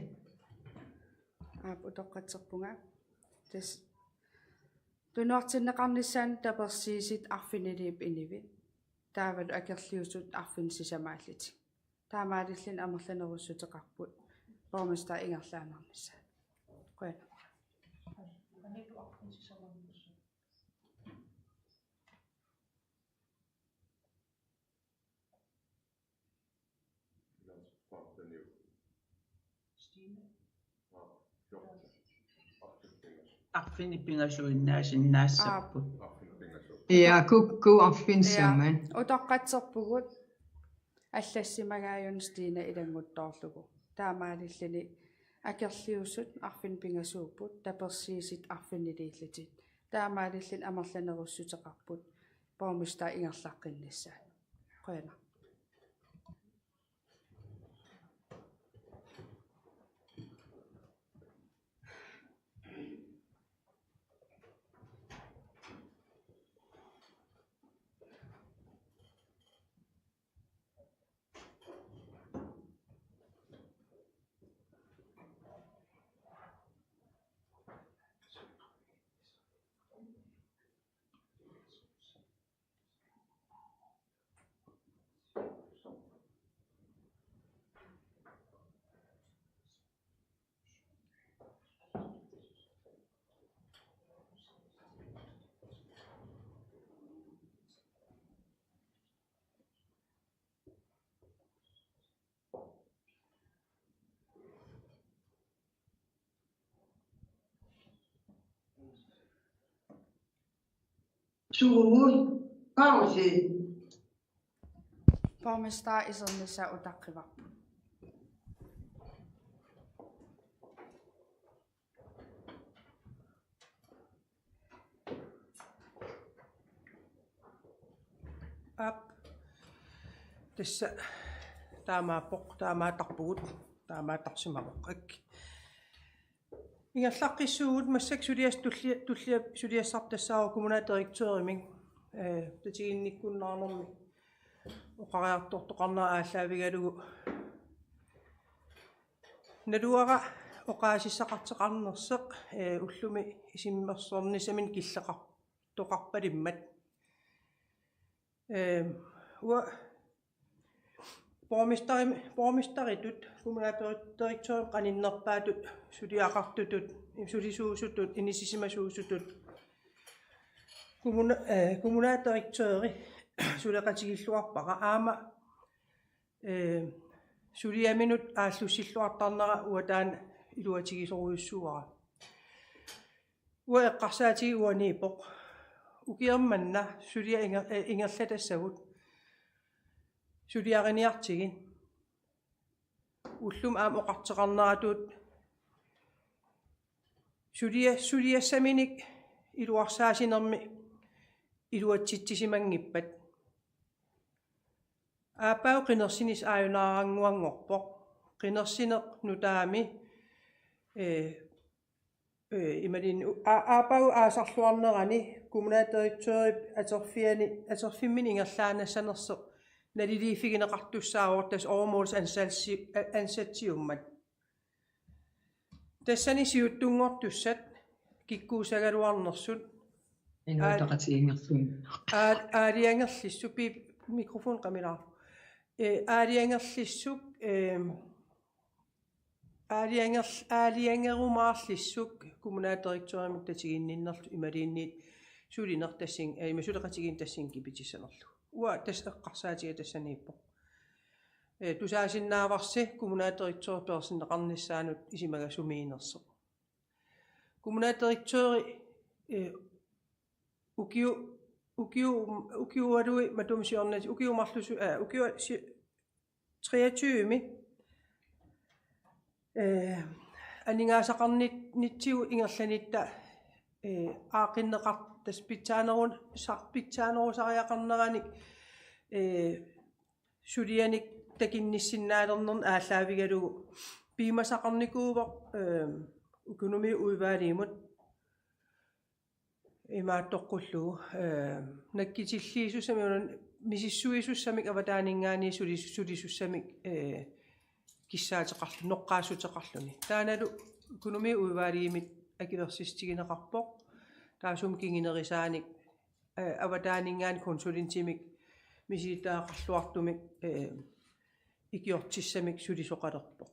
Aap, utoqqatserpunga. Tassa tunuartinneqarnissaanut tapersiisut arfiniliup inivit. Taavalu akerliusut arfineq-sisamaallutik. Taamaalilluni amerlanerussuteqarput borgmester ingerlaannarnissaa. Qujanaq. Arfineq-pingasuinnaasinnaassappat. Aap. Ja, ku, ku arfineq-sisamat. Ja, utoqqatserpugut. allassimagaajunnik Stina ilannguttoorlugu. Taamaalilluni akerliusut arfineq-pingasuupput, tapersiisut arfiniliillutik. Taamaalilluni amerlanerussuteqarput borgmesteri ingerlaqqinnissaa. Qujanaq. Suut pause. Borgmesteri isernissaa utaqqivarput. Aap. Tassa taamaappoq, taamaattarpugut, taamaattarsimavoq. Ak. Ingerlaqqissuugut. Massakkut sulias-, tullia-, tullia-, suliassartassaavoq kommunaldirektørimik, eh, tatiginnikkunnaarnermik oqariartortoqarnera aallaavigalugu. Naluara oqaasissaqartoqarnersoq, eh, ullumi isummersornissaminnut killeqartoqarpalimmat. Ehm, uanga borgmesterim-, borgmesteritut, kommunaldirektørimut qaninnerpaatut, suliaqartutut, sulisuusutut, inissisimasuusutut, kommuna-, eh, kommunaldirektøri suleqatigilluarpara aamma, eh, suliaminut aallussilluartarnera uanga taanna iluatigisorujussuuara. Uanga eqqarsaatigaara uaniippoq. Ukioq manna suliaq inger-, eh, ingerlatassagut suliariniartigit. Ullumi aamma oqartoqarneratut sulia-, suliassaminik iluarsaasinermi iluatsitsisimanngippat. Aappaagu qinersinissaq aajunaarannguanngorpoq. Qinersineq nutaami, eh, eh, imaluunniit u-, aa-, aappaagu aasarluarnerani kommunaldirektørip atorfiani, atorfimmini ingerlaannassanersoq naliliiffigineqartussaavoq, tassa åremålsansatsi-, a-, ansatsiummat. Tassani siuttunngortussat kikkuussagaluarnersut. Inuuteqatigiinnersugut. Aal-, aalajangerlissuk, piip, mikrofon qamilaarpoq. Eh, aalajangerlissuk, eh, aalajanger-, aalajangerumaarlissuk kommunaldirektørimik tatiginninnerlu imaluunniit sulineq tassani, eh, ima suleqatigiinneq tassani kipitissanerlugu. Uanga tassa eqqarsaatigaara tassaniippoq. Eh, tusaasinnaavarsi kommunaldirektøri peersinneqarnissaanut isumagasumiinnersoq. Kommunaldirektøri, eh, ukiu-, ukiu-, ukiualuit matuma siornatigut, ukiut marluk su-, eh, ukiut si-, treogtyve, eh, aningaasaqarnit-, nitsigut ingerlanitta, eh, aaqqinneqar-, tassa pitsaaneru-, sar-, pitsaanerusariaqarneranik, eh, sulianik takunnissinnaalernermut aallaavigalugu piumasaqarnikuuvoq, eh, økonomiudvalgimut imaattoqqullugu, eh, nakkutilliisussamik, una misissuisussamik avataaninngaanniit sulis-, sulisussamik, eh, kissaateqarlu-, noqqaassuteqarluni. Taannalu økonomiudvalgimit akuersissutigineqarpoq. Taassuma kingunerisaanik, eh, avataaninngaanniit konsulentimik misilittagaqarluartumik, eh, ikiortissamik sulisoqalerpoq.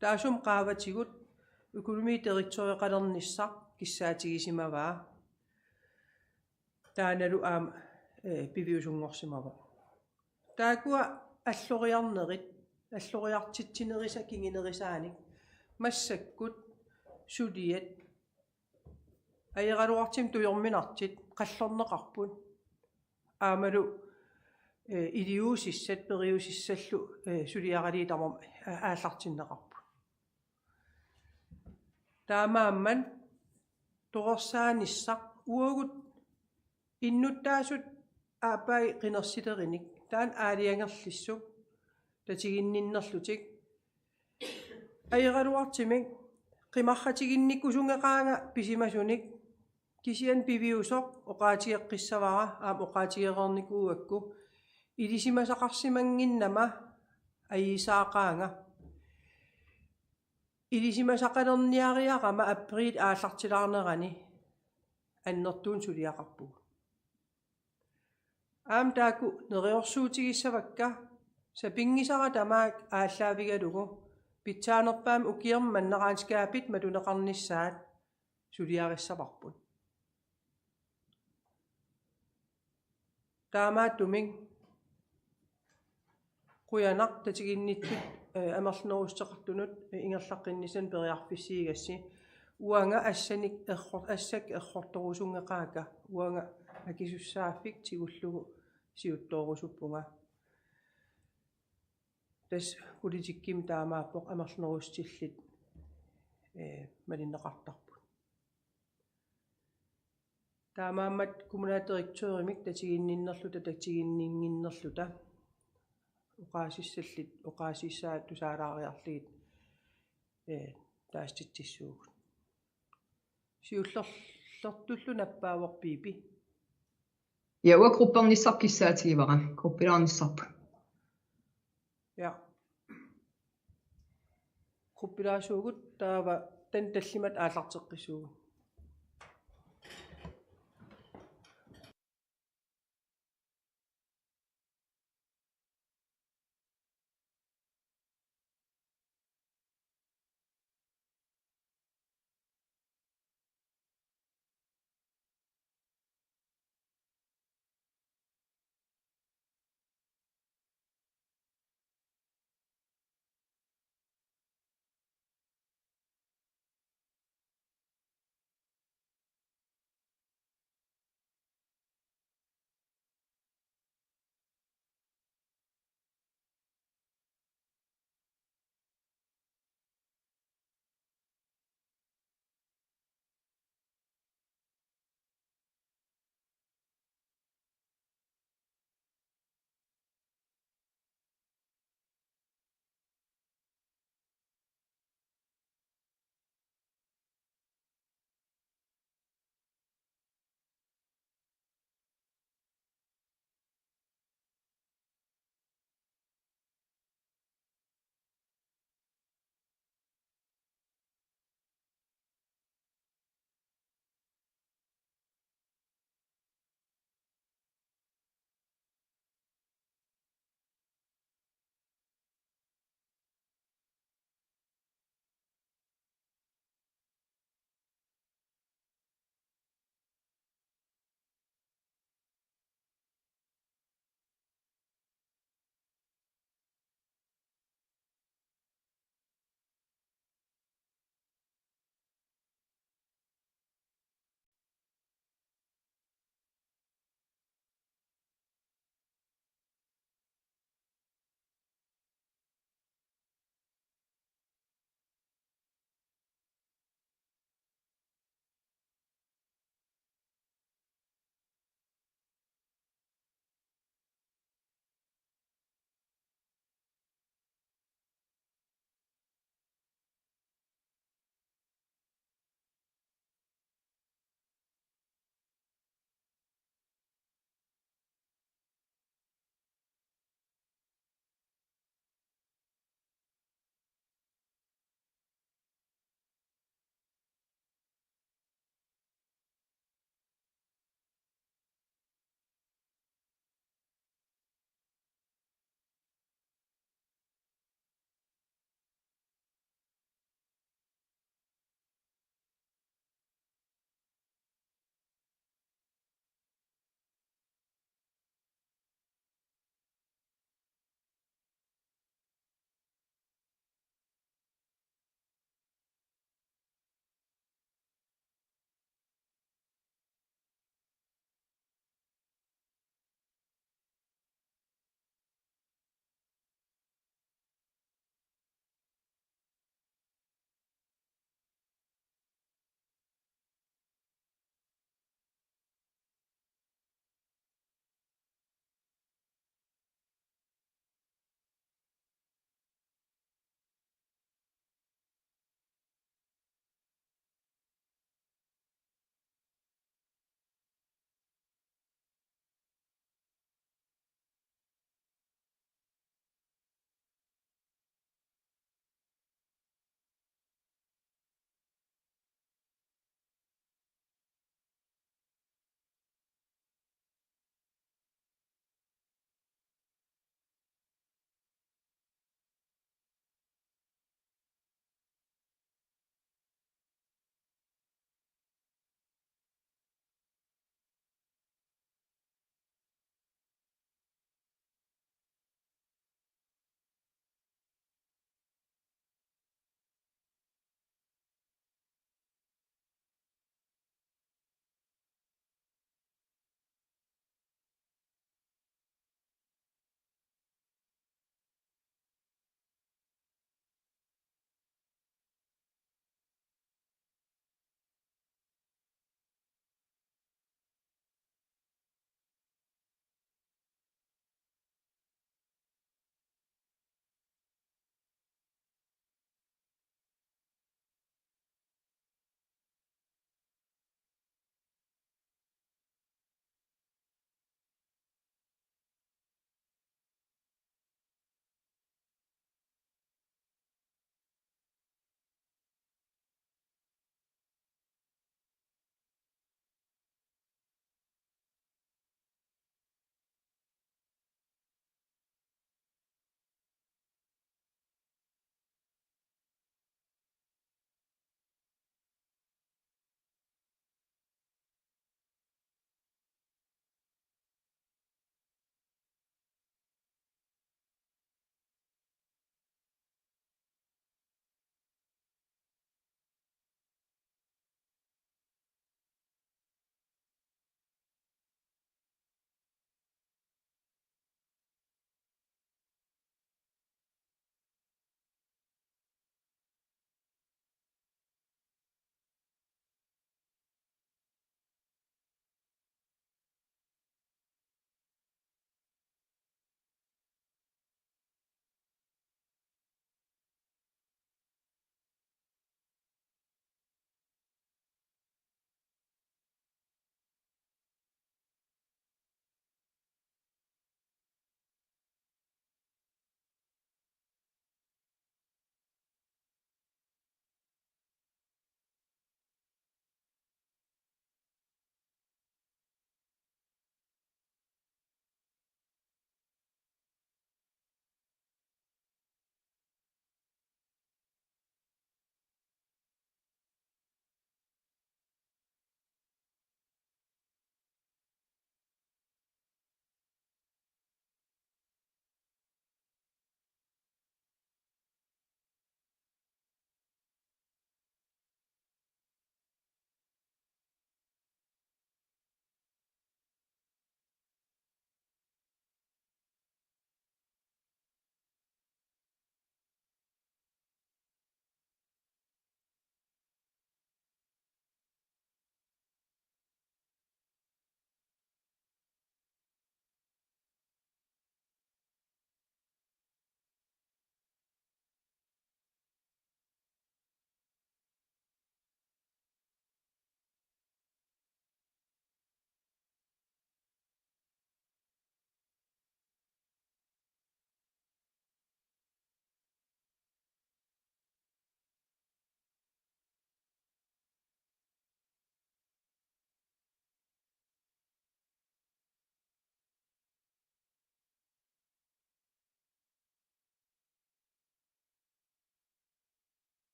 Taassuma qaavatigut økonomidirektøreqalernissaq kissaatigisimavaa. Taannalu aamma, eh, piviusunngorsimavoq. Taakkua alloriarnerit, alloriartitsinerisa kingunerisaanik massakkut suliat ajoraluartumik tujorminartut qallorneqarput. Aammalu, eh, iliuusissat periusissallu, eh, suliaraliit tamarmik, eh, aallartinneqarput. Taamaammat torersaanissaq uagut innuttaasut aappaagu qinersilerinik taanna aalajangerlissuk tatiginninnerlutik ajoraluartumik qimarratiginnikkusunngeqaanga pisimasunik, kisianni piviusoq oqaatigeqqissavara aamma oqaatigereernikuugakku ilisimasaqarsimannginnama ajuusaaqaanga. Ilisimasaqalerniariarama apriilip aallartilaarnerani annertuumik suliaqarpugut. Aamma taakku neriorsuutigissavakka, sapinngisara tamaat aallaavigalugu pitsaanerpaamik ukioq manna regnskabit matuneqarnissaat suliarissavarput. Taamaattumik qujanaq tatiginnittut, eh, amerlanerussuteqartunut, eh, ingerlaqqinnissaanut periarfissiigassi. Uanga assanik error-, assakka errortorusunngeqaakka, uanga akisussaaffik tigullugu siuttoorusuppunga. Tassa politikkimi taamaappoq amerlanerussutillit, eh, malinneqartarput. Taamaammat kommunaldirektørimik tatiginninnerluta, tatiginninnginnerluta oqaasissallit, oqaasissaat tusaalaariarlugit, eh, taasititsissuugut. Siullertullu nappaavoq Piipi. Ja, uanga gruppernissaq kissaatigivara, gruppilaarnissarput. Ja. Gruppilaassuugut taava taanna tallimat aallarteqqissuugut.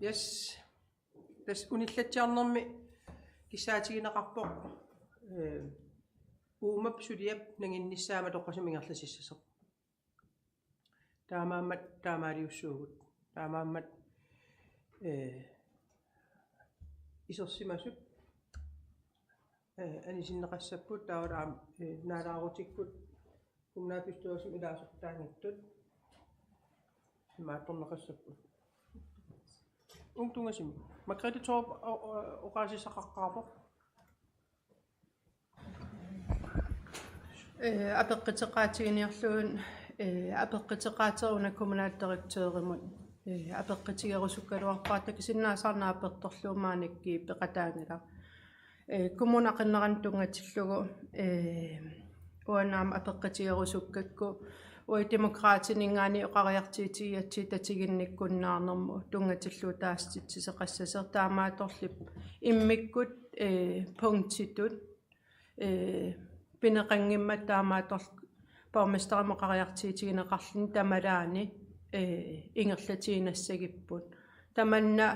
Yes. Tassa unillatsiarnermi kissaatigineqarpoq, eh, uumap suliap nanginnissaa matoqqasumik ingerlassasoq. Taamaammat taamaaliussuugut. Taamaammat, eh, isersimasut, eh, anisinneqassapput taavalu aamma, eh, naalaarutikkut kommunalbestyrelsimi ilaasortaanngitsut imaattorneqassapput. Uunga tunngasumik. Margrethe Thorup o-, o-, oqaasissaqaqqaarpoq. Eh, apeqquteqaatiginiarlugu, eh, apeqquteqaateruuna kommunaldirektørimut, eh, apeqqutigerusukkaluarpara, takusinnaasarneq apeqquterlugu maaniikkiit peqataanngilaq. Eh, kommuni aqinneranut tunngatillugu, eh, uanga aamma apeqqutigerusukkakku, uagut Demokraatininngaanniit oqariartuutigigatsigit tatiginnikkunnaarnermut tunngatillugu taasititsisoqassasoq, taamaattorli immikkut, eh, punktitut, eh, pineqanngimmat taamaattorli borgmesterimut oqariartuutigineqarluni tamalaani, eh, ingerlatiinnassagipput. Tamanna,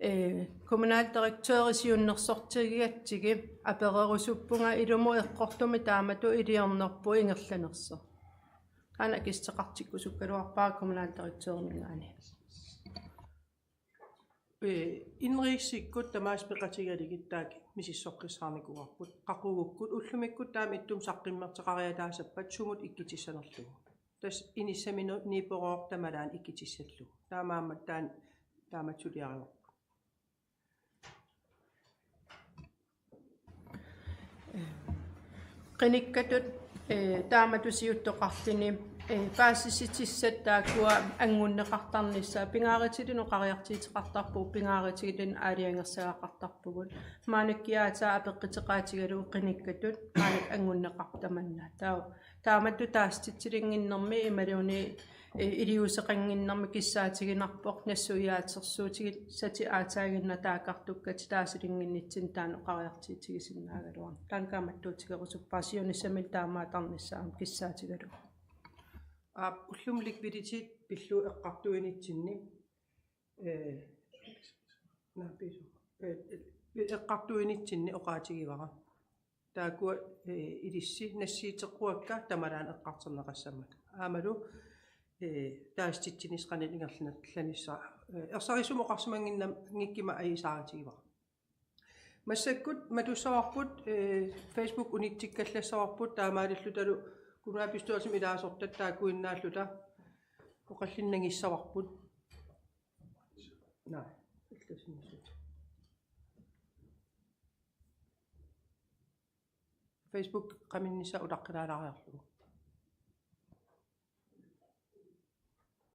eh, kommunaldirektøri siunnersortigigatsigit apererusuppunga ilumut eqqortumik taamatut iliornerput ingerlanersoq. Taanna akissuteqartikkusukkaluarpara kommunaldirektøriminngaanniit. Eh, indenrigsikkut tamaasa peqatigalugit taakku misissoqqissaarnikuuarput. Qaqugukkut ullumikkut taama ittumik saqqummersoqariataassappat sumut ikkutissanerlugu. Tassa inissamini-, -niippoq tamalaani ikkutissallugu. Taamaammat taanna taamatut suliarivarput. Qinikkatut, eh, taamatut siuttoqarluni, eh, paasissutissat taakkua anngunneqartarnissaat, pingaarutilik oqariartuuteqartarpugut, pingaarutilik aalajangersagaqartarpugut. Maannakkut aatsaat apeqquteqaatigalugu qinikkatut maannakkut anngunneqarpoq tamanna. Taa-, taamatut taasititsilinnginnermi imaluunniit, eh, iliuuseqannginnermi kissaatiginarpoq nassuiaatersuutigissatik aatsaaginnaq taakkartukkatik taasilinnginnitsinni taanna oqariartuutigisinnaagaluarpoq. Taanna kaammattuutigerusuppara siunissami taamaattarnissaa aamma kissaatigalugu. Aap, ullumi likviditet pillugu eqqartuinitsinni, eh, naapiisu-, eh, eh, eqqartuinitsinni oqaatigivara. Taakkua, eh, ilissi nassiuteqquakka tamalaani eqqartorneqassammassuk. Aammalu, eh, taasititsinissaq qanoq ingerlanissaa. Eh, ersarissumik oqarsimannginnam-, -ngikkuma ajuusaarutigaara. Massakkut matussavarput, eh, Facebook unitsikkallassavarput, taamaalillutalu kommunalbestyrelsimi ilaasortat taakkuinnaalluta oqallinneq nangissavarput. Naa, illusinnisut. Facebook qaminnissaa utaqqilaalaariarlugu.